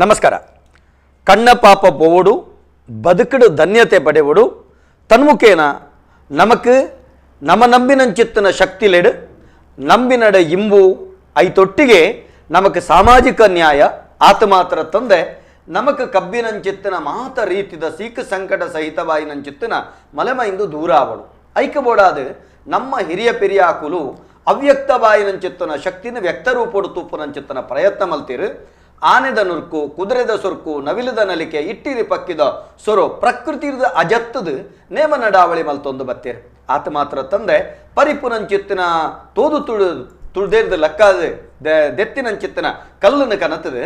ನಮಸ್ಕಾರ. ಕಣ್ಣ ಪಾಪ ಪೋವಡು, ಬದುಕಡು ಧನ್ಯತೆ ಪಡೆವಡು, ತನ್ಮುಖೇನ ನಮಕ್ ನಮ ನಂಬಿನಂಚಿತ್ತನ ಶಕ್ತಿಲೆಡು ನಂಬಿನಡ ಇಂಬು ಐತೊಟ್ಟಿಗೆ ನಮಕ್ ಸಾಮಾಜಿಕ ನ್ಯಾಯ ಆತ ಮಾತ್ರ ತಂದೆ ನಮಕ್ ಕಬ್ಬಿನಂಚಿತ್ತನ ಮಾತ ರೀತಿದ ಸೀಕ ಸಂಕಟ ಸಹಿತವಾಯಿನಂಚಿತ್ತನ ಮಲೆಮೈಂದು ದೂರ ಅವಳು ಐಕಬೋಡಾದ ನಮ್ಮ ಹಿರಿಯ ಪೆರಿಯಾಕುಲು ಅವ್ಯಕ್ತವಾಯಿನಂಚಿತ್ತನ ಶಕ್ತಿನ ವ್ಯಕ್ತರೂಪಡು ತೂಪುನಂಚಿತ್ತನ ಪ್ರಯತ್ನ ಮಲ್ತೀರು. ಆನೆದ ನುರ್ಕು, ಕುದುರೆದ ಸೊರ್ಕು, ನವಿಲದ ನಲಿಕೆ, ಇಟ್ಟಿರಿ ಪಕ್ಕಿದ ಸೊರು ಪ್ರಕೃತಿದ ಅಜತ್ತದ ನೇಮ ನಡಾವಳಿ ಮಲ್ತೊಂದು ಬತ್ತೀರು. ಆತ ಮಾತ್ರ ತಂದೆ ಪರಿಪುನಂಚಿತ್ತಿನ ತೋದು ತುಳು ತುಳ್ದೇರ್ದ ಲಕ್ಕಾದ ದೆತ್ತಿನಂಚಿತ್ತನ ಕಲ್ಲನ್ನು ಕನತದು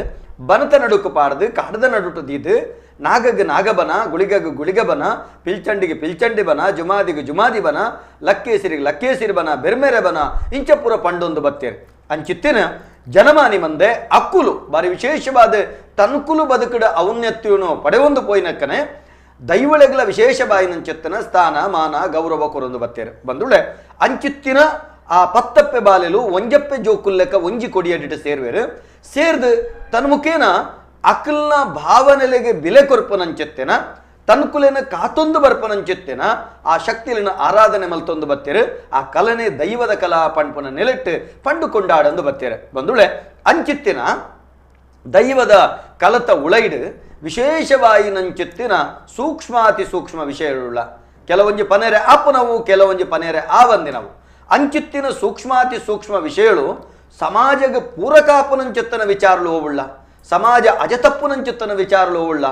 ಬನತ ನಡುಕು ಪಾಡ್ದು ಕಾಡದ ನಡುಟು ದೀದು ನಾಗಗ್ ನಾಗಬನ, ಗುಳಿಗಗ್ ಗುಳಿಗಬನ, ಪಿಲ್ಚಂಡಿಗೆ ಪಿಲ್ಚಂಡಿ ಬನ, ಜುಮಾದಿಗೆ ಜುಮಾದಿ ಬನ, ಲಕ್ಕೇಸಿರಿಗೆ ಲಕ್ಕೇಸಿರಿ ಬನ, ಬೆರ್ಮೆರೆ ಬನ, ಇಂಚಪುರ ಪಂಡೊಂದು ಬತ್ತೀರು. ಅಂಚಿತ್ತಿನ ಜನಮಾನಿ ಮಂದೆ ಅಕ್ಕುಲು ಬಾರಿ ವಿಶೇಷವಾದ ತನ್ಕುಲು ಬದುಕಡ ಔನ್ನತ್ಯನು ಪಡೆವೊಂದು ಪೋಯಿನಕ್ಕನೆ ದೈವಳೆಗಳ ವಿಶೇಷ ಬಾಯಿನಂಚಿತ್ತನ ಸ್ಥಾನ ಮಾನ ಗೌರವ ಕೊರೊಂದು ಬತ್ತೇರು. ಬಂದುಳೆ ಅಂಚಿತ್ತಿನ ಆ ಪತ್ತಪ್ಪೆ ಬಾಲೆಲು ಒಂಜಪ್ಪೆ ಜೋಕುಲ್ಲೆಕ್ಕ ಒಂಜಿ ಕೊಡಿಯಡಿಟ ಸೇರ್ವೇರು. ಸೇರ್ದು ತನ್ಮುಖೇನ ಅಕಲ್ನ ಭಾವನೆಲೆಗೆ ಬಿಲೆ ಕೊರ್ಪನಂಚಿತ್ತೆನ ತನ್ಕುಲೆನ ಕಾತೊಂದು ಬರ್ಪನಂಚಿತ್ತೆನ ಆ ಶಕ್ತಿಲಿನ ಆರಾಧನೆ ಮಲ್ತೊಂದು ಬತ್ತೀರು. ಆ ಕಲನೆ ದೈವದ ಕಲಾ ಪಣ್ಪನ ನೆಲೆಟ್ಟು ಪಂಡು ಕೊಂಡಾಡಂದು ಬತ್ತೀರು. ಬಂದುಳೆ ಅಂಚಿತ್ತಿನ ದೈವದ ಕಲತ ಉಳೈಡು ವಿಶೇಷವಾಯಿನಂಚಿತ್ತಿನ ಸೂಕ್ಷ್ಮಾತಿ ಸೂಕ್ಷ್ಮ ವಿಷಯಗಳುಳ್ಳ ಕೆಲವೊಂಜಿ ಪನೇರೆ ಆಪನವು, ಕೆಲವೊಂಜಿ ಪನೇರೆ ಆವಂದಿನವು. ಅಂಚಿತ್ತಿನ ಸೂಕ್ಷ್ಮಾತಿ ಸೂಕ್ಷ್ಮ ವಿಷಯಗಳು ಸಮಾಜಕ್ಕೆ ಪೂರಕಾಪುನಂಚಿತ್ತನ ವಿಚಾರಲು ಹೋವುಳ್ಳ, ಸಮಾಜ ಅಜತಪ್ಪುನಂಚಿತ್ತನ ವಿಚಾರಲು ಹೋವುಳ್ಳ.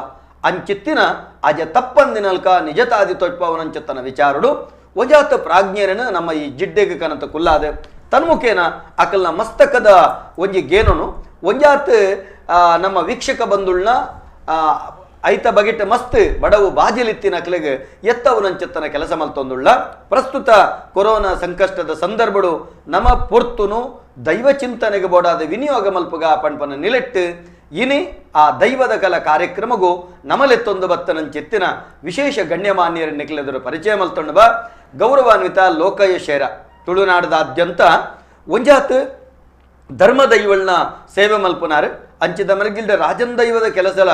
ಅಂಚಿತ್ತಿನ ಅಜ ತಪ್ಪಂದಿನಲ್ಕ ನಿಜತಾದಿ ತೊಟ್ಪವನಂಚಿತ್ತನ ವಿಚಾರಡು ಒಜಾತ ಪ್ರಾಜ್ಞರನ್ನು ನಮ್ಮ ಈ ಜಿಡ್ಡೆಗೆ ಕನತ ಕುಲ್ಲಾದ ತನ್ಮುಖೇನ ಅಕಲ್ನ ಮಸ್ತಕದ ಒಂಜಿ ಗೇನನು ಒಂಜಾತ್ ನಮ್ಮ ವೀಕ್ಷಕ ಬಂದುಳ್ನ ಐತ ಬಗಿಟ ಮಸ್ತ್ ಬಡವು ಬಾಜಿಲಿತ್ತಿನ ಅಕ್ಲೆಗ್ ಎತ್ತವನಂಚಿತ್ತನ ಕೆಲಸ ಮಲ್ತೊಂದುಳ್ಳ. ಪ್ರಸ್ತುತ ಕೊರೋನಾ ಸಂಕಷ್ಟದ ಸಂದರ್ಭಡು ನಮ್ಮ ಪೊರ್ತುನು ದೈವ ಚಿಂತನೆಗೆ ಬೋಡಾದ ವಿನಿಯೋಗ ಮಲ್ಪುಗ ಪಣ್ಪನ ನಿಲೆಟ್ಟು ಇನಿ ಆ ದೈವದ ಕಲ ಕಾರ್ಯಕ್ರಮಗೂ ನಮಲೆತ್ತೊಂದು ಬತ್ತನಂಚಿತ್ತಿನ ವಿಶೇಷ ಗಣ್ಯಮಾನ್ಯರ ನಿಖಲೆದರು ಪರಿಚಯ ಮಲ್ತೊಂಡು ಬಾ ಗೌರವಾನ್ವಿತ ಲೋಕಯ್ಯ ಶೇರ ತುಳುನಾಡದಾದ್ಯಂತ ಒಂಜಾತ್ ಧರ್ಮ ದೈವಳ್ನ ಸೇವೆ ಮಲ್ಪುನಾರು. ಅಂಚಿದ ಮರಗಿಲ್ದ ರಾಜನ್ ದೈವದ ಕೆಲಸಲ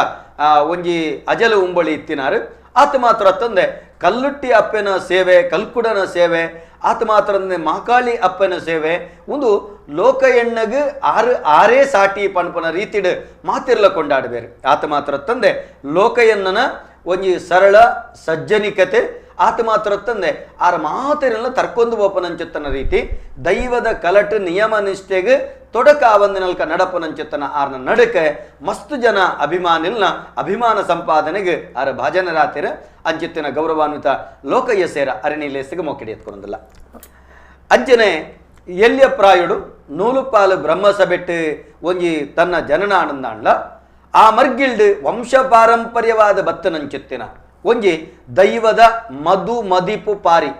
ಒಂಜಿ ಅಜಲ ಉಂಬಳಿ ಇತ್ತಿನಾರು. ಆತ ಮಾತ್ರ ತಂದೆ ಕಲ್ಲುಟ್ಟಿ ಅಪ್ಪನ ಸೇವೆ, ಕಲ್ಕುಡನ ಸೇವೆ, ಆತ ಮಾತ್ರ ಮಾಕಾಳಿ ಅಪ್ಪನ ಸೇವೆ ಒಂದು ಲೋಕ ಎಣ್ಣಗ್ ಆರು ಆರೇ ಸಾಟಿ ಪಣ್ಪನ ರೀತಿಡು ಮಾತಿರ್ಲ ಕೊಂಡಾಡಬೇರು. ಆತ ಮಾತ್ರ ತಂದೆ ಲೋಕಯಣ್ಣನ ಒಂಜಿ ಸರಳ ಸಜ್ಜನಿಕತೆ, ಆತ ಮಾತ್ರ ತಂದೆ ಆರ ಮಾತಿರಲ್ಲ ತರ್ಕೊಂದು ಬೋಪನಂಚಿತ್ತನ ರೀತಿ ದೈವದ ಕಲಟು ನಿಯಮ ನಿಷ್ಠೆಗೆ ತೊಡಕ ಆವಂದಿನಲ್ಕ ನಡಪನಂಚಿತ್ತನ ಆರ್ನ ನಡಕೆ ಮಸ್ತು ಜನ ಅಭಿಮಾನಿಲ್ನ ಅಭಿಮಾನ ಸಂಪಾದನೆಗೆ ಆರ ಭಾಜನರಾತಿರ. ಅಂಚಿತ್ತಿನ ಗೌರವಾನ್ವಿತ ಲೋಕಯ್ಯ ಸೇರ ಅರಣಿ ಲೇಸಿಗೆ ಮೋಕಿಡಿ ಎತ್ಕೊಂಡಲ್ಲ. ಅಂಚನೆ ಎಲ್ಯ ಪ್ರಾಯುಡು ನೂಲುಪಾಲು ಬ್ರಹ್ಮಸಬೆಟ್ಟು ಒಂಜಿ ತನ್ನ ಜನನ ಆನಂದಾಂಡ್ಲ ಆ ಮರ್ಗಿಲ್ಡ್ ವಂಶ ಪಾರಂಪರ್ಯವಾದ ಬತ್ತನಂಚಿತ್ತಿನ ಒಂಜಿ ದೈವದ ಮಧು ಮದಿಪು ಪಾರಿ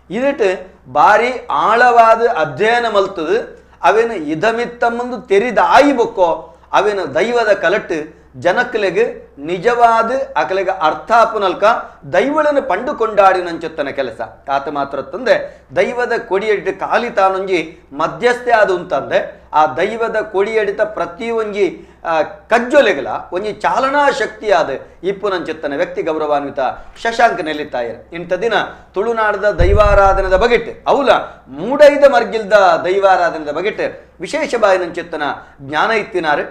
ಇದಟ್ಟು ಬಾರಿ ಆಳವಾದ ಅಧ್ಯಯನ ಮಲ್ತದು ಅವೇನು ಇದಮಿತ್ತಮ್ಮಂದು ತೆರಿದ ಆಯಿ ಬೊಕ್ಕೋ ಅವೇನು ದೈವದ ಕಲಟ್ಟು ಜನಕ್ಲೆಗ್ ನಿಜವಾದ ಅಕಲೆಗೆ ಅರ್ಥಾಪುನಲ್ಕ ದೈವಳನ್ನು ಪಂಡು ಕೊಂಡಾಡಿನಂಚುತ್ತನ ಕೆಲಸ. ಆತ ಮಾತ್ರ ತಂದೆ ದೈವದ ಕೊಡಿಯಡಿತ ಖಾಲಿ ತಾನೊಂಜಿ ಮಧ್ಯಸ್ಥೆ ಆದ ಅಂತಂದೆ ಆ ದೈವದ ಕೊಡಿಯಡಿತ ಪ್ರತಿ ಒಂಜಿ ಕಜ್ಜೊಲೆಗಲ ಒಂಜಿ ಚಾಲನಾ ಶಕ್ತಿಯಾದ ಇಪ್ಪುನಂಚಿತ್ತನ ವ್ಯಕ್ತಿ ಗೌರವಾನ್ವಿತ ಶಶಾಂಕ್ ನೆಲ್ಲಿತ್ತಾಯರ್. ಇಂಥ ದಿನ ತುಳುನಾಡದ ದೈವಾರಾಧನದ ಬಗೆಟ್ ಅವಲ ಮೂಡೈದ ಮರ್ಗಿಲ್ದ ದೈವಾರಾಧನದ ಬಗೆಟ್ ವಿಶೇಷ ಬಾಯಿನಂಚಿತ್ತನ ಜ್ಞಾನ ಇತ್ತಿನಾರು.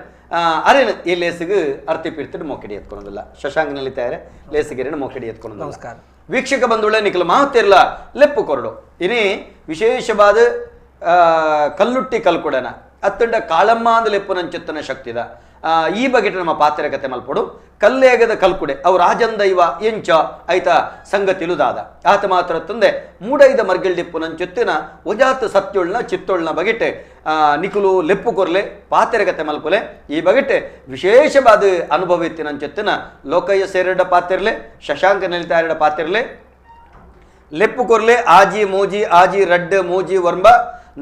ಅರೇನು ಈ ಲೇಸಿಗೆ ಅರ್ತಿ ಪಿರ್ತಿಡು ಮೋಕಿಡಿ ಎತ್ಕೊಳೋದಿಲ್ಲ. ಶಶಾಂಕ್ ನೆಲ್ಲಿತ್ತಾಯರೆ ಲೇಸಿಗೆರೇನು ಮೋಕಿಡಿ ಎತ್ಕೊಳೋದಿಲ್ಲ. ನಮಸ್ಕಾರ ವೀಕ್ಷಕ ಬಂಧುಗಳೇ, ನಿಖಲ ಮಾತಿರ್ಲ ಲೆಪ್ಪು ಕೊರಡು ಇನಿ ವಿಶೇಷವಾದ ಕಲ್ಲುಟ್ಟಿ ಕಲ್ಕುಡನ ಅತ್ತಂಡ ಕಾಳಮ್ಮ ಅಂದ ಲೆಪ್ಪುನಂಚಿತ್ತನ ಶಕ್ತಿದ ಈ ಬಗೆಟ್ ನಮ್ಮ ಪಾತ್ರೆ ಕತೆ ಮಲ್ಪಡು. ಕಲ್ಲೇಗದ ಕಲ್ಕುಡೆ ಅವು ರಾಜನ್ ದೈವ ಎಂಚ ಐತ ಸಂಗತಿಲುದಾದ ಆತ ಮಾತ್ರ ತಂದೆ ಮೂಡೈದ ಮರ್ಗಿಲ್ಡಿಪ್ಪುನಂಚುತ್ತಿನ ಒಜಾತ ಸತ್ಯೊಳ್ನ ಚಿತ್ತೊಳ್ನ ಬಗೆಟೆ ನಿಕುಲು ಲೆಪ್ಪು ಕೊರ್ಲೆ ಪಾತ್ರೆ ಕತೆ ಮಲ್ಪುಲೆ. ಈ ಬಗೆಟೆ ವಿಶೇಷವಾದ ಅನುಭವ ಇತ್ತಿನಂಚುತ್ತಿನ ಲೋಕಯ್ಯ ಸೇರಡ ಪಾತಿರ್ಲೆ, ಶಶಾಂಕ ನೆಲಿತಾರಡ ಪಾತಿರ್ಲೆ ಲೆಪ್ಪು ಕೊರ್ಲೆ. ಆಜಿ ಮೂಜಿ ಆಜಿ ರಡ್ಡು ಮೂಜಿ ಒರ್ಂಬ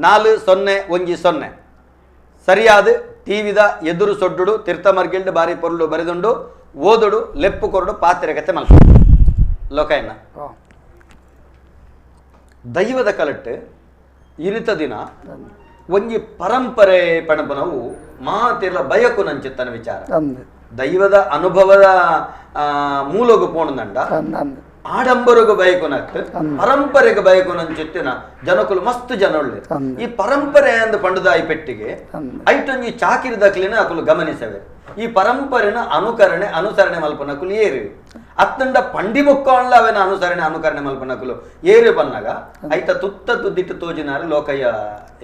4 0 1 0 ಸರಿಯಾದ ಟಿವಿದ ಎದುರು ಸೊಡ್ಡುಡು ತೀರ್ಥಮರ್ಗಿಲ್ಡು ಬಾರಿ ಪೊರ್ಲು ಬರೆದುಂಡು ಓದುಡು ಲೆಪ್ಪು ಕೊರಡು ಪಾತ್ರೆಗತೆ ಮಲ್ಪ. ಲೋಕಯ್ಯನ ದೈವದ ಕಲಟ್ಟು ಇರಿತ ದಿನ ಒಂಜಿ ಪರಂಪರೆ ಪಣಪನವು ಮಾತಿರ್ಲ ಬಯಕು ನಂಚಿತ್ತನ ವಿಚಾರ. ದೈವದ ಅನುಭವದ ಮೂಲಗ ಪೋಣದಂಡ ಆಡಂಬರಗ ಬಯಕುನಕ್ ಪರಂಪರೆಗೆ ಬಯಕುನಂಚಿತ್ತಿನ ಜನಕುಲು ಮಸ್ತ್ ಜನ ಉಳ್ಳೆ ಈ ಪರಂಪರೆ ಅಂದ್ ಪಂಡದಾಯಿ ಪೆಟ್ಟಿಗೆ ಐಟೊಂಜಿ ಚಾಕಿರಿದಕ್ಲಿನ ಅಕುಲು ಗಮನಿಸವೆ ಈ ಪರಂಪರೆನ ಅನುಕರಣೆ ಅನುಸರಣೆ ಮಲ್ಪನಕುಲು ಏರು ಅತ್ತಂಡ ಪಂಡಿ ಬೊಕ್ಕಾಣ್ಲ ಅವೆನ ಅನುಸರಣೆ ಅನುಕರಣೆ ಮಲ್ಪನಕುಲು ಏರು ಬನ್ನಾಗ ಐತ ತುತ್ತ ತುದ್ದಿಟ್ಟು ತೋಜಿನಾರು ಲೋಕಯ್ಯ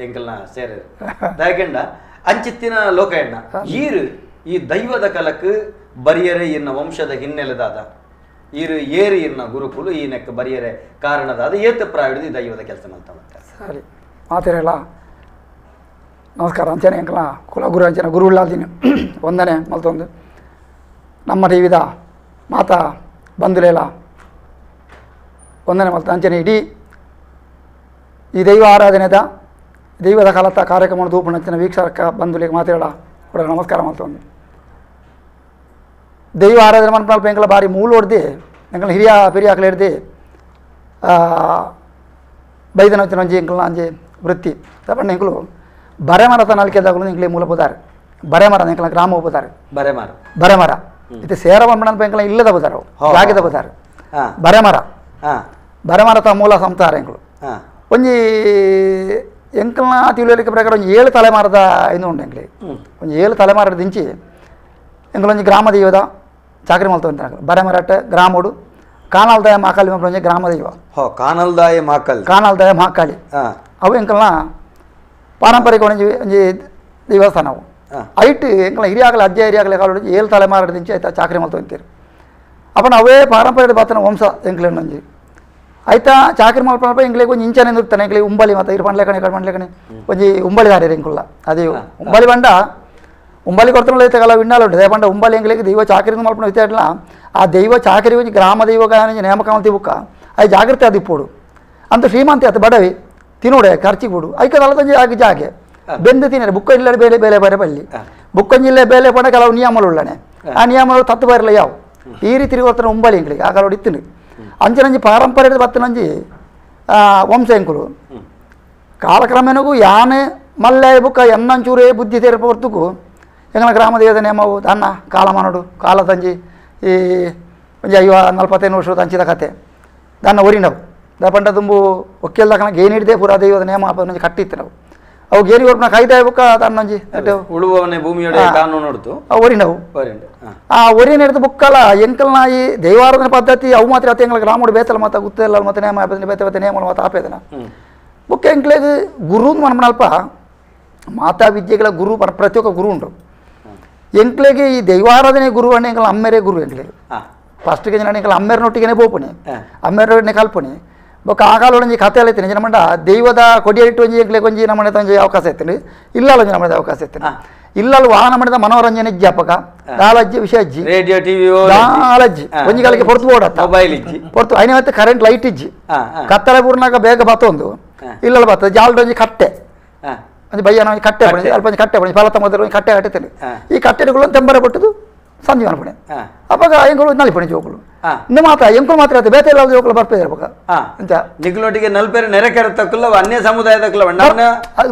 ಎಂಕಲ್ನ ಸೇರರು ದಯಕೆಂಡ ಅಂಚಿತ್ತಿನ ಲೋಕಯ್ಯಣ್ಣ ಈರು ಈ ದೈವದ ಕಲಕ್ ಬರಿಯರೆ ಇನ್ನ ವಂಶದ ಹಿನ್ನೆಲೆದಾದ ಈರು ಏರು ಇನ್ನ ಗುರುಕುಲು ಈ ನೆಕ್ಕ ಬರಿಯರೆ ಕಾರಣದಾದ ಏತ ಪ್ರಾಯದ ಈ ದೈವದ ಕೆಲಸ ಮಾಡ್ತಾ. ಸರಿ ಮಾತಿರಲ್ಲ ನಮಸ್ಕಾರ ಅಂಚನೆ ಅಂಕಲ ಕುಲಗುರು ಅಂಚನೆ ಗುರು ಉಳ್ಳಾಲ್ದಿನಿ ಒಂದನೇ ಮಲ್ತೊಂದು ನಮ್ಮ ಟಿವಿದ ಮಾತಾ ಬಂಧುಲೇಲ ಒಂದನೇ ಮಲ್ತ ಅಂಚನೆ ಇಡೀ ಈ ದೈವ ಆರಾಧನೆದ ದೈವದ ಕಾಲತ್ತ ಕಾರ್ಯಕ್ರಮ ದೂಪಣ ಅಂಚನೆ ವೀಕ್ಷಕ ಬಂಧುಲಿಗೆ ಮಾತಿರಲ್ಲ ಕೂಡ ನಮಸ್ಕಾರ ಮಲ್ತೊಂದು. ದೈವ ಆರಾಧನೆ ಮನ್ಪಲ್ಪ ಎಂಕಲ ಬಾರಿ ಮೂಲ ಹೊಡ್ದು ಎಂಕಲ ಹಿರಿಯ ಪೆರಿಯಾಕಲು ಹಿಡ್ದು ಬೈದನ వచ్చిన ಒಂಜಿ ಎಂಕಲ್ನ ಅಂಜಿ ವೃತ್ತಿ ತಪ್ಪಣ್ಣ ಎಂಕಲು ಬರೆಮರತ ನಲ್ಕೆದಾಗಲು ಎಂಕಲೆ ಮೂಲ ಪೋದಾರೆ ಬರೆಮರ ಎಂಕಲ ಗ್ರಾಮ ಹೋದಾರೆ ಬರೆಮರ ಬರೆಮರ ಇದು ಸೇರ ಬಂಬಣ ಎಂಕಲ ಇಲ್ಲದ ಬೋದಾರೆ ಜಾಗದ ಬೋದಾರೆ ಬರೆಮರ ಬರೆಮರತ ಮೂಲ ಸಂತಾರ ಎಂಕಲು ಒಂಜಿ ಎಂಕಲ್ನ ತಿಳುವಳಿಕೆ ಪ್ರಕಾರ ಒಂಜಿ 7 ತಲೆಮಾರದ ಇದು ಉಂಟು ಎಂಕಲಿ ಒಂಜಿ 7 ತಲೆಮಾರದ ದಿಂಚಿ ಎಂಕಲೊಂಜಿ ಗ್ರಾಮ ದೈವದ ಚಾಕರಿ ಮಲ್ತ ಬರೆಮರಟ್ಟ ಗ್ರಾಮೋಡು ಕಾನಾಲ್ದಾಯ ಮಾಕಾಳಿ ಒಂಜಿ ಗ್ರಾಮ ದೈವ ಕಾನಲ್ದಾಯ ಮಾಕಾಳಿ ಕಾನಾಲ್ದಾಯ ಮಹಾಕಾಳಿ ಅವು ಎಂಕಲ್ನ ಪಾರಂಪರಿಕ ಒಂಜಿ ಒಂಜಿ ದೇವಸ್ಥಾನ ಅವು ಐಟ್ ಎಂಕಲ್ನ ಹಿರಿಯಾಗಲ ಅಜ್ಜ ಹಿರಿಯಾಗಲ ಕಾಲ 7 ತಲೆಮಾರ ದಿಂಚಿ ಆಯ್ತಾ ಚಾಕರಿ ಮಲ್ತ ಅಂತೀರಿ ಅಪ್ಪ ಅವೇ ಪಾರಂಪರಿಕ ಬಾತನ ವಂಶ ಎಂಕಲೆಣ್ಣೊಂಜಿ ಆಯ್ತಾ ಚಾಕರಿ ಮಲ್ಪನಪ್ಪ ಎಂಕ್ಲೆಗ್ ಒಂಜಿ ಇಂಚನೆ ಇರ್ತಾನೆ ಎಂಕ್ಲೆ ಉಂಬಲಿ ಮತ್ತು ಇರು ಪಂಡ್ಲೆಕಣೆ ಕಡೆ ಪಂಡ್ಲೆಕಣೆ ಒಂಜಿ ಉಂಬಳಿ ದಾರಿ ಎಂಕುಲ್ಲ ಅದೇ ಉಂಬಲಿ ಬಂಡ ಉಂಬಲಿ ಕೊಡ್ತಾನೆ ಐತೆ ವಿಣ್ಣಾಲು ಉಂಟು ದೇಪಂಡ ಉಂಬಲಿ ಎಂಕ್ಲೆಗ್ ದೈವ ಚಾಕರಿ ಮಲ್ಪನ ಇತ್ತಲ್ಲ ಆ ದೈವ ಚಾಕರಿ ಒಂಜಿ ಗ್ರಾಮ ದೈವ ನೇಮಕ ಮಲ್ತಿ ಬುಕ್ಕ ಅದು ಜಾಗ್ರತೆ ಅದು ಇಪ್ಪೋಡು ಅಂತ ಶ್ರೀಮಂತಿ ಅದು ಬಡವಿ ತಿನ್ನೋಡೆ ಖರ್ಚಿಗೆ ಬಿಡು ಐಕೆ ನಲತಂಜಿ ಆಗಿ ಜಾಗೆ ಬೆಂದು ತಿನ್ನರೆ ಬುಕ್ಕ ಇಲ್ಲ ಬೇಲೆ ಬೇಲೆ ಬರೆ ಬಲ್ಲಿ ಬುಕ್ಕಂಜಿಲ್ಲೆ ಬೇಲೆ ಪಡ ಕೆಲವು ನಿಯಮಗಳು ಉಳ್ಳನೆ ಆ ನಿಯಮಗಳು ತತ್ತು ಬರಲ್ಲ ಯಾವ ಈ ರೀತಿ ತಿರುಗೋರ್ತಾನೆ ಉಂಬಲಿ ಎಂಕ್ಲಿಗೆ ಆ ಕಾಲೋಡು ಇತ್ತಿನ ಅಂಚಿನಂಜಿ ಪಾರಂಪರ್ಯದ ಬತ್ತನಂಜಿ ವಂಶ ಎಂಕುಲು ಕಾಲಕ್ರಮೇಣಗೂ ಯಾನೆ ಮಲ್ಲೆ ಬುಕ್ಕ ಎನ್ನಂಚೂರೇ ಬುದ್ಧಿ ತೇರಪ ಹೊರ್ತುಕು ಎಂಗಲ ಗ್ರಾಮ ದೇವದ ನೇಮವು ದನ್ನ ಕಾಲಮಾನೋಡು ಕಾಲತಂಜಿ ಈ ಒಂಜಿ 50 45 ವರ್ಷದ ಅಂಚಿದ ಕತೆ ದನ್ನ ಒರಿನವು ದಪಂಡ ತುಂಬು ಒಕ್ಕೆಲ್ದಕನ ಗೇನಿ ಹಿಡ್ದೆ ಪೂರಾ ದೈವದ ನೇಮ ಒಂಜಿ ಕಟ್ಟಿತ್ತು ನಾವು ಅವು ಗೇನಿ ಒರ್ಪನ ಕಾಯ್ದೆ ಬುಕ್ಕ ತನ್ನೊಂಜಿ ಉಳುವವನೇ ಭೂಮಿಯೊಡೆ ಕಾನೂನು ಉಡ್ತು ಒರಿನವು ಆ ಒರಿನ ಹಿಡಿದು ಬುಕ್ಕಲ ಎಂಕಲ್ನ ಈ ದೈವಾರಾಧನೆ ಪದ್ಧತಿ ಅವು ಮಾತ್ರ ಅತ್ತ ಎಂಗಳ ಗ್ರಾಮಡು ಬೇತಲ ಮಾತ ಗುತ್ತೆಲ್ಲ ಮತ್ತೆ ನೇಮ ಬೇತೆ ಬೇತೆ ನೇಮ ಮಾತ ಆಪೇದನ ಬುಕ್ಕ ಎಂಕ್ಲೆಗ್ ಗುರು ಮನಮನಲ್ಪ ಮಾತಾ ವಿದ್ಯೆಗಳ ಗುರು ಪ್ರತಿಯೊಕ್ಕ ಗುರು ಉಂಟು ಎಂಕ್ಲೆಗೆ ಈ ದೈವಾರಾಧನೆ ಗುರು ಅಣ್ಣ ಎಂಕಲ ಅಮ್ಮೆರೆ ಗುರು ಎಂಕ್ಲೆಗೆ ಫಸ್ಟ್ಗೆ ಜನ ಎಂಕಲ ಅಮ್ಮೆರನೊಟ್ಟಿಗೆನೆ ಪೋಪುಣಿ ಅಮ್ಮೆರೊಟ್ಟಿಗೆ ಕಲ್ಪುಣಿ ಬೊಕ್ಕ ಆ ಕಾಲ ಒಂಜಿ ಕತೆ ಅಲ್ಲ ಜನ ದೈವದ ಕೊಡಿಯರಿಟ್ಟು ಒಂಜಿ ಎಂಕ್ಲೆಗ್ ಒಂಜಿ ನಮ್ಮನೆ ಒಂಜಿ ಅವಕಾಶ ಇತ್ತು ಇಲ್ಲಲ್ಲ ಒಂಜಿ ನಮ್ಮನೆ ಅವಕಾಶ ಇತ್ತು ಇಲ್ಲಲ್ಲಿ ವಾಹನ ಮಾಡಿದ ಮನೋರಂಜನೆ ಇಜ್ಜಿ ಅಪ್ಪಕ ದಾಲಜ್ಜಿ ವಿಷಯ ಅಜ್ಜಿ ರೇಡಿಯೋ ಟಿವಿ ದಾಲಜ್ಜಿ ಒಂಜಿ ಕಾಲಕ್ಕೆ ಪೊರ್ತು ಬೋಡತ್ತ ಮೊಬೈಲ್ ಇಜ್ಜಿ ಪೊರ್ತು ಐನ ಮತ್ತೆ ಕರೆಂಟ್ ಲೈಟ್ ಇಜ್ಜಿ ಕತ್ತಲೆ ಪೂರ್ಣಾಗ ಬೇಗ ಬತ್ತೊಂದು ಇಲ್ಲಲ್ಲ ಬರ್ತದೆ ಜಾಲ್ಡ್ ಒಂಜಿ ಕಟ್ಟೆ ಒಂಜಿ ಬಯ್ಯನ ಒಂಜಿ ಕಟ್ಟೆ ಪಣಿ ಅಲ್ಪ ಒಂಜಿ ಕಟ್ಟೆ ಪಣಿ ಫಲತ ಮೊದಲು ಒಂಜಿ ಕಟ್ಟೆ ಕಟ್ಟೆತ್ತೇನೆ ಈ ಕಟ್ಟೆಗಳು ತೆಂಬರೆ ಪಟ್ಟದು ಸಂಜೆ ಅನ್ಪಣೆ ಅಪ್ಪಾಗ ಎಂಕುಲು ನಲಿಪಣಿ ಜೋಕುಲು ಇನ್ನು ಮಾತ್ರ ಎಂಕುಲು ಮಾತ್ರ ಆಯ್ತು ಬೇತೆ ಇಲ್ಲ ಜೋಕುಲು ಬರ್ಪೇರು ಅಪ್ಪಾಗ ಅಂತ ನಿಗ್ಲೊಟ್ಟಿಗೆ ನಲ್ಪೇರು ನೆರೆ ಕೆರೆತಕ್ಕಲ್ಲ ಅನ್ಯ ಸಮುದಾಯದಕ್ಕಲ್ಲ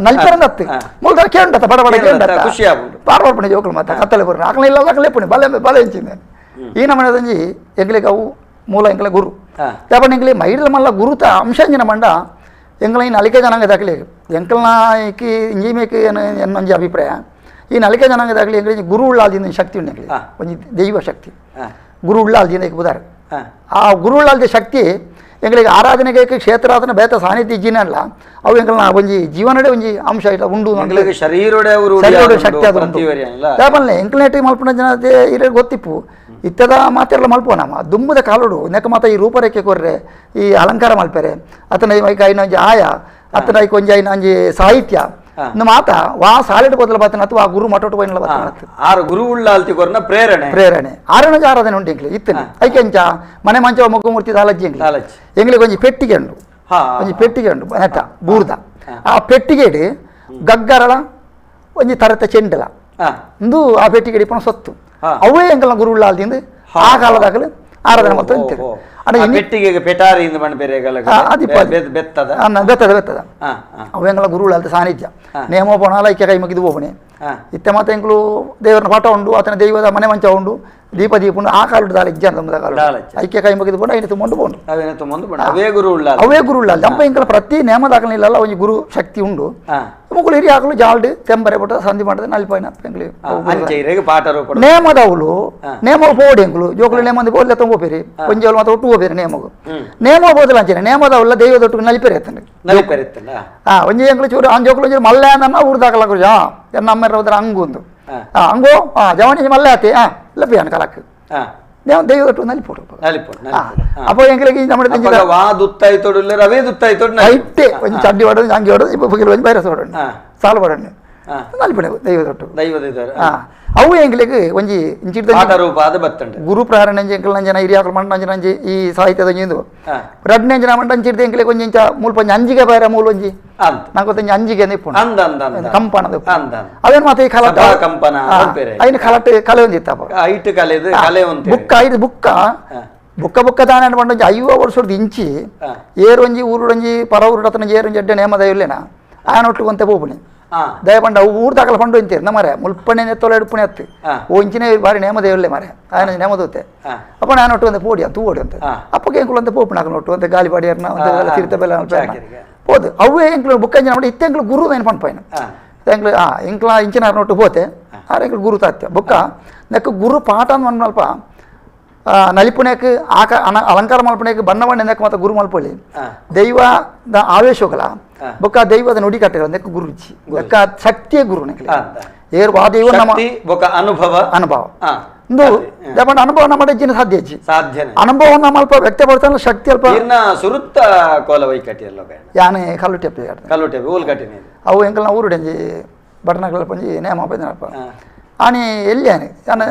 ನಲ್ಪೇರು ಅತ್ತು ಮೂಲದ ಕೇಂಡತ್ತ ಬಡ ಬಡ ಕೇಂಡತ್ತ ಖುಷಿ ಆಗುಂಡು ಪಾರ್ಪಣೆ ಜೋಕುಲು ಮಾತ್ರ ಕತ್ತಲೆ ಬರೋಣ ಆಕಲ ಇಲ್ಲ ಆಕಲೆ ಪುಣಿ ಬಲೆ ಬಲೆ ಎಂಚಿಂದೆ ಈ ನಮ್ಮನೆ ಎಂಗ್ಲಿಗೆ ಅವು ಮೂಲ ಎಂಕಲ ಗುರು ಯಾಪಣ್ಣ ಎಂಗ್ಲಿ ಮೈಡಲ ಮಲ್ಲ ಗುರುತ ಅಂಶಂಜಿನ ಮಂಡ ಎಂಕಲ ಈ ನಲಿಕೆ ಜನಾಂಗ ದಾಖಲೆ ಎಂಕಲ್ನಾಯ್ಕಿ ಇಂಜಿಮೇಕೆ ಎನ್ನೊಂಜಿ ಅಭಿಪ್ರಾಯ ಈ ನಲಿಕೆ ಜನಾಂಗ ದಾಖಲೆ ಎಂಗ್ಲಿ ಗುರು ಉಳ್ಳಾಲ್ದಿಂದ ಶಕ್ತಿ ಉಂಟು ಎಂಗ್ಲಿ ಒಂಜಿ ದೈವ ಶಕ್ತಿ ಗುರು ಉಳ್ಳಾಲ್ದಿಂದ ಬುದಾರೆ ಆ ಗುರು ಉಳ್ಳಾಲ್ದ ಶಕ್ತಿ ಎಂಗಳಿಗೆ ಆರಾಧನೆಗೆ ಕ್ಷೇತ್ರಾಧನೆ ಬೇತ ಸಾನ್ನಿಧ್ಯ ಇಜ್ಜಿನಲ್ಲ ಅವು ಎಂಕಲ್ನ ಒಂಜಿ ಜೀವನಡೆ ಒಂಜಿ ಅಂಶ ಇಲ್ಲ ಉಂಡು ಶರೀರಡೆ ಶರೀರೋಡೆ ಶಕ್ತಿ ಅದು ಉಂಟು ಯಾಪಲ್ಲೆ ಎಂಕಲ್ನೇಟಿಗೆ ಮಲ್ಪುನ ಜನ ಇರ ಗೊತ್ತಿಪ್ಪು ಇತ್ತದ ಮಾತೆಲ್ಲ ಮಲ್ಪೋ ನಮ್ಮ ದುಂಬುದ ಕಾಲೋಡು ನೆಕ್ಕ ಮಾತ ಈ ರೂಪರೇಖೆ ಕೊರ್ರೆ ಈ ಅಲಂಕಾರ ಮಲ್ಪೆರೆ ಅತನ ಐಕ ಐನ ಒಂಜಿ ಆಯ ಅತನ ಐಕ ಒಂಜಿ ಐನ ಒಂಜಿ ಸಾಹಿತ್ಯ ಮಾತ ವಾ ಸಾಲಿಡ್ ಬದಲ ಬಾತನ ಅಥವಾ ಆ ಗುರು ಮಠೋಟು ಬೈನಲ ಬಾತನ ಆರು ಗುರು ಉಳ್ಳಾಲ್ತಿ ಕೊರ್ನ ಪ್ರೇರಣೆ ಪ್ರೇರಣೆ ಆರಣ ಆರಾಧನೆ ಉಂಟು ಎಂಕ್ಲೆ ಇತ್ತನೆ ಐಕೆ ಅಂಚ ಮನೆ ಮಂಚ ಮುಖಮೂರ್ತಿ ದಾಲಜ್ಜಿ ಎಂಕ್ಲೆ ಎಂಗ್ಲಿಗೆ ಒಂಜಿ ಪೆಟ್ಟಿಗೆ ಉಂಡು ಒಂಜಿ ಪೆಟ್ಟಿಗೆ ಉಂಡು ನೆಟ್ಟ ಬೂರ್ದ ಆ ಪೆಟ್ಟಿಗೆಡ್ ಗಗ್ಗರಳ ಒಂಜಿ ತರತ ಚೆಂಡಲ ಇಂದು ಆ ಪೆಟ್ಟಿಗೆ ಇಪ್ಪನ ಸೊತ್ತು ಅವೇ ಎಂಕಲ್ನ ಗುರು ಉಳ್ಳಾಲ್ದಿಂದ ಆ ಕಾಲದಾಗಲು ಆರಾಧನೆ ಮಲ್ತ ಅಂತೀರಿ. ಪೆಟ್ಟಿಗೆಗೆ ಪೆಟಾರಿ ಇಂದ ಮಣ್ಣು ಬೆತ್ತದ ಬೆತ್ತದ ಬೆತ್ತದ ಅವೆಂಗಳ ಗುರುಗಳ ಅಲ್ತ ಸಾನ್ನಿಧ್ಯ ನೇಮ ಪೋಣಾಲ ಐಕ್ಯ ಕೈ ಮುಗಿದು ಹೋಗುಣೆ ಇತ್ತೆ ಮಾತ ಎಂಕ್ಲು ದೇವರನ್ನ ಪಾಠ ಉಂಡು ಆತನ ದೈವದ ಮನೆ ಮಂಚ ಉಂಡು ದೀಪ ದೀಪ ಉಂಡು ಆ ಕಾಲುಡು ದಾಲ ಇಜ್ಜ ಅಂತ ಕಾಲ ಐಕ್ಯ ಕೈ ಮುಗಿದು ಪೋಣ ಐನ ತುಂಬೊಂಡು ಪೋಂಡು ಅವೇ ಗುರು ಉಳ್ಳ ಅವೇ ಗುರು ಉಳ್ಳ ಅಪ್ಪ ಎಂಕಲ ಪ್ರತಿ ನೇಮದಾಗಲಿಲ್ಲ ಒಂಜಿ ಗುರು ಶಕ್ತಿ ಉಂಡು ಮುಕ್ಕಳು ಹಿರಿಯ ಹಾಕಲು ಜಾಲ್ಡ್ ತೆಂಬರೆ ಪುಟ್ಟ ಸಂಧಿ ಮಾಡಿದ ನಲ್ಪಾಯಿನ ಪಾಠ ನೇಮದವಳು ನೇಮ ಪೋಡಿ ಎಂಕುಲು ಜೋಕುಲು ನೇಮಂದಿ ಬೋಲ್ಲೆ ತೊಂಬೋಪೇರಿ ಒಂಜಿ ಮಾತ್ರ ಒಟ್ಟು ಹೋಗ್ಬೇರಿ ನೇಮಗು ನೇಮ ಬೋದಲ ಅಂಚನೆ ನೇಮದವಲ್ಲ ದೈವದೊಟ್ಟು ನಲಿಪೇರಿ ಎತ್ತಂಡು ನಲಿಪೇರಿ ಎತ್ತಂಡ ಒಂಜಿ ಎಂಕುಲು ಚೂರು ಆ ಜೋಕುಲು ಒಂಜಿ ಮಲ್ಲೆ ಅನ್ನ ಊರ್ದಾಕಲ ಗುರು ಎನ್ನ ಅಮ್ಮೆರ ಹೋದ್ರೆ ಅಂಗು ಒಂದು ಅಂಗೋ ಜವನಿ ಮಲ್ಲೆ ಆತೆ ಲಪ್ಪಿಯಾನ ಕಲಕ್ ದೈವದೊಟ್ಟು ನಲಿಪೋಡು ಅಪ್ಪ ಎಂಕಲಿಗೆ ನಮ್ಮ ವಾ ದುತ್ತಾಯ್ತೋಡು ರವೇ ದುತ್ತಾಯ್ತೋಡು ಐಟೆ ಒಂಜಿ ಚಡ್ಡಿ ಹೊಡೋದು ಅಂಗಿ ಹೊಡೋದು ಇಪ್ಪ ಒಂಜಿ ಬೈರಸ ಹೊಡೋಣ ಸಾಲು ಹೊಡೋಣ ನಲಿಪಡೆ ದೈವದೊಟ್ಟು ದೈವದ ಅವು ಎಂಕಲಿಗೆ ಒಂಜಿ ರೂಪಾದ ಬತ್ತಂಡು ಗುರು ಪ್ರಾರಣಂಜಿ ಎಂಕಲ್ ನಂಜನ ಹಿರಿಯಾಕಲ್ ಮಂಡಂಜನಂಜಿ ಈ ಸಾಹಿತ್ಯದ ಒಂಜಿ ರಡ್ನೆ ಅಂಜನ ಮಂಡಂಚಿಡ್ದು ಎಂಕಲಿಗೆ ಒಂಜಿ ಇಂಚ ಮೂಲ ಪಂಜಿ ಅಂಜಿಗೆ ಬೈರ ಮೂಲ ಒಂಜಿ ನಂಗೆ ಒಂಜಿ ಅಂಜಿಗೆ ನಿಪ್ಪುಂಡು ಕಂಪನದ ಅವೇನು ಮಾತ್ರ ಈ ಕಲಟ ಕಂಪನ ಐನ ಕಲಟ ಕಲೆ ಒಂದಿತ್ತಪ್ಪ ಐಟು ಕಲೆದು ಕಲೆ ಒಂದು ಬುಕ್ಕ ಐದು ಬುಕ್ಕ ಬುಕ್ಕ ಬುಕ್ಕ ದಾನ ಪಂಡೊಂಜಿ 50 ವರ್ಷದ ಇಂಚಿ ಏರೊಂಜಿ ಊರುಡೊಂಜಿ ಪರ ಊರುಡತನ ಏರೊಂಜಿ ಅಡ್ಡೆ ನೇಮದ ಇಲ್ಲೇನಾ ಆಯನೊಟ್ಟು ಕೊಂತೆ ಪೋಪುನಿ ದಯಪಂಡ ಅವು ಊರು ದಾಖಲೆ ಪಂಡು ಇಂತೀರು ನಮ್ಮ ಮರೆ ಮುಲ್ಪಣ್ಣೆ ನೆತ್ತೊಲ ಎಡುಪುಣೆ ಅತ್ತು ಓ ಇಂಚಿನೇ ಬಾರಿ ನೇಮದೇವಲ್ಲೇ ಮರೆ ಆಯನ ನೇಮದೋತೆ ಅಪ್ಪ ನಾನು ಒಟ್ಟು ಒಂದು ಪೋಡಿ ಅಂತ ಓಡಿ ಅಂತ ಅಪ್ಪಗೆ ಎಂಕುಲು ಅಂತ ಪೋಪುಣ ಒಟ್ಟು ಅಂತ ಗಾಳಿ ಪಾಡಿಯರ್ನ ಅಂತ ತೀರ್ಥ ಬೆಲ್ಲ ಹೋದು ಅವೇ ಎಂಕ್ಲು ಬುಕ್ಕ ಇಂಚಿನ ಮಾಡಿ ಇತ್ತೆ ಎಂಕ್ಲು ಗುರು ಏನು ಪಂಪಾಯಿನ ಎಂಕ್ಲು ಎಂಕ್ಲ ಇಂಚಿನ ಒಟ್ಟು ಹೋತೆ ಆರ ಎಂಕ್ಲು ಗುರು ತಾತ್ಯ ಬುಕ್ಕ ನೆಕ್ ಗುರು ಪಾಠ ಅಂದ್ ಅಲ್ಪ ನಲಿಪುಣೆಕ್ ಆಕ ಅಲಂಕಾರ ಮಲ್ಪುಣೆಕ್ ಬಣ್ಣ ಬಣ್ಣ ನೆಕ್ ಮಾತ್ರ ಗುರು ಮಲ್ಪೊಳಿ ದೈವದ ಆವೇಶಗಳ ಬೊಕ್ಕ ದೈವದ ನುಡಿ ಕಟ್ಟೆಗಳ ನೆಕ್ ಗುರುಜಿ ಬೊಕ್ಕ ಶಕ್ತಿಯೇ ಗುರು ನೆಕ್ಲೆ ಏರು ಆ ದೈವ ನಮ್ಮ ಬೊಕ್ಕ ಅನುಭವ ಅನುಭವ ಇಂದು ದಯಪಂಡ ಅನುಭವ ನಮ್ಮ ಹೆಜ್ಜಿನ ಸಾಧ್ಯ ಹೆಜ್ಜಿ ಸಾಧ್ಯ ಅನುಭವ ನಮ್ಮ ಅಲ್ಪ ವ್ಯಕ್ತಪಡಿಸಲ್ಲ ಶಕ್ತಿ ಅಲ್ಪ ಸುರುತ್ತ ಕೋಲ ವೈಕಟಿ ಅಲ್ಲ ಯಾನೆ ಕಲ್ಲುಟ್ಟಿ ಅಪ್ಪ ಕಲ್ಲುಟ್ಟಿ ಊಲ್ ಕಟ್ಟಿನಿ ಅವು ಎಂಕಲ್ನ ಊರುಡೆಂಜಿ ಬಟನಗಳ ಪಂಜಿ ನೇಮ ಪಂಜಿ ಆನೆ ಎಲ್ಲಿ ಆನೆ ಯಾನೆ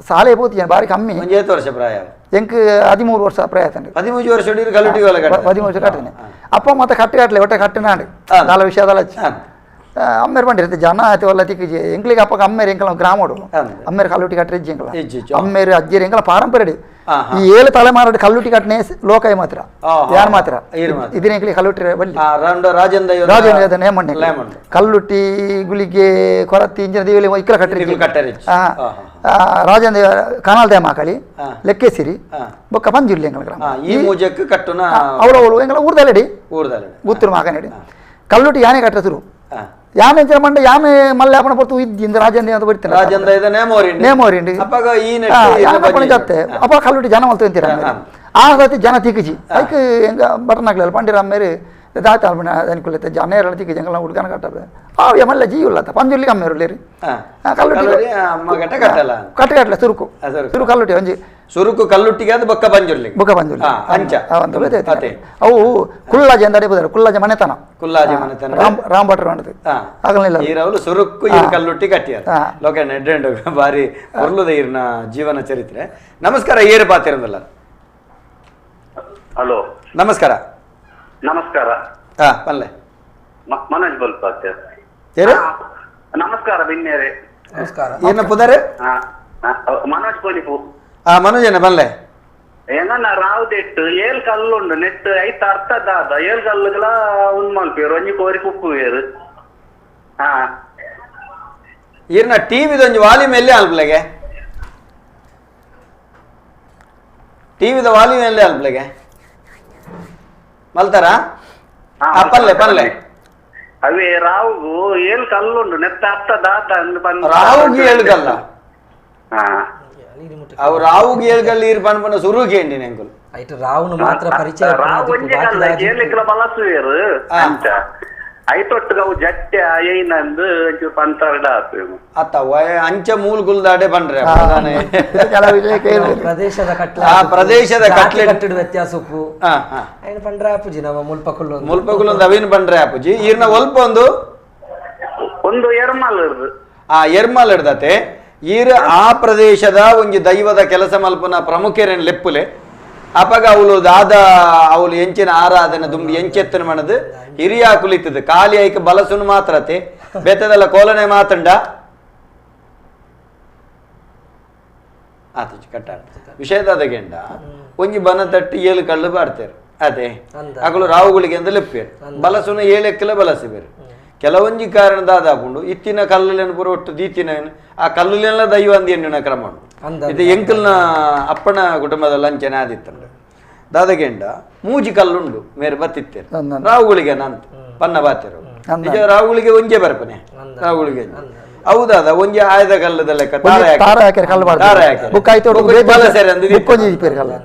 ಸಾಲೆ ಪೋತಿ ಬಾರಿ ಕಮ್ಮಿ ಏತು ವರ್ಷ ಪ್ರಾಯ ಎಂಕ್ 13 ವರ್ಷ ಪ್ರಾಯ ತಂಡು 13 ವರ್ಷ 13 ವರ್ಷ ಕಟ್ಟಿನಿ ಅಪ್ಪ ಮತ್ತೆ ಕಟ್ಟಿ ಕಟ್ಟಲೆ ಒಟ್ಟೆ ಕಟ್ಟಿನಾಡು ದಾಲ ವಿಷಯ ದಾಲ ಅಮ್ಮೇರು ಬಂಡಿರುತ್ತೆ ಜನ ಆಯ್ತು ಅಲ್ಲ ತಿಕ್ಕಿಜಿ ಎಂಕ್ಲಿಗೆ ಅಪ್ಪಗೆ ಅಮ್ಮೇರು ಎಂಕಲ ಗ್ರಾಮೋಡು ಅಮ್ಮೇರು ಕಲ್ಲುಟ್ಟಿ ಕಟ್ಟರೆ ಎಂಕಲ ಅಮ್ಮೇರು ಅಜ್ಜಿರು ಎಂಕಲ ಪಾರಂಪರ್ಯ ಈ 7 ತಲೆಮಾರು ಕಲ್ಲುಟ್ಟಿ ಕಟ್ಟನೆ ಲೋಕಾಯ ಮಾತ್ರ ಯಾರು ಮಾತ್ರ ಇದನ್ನ ಎಂಕ್ಲಿ ಕಲ್ಲುಟ್ಟಿ ಬಲ್ಲಿ ರಾಜೇಂದ್ರ ನೇಮಣ್ಣ ಕಲ್ಲುಟ್ಟಿ ಗುಳಿಗೆ ಕೊರತಿ ಇಂಜಿನ ದೇವಲಿ ಇಕ್ಕಲ ಕಟ್ಟರೆ ರಾಜೇಂದ್ರ ಕನಾಲ್ ದೇಮ ಕಳಿ ಲೆಕ್ಕೆಸಿರಿ ಬೊಕ್ಕ ಪಂಜುರ್ಲಿ ಎಂಕಲ ಗ್ರಾಮ ಈ ಮೂಜಕ್ಕೆ ಕಟ್ಟುನ ಅವಳು ಎಂಕಲ ಊರ್ದಲ್ಲಡಿ ಗುತ್ತೂರು ಮಾಕನಡಿ ಕಲ್ಲುಟ್ಟಿ ಯಾನೆ ಕಟ್ಟರೆ ಶುರು ಯಾಮೆ ಮಂಡ ಯಾಮೆ ಮಲ್ಲೆ ಅಪ್ಪನ ಪೊರ್ತು ಇದ್ದಿಂದ ರಾಜೇಂದ್ರ ಅಂತ ಬರ್ತಾರೆ ರಾಜೇಂದ್ರ ಇದೆ ನೇಮೋರಿಂಡಿ ಅಪ್ಪನ ಜೊತೆ ಅಪ್ಪ ಕಲ್ಲುಟ್ಟಿ ಜನ ಮಲ್ತು ಅಂತೀರ ಆ ಸತಿ ಜನ ತಿಕ್ಕಿಜಿ ಅದಕ್ಕೆ ಹೆಂಗ ಬಟನ್ ಹಾಕ್ಲಿಲ್ಲ ಪಂಡಿರ ಅಮ್ಮೇರು ದಾತ ಅನ್ಕೊಳ್ಳುತ್ತೆ ಜನ ಎರಡು ತಿಕ್ಕಿಜಿ ಎಂಗಲ ಹುಡುಗನ ಕಟ್ಟದ ಆ ಮಲ್ಲ ಜೀವ ಇಲ್ಲ ಪಂಜುರ್ಲಿಗೆ ಅಮ್ಮೇರುಳ್ಳಿರಿ ಕಲ್ಲುಟ್ಟಿ ಕಟ್ಟ ಕಟ್ಟಲೆ ಸುರುಕು ಸುರು ಕಲ್ಲುಟ್ಟಿ ಒಂಜಿ ಸುರುಕು ಕಲ್ಲುಟ್ಟಿಗೆ ಅದು ಬೊಕ್ಕ ಪಂಜುರ್ಲಿ ಬೊಕ್ಕ ಪಂಜುರ್ಲಿ ಅಂಚ ಅವು ಕುಲ್ಲಾಜೆ ಅಂತ ಅಡಿಬೋದಾರೆ ಕುಲ್ಲಾಜೆ ಮನೆತನ ಕುಲ್ಲಾಜೆ ಮನೆತನ ರಾಮ್ ರಾಮ್ ಭಟ್ರು ಮಾಡದು ಆಗಲಿಲ್ಲ ಈರವಳು ಸುರುಕು ಈ ಕಲ್ಲುಟ್ಟಿ ಕಟ್ಟಿಯಾರ ಲೋಕ ನೆಡ್ರೆಂಡು ಬಾರಿ ಒರ್ಲುದ ಈರ್ನ ಜೀವನ ಚರಿತ್ರೆ. ನಮಸ್ಕಾರ ಏರು ಪಾತಿರಂದಲ್ಲ. ಹಲೋ ನಮಸ್ಕಾರ. ನಮಸ್ಕಾರ. ಹಾ ಪಲ್ಲೆ ಮನೋಜ್ ಬಲ್ಪಾತ್ಯ. ನಮಸ್ಕಾರ ಬಿನ್ನೇರೆ. ನಮಸ್ಕಾರ. ಏನ ಪುದರೆ ಮನೋಜ್ ಪೊಲಿಪು. ಆ ಮನೋಜನ ಬಲ್ಲೆ ಏನನ್ನ ರಾವ್ದೆಟ್ಟು ಏಳ್ ಕಲ್ಲುಂಡು ನೆಟ್ ಐತ ಅರ್ಥ ದಾದ ಏಳ್ ಕಲ್ಲುಗಳ ಉಂಡು ಮಲ್ಪೇರು ಒಂಜಿ ಕೋರಿ ಕುಪ್ಪುವೇರು. ಹಾ ಈರ್ನ ಟಿವಿದೊಂಜಿ ವಾಲ್ಯೂಮ್ ಎಲ್ಲೇ ಅಲ್ಪ್ಲೆಗೆ ಟಿವಿದ ವಾಲ್ಯೂಮ್ ಎಲ್ಲೇ ಅಲ್ಪ್ಲೆಗೆ ಮಲ್ತಾರ ಪಲ್ಲೆ ಪಲ್ಲೆ ಅವೇ ರಾವುಗು ಏಳ್ ಕಲ್ಲುಂಡು ನೆತ್ತ ಅರ್ಥ ದಾದ ರಾವುಗು ಏಳು ಕಲ್ಲ ಹಾ ಅವು ರಾವುಗೆ ಏಳು ಕಲ್ಲು ಈರ್ ಪಣ್ಪಣ ಪಣ್ಣ ಸುರುಗೆ ಎಂಡಿನ ಅಂಕುಲ್ ಐಟ್ ರಾವುನು ಮಾತ್ರ ಪರಿಚಯ ರಾವು ಒಂಜೆ ಕಲ್ಲ ಏಳಿಕ್ಲ ಬಲಸುವೇರು ಅಂತ ಐತೊಟ್ಟುಗ ಅವು ಜಟ್ಟೆ ಐನಂದು ಒಂಚೂರು ಪಂತರ್ಡ ಆತು ಅತ್ತ ಅಂಚ ಮೂಲ್ ಗುಲ್ದಾಡೆ ಪಂಡ್ರೆ ಪ್ರದೇಶದ ಕಟ್ಲೆ ಆ ಪ್ರದೇಶದ ಕಟ್ಲೆ ಕಟ್ಟಡ ವ್ಯತ್ಯಾಸ ಉಪ್ಪು ಐನ ಪಂಡ್ರೆ ಆಪುಜಿ ನಮ್ಮ ಮುಲ್ಪಕುಲ್ಲು ಮುಲ್ಪಕುಲ್ಲೊಂದು ಅವಿನ ಪಂಡ್ರೆ ಆಪುಜಿ ಈರ್ನ ಒಲ್ಪ ಒಂದು ಒಂದು ಎರ್ಮಲ್ ಆ ಎರ್ಮಲ್ ಹಿಡ್ದತೆ ಈರ್ ಆ ಪ್ರದೇಶದ ಒಂಜಿ ದೈವದ ಕೆಲಸ ಮಲ್ಪನ ಪ್ರಮುಖರೇನು ಲೆಪ್ಪುಲೆ ಅಪಗ ಅವಳು ದಾದ ಅವಳು ಎಂಚಿನ ಆರಾಧನೆ ದುಂಬಿ ಎಂಚೆತ್ತನ ಮಣದು ಹಿರಿಯ ಕುಲಿತದ ಖಾಲಿ ಐಕ ಬಲಸುನು ಮಾತ್ರತೆ ಬೆತ್ತದಲ್ಲ ಕೋಲನೆ ಮಾತಂಡ ಆತುಜಿ ಕಟ್ಟಾಡ ವಿಷಯದಾದ ಗೆಂಡ ಒಂಜಿ ಬನ ತಟ್ಟಿ ಏಳು ಕಲ್ಲು ಬಾಡ್ತಾರೆ ಅದೇ ಅಕಲು ರಾವುಗಳಿಗೆ ಅಂತ ಲೆಪ್ಪೇರು ಬಲಸುನ ಏಳೆಕ್ಕಲ ಬಲಸಿಬೇರು ಕೆಲವೊಂಜಿ ಕಾರಣದಾದ ಆಪುಂಡು ಇತ್ತಿನ ಕಲ್ಲುಲೇನು ಪೂರ ಒಟ್ಟು ದೀತಿನ ಆ ಕಲ್ಲುಲೆಲ್ಲ ದೈವ ಅಂದ ಎಣ್ಣಿನ ಕ್ರಮ ಉಂಡು ಇದು ಎಂಕಲ್ನ ಅಪ್ಪನ ಕುಟುಂಬದ ಲಂಚನೆ ಆದಿತ್ತಂಡು ದಾದಗೆಂಡ ಮೂಜಿ ಕಲ್ಲುಂಡು ಮೇರೆ ಬತ್ತಿತ್ತೇರು ರಾವುಗಳಿಗೆ ನಂತ ಪನ್ನ ಬಾತಿರು ನಿಜ ರಾವುಗಳಿಗೆ ಒಂಜೆ ಬರ್ಪನೆ ರಾವುಗಳಿಗೆ ಹೌದಾದ ಒಂಜಿ ಆಯ್ದ ಕಲ್ಲದ ಲೆಕ್ಕ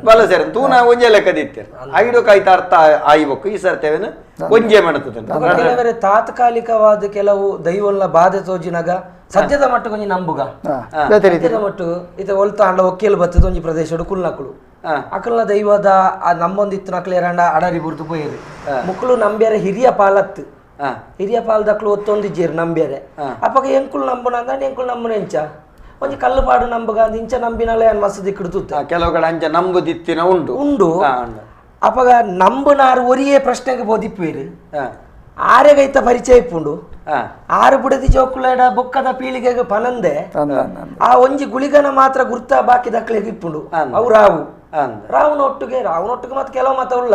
ಬಲ ಸೇರ ತೂನ ಒಂಜೆ ಲೆಕ್ಕ ದಿತ್ತೇರು ಐಡು ಕಾಯ್ತ ಅರ್ಥ ಆಯ್ಬೇಕು ಈ ಸರ್ತೇವೇನು ಒಂಜೆ ಮಾಡ್ತದೆ. ತಾತ್ಕಾಲಿಕವಾದ ಕೆಲವು ದೈವಲ್ಲ ಬಾಧೆ ತೋಜಿನಾಗ ಸದ್ಯದ ಮಟ್ಟಕ್ಕೆ ಒಂಜಿ ನಂಬುಗ ಸದ್ಯದ ಮಟ್ಟು ಇತ ಒಲ್ತ ಅಂಡ ಒಕ್ಕೇಲು ಬತ್ತದ ಒಂಜಿ ಪ್ರದೇಶಡು ಕುಲ್ನಕುಲು ಅಕಲ್ನ ದೈವದ ನಮ್ಮೊಂದಿತ್ತು ನಕಲೇರಂಡ ಅಡರಿ ಬುರ್ದು ಪೋಯಿರು ಮುಕ್ಕಳು ನಂಬ್ಯಾರೆ ಹಿರಿಯ ಪಾಲತ್ತು ಹಿರಿಯ ಪಾಲ್ದಕ್ಲು ಒತ್ತೊಂದಿಜ್ಜೇರು ನಂಬ್ಯಾರೆ ಅಪ್ಪಗ ಎಂಕುಲು ನಂಬುನ ಅಂದ ಎಂಕುಲು ನಂಬುನ ಎಂಚ ಒಂಜಿ ಕಲ್ಲು ಪಾಡು ನಂಬುಗ ಅಂದ್ ಇಂಚ ನಂಬಿನಲ್ಲ ಏನ್ ಮಸ್ತ್ ದಿಕ್ಕಿಡು ಕೆಲವು ಕಡೆ ಅಂಚ ನಂಬುದಿತ್ತಿನ ಉಂಡು ಉಂಡು ಅಪ್ಪಗ ನಂಬುನಾರು ಒರಿಯೇ ಪ್ರಶ್ನೆಗೆ ಬೋದಿಪ್ಪೇರು ಆರೆಗೈತ ಪರಿಚಯ ಇಪ್ಪುಂಡು ಆರು ಬುಡದಿ ಜೋಕುಲಡ ಬೊಕ್ಕದ ಪೀಳಿಗೆಗೆ ಪನಂದೆ ಆ ಒಂಜಿ ಗುಳಿಗನ ಮಾತ್ರ ಗುರ್ತ ಬಾಕಿ ದಕ್ಲೆಗೆ ಇಪ್ಪುಂಡು ಅವು ರಾವು ರಾವುನೊಟ್ಟಿಗೆ ರಾವುನೊಟ್ಟಿಗೆ ಮತ್ತೆ ಕೆಲವು ಮತ ಉಳ್ಳ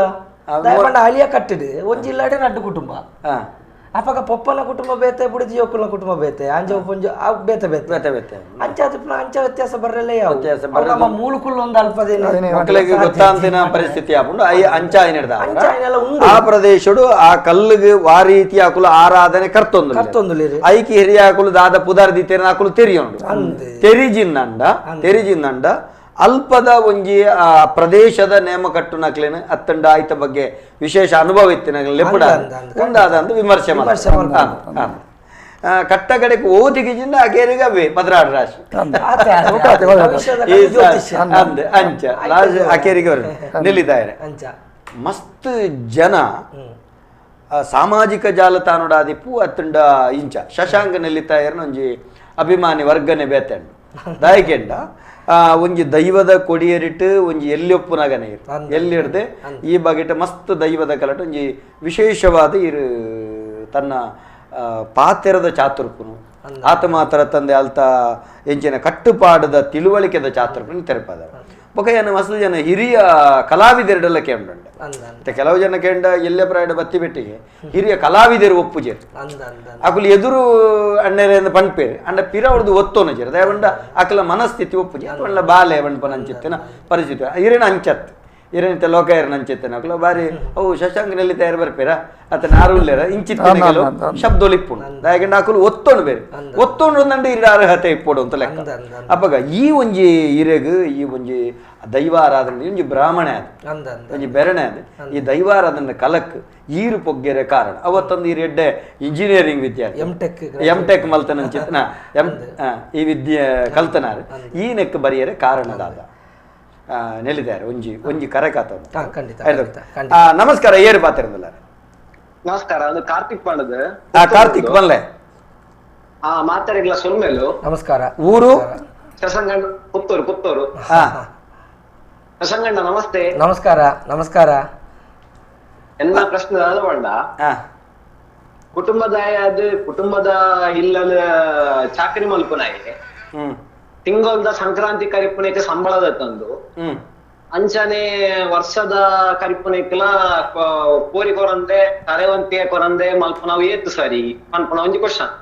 ದಯಪಂಡ ಅಳಿಯ ಕಟ್ಟಿಡು ಒಂಜಿ ಇಲ್ಲಾಡೆ ನಡ್ಡು ಕುಟುಂಬ ಅಪ್ಪಗ ಪೊಪ್ಪನ ಕುಟುಂಬ ಬೇತೆ ಬುಡಿದಿ ಜೋಕುಲ ಕುಟುಂಬ ಬೇತೆ ಅಂಜ ಪೊಂಜ ಬೇತೆ ಬೇತೆ ಬೇತೆ ಬೇತೆ ಅಂಚ ಅಂಚ ವ್ಯತ್ಯಾಸ ಬರಲೇ ಯಾವ ನಮ್ಮ ಮೂಲಕುಲ್ ಒಂದು ಅಲ್ಪದೇನೆ ಮಕ್ಕಳಿಗೆ ಗೊತ್ತಾಂತಿನ ಪರಿಸ್ಥಿತಿ ಆಪುಂಡು ಅಂಚ ಆ ಪ್ರದೇಶಡು ಆ ಕಲ್ಲಿಗೆ ಆ ರೀತಿ ಆಕುಲು ಆರಾಧನೆ ಕರ್ತೊಂದು ಕರ್ತೊಂದು ಐಕಿ ಹಿರಿಯ ಆಕುಲು ದಾದ ಪುದಾರ್ ದೀತೇನ ಆಕುಲು ತೆರಿಯೊಂಡು ತೆರಿಜಿನ್ನಂಡ ತೆರಿಜಿನ್ನಂಡ ಅಲ್ಪದ ಒಂಜಿ ಆ ಪ್ರದೇಶದ ನೇಮ ಕಟ್ಟುನಕ್ಲೇನು ಅತ್ತಂಡ ಆಯ್ತ ಬಗ್ಗೆ ವಿಶೇಷ ಅನುಭವ ಇತ್ತಿನ ಲೆಪ್ಪುಡ ಉಂದಾದ ಅಂತ ವಿಮರ್ಶೆ ಕಟ್ಟ ಕಡೆಗೆ ಓದಿಗಿಜಿಂದ ಅಗೇರಿಗೆ ಅವೇ ಪದ್ರಾಡು ರಾಶಿ ಅಂದ ಅಂಚ ರಾಶಿ ಅಕೇರಿಗೆ ನಿಲ್ಲಿದ್ದಾರೆ. ಮಸ್ತ್ ಜನ ಸಾಮಾಜಿಕ ಜಾಲತಾಣಡಾದಿಪ್ಪು ಅತ್ತಂಡ ಇಂಚ ಶಶಾಂಕ ನೆಲ್ಲಿತಾಯರ್ನ ಒಂಜಿ ಅಭಿಮಾನಿ ವರ್ಗನೆ ಬೇತೆಂಡು ದಾಯಕೆಂಡ ಒಂಜಿ ದೈವದ ಕೊಡಿಯರಿಟ್ಟು ಒಂಜಿ ಎಲ್ಲಿೊಪ್ಪುನಗನೆ ಇರು ಎಲ್ಲಿಡ್ದೆ ಈ ಬಗೆಟ ಮಸ್ತ್ ದೈವದ ಕಲಟ ಒಂಜಿ ವಿಶೇಷವಾದ ಇರು ತನ್ನ ಪಾತೆರದ ಚಾತುರ್ಪುನು ಆತ ಮಾತ್ರ ತಂದೆ ಅಲ್ತ ಎಂಚಿನ ಕಟ್ಟುಪಾಡದ ತಿಳುವಳಿಕೆದ ಚಾತುರ್ಪುನ ತೆರಪದ ಬೊಕ ಏನ ಮಸ್ತ್ ಜನ ಹಿರಿಯ ಕಲಾವಿದರೆಲ್ಲ ಕೇಂಡ ಮತ್ತೆ ಕೆಲವು ಜನ ಕೇಂಡ ಎಲ್ಲೆ ಪ್ರಾಯದ ಬತ್ತಿ ಬೆಟ್ಟಿಗೆ ಹಿರಿಯ ಕಲಾವಿದರು ಒಪ್ಪುಜೇರು ಅಕುಲು ಎದುರು ಅಣ್ಣೆರೆಂದು ಪಣ್ಪೇರು ಅಂಡ ಪಿರ ಅವ್ರದ್ದು ಒತ್ತೋನ ಜೇರು ದಯವಂಡ ಅಕಲ ಮನಸ್ಥಿತಿ ಒಪ್ಪುಜಿ ಅಥವಾ ಬಾಲೆ ಬಣ್ಪನ ಅಂಚಿತ್ತೇನ ಪರಿಸ್ಥಿತಿ ಹಿರೇನ ಅಂಚತ್ ಹಿರೇನಿತ ಲೋಕ ಏರನ ಅಂಚಿತ್ತೇನ ಅಕುಲ ಬಾರಿ ಅವು ಶಶಾಂಕನಲ್ಲಿ ತಯಾರು ಬರ್ಪೇರ ಅತನ ಆರುಲ್ಲೇರ ಇಂಚಿತ್ತೇನ ಕೆಲವು ಶಬ್ದೊಲಿಪ್ಪುಂಡು ದಯಗಂಡ ಅಕುಲು ಒತ್ತೋಣ ಬೇರೆ ಒತ್ತೋಣ ಅಂದಂಡ ಇರ ಅರ್ಹತೆ ಇಪ್ಪೋಡು ಅಂತ ಲೆಕ್ಕ. ಅಪ್ಪಗ ಈ ಒಂಜಿ ಹಿರೇಗು ಈ ಒಂಜಿ ದೈವಾರಾಧನೆ ಒಂಜಿ ಬ್ರಾಹ್ಮಣೆ ಅದು ಒಂಜಿ ಬೆರಣೆ ಅದು ಈ ದೈವಾರಾಧನೆ ಕಲಕ್ ಈರು ಪೊಗ್ಗೆರೆ ಕಾರಣ ಅವತ್ತೊಂದು ಈ ಎಡ್ಡೆ ಇಂಜಿನಿಯರಿಂಗ್ ವಿದ್ಯಾರ್ಥಿ ಎಂ ಟೆಕ್ ಮಲ್ತನ ಚಿತ್ನ ಎಂ ಈ ವಿದ್ಯೆ ಕಲ್ತನಾರು ಈ ನೆಕ್ ಬರೆಯರೆ ಕಾರಣದಾದ ನೆಲ್ಲಿದ್ದಾರೆ ಒಂಜಿ ಒಂಜಿ ಕರೆ ಕಾತ. ನಮಸ್ಕಾರ ಏರು ಪಾತಿರಂದಿಲ್ಲ. ನಮಸ್ಕಾರ, ಅದು ಕಾರ್ತಿಕ್ ಪಂಡದು. ಕಾರ್ತಿಕ್ ಬಲ್ಲೆ ಮಾತಾಡಿಲ್ಲ ಸೊಲ್ಮೇಲು. ನಮಸ್ಕಾರ. ಊರು ಶಶಂಗಣ್ಣ, ಪುತ್ತೂರು. ಪುತ್ತೂರು. ಶಶಂಗಣ್ಣ ನಮಸ್ತೆ. ನಮಸ್ಕಾರ ನಮಸ್ಕಾರ. ಎಲ್ಲ ಪ್ರಶ್ನೆ ಅಳವಂಡ ಕುಟುಂಬದ ಕುಟುಂಬದ ಇಲ್ಲದ ಚಾಕರಿ ಮಲ್ಪುನಾಯಿ ತಿಂಗಳದ ಸಂಕ್ರಾಂತಿ ಕರಿಪುನಕ್ಕೆ ಸಂಬಳದ ತಂದು ಅಂಚನೆ ವರ್ಷದ ಕರಿಪುನಕ್ಕೆಲ್ಲ ಕೋರಿ ಕೊರಂದೆ ತರೆವಂತಿಗೆ ಕೊರಂದೆ ಮಲ್ಪುನವು ಏತು ಸರಿ ಮಲ್ಪುನ ಒಂಜಿ ಕ್ವಶನ್.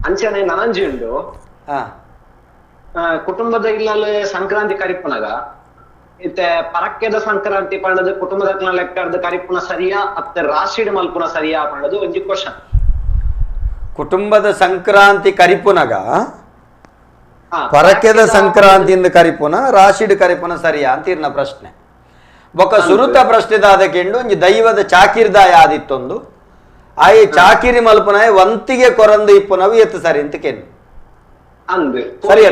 ಅಂಚನೆ ನನಂಜಿ ಉಂಡು ಕುಟುಂಬದ ಇಲ್ಲಲ್ಲಿ ಸಂಕ್ರಾಂತಿ ಕರಿಪುನಗ ಇತ್ತೆ ಪರಕ್ಕೆದ ಸಂಕ್ರಾಂತಿ ಪಂಡದು ಕುಟುಂಬದ ಲೆಕ್ಕದ ಕರಿಪುನ ಸರಿಯಾ ಅತ್ತೆ ರಾಶಿಡ್ ಮಲ್ಪುನ ಸರಿಯಾ ಪಂಡದು ಒಂಜಿ ಕ್ವಶನ್. ಕುಟುಂಬದ ಸಂಕ್ರಾಂತಿ ಕರಿಪುನಗ ಪರಕೆದ ಸಂಕ್ರಾಂತಿಯಿಂದ ಕರಿಪುನ ರಾಶಿಡ್ ಕರಿಪುನ ಸರಿಯಾ ಅಂತ ಇರ್ನ ಪ್ರಶ್ನೆ. ಬೊಕ್ಕ ಸುರುತ ಪ್ರಶ್ನೆದಾದ ಕೆಂಡು ಒಂಜಿ ದೈವದ ಚಾಕಿರ್ದಾಯ ಆದಿತ್ತೊಂದು ಆಯ್ ಚಾಕಿರಿ ಮಲ್ಪುನಾಯ ವಂತಿಗೆ ಕೊರಂದು ಇಪ್ಪುನವು ಎತ್ತು ಸರಿ ಅಂತ ಕೆಂಡು ಸರಿ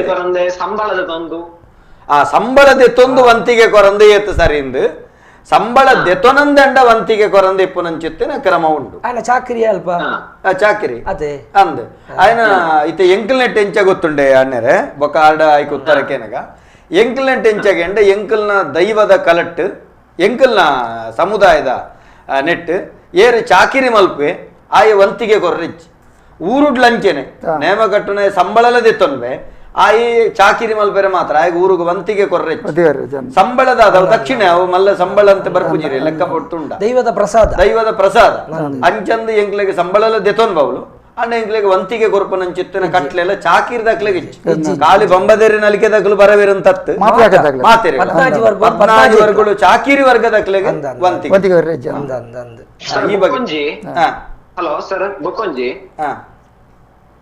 ಆ ಸಂಬಳದ ತೊಂದು ವಂತಿಗೆ ಕೊರಂದು ಏತು ಸರಿಂದು ಸಂಬಳ ದೆತೊನಂದಂಡ ವಂತಿಗೆ ಕೊರಂದು ಇಪ್ಪುನಂಚಿತ್ತಿನ ಕ್ರಮ ಉಂಡು. ಚಾಕಿರಿ ಅಲ್ಪ ಚಾಕಿರಿ ಅದೇ ಅಂದ್ ಆಯ್ನ ಇತ್ತೆ ಎಂಕಲ್ನೆಟ್ ಎಂಚ ಗೊತ್ತುಂಡೆ ಅಣ್ಣರೆ ಬೊಕ್ಕ ಆರ್ಡ ಆಯ್ಕೆ ಉತ್ತರಕ್ಕೇನಗ ಎಂಕಲ್ನೆಟ್ ಎಂಚಗೆಂಡ ಎಂಕಲ್ನ ದೈವದ ಕಲಟ್ಟು ಎಂಕಲ್ನ ಸಮುದಾಯದ ನೆಟ್ ಏರು ಚಾಕಿರಿ ಮಲ್ಪೆ ಆಯ ವಂತಿಗೆ ಕೊರ್ರಿಚ್ ಊರುಡ್ಲಂಚೆನೆ ನೇಮ ಕಟ್ಟುನ ಸಂಬಳಲ ದೆತ್ತೊನ್ವೆ ಆಯಿ ಚಾಕಿರಿ ಮಲ್ಪೆರೆ ಮಾತ್ರ ಆಯ್ಗ ಊರುಗು ವಂತಿಗೆ ಕೊರ್ರೆ ಸಂಬಳದ ಅವು ದಕ್ಷಿಣ ಅವು ಮಲ್ಲ ಸಂಬಳ ಅಂತ ಬರ್ಪುಜಿರಿ ಲೆಕ್ಕ ಪೊಟ್ಟುಂಡ ದೈವದ ಪ್ರಸಾದ ದೈವದ ಪ್ರಸಾದ ಅಂಚಂದು ಎಂಕ್ಲೆಗೆ ಸಂಬಳಲ ದೆತೊನ್ ಬಾವುಲು ಅಣ್ಣ ಎಂಕ್ಲೆಗೆ ವಂತಿಗೆ ಕೊರ್ಪನಂಚಿತ್ತಿನ ಕಟ್ಲೆಲ್ಲ ಚಾಕಿರಿ ದಕ್ಲೆಗೆ ಖಾಲಿ ಬೊಂಬದೇರಿ ನಲಿಕೆ ದಕ್ಲು ಬರವೇರಂತ ಮಾತೇರಿ ಪದ್ನಾಜಿ ವರ್ಗಗಳು ಚಾಕಿರಿ ವರ್ಗದಕ್ಲೆಗೆ ವಂತಿಗೆ ಈ ಬಗ್ಗೆ. ಹಲೋ ಸರ್, ಬೊಕ್ಕೊಂಜಿ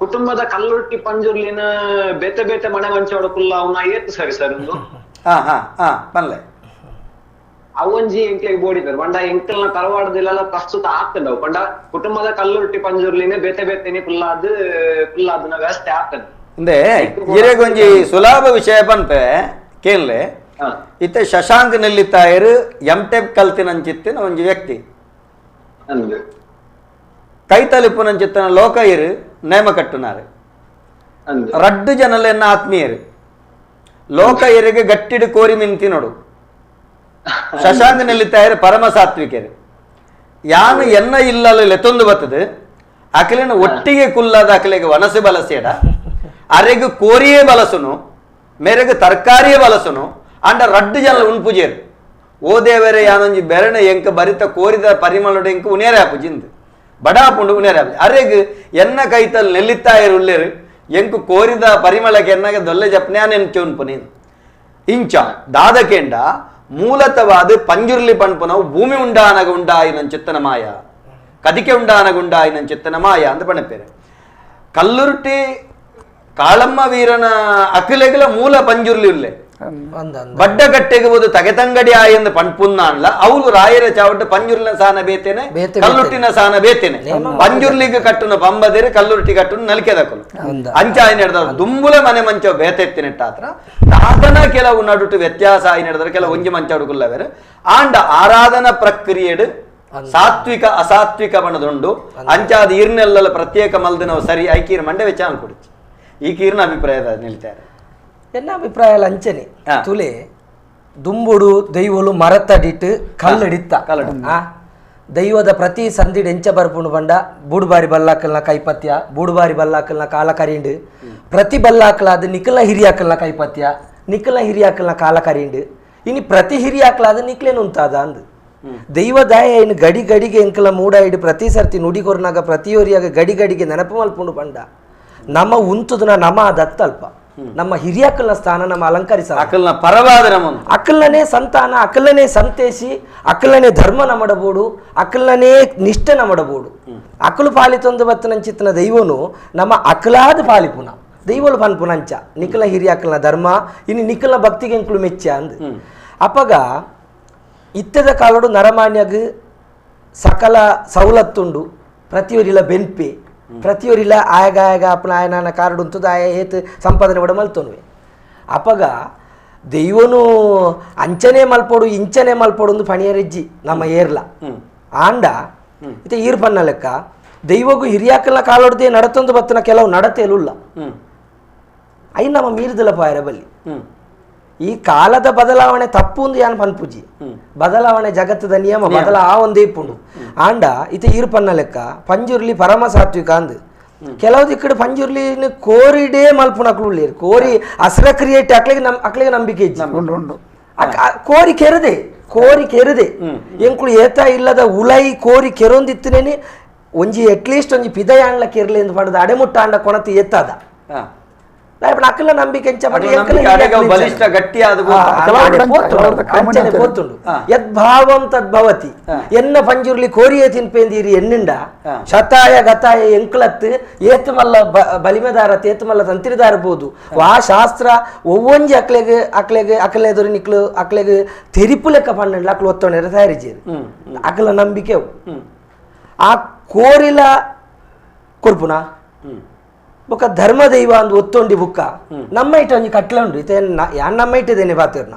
ಕುಟುಂಬದ ಕಲ್ಲುಟ್ಟಿ ಪಂಜುರ್ಲಿನ ಬೇತೆ ಬೇತೆ ಮನೆ ಮಂಚೋಡ ಕುಲ್ಲ ಅವನ ಏತು ಸರಿ ಸರ್ ಒಂದು ಅವೊಂಜಿ ಎಂಕ್ಲೆಗ್ ಬೋಡಿದಾರೆ ಪಂಡ ಎಂಕಲ್ನ ತರವಾಡದಿಲ್ಲ ಪ್ರಸ್ತುತ ಆಗ್ತದೆ ಪಂಡ ಕುಟುಂಬದ ಕಲ್ಲುಟ್ಟಿ ಪಂಜುರ್ಲಿನ ಬೇತೆ ಬೇತೆನೆ ಕುಲ್ಲಾದ್ ಕುಲ್ಲಾದನ ವ್ಯವಸ್ಥೆ ಆಗ್ತದೆ. ಅಂದೆ ಇರೆಗೊಂಜಿ ಸುಲಭ ವಿಷಯ ಪನ್ಪೆ ಕೇನ್ಲೆ ಇತ್ತೆ ಶಶಾಂಕ್ ನೆಲ್ಲಿತ್ತಾಯರು ಎಂ ಟೆಪ್ ಕಲ್ತಿನಂಚಿತ್ತಿನ ಒಂಜಿ ವ್ಯಕ್ತಿ ಕೈತಲಿಪ್ಪುನಂಚಿತ್ತನ ಲೋಕಯ್ಯರು ನೇಮ ಕಟ್ಟುನಾರು ರಡ್ಡು ಜನಲೆನ್ನ ಆತ್ಮೀಯರು ಲೋಕಯ್ಯರಿಗೆ ಗಟ್ಟಿಡು ಕೋರಿ ಮಿಂತಿ ನೋಡು. ಶಶಾಂಕ್ ನೆಲ್ಲಿತ್ತಾಯರು ಪರಮ ಸಾತ್ವಿಕರು ಯಾನು ಎನ್ನ ಇಲ್ಲಲ್ಲ ಲೆತ್ತೊಂದು ಬರ್ತದೆ ಅಕಲಿನ ಒಟ್ಟಿಗೆ ಕುಲ್ಲದ ಅಕಲಿಗೆ ವನಸು ಬಲಸೇಡ ಅರೆಗು ಕೋರಿಯೇ ಬಲಸುನು ಮೇರೆಗೆ ತರಕಾರಿಯೇ ಬಲಸುನು ಅಂಡ ರಡ್ಡು ಜನ ಉಣ್ಪುಜೇರು ಓದೇವರೆ ಯಾನೊಂಜಿ ಬೆರಣೆ ಎಂಕ ಬರಿತ ಕೋರಿದ ಪರಿಮಳೋಡು ಎಂಕ ಉನೇರೆ ಆಪುಜಿಂದು ಬಡಾಪುಂಡು ಉನೇರೆ ಆಪುಜಿ ಅರೆಗು ಎನ್ನ ಕೈತಲ್ ನೆಲ್ಲಿತ್ತಾಯರು ಉಲ್ಲೇರು ಎಂಕು ಕೋರಿದ ಪರಿಮಳಕ್ಕೆ ಎನ್ನಾಗ ದೊಲ್ಲೆ ಜಪ್ನ್ಯಾನೆಂಚೆ ಉಣ್ಪು ನೀನು ಇಂಚ ದಾದಕೇಂಡ ಮೂಲತವಾದ ಪಂಜುರ್ಲಿ ಪಣ್ಪುನವು ಭೂಮಿ ಉಂಡಾನಗ ಉಂಡಾಯಿನ ಚಿತ್ತನ ಮಾಯ ಕದಿಕೆ ಉಂಡಾನಗ ಉಂಡಾಯಿನ ಚಿತ್ತನ ಮಾಯ ಅಂತ ಪಣಪೇರು. ಕಲ್ಲುರುಟಿ ಕಾಳಮ್ಮ ವೀರನ ಅಖಿಲೆಗಳ ಮೂಲ ಪಂಜುರ್ಲಿ ಉಲ್ಲೆ ಬಡ್ಡ ಕಟ್ಟೆಗೆ ಹೋದು ತಗೆತಂಗಡಿ ಆಯಂದು ಪಣ್ಪುನ್ನಾನ್ಲ ಅವಳು ರಾಯರ ಚಾವಟ್ಟು ಪಂಜುರ್ಲಿನ ಸಾನ ಬೇತೇನೆ ಕಲ್ಲುಟ್ಟಿನ ಸಾನ ಬೇತೇನೆ ಪಂಜುರ್ಲಿಗೆ ಕಟ್ಟುನ ಪಂಬದೇರಿ ಕಲ್ಲುರುಟಿ ಕಟ್ಟುನ ನಲಿಕೆದಕಲು ಅಂಚ ಆಯ್ನ ಹಿಡ್ದವ್ರು ದುಂಬುಲ ಮನೆ ಮಂಚ ಬೇತೆತ್ತಿನೆಟ್ಟಾತ್ರ ದಾದನ ಕೆಲವು ನಡುಟು ವ್ಯತ್ಯಾಸ ಆಯ್ನ ಹಿಡಿದ್ರೆ ಕೆಲವು ಒಂಜಿ ಮಂಚ ಹುಡುಕುಲ್ಲವೇರು ಆಂಡ ಆರಾಧನಾ ಪ್ರಕ್ರಿಯೆಡು ಸಾತ್ವಿಕ ಅಸಾತ್ವಿಕ ಬಣ್ಣದುಂಡು ಅಂಚಾದ ಈರ್ನೆಲ್ಲ ಪ್ರತ್ಯೇಕ ಮಲ್ದಿನವು ಸರಿ ಐಕೀರ್ ಮಂಡೆ ವೆಚ್ಚ ಕೊಡಿச்சு ಈ ಕೀರ್ನ ಅಭಿಪ್ರಾಯದ ನಿಲ್ತಾರೆ. ಎನ್ನ ಅಭಿಪ್ರಾಯ ಅಂಚನೆ ತುಲೆ ದುಂಬುಡು ದೈವಲು ಮರತಡಿಟ್ಟು ಕಲ್ಲಡಿತ್ತ ದೈವದ ಪ್ರತಿ ಸಂದಿಡ್ ಎಂಚ ಬರ್ಪುಂಡು ಬಂಡ ಬೂಡುಬಾರಿ ಬಲ್ಲಾಕಲ್ನ ಕೈಪತ್ಯ ಬೂಡುಬಾರಿ ಬಲ್ಲಾಕಲ್ನ ಕಾಲ ಕರಿಂಡು ಪ್ರತಿ ಬಲ್ಲಾಕಲಾದ ನಿಖಲ ಹಿರಿಯಾಕಲ್ನ ಕೈಪತ್ಯ ನಿಖಲ ಹಿರಿಯಾಕಲ್ನ ಕಾಲ ಕರಿಂಡು ಇನಿ ಪ್ರತಿ ಹಿರಿಯಾಕಲಾದ ನಿಕ್ಲೇನು ಉಂತಾದ ಅಂದು ದೈವದಾಯ ಇನ್ನು ಗಡಿ ಗಡಿಗೆ ಎಂಕಲ ಮೂಡಾಯಿಡು ಪ್ರತಿ ಸರ್ತಿ ನುಡಿಕೊರ್ನಾಗ ಪ್ರತಿಯೊರಿಯಾಗ ಗಡಿ ಗಡಿಗೆ ನೆನಪು ಮಲ್ಪುಂಡು ಬಂಡ ನಮ್ಮ ಉಂತುದನ ನಮ ದತ್ತಲ್ಪ ನಮ್ಮ ಹಿರಿಯಕಲ್ನ ಸ್ಥಾನ ನಮ್ಮ ಅಲಂಕರಿಸ ಅಕಲ್ನ ಪರವಾದ ನಮ್ಮ ಅಕಲ್ನೇ ಸಂತಾನ ಅಕಲ್ನೇ ಸಂತೇಶಿ ಅಕಲ್ನೇ ಧರ್ಮ ನಮಡಬೋಡು ಅಕಲ್ನೇ ನಿಷ್ಠೆ ನಮಡಬೋಡು ಅಕಲು ಪಾಲಿತೊಂದು ಬತ್ತನಂಚಿತ್ತನ ದೈವನು ನಮ್ಮ ಅಕಲಾದ ಪಾಲಿಪುನ ದೈವಲು ಪನ್ಪುನಂಚ ನಿಖಲ ಹಿರಿಯಕಲ್ನ ಧರ್ಮ ಇನ್ನು ನಿಖಲ ಭಕ್ತಿಗೆ ಎಂಕುಲು ಮೆಚ್ಚ ಅಂದ್ ಅಪಗ ಇತ್ತದ ಕಾಲೋಡು ನರಮಾನ್ಯಗ ಸಕಲ ಸವಲತ್ತುಂಡು ಪ್ರತಿಯೊರಿಲ ಬೆನ್ಪೆ ಪ್ರತಿಯೊರಿಲ ಆಯಗ ಆಯಗ ಅಪ್ಪನ ಆಯನ ಕಾರ್ಡ್ ಉಂತದ ಆಯ ಏತ್ ಸಂಪಾದನೆ ಕೂಡ ಮಲ್ತೊನ್ವೆ ಅಪಗ ದೈವನು ಅಂಚನೆ ಮಲ್ಪೋಡು ಇಂಚನೆ ಮಲ್ಪೋಡು ಒಂದು ಪಣಿಯರೆಜ್ಜಿ ನಮ್ಮ ಏರ್ಲ ಆಂಡ ಇತ್ತೆ ಈರ್ ಪನ್ನ ಲೆಕ್ಕ ದೈವಗೂ ಹಿರಿಯಾಕಲ್ನ ಕಾಲೊಡ್ದೆ ನಡತೊಂದು ಬತ್ತನ ಕೆಲವು ನಡತೆಲುಲ್ಲ I ನಮ್ಮ ಮೀರ್ದಲ ಪಾಯರ ಬಲ್ಲಿ ಈ ಕಾಲದ ಬದಲಾವಣೆ ತಪ್ಪು ಒಂದು ಯಾನ್ ಪನ್ಪುಜಿ ಬದಲಾವಣೆ ಜಗತ್ತದ ನಿಯಮ ಬದಲ ಆ ಒಂದೇ ಇಪ್ಪುಂಡು ಆಂಡ ಇತ ಈರ್ಪನ್ನ ಲೆಕ್ಕ ಪಂಜುರ್ಲಿ ಪರಮ ಸಾತ್ವಿಕ ಅಂದ್ ಕೆಲವು ದಿಕ್ಕಡೆ ಪಂಜುರ್ಲಿ ಕೋರಿಡೇ ಮಲ್ಪುನಕ್ಲು ಉಳ್ಳೇರು ಕೋರಿ ಅಸರ ಕ್ರಿಯೇಟ್ ಅಕ್ಲಿಗೆ ಅಕ್ಲಿಗೆ ನಂಬಿಕೆ ಇಜ್ಜಿ ಕೋರಿ ಕೆರದೆ ಕೋರಿ ಕೆರದೆ ಎಂಕುಲು ಏತ ಇಲ್ಲದ ಉಲೈ ಕೋರಿ ಕೆರೊಂದಿತ್ತನೇನೆ ಒಂಜಿ ಅಟ್ಲೀಸ್ಟ್ ಒಂಜಿ ಪಿದಯಾಂಡ್ಲ ಕೆರ್ಲಿ ಎಂದು ಪಡೆದ ಅಡೆಮುಟ್ಟ ಆಂಡ ಕೊಣತಿ ಎತ್ತಾದ ಅಕ್ಕಲ ನಂಬಿಕೆ ಬಲಿಷ್ಠ ಗಟ್ಟಿಯಾದ ಪೋತುಂಡು ಯದ್ಭಾವಂ ತದ್ಭವತಿ ಎನ್ನ ಪಂಜುರ್ಲಿ ಕೋರಿಯೇ ತಿನ್ಪೇಂದೀರಿ ಎನ್ನಿಂಡ ಶತಾಯ ಗತಾಯ ಎಂಕ್ಲತ್ ಏತಮಲ್ಲ ಬಲಿಮೆದಾರ ತೇತಮಲ್ಲ ತಂತ್ರಿದಾರ ಬೋದು ವಾ ಶಾಸ್ತ್ರ ಒವ್ವೊಂಜಿ ಅಕ್ಲೆಗ್ ಅಕ್ಲೆಗ್ ಅಕಲೆದುರು ನಿಕ್ಲು ಅಕ್ಲೆಗ್ ತೆರಿಪು ಲೆಕ್ಕ ಪನ್ನಂಡ್ಲ ಅಕ್ಲು ಒತ್ತೊಂಡೆರ ತಯಾರಿಜೇರು ಅಕಲ ನಂಬಿಕೆ ಅವು ಆ ಕೋರಿಲ ಕೊರ್ಪುನ ಬೊಕ್ಕ ಧರ್ಮ ದೈವ ಅಂದು ಒತ್ತೊಂಡಿ ಬುಕ್ಕ ನಮ್ಮ ಇಟ್ಟೆ ಒಂಜಿ ಕಟ್ಲೆ ಉಂಡು ಇತ್ತೆ ಯಾನ್ ನಮ್ಮ ಇಟ್ಟಿದ್ದೇನೆ ಬಾತಿರ್ನ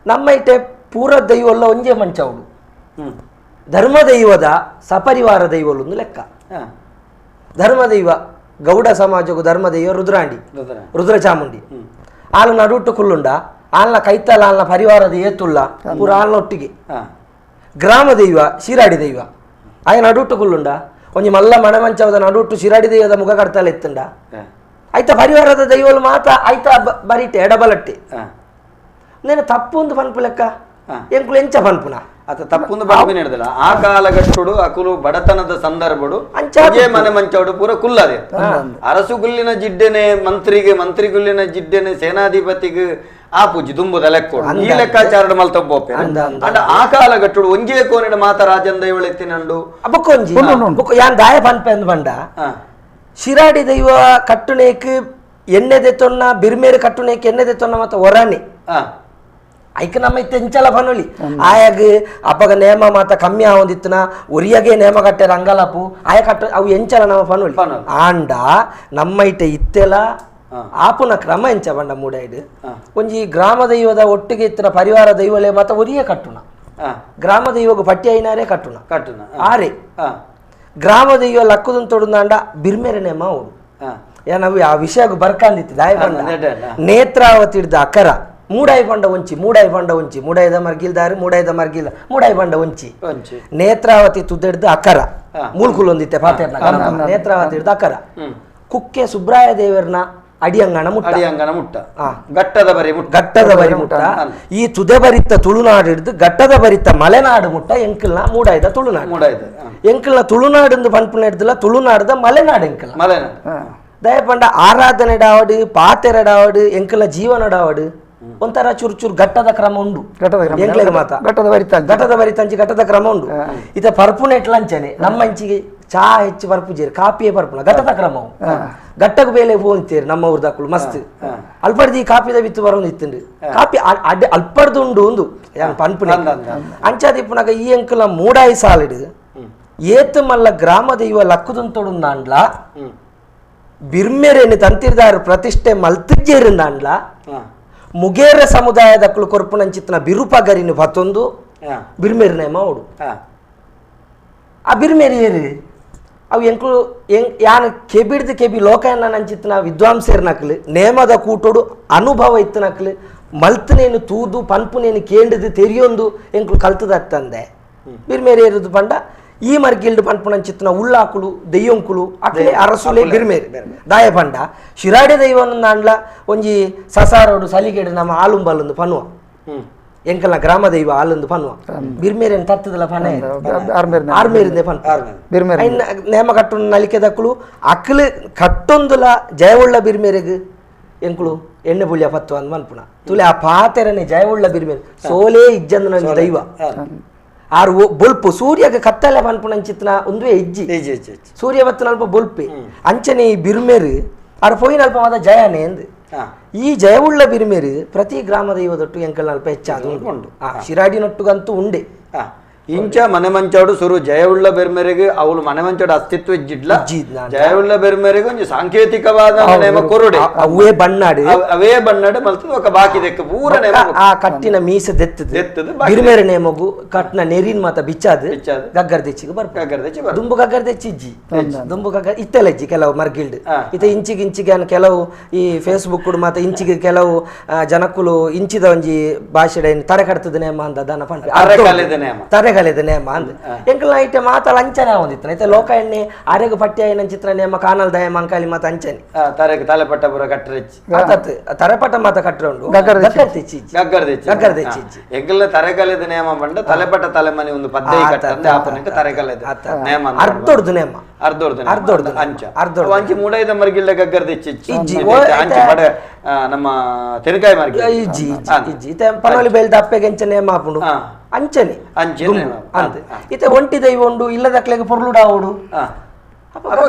ನಮ್ಮ ಇಟ್ಟೆ ಪೂರ ದೈವಲ್ಲ ಒಂಜೆ ಮಂಚವುಡು ಧರ್ಮ ದೈವದ ಸಪರಿವಾರ ದೈವಲ್ಲ ಒಂದು ಲೆಕ್ಕ ಧರ್ಮ ದೈವ ಗೌಡ ಸಮಾಜಕ್ಕೂ ಧರ್ಮ ದೈವ ರುದ್ರಾಂಡಿ ರುದ್ರ ಚಾಮುಂಡಿ ಆಲ ನಡುಟ್ಟು ಕುಲ್ಲುಂಡ ಆಲ್ನ ಕೈತಲ ಆಲ್ನ ಪರಿವಾರದ ಏತುಲ್ಲ ಪೂರ ಆಲ್ನ ಒಟ್ಟಿಗೆ ಗ್ರಾಮ ದೈವ ಶಿರಾಡಿ ದೈವ ಆಯ ನಡುಟ್ಟು ಕುಲ್ಲುಂಡ ಒಂಜಿ ಮಲ್ಲ ಮಣಮಂಚವದ ನಡುಟ್ಟು ಶಿರಾಡಿ ದೈವದ ಮುಖ ಕಡ್ತಾಲೆ ಎತ್ತುಂಡ ಐತ ಪರಿವಾರದ ದೈವಲು ಮಾತ ಐತ ಬರಿಟೆ ಎಡಬಲಟ್ಟೆ ನೇನು ತಪ್ಪು ಒಂದು ಪನ್ಪು ಲೆಕ್ಕ ಎಂಕುಲು ಎಂಚ ಪನ್ಪುನ ಅತ ತಪ್ಪುಂದು ಪನ್ಪಿನ ಹಿಡ್ದಲ್ಲ ಆ ಕಾಲಗಟ್ಟುಡು ಅಕುಲು ಬಡತನದ ಸಂದರ್ಭಡು ಅಂಚೆ ಮನೆ ಮಂಚವಡು ಪೂರ ಕುಲ್ಲದೆ ಅರಸುಗುಲ್ಲಿನ ಜಿಡ್ಡೆನೆ ಮಂತ್ರಿಗೆ ಮಂತ್ರಿಗುಲ್ಲಿನ ಜಿಡ್ಡೆನೆ ಸೇನಾಧಿಪತಿಗೆ ಆ ಪೂಜೆ ದುಂಬುದ ಲೆಕ್ಕೋಡು ಈ ಲೆಕ್ಕಾಚಾರ ಮಲ್ತ ಬೋಪೆ ಅಂಡ ಆ ಕಾಲಗಟ್ಟುಡು ಒಂಜೇ ಕೋನೆಡು ಮಾತ ರಾಜನ್ ದೈವಳು ಎತ್ತಿನಂಡು ಬೊಕ್ಕೊಂಜಿ ಬೊಕ್ಕ ಯಾನ್ ದಾಯ ಪನ್ಪೆ ಅಂದ್ ಬಂಡ ಶಿರಾಡಿ ದೈವ ಕಟ್ಟುನೇಕ್ ಎಣ್ಣೆ ದೆತ್ತೊನ್ನ ಬಿರ್ಮೇರು ಕಟ್ಟುನೇಕ್ ಎಣ್ಣೆ ದೆತ್ತೊನ್ನ ಮತ್ತ ಒರಾನೆ ಐಕ ನಮ್ಮ ಇತ್ತ ಎಂಚಲ ಪನೊಲಿ ಆಯಾಗ ಅಪ್ಪಗ ನೇಮ ಮಾತ ಕಮ್ಮಿ ಆವೊಂದಿತ್ತನ ಒರಿಯಾಗೆ ನೇಮ ಕಟ್ಟೆ ರಂಗಲಪು ಆಯ ಕಟ್ಟ ಅವು ಎಂಚಲ ನಮ್ಮ ಪನೊಲಿ ಆಂಡ ನಮ್ಮ ಇಟ್ಟ ಇತ್ತೆಲ ಆಪುನ ಕ್ರಮ ಎಂಚ ಬಂಡ ಮೂಡೈಡು ಒಂಜಿ ಗ್ರಾಮ ದೈವದ ಒಟ್ಟಿಗೆ ಇತ್ತಿನ ಪರಿವಾರ ದೈವಲೆ ಮಾತ ಒರಿಯೇ ಕಟ್ಟುನ ಗ್ರಾಮ ದೈವಗ ಪಟ್ಟಿ ಐನಾರೇ ಕಟ್ಟುನ ಕಟ್ಟುನ ಆರೆ ಗ್ರಾಮ ದೈವ ಲಕ್ಕುದನ್ ತೊಡುಂದಾಂಡ ಬಿರ್ಮೇರೆ ನೇಮ ಅವಡು ಏನವು ಆ ವಿಷಯకు ಬರ್ಕಂದಿತ್ತು ದಾಯ ಬಂಡ ನೇತ್ರಾವತಿ ಹಿಡ್ದ ಅಕರ ಮೂಡಾಯಿ ಬಂಡ ಒಂಚಿ ಮೂಡಾಯಿ ಬಂಡ ಒಂಚಿ ಮೂಡಾಯ್ದ ಮರ್ಗಿಲ್ದಾರಿ ಮೂಡಾಯ್ದ ಮರ್ಗಿಲ್ ಮೂಡಾಯಿ ಬಂಡ ಒಂಚಿ ನೇತ್ರಾವತಿ ತುದಿಡ್ದು ಅಕರ ಮೂಲ್ಕುಲ್ ಒಂದಿತ್ತೆ ಪಾತೇರ್ನ ನೇತ್ರಾವತಿ ಹಿಡ್ದು ಅಕರ ಕುಕ್ಕೆ ಸುಬ್ರಾಯ ದೇವರನ ಅಡಿಯಂಗಣ ಮುಟ್ಟ ಅಡಿಯಂಗಣ ಮುಟ್ಟ ಘಟ್ಟದ ಬರಿ ಮುಟ್ಟ ಘಟ್ಟದ ಬರಿ ಮುಟ್ಟ ಈ ತುದೆ ಬರಿತ ತುಳುನಾಡು ಹಿಡ್ದು ಘಟ್ಟದ ಬರಿತ ಮಲೆನಾಡು ಮುಟ್ಟ ಎಂಕಲ್ನ ಮೂಡಾಯ್ದ ತುಳುನಾಡು ಮೂಡಾಯ್ದ ಎಂಕಲ್ನ ತುಳುನಾಡು ಪನ್ಪುನ ಹಿಡ್ದಿಲ್ಲ ತುಳುನಾಡದ ಮಲೆನಾಡು ಎಂಕಲ್ ಮಲೆನಾಡು ದಯಪಂಡ ಆರಾಧನೆ ಡಾವಡು ಪಾತೆರಡಾವಡು ಎಂಕಲ್ನ ಜೀವನಡಾವಡು ಒಂಥರ ಚೂರು ಚೂರು ಘಟ್ಟದ ಕ್ರಮ ಉಂಡು ಎಂಕ್ಲೆಗ್ ಮಾತ ಘಟ್ಟದ ಬರಿ ಘಟ್ಟದ ಬರಿ ತಂಚಿ ಘಟ್ಟದ ಕ್ರಮ ಉಂಡು ಇತ ಪರ್ಪುನ ಎಟ್ಲಂಚನೆ ನಮ್ಮ ಅಂಚಿಗೆ ಚಾ ಹೆಚ್ಚು ಪರ್ಪುಜೇರು ಕಾಪಿಯೇ ಪರ್ಪುನ ಘಟ್ಟದ ಕ್ರಮವು ಘಟ್ಟకు ಬೇಲೆ ಹೋಗ್ತೀರಿ ನಮ್ಮ ಊರ್ದಾಕುಲು ಮಸ್ತ್ ಅಲ್ಪಡ್ದು ಈ ಕಾಪಿದ ಬಿತ್ತು ಬರೋದು ಇತ್ತುಂಡು ಕಾಪಿ ಅಡ್ಡೆ ಅಲ್ಪಡ್ದು ಉಂಡು ಒಂದು ಪನ್ಪುನ ಅಂಚಾದಿಪ್ಪುನಾಗ ಈ ಅಂಕಲ ಮೂಡಾಯಿ ಸಾಲಿಡು ಏತು ಮಲ್ಲ ಗ್ರಾಮ ದೈವ ಲಕ್ಕುದಂತೊಡುಂದಾಂಡ್ಲ ಬಿರ್ಮೆರೇನು ತಂತಿರ್ದಾರು ಪ್ರತಿಷ್ಠೆ ಮಲ್ತಿಜ್ಜೇರಿಂದಾಂಡ್ಲ ಮುಗೇರ ಸಮುದಾಯದಕ್ಕಳು ಕೊರ್ಪುನಂಚಿತ್ನ ಬಿರುಪಗರಿನ ಬತ್ತೊಂದು ಬಿರ್ಮೇರು ನೇಮ ಅವಡು ಆ ಬಿರ್ಮೇರಿ ಏರು ಅವು ಎಂಕುಲು ಎಂಗ್ ಯಾನ್ ಕೆಬಿಡ್ದು ಕೆಬಿ ಲೋಕಯನ್ನ ನಂಚಿತ್ನ ವಿದ್ವಾಂಸೇರ್ನಕ್ಲು ನೇಮದ ಕೂಟೋಡು ಅನುಭವ ಇತ್ತನಕ್ಲು ಮಲ್ತನೇನು ತೂದು ಪನ್ಪುನೇನು ಕೇಂಡದು ತೆರಿಯೊಂದು ಎಂಕುಲು ಕಲ್ತದತ್ತಂದೆ ಬಿರ್ಮೇರಿ ಏರುದು ಪಂಡ ಈ ಮರ್ಗಿಲ್ಡು ಪನ್ಪುನಂಚಿತ್ನ ಉಳ್ಳಾಕುಲು ದೆಯ್ಯೊಂಕುಲು ಅಕ್ಲೆ ಅರಸುಲೆ ಬಿರ್ಮೇರಿ ದಾಯ ಪಂಡ ಶಿರಾಡಿ ದೈವನ ಒಂಜಿ ಸಸಾರೋಡು ಸಲಿಗೆಡು ನಮ್ಮ ಆಲುಂಬಲ್ಲೊಂದು ಪನ್ನುವ ಎಂಕಲ್ನ ಗ್ರಾಮ ದೈವ ಆಲೊಂದು ಪನ್ನುವ ಬಿರ್ಮೇರೇನು ತತ್ತದಲ್ಲ ಪನ ಆರ್ಮೇರಿಂದೆ ಪನ್ ನೇಮ ಕಟ್ಟು ನಲಿಕೆದಕ್ಕಳು ಅಕ್ಲು ಕಟ್ಟೊಂದುಲ ಜಯವುಳ್ಳ ಬಿರ್ಮೇರೆಗ್ ಎಂಕುಲು ಎಣ್ಣೆ ಪುಳ್ಯ ಪತ್ತು ಅಂದ್ ಮನ್ಪುಣ ತುಲೆ ಆ ಪಾತೆರನೆ ಜಯವುಳ್ಳ ಬಿರ್ಮೇರೆ ಸೋಲೇ ಇಜ್ಜಂದು ದೈವ ಆರು ಬೊಲ್ಪು ಸೂರ್ಯಗ ಕತ್ತಲೆ ಪನ್ಪುನಂಚಿತ್ನ ಒಂದುವೆ ಇಜ್ಜಿ ಸೂರ್ಯ ಬತ್ತನಲ್ಪ ಬೊಲ್ಪೆ ಅಂಚನೆ ಈ ಬಿರ್ಮೇರು ಆರು ಪೋಯಿನಲ್ಪ ಮಾತ ಜಯನೇ ಎಂದ್ ಈ ಜಯವುಳ್ಳ ಬಿರ್ಮೇರು ಪ್ರತಿ ಗ್ರಾಮ ದೈವದೊಟ್ಟು ಎಂಕಲ್ನಲ್ಪ ಹೆಚ್ಚಾದ ಉಂಡು ಶಿರಾಡಿನೊಟ್ಟುಗಂತೂ ಉಂಡೆ ಇಂಚ ಮನೆ ಮಂಚೋಡು ಸುರು ಜಯವುಳ್ಳ ಬೆರ್ಮೆರೆಗೆ ಅವಳು ಮನೆ ಮಂಚೋಡು ಅಸ್ತಿತ್ವ ಇಜ್ಜಿಡ್ಲ ಜಯವುಳ್ಳ ಬೆರ್ಮೆರೆಗೆ ಒಂಜಿ ಸಾಂಕೇತಿಕವಾದ ನೇಮ ಕೊರುಡೆ ಅವೇ ಬಣ್ಣಾಡು ಅವೇ ಬಣ್ಣಾಡು ಮಲ್ತದ ఒక ಬಾಕಿ ದೆಕ್ಕ ಪೂರ ನೇಮ ಆ ಕಟ್ಟಿನ ಮೀಸೆ ದೆತ್ತದು ದೆತ್ತದು ಬಿರ್ಮೆರೆ ನೇಮಗು ಕಟ್ಟಿನ ನೆರಿನ್ ಮಾತ ಬಿಚ್ಚಾದು ಗಗ್ಗರ್ ದೆಚ್ಚಿಗೆ ಬರ್ಪ ಗಗ್ಗರ್ ದೆಚ್ಚಿ ಬರ್ ದುಂಬು ಗಗ್ಗರ್ ದೆಚ್ಚಿ ಇಜ್ಜಿ ದುಂಬು ಗಗ್ಗರ್ ಇತ್ತೆಲ್ಲ ಇಜ್ಜಿ ಕೆಲವು ಮರ್ಗಿಲ್ಡ್ ಇತ್ತ ಇಂಚಿಗೆ ಇಂಚಿಗೆ ಕೆಲವು ಈ ಫೇಸ್ಬುಕ್ ಮಾತ ಇಂಚಿಗೆ ಕೆಲವು ಜನಕ್ಕುಲು ಇಂಚಿದ ಒಂಜಿ ಭಾಷೆ ತರೆ ಕಟ್ತದ ನೇಮ ಅಂತ ದನ ಪಂಡ ತರೆ ಕಲೆದ ನೇಮ ಅಂದ್ ಎಂಕಲ್ನ ಐಟೆ ಮಾತ ಅಂಚನೆ ಆವೊಂದಿತ್ತು ಐತೆ ಲೋಕ ಎಣ್ಣೆ ಆರೆಗ್ ಪಟ್ಟಿ ಆಯಿನ ಚಿತ್ರ ನೇಮ ಕಾನಲ್ ದಯ ಮಂಕಾಲಿ ಮಾತ ಅಂಚನೆ ತರೆಗ್ ತಲೆಪಟ್ಟ ಪೂರ ಕಟ್ಟರೆಚ್ಚಿ ಆತತ್ ತರೆಪಟ್ಟ ಮಾತ ಕಟ್ಟರೆ ಉಂಡು ಗಗ್ಗರ್ ತೆಚ್ಚಿ ಗಗ್ಗರ್ ತೆಚ್ಚಿ ಗಗ್ಗರ್ ತೆಚ್ಚಿ ಎಂಕಲ್ನ ತರೆಗಲೆದ ನೇಮ ಪಂಡ ತಲೆಪಟ್ಟ ತಲೆಮನೆ ಒಂದು ಪದ್ಧತಿ ಕಟ್ಟಂದೆ ಆಪನಕ್ಕೆ ತರೆಗಲೆದ ನೇಮ ಅರ್ಧೊಡ್ದು ನೇಮ ಅರ್ಧೊಡ್ದು ಅರ್ಧೊಡ್ದು ಅಂಚ ಅರ್ಧೊಡ್ದು ಅಂಚಿ ಮೂಡೈದ ಮರ್ಗಿಲ್ದ ಗಗ್ಗರ್ ತೆಚ್ಚಿ ಇಜ್ಜಿ ಅಂಚಿ ಬಡ ನಮ್ಮ ತೆನಕಾಯಿ ಮರ್ಗಿ ಇಜ್ಜಿ ಇಜ್ಜಿ ಇತ್ತೆ ಪನೋಲಿ ಬೇಲ್ದ ಅಪ್ಪೆಗೆ ಅಂಚ ನೇಮ ಆಪುಂಡು ಅಂಚನೆ ಅಂಚನೆ ಅಂತೆ ಇತ್ತೆ ಒಂಟಿ ದೈವ ಉಂಡು ಇಲ್ಲದಕ್ಲೆಗೆ ಪೊರ್ಲುಡಾವುಡು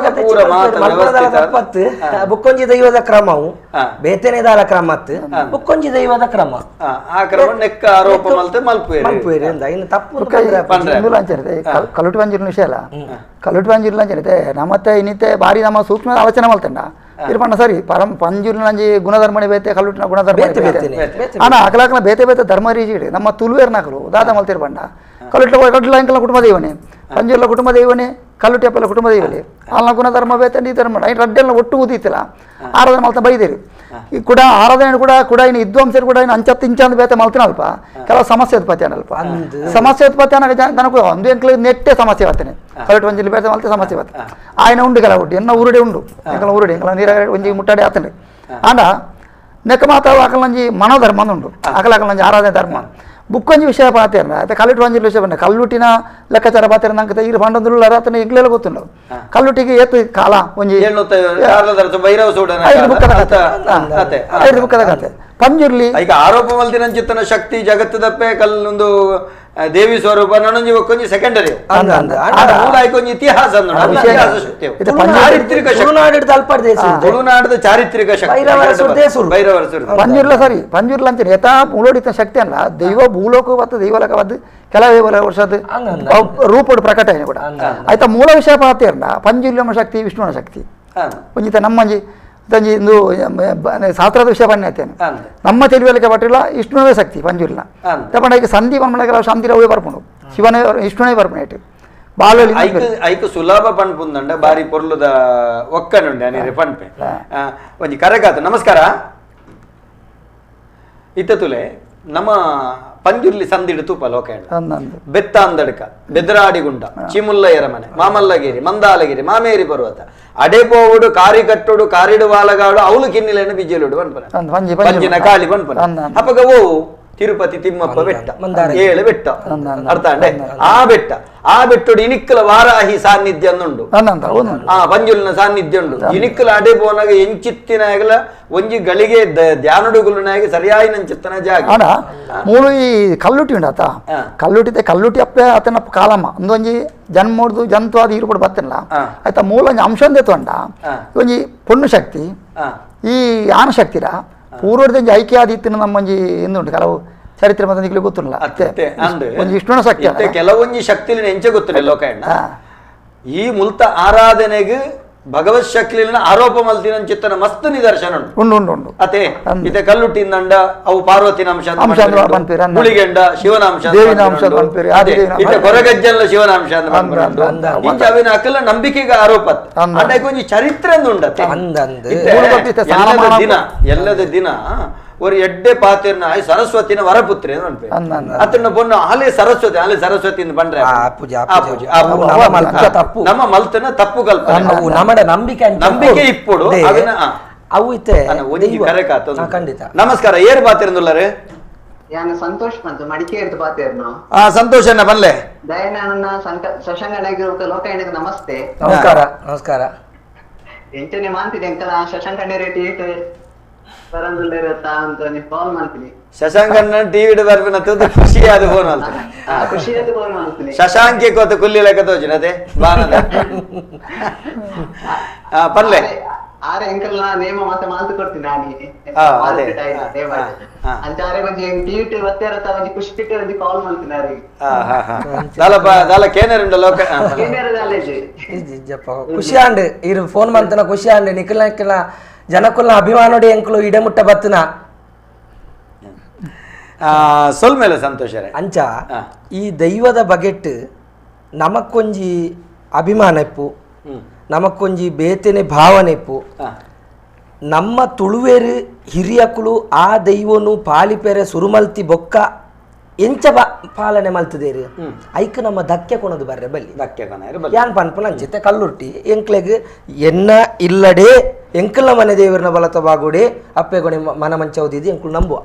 ತಪ್ಪತ್ತು ಬುಕ್ಕೊಂಜಿ ದೈವದ ಕ್ರಮವು ಬೇತನೆದಾಲ ಕ್ರಮ ಅತ್ತು ಬುಕ್ಕೊಂಜಿ ದೈವದ ಕ್ರಮ ಆ ಕ್ರಮ ನೆಕ್ಕ ಆರೋಪ ಮಲ್ತೆ ಮಲ್ಪುವೇರು ಮಲ್ಪುವೇರು ಅಂದ ಇನ್ನು ತಪ್ಪು ಕಲುಟು ಪಂಜಿರ್ನ ವಿಷಯ ಅಲ್ಲ ಕಲುಟು ಪಂಜಿರ್ಲ ಅಂಚನೆ ನಮ್ಮತ್ತೆ ಇನ್ನಿತ್ತೆ ಬಾರಿ ನಮ್ಮ ಸೂಕ್ಷ್ಮ ಆಲೋಚನೆ ಮಲ್ತಂಡ ಇರ್ಪಣ್ಣ ಸರಿ ಪರಂ ಪಂಜುರ್ನಂಜಿ ಗುಣಧರ್ಮಣಿ ಬೇತೆ ಕಲ್ಲುಟ್ಟಿನ ಗುಣಧರ್ಮ ಆನ ಅಕಲಾಕಲ ಬೇತೆ ಬೇತೆ ಧರ್ಮ ರೀತಿ ನಮ್ಮ ತುಳುವೇರ್ನಕಲು ದಾದ ಮಲ್ತಿರ್ಪಂಡ ಕಲ್ಲುಟ್ಟ ಕಡ್ಲ ಅಂಕಲ ಕುಟುಂಬ ದೈವನೇ ಪಂಜುರ್ಲ ಕುಟುಂಬ ದೈವನೇ ಕಲ್ಲುಟ್ಟಿ ಅಪ್ಪಲ ಕುಟುಂಬ ದೈವನೇ ಅಲ್ಲ ಗುಣಧರ್ಮ ಬೇತೆ ನೀ ಧರ್ಮ ಐನ್ ರಡ್ಡೆಲ್ಲ ಒಟ್ಟು ಉದಿತ್ತಿಲ್ಲ ಆರಾಧನೆ ಮಲ್ತ ಬೈದೇರು. ಈ ಕೂಡ ಆರಾಧನೆ ಕೂಡ ಕೂಡ ಇನ್ನು ವಿದ್ವಾಂಸರು ಕೂಡ ಇನ್ನು ಅಂಚತ್ತು ಇಂಚಂದು ಬೇತೆ ಮಲ್ತಿನ ಅಲ್ಪ ಕೆಲವು ಸಮಸ್ಯೆ ಉತ್ಪತ್ತಿ ಅಲ್ಪ ಸಮಸ್ಯೆ ಉತ್ಪತ್ತಿ ಅನ್ನಕ ನನಗೆ ಒಂದು ಎಂಕ್ಲು ನೆಟ್ಟೆ ಸಮಸ್ಯೆ ಬರ್ತೇನೆ ಕರೆಕ್ಟ್ ಒಂಜಿ ಬೇತೆ ಮಲ್ತೆ ಸಮಸ್ಯೆ ಬರ್ತದೆ ಆಯ್ನ ಉಂಡು ಕೆಲವು ಉಂಟು ಎನ್ನ ಊರುಡೆ ಉಂಡು ಎಂಕಲ ಊರುಡೆ ಎಂಕಲ ನೀರ ಒಂಜಿ ಮುಟ್ಟಾಡೆ ಆತನೆ ಆಂಡ ನೆಕ್ಕ ಮಾತ್ರ ಅಕಲಂಜಿ ಮನೋಧರ್ಮ ಉಂಡು ಅಕಲ ಅಕಲಂಜಿ ಆರಾಧನೆ ಧರ್ಮ ಬುಕ್ಕೊಂಜಿ ವಿಷಯ ಪಾತೇರ್ನ అయితే ಕಲ್ಲುಟಿ ಒಂಜಿ ವಿಷಯ ಬಂದ ಕಲ್ಲುಟಿನ ಲೆಕ್ಕಾಚಾರ ಪಾತೇರ್ನ ನಂಗೆ ಈರು ಪಂಡೊಂದುಳ್ಳ ಆತನ ಎಂಕ್ಲೆಲ್ಲ ಗೊತ್ತುಂಡು ಕಲ್ಲುಟಿಗೆ ಏತು ಕಾಲ ಒಂಜಿ ಐದು ಬುಕ್ಕದ ಕತೆ ಐದು ಬುಕ್ಕದ ಕತೆ ಪಂಜುರ್ಲಿ ಈಗ ಆರೋಪ ಮಲ್ತಿನಂಚಿತ್ತನ ಶಕ್ತಿ ಜಗತ್ತದಪ್ಪೆ ಕಲ್ಲೊಂದು ದೇವಿ ಸ್ವರೂಪ ನನೊಂಜಿ ಒಕ್ಕೊಂಜಿ ಸೆಕೆಂಡರಿ ಒಂಜಿ ಇತಿಹಾಸ ಚಾರಿತ್ರಿಕ ತುಳುನಾಡದ ಚಾರಿತ್ರಿಕ ಶಕ್ತಿ ಪಂಜುರ್ಲ ಸರಿ ಪಂಜುರ್ಲ ಅಂತೀನಿ ಯಥಾ ಮೂಲೋಡಿತ ಶಕ್ತಿ ಅಲ್ಲ ದೈವ ಭೂಲೋಕ ಮತ್ತು ದೈವಲೋಕ ಬದ್ದು ಕೆಲವೇ ವರ್ಷದ ರೂಪಡು ಪ್ರಕಟ ಕೂಡ ಆಯ್ತಾ ಮೂಲ ವಿಷಯ ಪಾತೇರ್ನ ಪಂಜುರ್ಲಮ ಶಕ್ತಿ ವಿಷ್ಣುವಿನ ಶಕ್ತಿ ಒಂಜಿತ ನಮ್ಮಂಜಿ ತಂಜಿ ಇಂದು ಶಾಸ್ತ್ರದ ವಿಷಯ ಬನ್ನಿ ನಮ್ಮ ತಿಳಿವಳಿಕೆ ಪಟ್ಟಿಲ್ಲ ವಿಷ್ಣುವೇ ಶಕ್ತಿ ಪಂಜುರ್ಲ ತಪ್ಪಂಡ ಈಗ ಸಂಧಿ ಪನ್ಮಳಗೆಲ್ಲ ಸಂಧಿ ಅವೇ ಬರ್ಪುಂಡು ಶಿವನೇ ವಿಷ್ಣುವೇ ಬರ್ಪುಣ ಇಟ್ಟು ಬಾಲಲ್ಲಿ ಐಕ್ ಸುಲಭ ಪನ್ಪುಂದಂಡ ಬಾರಿ ಪೊರ್ಲುದ ಒಕ್ಕನುಂಡೆ ಅನಿರೆ ಪನ್ಪೆ ಒಂಜಿ ಕರೆಕಾತ. ನಮಸ್ಕಾರ. ಇತ್ತತುಲೆ ನಮ್ಮ ಪಂಜುರ್ಲಿ ಸಂದಿಡು ತೂಪ ಲೋಕ ಬೆತ್ತಾಂದಡ್ಕ ಬೆದರಾಡಿಗುಂಡ ಚಿಮುಲ್ಲಯ್ಯರ ಮನೆ ಮಾಮಲ್ಲಗಿರಿ ಮಂದಾಲಗಿರಿ ಮಾಮೇರಿ ಪರ್ವತ ಅಡೆಪೋವುಡು ಕಾರಿಕಟ್ಟುಡು ಕಾರಿಡು ವಾಲಗಾಡು ಅವಳು ಕಿನ್ನಿಲೇನು ಬಿಜ್ಜಲುಡು ಪನ್ಪನ ಪಂಜಿನ ಕಾಳಿ ಪನ್ಪನ ಅಪ್ಪಗ ಓ ತಿರುಪತಿ ತಿಮ್ಮಪ್ಪ ಬೆಟ್ಟ ಏಳು ಬೆಟ್ಟ ಅರ್ಥ ಅಂಡೆ ಆ ಬೆಟ್ಟ ಆ ಬೆಟ್ಟುಡು ಇನಿಕ್ಕಲ ವಾರಾಹಿ ಸಾನ್ನಿಧ್ಯ ಉಂಡು ಆ ಪಂಜುಲಿನ ಸಾನ್ನಿಧ್ಯ ಉಂಡು ಇನಿಕ್ಕಲ ಅಡೆ ಪೋನಾಗ ಎಂಚಿತ್ತಿನಾಗಲ ಒಂಜಿ ಗಳಿಗೆ ಧ್ಯಾನಡುಗುಲನಾಗ ಸರಿಯಾಗಿ ನಂಚಿತ್ತನ ಜಾಗ ಮೂಲು ಈ ಕಲ್ಲುಟಿ ಉಂಡಾತ ಕಲ್ಲುಟಿದೆ ಕಲ್ಲುಟಿ ಅಪ್ಪೆ ಆತನ ಕಾಲಮ್ಮ ಒಂದೊಂಜಿ ಜನ್ಮೋಡ್ದು ಜಂತು ಅದು ಇರುಪಡು ಬತ್ತಿಲ್ಲ ಆಯ್ತಾ ಮೂಲ ಒಂಜಿ ಅಂಶ ತೊಂಡ ಒಂಜಿ ಪೊಣ್ಣು ಶಕ್ತಿ ಈ ಆನ ಶಕ್ತಿರ ಪೂರ್ವದ ಐಕ್ಯ ಆದಿತ್ತಿನ ನಮ್ಮಂಜಿ ಎಂದುಂಟು ಕೆಲವು ಚರಿತ್ರೆ ಮತ್ತೆ ಗೊತ್ತಿಲ್ಲ ಒಂಜಿ ವಿಷ್ಣುವಿನ ಶಕ್ತಿ ಕೆಲವೊಂಜಿ ಶಕ್ತಿ ಎಂಚ ಗೊತ್ತಿಲ್ಲ ಲೋಕ ಈ ಮುಲ್ತ ಆರಾಧನೆಗೆ ಭಗವತ್ ಶಕ್ತಿಲಿನ ಆರೋಪ ಮಲ್ತಿನ ಚಿತ್ತನ ಮಸ್ತ್ ನಿದರ್ಶನ ಉಂಟು ಉಂಟು ಉಂಟು ಅತೆ ಇತ್ತೆ ಕಲ್ಲುಟ್ಟಿಂದಂಡ ಅವು ಪಾರ್ವತಿನ ಅಂಶ ಹುಳಿಗೆಂಡ ಶಿವನಾಂಶ ಇತ್ತೆ ಕೊರಗಜ್ಜಲ್ಲ ಶಿವನಾಂಶ ಇಂಚ ಅವಿನ ಅಕಲ ನಂಬಿಕೆಗೆ ಆರೋಪ ಅಂಡ ಒಂಜಿ ಚರಿತ್ರೆ ಉಂಡತೆ ದಿನ ಎಲ್ಲದ ದಿನ ஒரு ಎಡ್ಡೆ ಪಾತಿರ್ನ ಸರಸ್ವತಿನ ವರಪುತ್ರಿ ಅತನ ಪೊಣ್ಣು ಆಲೆ ಸರಸ್ವತಿ ಆಲೆ ಸರಸ್ವತಿ ಪಂಡ್ರೆ ತಪ್ಪು ನಮ್ಮ ಮಲ್ತನ ತಪ್ಪು ಕಲ್ಪನೆ ನಮ್ಮಡ ನಂಬಿಕೆ ನಂಬಿಕೆ ಇಪ್ಪುಡು ಅದನ್ನ ಅವು ಇತ್ತೆ ಖಂಡಿತ. ನಮಸ್ಕಾರ, ಏರು ಪಾತಿರಂದುಲ್ಲರೆ? ಯಾನ ಸಂತೋಷ್ ಬಂತು ಮಡಿಕೇರಿ ಪಾತಿರ್ನ. ಆ ಸಂತೋಷ್ ಅಣ್ಣ ಬಲ್ಲೆ ದಯನನ್ನ ಶಶಾಂಕ ಲೋಕಾಯಣಕ್ಕೆ ನಮಸ್ತೆ. ನಮಸ್ಕಾರ ನಮಸ್ಕಾರ. ಎಂಟನೇ ಮಾಂತಿದೆ ಅಂಕಲ ಶಶಾಂಕ ರೇಟಿ ಶಶಾಂಕಣ್ಣ ಟಿವಿ ಬರ್ಪಿನ ಖುಷಿ ಆದ ಫೋನ್ ಫೋನ್ ಶಶಾಂಕೆ ಕೊತ್ತ ಕುಲ್ಲಿ ಲೆಕ್ಕ ತೋಜಿನ ಅದೇ ಬಾನದ ಪಲ್ಲೆ ಆರೆ ಅಂಕಲ್ ನೇಮ ಮತ್ತೆ ಮಾತು ಕೊಡ್ತೀನಿ ನಾನಿ ಅಂಚಾರೆ ಒಂಜಿ ಟಿವಿ ಬತ್ತೇರತ್ತ ಒಂಜಿ ಖುಷಿ ಬಿಟ್ಟು ಒಂಜಿ ಕಾಲ್ ಮಾಡ್ತೀನಿ ಆರಿಗೆ. ದಾಲಪ್ಪ ದಾಲ ಕೇನರುಂಡ ಲೋಕ ಕೇನರ ದಾಲೇಜಿ ಖುಷಿ ಆಂಡ್ ಇರು ಫೋನ್ ಮಂತನ ಖುಷಿ ಆಂಡ್ ನಿಖಲ್ ನಿಖಲ ಜನಕುಲ್ನ ಅಭಿಮಾನೋಡಿ ಎಂಕುಲು ಇಡಮುಟ್ಟ ಬತ್ತನ ಸೊಲ್ಮೇಲೆ ಸಂತೋಷ. ಅಂಚ ಈ ದೈವದ ಬಗೆಟ್ ನಮಕ್ಕೊಂಜಿ ಅಭಿಮಾನ ಇಪ್ಪು, ನಮಕ್ಕೊಂಜಿ ಬೇತನೆ ಭಾವನೆ ಇಪ್ಪು. ನಮ್ಮ ತುಳುವೇರು ಹಿರಿಯಕುಲು ಆ ದೈವನು ಪಾಲಿಪೆರೆ ಸುರುಮಲ್ತಿ ಬೊಕ್ಕ ಎಂಚ ಪಾಲನೆ ಮಲ್ತದೇರು ಐಕ್ ನಮ್ಮ ಧಕ್ಕೆ ಕೊನದು ಬರ್ರೆ ಬಲ್ಲಿ ಧಕ್ಕೆ ಕೊನ ಯಾನ್ ಪನ್ಪುನ ಅಂಚಿತ್ತೆ ಕಲ್ಲುರ್ಟಿ ಎಂಕ್ಲೆಗ್ ಎನ್ನ ಇಲ್ಲಡೆ ಎಂಕಲ್ನ ಮನೆ ದೇವರನ ಬಲತ ಬಾಗುಡೆ ಅಪ್ಪೆ ಕೊನೆ ಮನ ಮಂಚೌದಿದ್ದು ಎಂಕುಲು ನಂಬುವ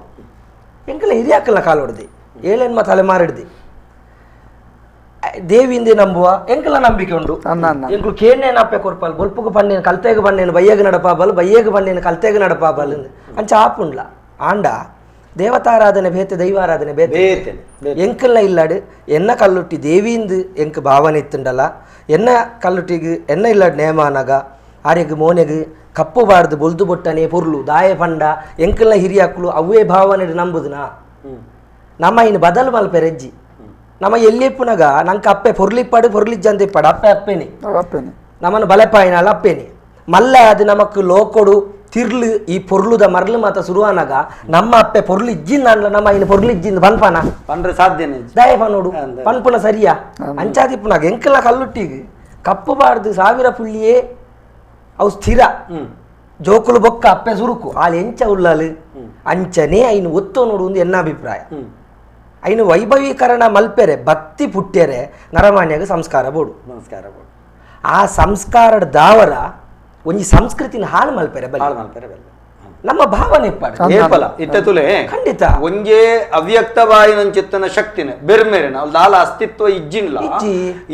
ಎಂಕಲ ಹಿರಿಯಾಕಲ್ನ ಕಾಲೊಡ್ದು ಏಳೆನ್ಮ ತಲೆಮಾರಿಡ್ದು ದೇವಿಂದೆ ನಂಬುವ ಎಂಕಲ ನಂಬಿಕೆ ಉಂಡು. ಎಂಕುಲು ಕೇನೇನು ಅಪ್ಪೆ ಕೊರ್ಪಲ್ ಬೊಲ್ಪುಗು ಪಣ್ಣೇನು ಕಲ್ತೆಗೆ ಬಣ್ಣೇನು ಬಯ್ಯಗ ನಡಪಾಬಲ್ ಬಯ್ಯಗ ಬಣ್ಣೇನು ಕಲ್ತೆಗೆ ನಡಪಾಬಲ್ ಅಂಚ ಆಪುಂಡ್ಲ ಆಂಡ ದೇವತಾರಾಧನೆ ಬೇತೆ ದೈವಾರಾಧನೆ ಬೇತೆ ಎಂಕಲ್ನ ಇಲ್ಲಾಡು ಎನ್ನ ಕಲ್ಲುಟ್ಟಿ ದೇವಿಂದು ಎಂಕ್ ಭಾವನೆ ಇತ್ತುಂಡಲ್ಲ ಎನ್ನ ಕಲ್ಲುಟ್ಟಿಗೆ ಎನ್ನ ಇಲ್ಲಾಡು ನೇಮಾನಗ ಆರೆಗ್ ಮೋನೆಗ್ ಕಪ್ಪು ಬಾರ್ದು ಬೊಲ್ದು ಬೊಟ್ಟನೆ ಪೊರ್ಲು ದಾಯ ಪಂಡ ಎಂಕಲ್ನ ಹಿರಿಯಾಕ್ಲು ಅವೇ ಭಾವನೆ ನಂಬುದನಾ ನಮ್ಮ ಇನ್ನು ಬದಲು ಮಲ್ಪೆರೆಜ್ಜಿ ನಮ್ಮ ಎಲ್ಲಿಪ್ಪುನಗ ನಂಗೆ ಅಪ್ಪೆ ಪೊರ್ಲಿಪ್ಪಾಡು ಪೊರ್ಲಿಜ್ಜಂದಿಪ್ಪಾಡು ಅಪ್ಪೆ ಅಪ್ಪೇನೆ ಅಪ್ಪೇನೆ ನಮ್ಮನ್ನು ಬಲೆಪಾಯಿನಾಳ ಅಪ್ಪೇನೆ ಮಲ್ಲ ಅದು ನಮಕ್ ಲೋಕೊಡು ತಿರ್ಲು ಈ ಪೊರ್ಲುದ ಮರ್ಲು ಮಾತ ಸುರುವಾನಾಗ ನಮ್ಮ ಅಪ್ಪೆ ಪೊರ್ಲು ಇಜ್ಜಿಂದ ಅನ್ಲ ನಮ್ಮ ಇನ್ನು ಪೊರ್ಲು ಇಜ್ಜಿಂದ ಪನ್ಪನ ಪನ್ರೆ ಸಾಧ್ಯನೇ ದಯ ಪನೋಡು ಪನ್ಪುನ ಸರಿಯಾ ಅಂಚಾದಿಪ್ಪುನಾಗ ಎಂಕಲ ಕಲ್ಲುಟ್ಟಿಗೆ ಕಪ್ಪು ಬಾರ್ದು ಸಾವಿರ ಪುಳ್ಳಿಯೇ ಅವು ಸ್ಥಿರ ಜೋಕುಲು ಬೊಕ್ಕ ಅಪ್ಪೆ ಸುರುಕು ಆಲ್ ಎಂಚ ಉಲ್ಲಾಲು ಅಂಚನೆ ಐನು ಒತ್ತು ನೋಡು ಎನ್ನ ಅಭಿಪ್ರಾಯ. ಐನು ವೈಭವೀಕರಣ ಮಲ್ಪೆರೆ ಭಕ್ತಿ ಪುಟ್ಟ್ಯರೆ ನರಮಾನ್ಯಾಗ ಸಂಸ್ಕಾರ ಬೋಡು. ನಮಸ್ಕಾರ ಬೋಡು. ಆ ಸಂಸ್ಕಾರದ ದಾವರ ಒಂಜಿ ಸಂಸ್ಕೃತಿನ ಹಾಳು ಮಲ್ಪೆರೆ ಬಲ್ಲಿ. ಹಾಳು ಮಲ್ಪೆರೆ ಬಲ್ಲಿ. ನಮ್ಮ ಭಾವನೆ ಏಪಲ ಇತ್ತತುಲೆ ಖಂಡಿತ ಒಂಜೇ ಅವ್ಯಕ್ತವಾಯಿನಂಚಿತ್ತನ ಶಕ್ತಿನ ಬೆರ್ಮೆರೆನ ದಾಲ ಅಸ್ತಿತ್ವ ಇಜ್ಜಿನ್ಲ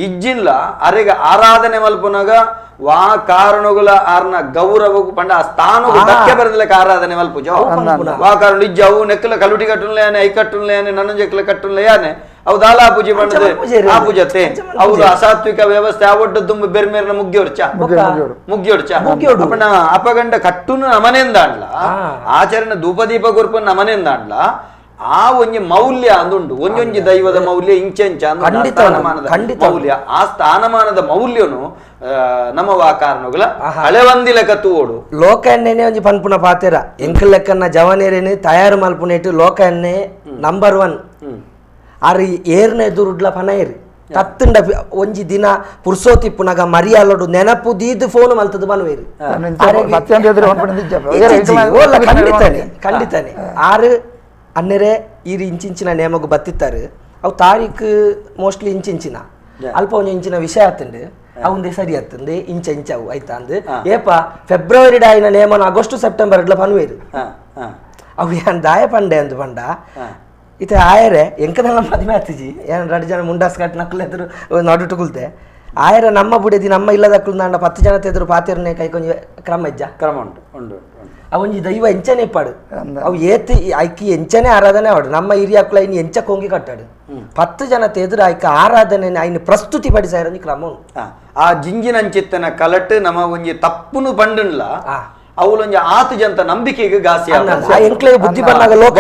ಇಜ್ಜಿನ್ಲ ಅರೆಗ ಆರಾಧನೆ ಮಲ್ಪುನಗ ವಾ ಕಾರಣಗಳ ಆರ್ನ ಗೌರವಗೂ ಪಂಡ ಆ ಸ್ಥಾನಗೂ ಧಕ್ಕೆ ಬರದಲಕ್ಕೆ ಆರಾಧನೆ ಮಲ್ಪುಜ ವಾ ಕಾರಣ ಇಜ್ಜ ಅವು ನೆಕ್ಕಲ ಕಲುಟಿ ಕಟ್ಟುನ್ಲೇನೆ I ಕಟ್ಟುನ್ಲೇನೆ ನನ್ನ ಜಕ್ಲ ಕಟ್ಟುನ್ಲೇನೆ ಅವು ದಾಲ ಪೂಜೆ ಪಂಡದ ಆ ಪೂಜತೆ ಅವರು ಅಸಾತ್ವಿಕ ವ್ಯವಸ್ಥೆ ಆ ಒಡ್ಡ ದುಂಬು ಬೆರ್ಮೇರ್ನ ಮುಗ್ಗಿಯೊಡ್ಚ ಮುಗ್ಗಿಯೊಡ್ಚ ಅಪ್ಪಣ ಅಪಗಂಡ ಕಟ್ಟುನು ನಮನೆಂದಾಂಡ್ಲ ಆಚರಣೆ ಧೂಪದೀಪ ಗುರುಪು ನಮನೆಂದಾಂಡ್ಲ ಆ ಒಂಜಿ ಮೌಲ್ಯ ಅಂದುಂಡು ಒಂಜೊಂಜಿ ದೈವದ ಮೌಲ್ಯ ಇಂಚೆಂಚ ಸ್ಥಾನಮಾನದ ಮೌಲ್ಯ ಆ ಸ್ಥಾನಮಾನದ ಮೌಲ್ಯನು ನಮ್ಮ ವಾ ಕಾರಣಗಳ ಹಳೆವಂದಿ ಲೆಕ್ಕ ತೂವೋಡು ಲೋಕನ್ನೇ ಒಂಜಿ ಪನ್ಪುನ ಪಾತೆರ ಎಂಕಲ್ ಲೆಕ್ಕನ್ನ ಜವನೇರೇನು ತಯಾರು ಮಲ್ಪುನೇಟು ಲೋಕನ್ನೇ ನಂಬರ್ 1 ಆರು ಏರ್ನ ಎದುರುಡ್ಲ ಪನೈರು ತತ್ತುಂಡ ಒಂಜಿ ದಿನ ಪುರ್ಸೋತಿಪ್ಪುನಗ ಮರಿಯಾಲೋಡು ನೆನಪು ದೀದ್ ಫೋನ್ ಮಲ್ತದ ಬನ್ವೇರು ಖಂಡಿತಾನೆ ಖಂಡಿತಾನೆ ಆರು ಅನ್ನೆರೆ ಈರು ಇಂಚಿಂಚಿನ ನೇಮಗು ಬತ್ತಿತ್ತಾರೆ ಅವು ತಾರೀಕು ಮೋಸ್ಟ್ಲಿ ಇಂಚಿಂಚಿನ ಅಲ್ಪ ಒಂಜಿ ಇಂಚಿನ ವಿಷಯ ಆತಂಡು ಅವಂದೇ ಸರಿ ಆತಂದೆ ಇಂಚ ಇಂಚ ಅವು ಆಯ್ತಾ ಅಂದು ಏಪ ಫೆಬ್ರವರಿ ಡಾಯಿನ ನೇಮನ ಆಗಸ್ಟ್ ಸೆಪ್ಟೆಂಬರ್ ಇಡ್ಲ ಪನ್ವೇರು ಅವು ಏನ್ ದಾಯ ಪಂಡೆ ಅಂದು ಪಂಡ ಇತ್ತೆ ಆಯರೆ ಎಂಕದಲ್ಲ ಮದುವೆ ಆತಿಜಿ ಏನು ಎರಡು ಜನ ಮುಂಡಾಸ್ ಕಟ್ ನಕ್ಕಲು ಎದುರು ನಡುಟು ಕುಲ್ತೆ ಆಯರೆ ನಮ್ಮ ಬುಡದಿ ನಮ್ಮ ಇಲ್ಲದಕ್ಕಲು ನಾಂಡ 10 ಜನ ಎದುರು ಪಾತೆರನೆ ಕೈ ಕೊಂಚ ಕ್ರಮ ಇಜ್ಜ ಕ್ರಮ ಉಂಟು ಉಂಟು ಅವೊಂಜಿ ದೈವ ಎಂಚನೆ ಪಾಡು ಅವು ಏತ್ ಐಕಿ ಎಂಚನೆ ಆರಾಧನೆ ಆಡು ನಮ್ಮ ಹಿರಿಯಕ್ಕಲು ಐನು ಎಂಚ ಕೊಂಗಿ ಕಟ್ಟಾಡು 10 ಜನ ಎದುರು ಐಕ ಆರಾಧನೆ ಐನು ಪ್ರಸ್ತುತಿ ಪಡಿಸಾಯರೊಂಜಿ ಕ್ರಮ ಉಂಟು. ಆ ಜಿಂಜಿನಂಚಿತ್ತನ ಕಲಟ್ ನಮ್ಮ ಒಂಜಿ ತಪ್ಪುನು ಪಂಡನ್ಲ ಅವಳೊಂಜಿ ಆತು ಜಂತ ನಂಬಿಕೆಗೆ ಗಾಸಿ ಬುದ್ಧಿ ಬಂದಾಗ ಲೋಕ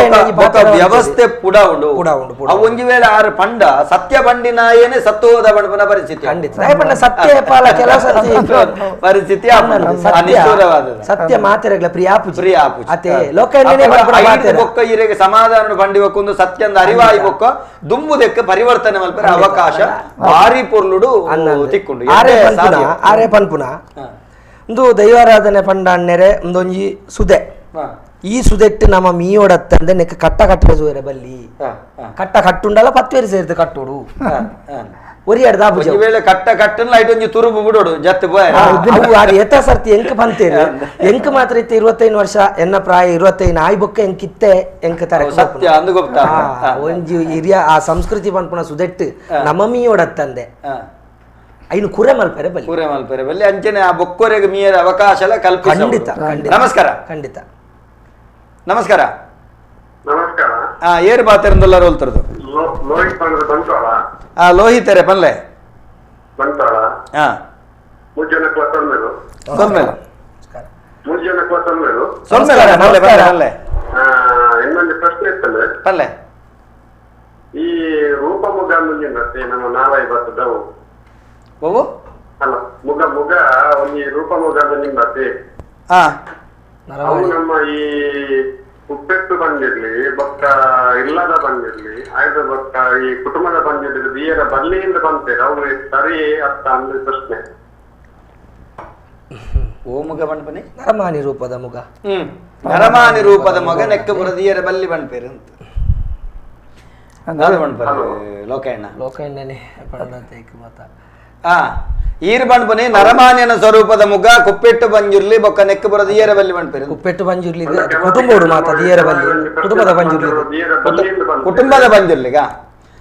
ವ್ಯವಸ್ಥೆ ಪುಡ ಉಂಡು ಅವು ಒಂಜಿ ವೇಳೆ ಆರು ಪಂಡ ಸತ್ಯ ಬಂಡಿನಾಯೇನೆ ಸತ್ತೋದ ಬಂಡಪನ ಪರಿಸ್ಥಿತಿ ಖಂಡಿತ ಸತ್ಯ ಪಾಲ ಕೆಲವು ಸತಿ ಪರಿಸ್ಥಿತಿ ಸತ್ಯ ಮಾತೆರಗ್ಲ ಪ್ರಿಯಾಪು ಪ್ರಿಯಾಪು ಅತೆ ಲೋಕ ಬೊಕ್ಕ ಇರೆಗೆ ಸಮಾಧಾನ ಬಂಡಿ ಬೊಕ್ಕೊಂದು ಸತ್ಯಂದ ಅರಿವಾಯಿ ಬೊಕ್ಕ ದುಂಬುದಕ್ಕೆ ಪರಿವರ್ತನೆ ಮಲ್ಪರೆ ಅವಕಾಶ ಭಾರಿ ಪೊರ್ಲುಡು ತಿಕ್ಕೊಂಡು ಆರೆ ಪನ್ಪುನ ಒಂದು ದೈವಾರಾಧನೆ ಪಂಡ ಅಣ್ಣೆರೆ ಒಂದೊಂಜಿ ಸುದೆ ಈ ಸುದೆಟ್ಟು ನಮ್ಮ ಮೀಯೋಡತ್ತಂದೆ ನೆಕ್ ಕಟ್ಟ ಕಟ್ಟರೆ ಜೋರೆ ಬಲ್ಲಿ ಕಟ್ಟ ಕಟ್ಟುಂಡಲ್ಲ ಪತ್ವೇರಿ ಸೇರಿದ ಕಟ್ಟೋಡು ಒರಿಯಾಡ್ದ ವೇಳೆ ಕಟ್ಟ ಕಟ್ಟಲ್ಲ ಐಟೊಂಜಿ ತುರುಬು ಬಿಡೋಡು ಜತ್ತು ಅವು ಅದು ಎತ್ತ ಸರ್ತಿ ಎಂಕ್ ಬಂತೇರಿ ಎಂಕ್ ಮಾತ್ರ ಇತ್ತೆ 25 ವರ್ಷ ಎನ್ನ ಪ್ರಾಯ 25 ಆಯ್ ಬೊಕ್ಕ ಎಂಕಿತ್ತೆ ಎಂಕ್ ತರ ಸತ್ಯ ಅಂದು ಗೊತ್ತಾ ಒಂಜಿ ಹಿರಿಯ ಆ ಸಂಸ್ಕೃತಿ ಪನ್ಪುನ ಸುದೆಟ್ಟು ನಮ್ಮ ಮೀಯೋಡತ್ತಂದೆ ಐನು ಕುರೆ ಮಲ್ಪೆರೆ ಬಲ್ಲಿ ಕುರೆ ಮಲ್ಪೆರೆ ಬಲ್ಲಿ ಅಂಚನೆ ಆ ಬೊಕ್ಕೊರೆಗೆ ಮೀಯರ ಅವಕಾಶ ಎಲ್ಲ ಕಲ್ಪಿಸ. ಖಂಡಿತ. ನಮಸ್ಕಾರ. ಖಂಡಿತ ನಮಸ್ಕಾರ. ನಮಸ್ಕಾರ. ಏರು ಬಾತೆರಂದಲ್ಲ ರೋಲ್ತರದು ಲೋಹಿತ್ ಪಂಡ್ರೆ ಬಂತಾಳ. ಆ ಲೋಹಿತರೆ ಪನ್ಲೆ ಬಂತಾಳ. ಹಾ ಮೂರು ಜನ ಕ್ಲಾಸ್ ಸೊಲ್ಮೇಲೆ ಮೂರು ಜನ ಕ್ಲಾಸ್ ಮೇಲು ಸೊಲ್ಮೇಲೆ ಪಲ್ಲೆ ಪಲ್ಲೆ. ಇನ್ನೊಂದು ಪ್ರಶ್ನೆ ಇತ್ತಂದ್ರೆ ಪಲ್ಲೆ ಈ ರೂಪ ಮುಗ ಮುಂಜಿನ ನಮ್ಮ ನಾವಾಯಿ ಬರ್ತದವು ಓ ಅಲ್ಲ ಮುಗ ಮುಗ ಒಂಜಿ ರೂಪ ಮುಗ ನಿಂಬತ್ತೆ ಅವು ನಮ್ಮ ಈ ಉಪ್ಪೆಟ್ಟು ಬಂದಿರ್ಲಿ ಬೊಕ್ಕ ಇಲ್ಲದ ಬಂದಿರ್ಲಿ ಆಯ್ದ ಬೊಕ್ಕ ಈ ಕುಟುಂಬದ ಬಂದಿರ್ಲಿ ಬಿಯರ ಬಲ್ಲಿಯಿಂದ ಬಂತೇವೆ ಅವ್ರು ಸರಿ ಅರ್ಥ ಅಂದ್ರೆ ಪ್ರಶ್ನೆ. ಓ ಮುಗ ಬಂಡ್ಪನೆ ನರಮಾನಿ ರೂಪದ ಮುಗ. ನರಮಾನಿ ರೂಪದ ಮಗ ನೆಕ್ಕ ಬುರದಿಯರ ಬಲ್ಲಿ ಬಂಡ್ಪೇರು ಅಂತ ಲೋಕಣ್ಣ ಲೋಕಣ್ಣನೇ ಮಾತಾ. ಆ ಈರ್ ಬಂಡ್ಪನೆ ನರಮಾನ್ಯನ ಸ್ವರೂಪದ ಮುಗ ಕುಪ್ಪೆಟ್ಟು ಬಂಜುರ್ಲಿ ಬೊಕ್ಕ ನೆಕ್ಕ ಬರೋದು ಏರ ಬಲ್ಲಿ ಬಂಡ್ಪೇರು. ಕುಪ್ಪೆಟ್ಟು ಬಂಜುರ್ಲಿ ಕುಟುಂಬ ಮಾತಾ ದಿಯರ ಬಲ್ಲಿ ಕುಟುಂಬದ ಬಂಜುರ್ಲಿ ಕುಟುಂಬದ ಬಂಜುರ್ಲಿಗ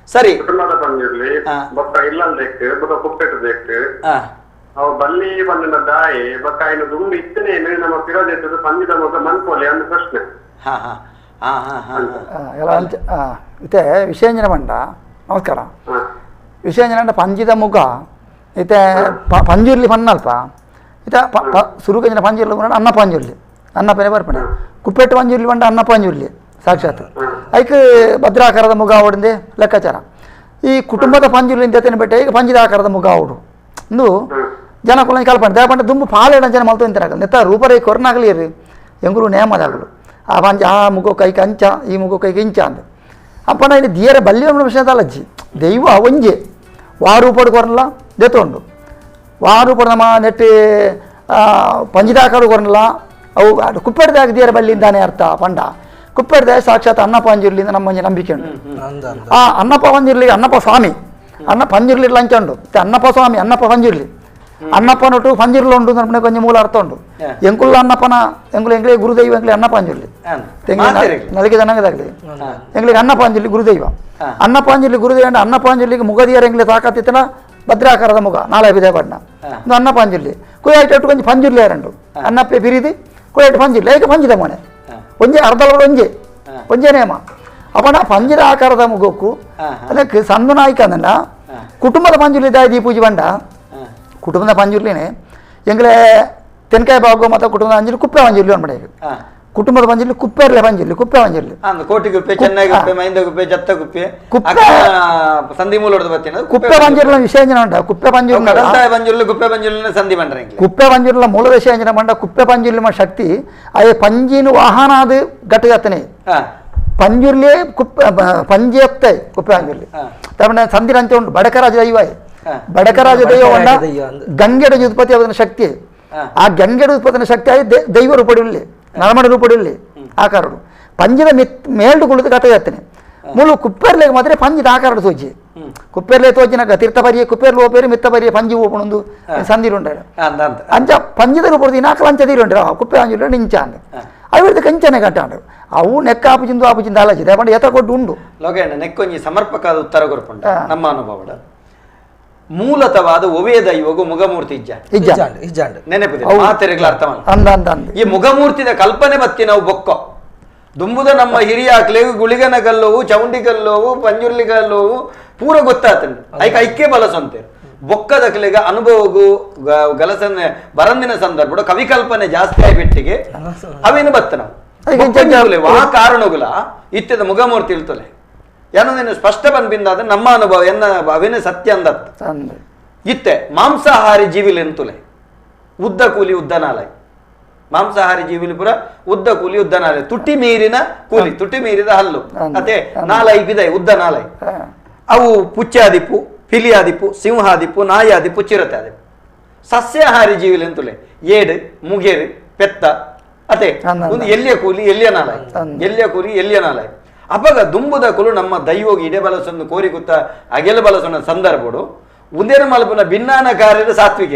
ಸರಿ ಕುಟುಂಬದ ಬಂಜುರ್ಲಿ ಬೊಕ್ಕ ಇಲ್ಲಂದೇಕ್ ಬೊಕ್ಕ ಕುಪ್ಪೆಟ್ಟು ದೇಕ್ ಅವು ಬಲ್ಲಿ ಬಂದ ದಾಯಿ ಬೊಕ್ಕ ಇನ್ನು ದುಂಬು ಇತ್ತನೇ ನಮ್ಮ ಪಿರೋದೇಶದ ಪಂಜಿದ ಮುಗ ಮನ್ಕೋಲಿ ಅನ್ನೋ ಪ್ರಶ್ನೆ. ಹಾ ಹಾ ಹಾ ಹಾ ಹಾ ಇತ್ತೆ ವಿಷಯಂಜನ ಬಂಡ. ನಮಸ್ಕಾರ. ವಿಷಯಂಜನ ಪಂಜಿದ ಮುಗ ಇತ್ತೆ ಪಂಜುರ್ಲಿ ಪನ್ನಲ್ಪ ಇತ್ತೆ ಸುರುಕಂಜಿನ ಪಂಜುರ್ಲಿ ಪಂಡ ಅನ್ನ ಪಂಜುರ್ಲಿ ಅನ್ನಪ್ಪನೇ ಬರ್ಪಣೆ ಕುಪ್ಪೆಟ್ಟು ಪಂಜುರ್ಲಿ ಪಂಡ ಅನ್ನ ಪಂಜುರ್ಲಿ ಸಾಕ್ಷಾತ್ ಐಕ್ ಭದ್ರಾಕಾರದ ಮುಗ ಅವడింದೆ ಲೆಕ್ಕಾಚಾರ. ಈ ಕುಟುಂಬದ ಪಂಜುರ್ಲಿ ಅಂತ ಬೆಟ್ಟ ಈಗ ಪಂಜಿದ ಆಕಾರದ ಮುಗ ಅವಡು ಇಂದು ಜನ ಕುಲ ಕಲ್ಪನೆ ದೇಪಂಡ ದುಂಬು ಪಾಲೇಡ ಜನ ಮಲ್ತು ಇಂತಾಗಲು ನೆತ್ತ ರೂಪರೇ ಕೊರನಾಗಲಿ ಇರ್ರಿ ಎಂಗುರು ನೇಮದಾಗಲು ಆ ಪಂಜ ಆ ಮುಗೋ ಕೈಗೆ ಅಂಚ ಈ ಮುಗೋ ಕೈಗೆ ಇಂಚ ಅಂದ ಅಪ್ಪನ ಇಲ್ಲಿ ದಿಯರ ಬಲ್ಲಿ ವಿಷಯದಲ್ಲಜ್ಜಿ ದೈವ ಒಂಜೆ ವಾರೂಪಡು ಕೊರಲ್ಲ ದೆತ್ತುಂಡು ವಾರೂಪಡು ನಮ್ಮ ನೆಟ್ಟಿ ಪಂಜಿದಾಕಾರು ಕೊರಲ್ಲ ಅವು ಕುಪ್ಪೆಡ್ದಾಗ ದಿಯರ ಬಲ್ಲಿಂದಾನೆ ಅರ್ಥ ಪಂಡ ಕುಪ್ಪೆಡ್ದ ಸಾಕ್ಷಾತ್ ಅನ್ನ ಪಂಜುರ್ಲಿಂದ ನಮ್ಮ ಒಂಜಿ ನಂಬಿಕೆ ಉಂಟು. ಆ ಅನ್ನಪ್ಪ ಪಂಜುರ್ಲಿ ಅನ್ನಪ್ಪ ಸ್ವಾಮಿ ಅನ್ನ ಪಂಜುರ್ಲಿ ಲಂಚ ಉಂಟು ಅನ್ನಪ್ಪ ಸ್ವಾಮಿ ಅನ್ನಪ್ಪ ಪಂಜುರ್ಲಿ ಅನ್ನಪ್ಪ ನೊಟ್ಟು ಪಂಜುರ್ಲು ಉಂಟು ನಮ್ಮನೆ ಕೊಂಚ ಮೂಲ ಅರ್ಥ ಉಂಟು. ಎಂಕುಲ್ಲ ಅನ್ನಪ್ಪನ ಎಂಕುಲು ಎಂಕ್ಲೆ ಗುರುದೈವ ಎಂಕ್ಲೆ ಅನ್ನ ಪಂಜುರ್ಲಿ ನಲಿಗೆ ಜನಾಂಗದಾಗಲಿ ಎಂಗ್ಲಿಗೆ ಅನ್ನ ಪಂಜುರ್ಲಿ ಗುರುದೈವ ಅನ್ನ ಪಂಜುರ್ಲಿ ಗುರುದೈವ ಅಂದ್ರೆ ಅನ್ನ ಪಂಜುರ್ಲಿಗೆ ಮುಗದಿಯರ ಎಂಗ್ಲೆ ತಾಕತ್ತಿತ್ತನ ಭದ್ರಾಕಾರದ ಮುಗ ನಾಳೆ ಬಿದೆ ಬಣ್ಣ ಒಂದು ಅನ್ನ ಪಂಜುರ್ಲಿ ಕುಯ್ಯಾಟು ಕೊಂಚ ಪಂಜುರ್ಲಿ ಯಾರಂಡು ಅನ್ನಪ್ಪೆ ಬಿರಿದಿ ಕುಯ್ಯಾಟು ಪಂಜುರ್ಲಿ ಏಕೆ ಪಂಜಿದ ಮನೆ ಒಂಜೆ ಅರ್ಧಲೋಡು ಒಂಜೆ ಒಂಜೆ ನೇಮ ಅಪ್ಪಣ ಪಂಜಿದ ಆಕಾರದ ಮುಗಕ್ಕೂ ಅದಕ್ಕೆ ಸಂದು ನಾಯ್ಕ ಅಂದ ಕುಟುಂಬದ ಪಂಜುರ್ಲಿ ದಾಯಿ ಪೂಜೆ ಬಂಡ ಕುಟುಂಬದ ಪಂಜುರ್ಲಿನೇ ಎಂಗ್ಲೆ ತೆನ್ಕಾಯಿ ಬಾಗು ಮತ್ತು ಕುಟುಂಬದ ಅಂಜಲಿ ಕುಪ್ಪೆ ಪಂಜುರ್ಲಿ ಅನ್ಬಿಡ ಕುಟುಂಬದ ಪಂಜುರ್ಲಿ ಕುಪ್ಪೆರ್ಲೆ ಪಂಜುರ್ಲಿ ಕುಪ್ಪೆ ಪಂಜುರ್ಲಿ ಕೋಟಿ ಗುಪ್ಪೆ ಚೆನ್ನೈ ಗುಪ್ಪೆ ಮೈಂದ ಗುಪ್ಪೆ ಜತ್ತ ಗುಪ್ಪೆ ಕುಪ್ಪೆ ಸಂಧಿ ಮೂಲ ಕುಪ್ಪೆ ಪಂಜುರ್ಲ ವಿಷಯ ಉಂಟ ಕುಪ್ಪೆ ಪಂಜುರ್ಲ ಪಂಜುರ್ಲಿ ಕುಪ್ಪೆ ಪಂಜುರ್ಲಿನ ಸಂಧಿ ಮಂಡ್ರೆ ಕುಪ್ಪೆ ಪಂಜುರ್ಲ ಮೂಲ ವಿಷಯ ಮಂಡ ಕುಪ್ಪೆ ಪಂಜುರ್ಲಿ ಶಕ್ತಿ ಅದೇ ಪಂಜಿನ ವಾಹನ ಅದು ಗಟ್ಟಿಗತ್ತನೆ ಪಂಜುರ್ಲಿ ಕುಪ್ಪೆ ಪಂಜಿಯತ್ತೆ ಕುಪ್ಪೆ ಪಂಜುರ್ಲಿ ತಮ್ಮನೆ ಸಂಧಿ ಅಂಚೆ ಉಂಟು ಬಡಕರಾಜ ದೈವ ಬಡಕರಾಜ ದೈವ ಉಂಡ ಗಂಗೆಡ ಉತ್ಪತ್ತಿ ಆದ ಶಕ್ತಿ ಆ ಗಂಗೆಡ ಉತ್ಪತ್ತಿನ ಶಕ್ತಿ ಆಗಿ ದೈವ ರೂಪಡಿಲ್ಲಿ ನರಮಣ ರೂಪಡಿಲ್ಲಿ ಆಕಾರಡು ಪಂಜಿದ ಮಿತ್ ಮೇಲ್ಡು ಕುಳಿತು ಕಥೆ ಹೇಳ್ತೇನೆ ಮುಳು ಕುಪ್ಪೆರ್ಲೆಗೆ ಮಾತ್ರ ಪಂಜಿದ ಆಕಾರಡು ತೋಜಿ ಕುಪ್ಪೆರ್ಲೆ ತೋಜಿನಾಗ ತೀರ್ಥ ಪರಿಯ ಕುಪ್ಪೆರ್ಲು ಓಪೇರು ಮಿತ್ತ ಪರಿಯ ಪಂಜಿ ಓಪಣೊಂದು ಸಂದಿರು ಉಂಟಾಡು ಅಂಚ ಪಂಜಿದ ರೂಪದ ಇನಾಕಲ ಅಂಚ ತೀರು ಉಂಟು ಕುಪ್ಪೆ ಅಂಜು ನಿಂಚ ಅಂದ ಅವಿರ್ದು ಕಂಚನೆ ಕಟ್ಟಾಂಡು ಅವು ನೆಕ್ಕ ಆಪುಜಿಂದು ಆಪುಜಿಂದು ಆಲೋಚಿದೆ ಪಂಡ ಎತ್ತ ಕೊಟ್ಟು ಉಂಡು ಲೋಕೇಣ ನೆಕ್ಕೊಂಜಿ ಸಮರ್ಪಕ ಉತ್ತರ ಕೊರ್ಪುಂಡ ನಮ್ಮ ಅನುಭವ ಮೂಲತವಾದ ಒವೇ ದೈವಗು ಮುಗಮೂರ್ತಿ ನೆನಪಿದೆ ಮಾತೆರೆಗಳ ಅರ್ಥ ಈ ಮುಗಮೂರ್ತಿದ ಕಲ್ಪನೆ ಬತ್ತಿ ನಾವು ಬೊಕ್ಕ ದುಂಬುದ ನಮ್ಮ ಹಿರಿಯ ಕ್ಲೇಗು ಗುಳಿಗನ ಕಲ್ಲೋವು ಚೌಂಡಿ ಕಲ್ಲೋವು ಪಂಜುರ್ಲಿ ಕಲ್ಲೋವು ಪೂರ ಗೊತ್ತಾತಂಡು ಐಕ ಐಕ್ಯ ಬಲಸಂತೆ ಬೊಕ್ಕದ ಕ್ಲೇಗ ಅನುಭವಗೂ ಗಲಸನೆ ಬರಂದಿನ ಸಂದರ್ಭ ಕವಿಕಲ್ಪನೆ ಜಾಸ್ತಿ ಆಗಿಬಿಟ್ಟಿಗೆ ಅವೇನು ಬತ್ತ ನಾವು ಆ ಕಾರಣಗುಲ ಇತ್ಯದ ಮುಗಮೂರ್ತಿ ಇಳ್ತಲೆ ಏನೊಂದೇನು ಸ್ಪಷ್ಟ ಬಂದ್ಬಿಂದಾದ ನಮ್ಮ ಅನುಭವ ಎನ್ನ ಅವೇನೇ ಸತ್ಯ ಅಂದತ್ತ ಇತ್ತೆ ಮಾಂಸಾಹಾರಿ ಜೀವಿಲಿ ಎಂತುಲೆ ಉದ್ದ ಕೂಲಿ ಉದ್ದ ನಾಲೈ ಮಾಂಸಾಹಾರಿ ಜೀವಿಲಿ ಪುರ ಉದ್ದ ಕೂಲಿ ಉದ್ದ ನಾಲೈ ತುಟಿ ಮೀರಿನ ಕೂಲಿ ತುಟಿ ಮೀರಿದ ಹಲ್ಲು ಅದೇ ನಾಲೈ ಬಿದೈ ಉದ್ದ ನಾಲೈ ಅವು ಪುಚ್ಚಾದಿಪ್ಪು ಪಿಲಿಯಾದಿಪ್ಪು ಸಿಂಹಾದಿಪ್ಪು ನಾಯಾದಿಪ್ಪು ಚಿರತೆ ಆದಿಪ್ಪು ಸಸ್ಯಾಹಾರಿ ಜೀವಿಲಿ ಎಂತುಲೆ ಏಡು ಮುಗೇರು ಪೆತ್ತ ಅದೇ ಒಂದು ಎಲ್ಲಿಯ ಕೂಲಿ ಎಲ್ಲಿಯ ನಾಲೈ ಎಲ್ಲಿಯ ಕೂಲಿ ಎಲ್ಲಿಯ ನಾಲೈ ಅಪಗ ದುಂಬುದ ಕುಲು ನಮ್ಮ ದೈವೋಗಿ ಇಡೆ ಬಲಸೊಂದು ಕೋರಿ ಕುತ್ತ ಅಗೆಲ ಬಲಸೊನ್ನ ಸಂದರ್ಭಡು ಉಂದೇನ ಮಲ್ಪನ ಭಿನ್ನಾನ ಕಾರ್ಯದ ಸಾತ್ವಿಕ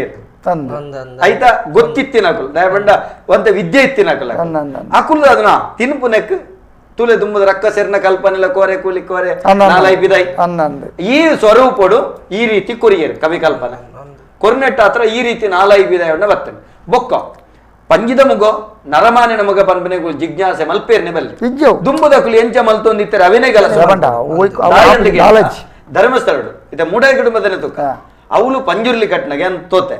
ಆಯ್ತಾ ಗೊತ್ತಿತ್ತಿನ ಅಕುಲು ದಯಬಂಡ ಒಂತ ವಿದ್ಯೆ ಇತ್ತಿನ ಅಕುಲ ಅಕುಲು ಅದನ್ನ ತಿನ್ಪು ನೆಕ್ ತುಲೆ ದುಂಬುದ ರಕ್ಕ ಸೇರಿನ ಕಲ್ಪನೆಲ್ಲ ಕೋರೆ ಕೂಲಿ ಕೋರೆ ನಾಲೈ ಬಿದೈ ಈ ಸ್ವರೂಪಡು ಈ ರೀತಿ ಕೊರಿಯರು ಕವಿ ಕಲ್ಪನೆ ಕೊರ್ನೆಟ್ಟ ಹತ್ರ ಈ ರೀತಿ ನಾಲೈ ಬಿದಾಯವನ್ನ ಬರ್ತೇನೆ ಬೊಕ್ಕ ಪಂಜಿದ ಮುಗೋ ನರಮಾನಿನ ಮುಗ ಪನ್ಪನೆಗೂ ಜಿಜ್ಞಾಸೆ ಮಲ್ಪೇರ್ನೆ ಬಲ್ಲಿ ದುಂಬುದ ಕುಲಿ ಎಂಚ ಮಲ್ತೊಂದಿತ್ತಾರೆ ಅವಿನೇ ಗಲಸ ಧರ್ಮಸ್ಥಳಡು ಇದ ಮೂಡಾಯಿ ಕುಟುಂಬದನೆ ತುಕ್ಕ ಅವಳು ಪಂಜುರ್ಲಿ ಕಟ್ನಗೆ ಅಂತ ತೋತೆ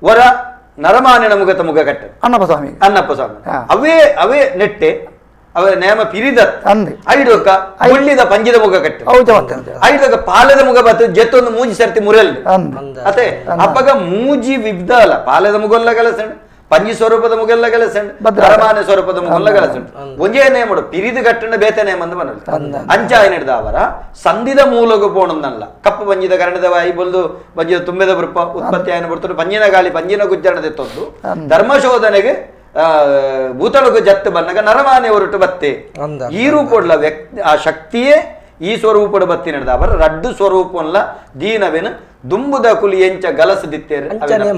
ವರ ನರಮಾನಿನ ಮುಗತ ಮುಗ ಕಟ್ಟ ಅನ್ನಪ್ಪ ಸ್ವಾಮಿ ಅನ್ನಪ್ಪ ಸ್ವಾಮಿ ಅವೇ ಅವೇ ನೆಟ್ಟೆ ಅವರ ನೇಮ ಪಿರಿದ ಐಡೋಕ ಮುಳ್ಳಿದ ಪಂಜಿದ ಮುಗ ಕಟ್ಟ ಐಡೋಕ ಪಾಲದ ಮುಗ ಬತ್ತು ಜೆತ್ತೊಂದು ಮೂಜಿ ಸರ್ತಿ ಮುರೆಲ್ ಅದೇ ಅಪ್ಪಗ ಮೂಜಿ ವಿಬ್ದ ಅಲ್ಲ ಪಾಲದ ಮುಗೊಲ್ಲ ಗಲಸಂಡು ಪಂಜಿ ಸ್ವರೂಪದ ಮುಗೆಲ್ಲ ಕೆಲಸಂಡು ನರಮಾನ್ಯ ಸ್ವರೂಪದ ಮುಗೆಲ್ಲ ಕೆಲಸಂಡು ಒಂಜೇ ನೇಮಡು ಪಿರಿದು ಕಟ್ಟಂಡ ಬೇತೆ ನೇಮ ಅಂದ್ ಬನ್ನಲ್ಲ ಅಂಚ ಏನಿಡ್ದ ಅವರ ಸಂಧಿದ ಮೂಲಗು ಪೋಣಂದಲ್ಲ ಕಪ್ಪು ಪಂಜಿದ ಕರಣದ ವಾಯಿ ಬಲ್ದು ಪಂಜಿದ ತುಂಬಿದ ಬೃಪ ಉತ್ಪತ್ತಿ ಆಯ್ನ ಬರ್ತದೆ ಪಂಜಿನ ಗಾಳಿ ಪಂಜಿನ ಗುಜ್ಜರಣದ ತೊಂದು ಧರ್ಮಶೋಧನೆಗೆ ಭೂತಳಗು ಜತ್ತು ಬನ್ನಗ ನರಮಾನ್ಯ ಹೊರಟು ಬತ್ತೆ ಈ ರೂಪಡ್ಲ ವ್ಯಕ್ತಿ ಆ ಶಕ್ತಿಯೇ ಈ ಸ್ವರೂಪಡು ಬತ್ತಿ ನಡೆದ ಅವರ ರಡ್ಡು ಸ್ವರೂಪನ್ಲ ದೀನವೇನು ದುಂಬುದ ಕುಲಿ ಎಂಚ ಗಲಸದಿತ್ತೇರು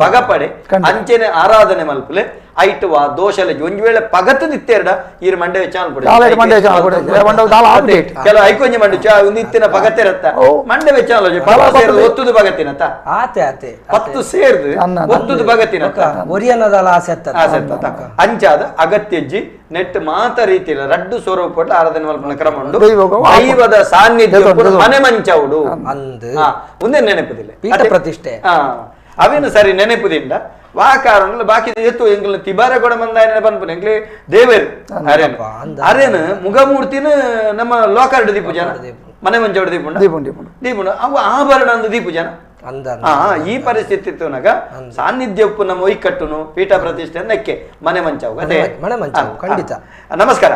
ಪಗಪಡೆ ಅಂಚೆನೆ ಆರಾಧನೆ ಮಲ್ಪುಲೆ ಐಟುವ ದೋಷಲೆ ಒಂಜಿ ವೇಳೆ ಪಗತು ದಿತ್ತೇರ್ಡ ಈರ್ ಮಂಡೆ ಚಾಲ್ ಕೆಲವು ಐಕೊಂಜಿ ಮಂಡೆ ಚಾ ಒಂದು ಇತ್ತಿನ ಪಗತಿರತ್ತ ಮಂಡೆ ವೆಚ್ಚಾಲ ಒತ್ತುದು ಪಗತಿನತ್ತ ಪತ್ತು ಸೇರ್ದು ಒತ್ತುದು ಪಗತಿನತ್ತ ಅಂಚಾದ ಅಗತ್ಯಜ್ಜಿ ನೆಟ್ ಮಾತ ರೀತಿಯ ರಡ್ಡು ಸ್ವರೂಪ ಆರಾಧನೆ ಮಲ್ಪನ ಕ್ರಮ ಉಂಟು ದೈವದ ಸಾನ್ನಿಧ್ಯ ಮನೆ ಮಂಚವುಡು ಒಂದೇ ನೆನಪುದಿಲ್ಲ ಪೀಠ ಪ್ರತಿಷ್ಠೆ ಅವೇನು ಸರಿ ನೆನಪುದಿಂದ ವಾ ಕಾರಣ ಬಾಕಿ ಎತ್ತು ಎಂಗ್ಲ ತಿಬಾರ ಕೂಡ ಮಂದಾಯನ ಬಂದ್ಪುನ ಎಂಗ್ಲಿ ದೇವೇರು ಅರೇನು ಅರೇನು ಮುಗಮೂರ್ತಿನ ನಮ್ಮ ಲೋಕಾರ್ಡ ದೀಪು ಜನ ಮನೆ ಮಂಚವಡು ದೀಪುಂಡ ದೀಪುಂಡ ಅವು ಆಭರಣ ಅಂದು ದೀಪು ಜನ ಈ ಪರಿಸ್ಥಿತಿ ಇತ್ತುನಾಗ ಸಾನ್ನಿಧ್ಯ ಉಪ್ಪು ನಮ್ಮ ಒಯ್ಕಟ್ಟುನು ಪೀಠ ಪ್ರತಿಷ್ಠೆ ನೆಕ್ಕೆ ಮನೆ ಮಂಚವು ಅದೇ ಮನೆ ಮಂಚವು ಖಂಡಿತ. ನಮಸ್ಕಾರ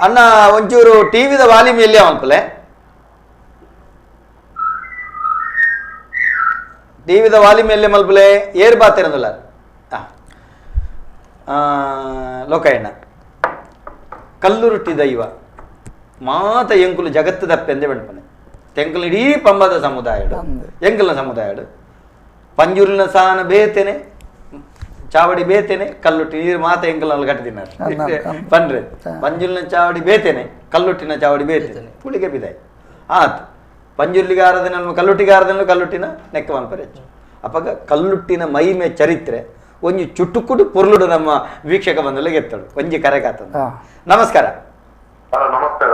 ಅಣ್ಣ, ಒಂಚೂರು ಟಿವಿದ ವಾಲ್ಯೂಮ್ ಎಲ್ಲಿ ಅನ್ಕುಲೆ? ಟಿವಿದ ವಾಲಿ ಮೇಲೆ ಮಲ್ಪಲೆ ಏರ್ ಬಾತಿರಂದುಲ್ಲ ಲೋಕಯ್ಯಣ್ಣ ಕಲ್ಲುರುಟ್ಟಿ ದೈವ ಮಾತ ಎಂಕುಲು ಜಗತ್ತು ದಪ್ಪೆಂದೇ ಬೆಣ್ಪನೆ ತೆಂಕುಲು ಇಡೀ ಪಂಬದ ಸಮುದಾಯ ಎಂಕಲ್ನ ಸಮುದಾಯ ಪಂಜುರಿನ ಸಾನ ಬೇತೇನೆ ಚಾವಡಿ ಬೇತೇನೆ ಕಲ್ಲುಟ್ಟಿ ನೀರು ಮಾತ ಎಂಕಲ್ನಲ್ಲಿ ಕಟ್ಟಿದಿನಾರ ಪನ್ರೆ ಪಂಜುರಿನ ಚಾವಡಿ ಬೇತೇನೆ ಕಲ್ಲುಟ್ಟಿನ ಚಾವಡಿ ಬೇತೇನೆ ಪುಳಿಗೆ ಬಿದಾಯಿ ಆತು ಪಂಜುರ್ಲಿಗೆ ಆರಾಧನೆ ಕಲ್ಲುಟ್ಟಿಗೆ ಆರಾಧನೆ ಕಲ್ಲುಟ್ಟಿನ ನೆಕ್ಕ ಮನ್ಪರೆ ಅಪ್ಪಗ ಕಲ್ಲುಟ್ಟಿನ ಮಹಿಮೆ ಚರಿತ್ರೆ ಒಂಜಿ ಚುಟುಕುಡು ಪೊರ್ಲುಡು ನಮ್ಮ ವೀಕ್ಷಕ ಬಂದಲ್ಲ ಗೆತ್ತಳು ಒಂಜಿ ಕರೆಗಾತ. ನಮಸ್ಕಾರ. ನಮಸ್ಕಾರ.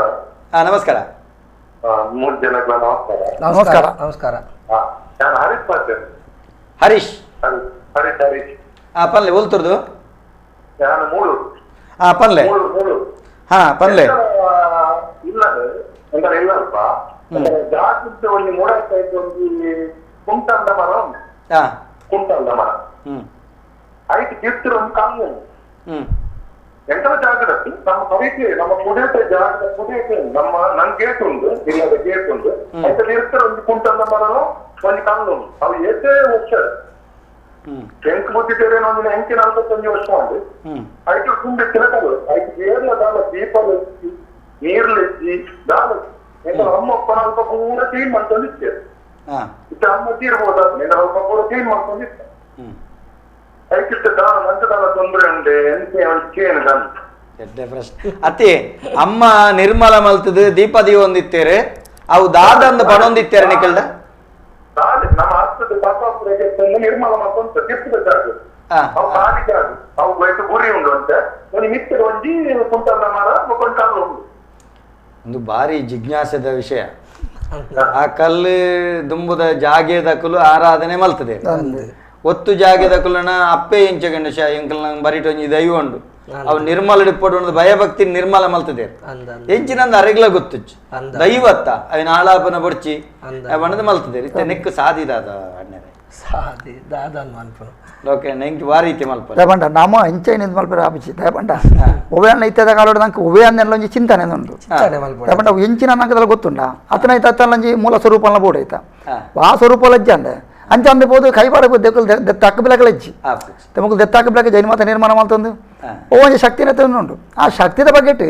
ನಮಸ್ಕಾರ. ಮೂರು ಜನಗಳ ನಮಸ್ಕಾರ. ನಮಸ್ಕಾರ. ನಮಸ್ಕಾರ. ನಾನು ಹರೀಶ್ ಮಾತಾಡ್ತೇನೆ. ಹರೀಶ್. ಹರೀಶ್ ಹರೀಶ್. ಪನ್ಲೆ ಓಲ್ತುರ್ದು? ನಾನು ಮೂಳು. ಪನ್ಲೆ. ಮೂಳು. ಹಾ ಪನ್ಲೆ. ಇಲ್ಲ ಎಂತ ಇಲ್ಲ ಅಲ್ಪ ಜಾಸ್ತಿ ಒಂದು ಮೂಡಾಯ್ತು ಒಂದು ಕುಂಟಲ್ದ ಮರ ಉಂಟು. ಕುಂಟಲ್ದ ಮರ ಐದು ಗಿಫ್ಟ್ ಒಂದು ಕಲ್ಲು ಎಂಟರ ಜಾಗದಲ್ಲಿ ನಮ್ಮ ಪರಿಚಯ ನಮ್ಮ ಕುಡಿಯಟ ಜಾಗದ ಕುಡಿಯಟ ನಮ್ಮ ನನ್ ಗೇಟ್ ಉಂಟು ಇಲ್ಲದ ಗೇಟ್ ಉಂಟು ಐತಲ್ಲಿ ಇರ್ತಾರೆ ಒಂದು ಕುಂಟಲ್ದ ಮರ ಒಂದು ಕಲ್ಲು ಉಂಟು. ಅವು ಏತೇ ವರ್ಷ ಎಂಕ್ ಬುದ್ಧಿದ್ದೇನೆ ಒಂದು ಎಂಕಿ 45 ವರ್ಷ ಉಂಟು. ಐಟು ತುಂಬಿತ್ತಿನ ಕಲ್ಲು ಐದು ಏರ್ಲ ದಾಲ ದೀಪಲೆಚ್ಚಿ ನೀರ್ಲೆಚ್ಚಿ ದಾಲ ಎಂತ ಅಮ್ಮಪ್ಪನ ಅಲ್ಪ ಪೂರ ಕ್ಲೀನ್ ಮಾಡ್ಕೊಂಡು ಇರ್ತೇವೆ. ಇತ್ತ ಅಮ್ಮ ತೀರ್ಬೋದ ಅಲ್ಪ ಪೂರ ಕ್ಲೀನ್ ಮಾಡ್ಕೊಂಡು ಇರ್ತಾರೆ. ಐಕಿತ್ತ ದಾನ ನಂತ ದಾನ ತೊಂದರೆ ಉಂಟೆ ಎಂತ ಎಡ್ಡೆ ಪ್ರಶ್ನೆ ಅತಿ ಅಮ್ಮ ನಿರ್ಮಲ ಮಲ್ತದ ದೀಪ ದೀವೊಂದಿತ್ತೇರೆ ಅವು ದಾದಂದು ಪಣೊಂದಿತ್ತೇರೆ ನಿಕಲ್ಡ ನಮ್ಮ ಹತ್ತದ ಪಾಪಾಪುರಕ್ಕೆ ನಿರ್ಮಲ ಮಾಡ್ಕೊಂಡು ತಿಪ್ಪದ ಜಾಗ ಅವು ಖಾಲಿ ಜಾಗ ಅವು ಬಯತು ಗುರಿ ಉಂಟು ಅಂತ ಒಂದು ಮಿತ್ತದ ಒಂಜಿ ಕುಂಟಲ್ದ ಮರ ಒಂದು ಕಲ್ಲು ಉಂಟು. ಒಂದು ಭಾರಿ ಜಿಜ್ಞಾಸದ ವಿಷಯ. ಆ ಕಲ್ಲು ದುಂಬುದ ಜಾಗೆದಕುಲು ಆರಾಧನೆ ಮಲ್ತದೆ ಒತ್ತು ಜಾಗೆದಕುಲನ ಅಪ್ಪೆ ಇಂಚ ಗಣೇಶ ಎಂಕಲ್ ನಂಗೆ ಬರಿಟೊಂಜಿ ದೈವ ಉಂಡು ಅವು ನಿರ್ಮಲ ಡಿಪ್ಪಡು ಭಯಭಕ್ತಿ ನಿರ್ಮಲ ಮಲ್ತದೆ ಎಂಚಿನಂದ ಅರೆಗ್ಲ ಗೊತ್ತುಚ್ಚು ದೈವತ್ತ ಅವಿನ ಆಳಾಪನ ಬೊಡ್ಚಿ ಬಣ್ಣದ ಮಲ್ತದೆ ಇತ್ತೆ ನೆಕ್ಕು ಸಾದಿದಾದ ಅಣ್ಣರೆ ಸಾದಿ ದಾದನ್ ಮನ್ಪನು ಓಕೆ ನೆಂಕಿ ವಾರೀತಿ ಮಲ್ಪ ದಯಪಂಡ ನಮ್ಮ ಇಂಚೈನ ಮಲ್ಪರ ಆಪಿಚಿ ದಯಪಂಡ ಒವೆ ಅನ್ನ ಇತ್ತದ ಕಾಲೋಡ ನಂಗೆ ಒವೆ ಅನ್ನೆಲ್ಲೊಂಜಿ ಚಿಂತನೆ ಉಂಟು. ದಯಪಂಡ ಎಂಚಿನ ನಂಗೆ ಗೊತ್ತುಂಡ ಅತನ ಐತ ಅತ್ತಲ್ಲಂಜಿ ಮೂಲ ಸ್ವರೂಪನ ಬೋರ್ಡ್ ಐತ ಆ ಸ್ವರೂಪ ಲಜ್ಜಂಡೆ ಅಂಚ ಅಂದೆ ಪೋದು ಕೈಬಾರ ದೆಕ್ಕಲು ದೆತ್ತಾಕ ಬಿಲಕಲಜ್ಜಿ ತೆಮುಕು ದೆತ್ತಾಕ ಬಿಲಕ ಜೈನ ಮಾತ ನಿರ್ಮಾಣ ಮಲ್ತೊಂದು ಓ ಒಂಜಿ ಶಕ್ತಿನ ಉಂಟು. ಆ ಶಕ್ತಿದ ಬಗ್ಗೆಟ್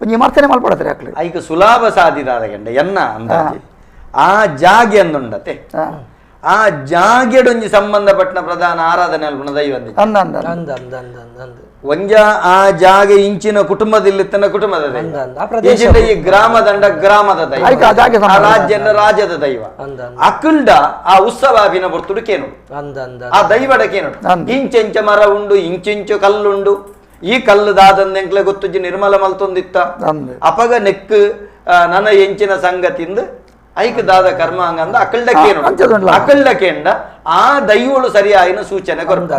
ಒಂಜಿ ವಿಮರ್ಶನೆ ಮಲ್ಪಡತ್ರೆ ಅಕ್ಲು ಐಕ ಸುಲಭ ಸಾಧಿದಾದ ಗಂಡ ಎನ್ನ ಅಂದಾಜಿ ಆ ಜಾಗೆ ಅಂದುಂಡತೆ ಆ ಜಾಗೆಡೊಂಜಿ ಸಂಬಂಧಪಟ್ಟ ಪ್ರಧಾನ ಆರಾಧನೆ ಅಲ್ಪಣ ದೈವ ಒಂಜ ಆ ಜಾಗೆ ಇಂಚಿನ ಕುಟುಂಬದಲ್ಲಿ ತನ್ನ ಕುಟುಂಬದ ದೈವ ಈ ಗ್ರಾಮದಂಡ ಗ್ರಾಮದ ದೈವ ರಾಜ್ಯ ರಾಜ್ಯದ ದೈವ ಅಕುಲ್ಡ ಆ ಉತ್ಸವ ಅಭಿನ ಬರ್ತುಡುಕೇನು ಆ ದೈವಡಕೇನು ಇಂಚೆಂಚ ಮರ ಉಂಡು ಇಂಚಿಂಚು ಕಲ್ಲುಂಡು ಈ ಕಲ್ಲು ದಾದಂದೆಂಕ್ಲೆ ಗೊತ್ತುಜ್ಜಿ ನಿರ್ಮಲ ಮಲ್ತೊಂದಿತ್ತ ಅಪಗ ನೆಕ್ಕು ನನ್ನ ಎಂಚಿನ ಸಂಗತಿಂದ ಐಕ್ ದಾದ ಕರ್ಮ ಹಂಗಂದ ಅಕಲ್ಡಕೇನು ಅಕಲ್ಡಕೇಂಡ ಆ ದೈವಳು ಸರಿಯಾಯಿನ ಸೂಚನೆ ಕೊರ್ತ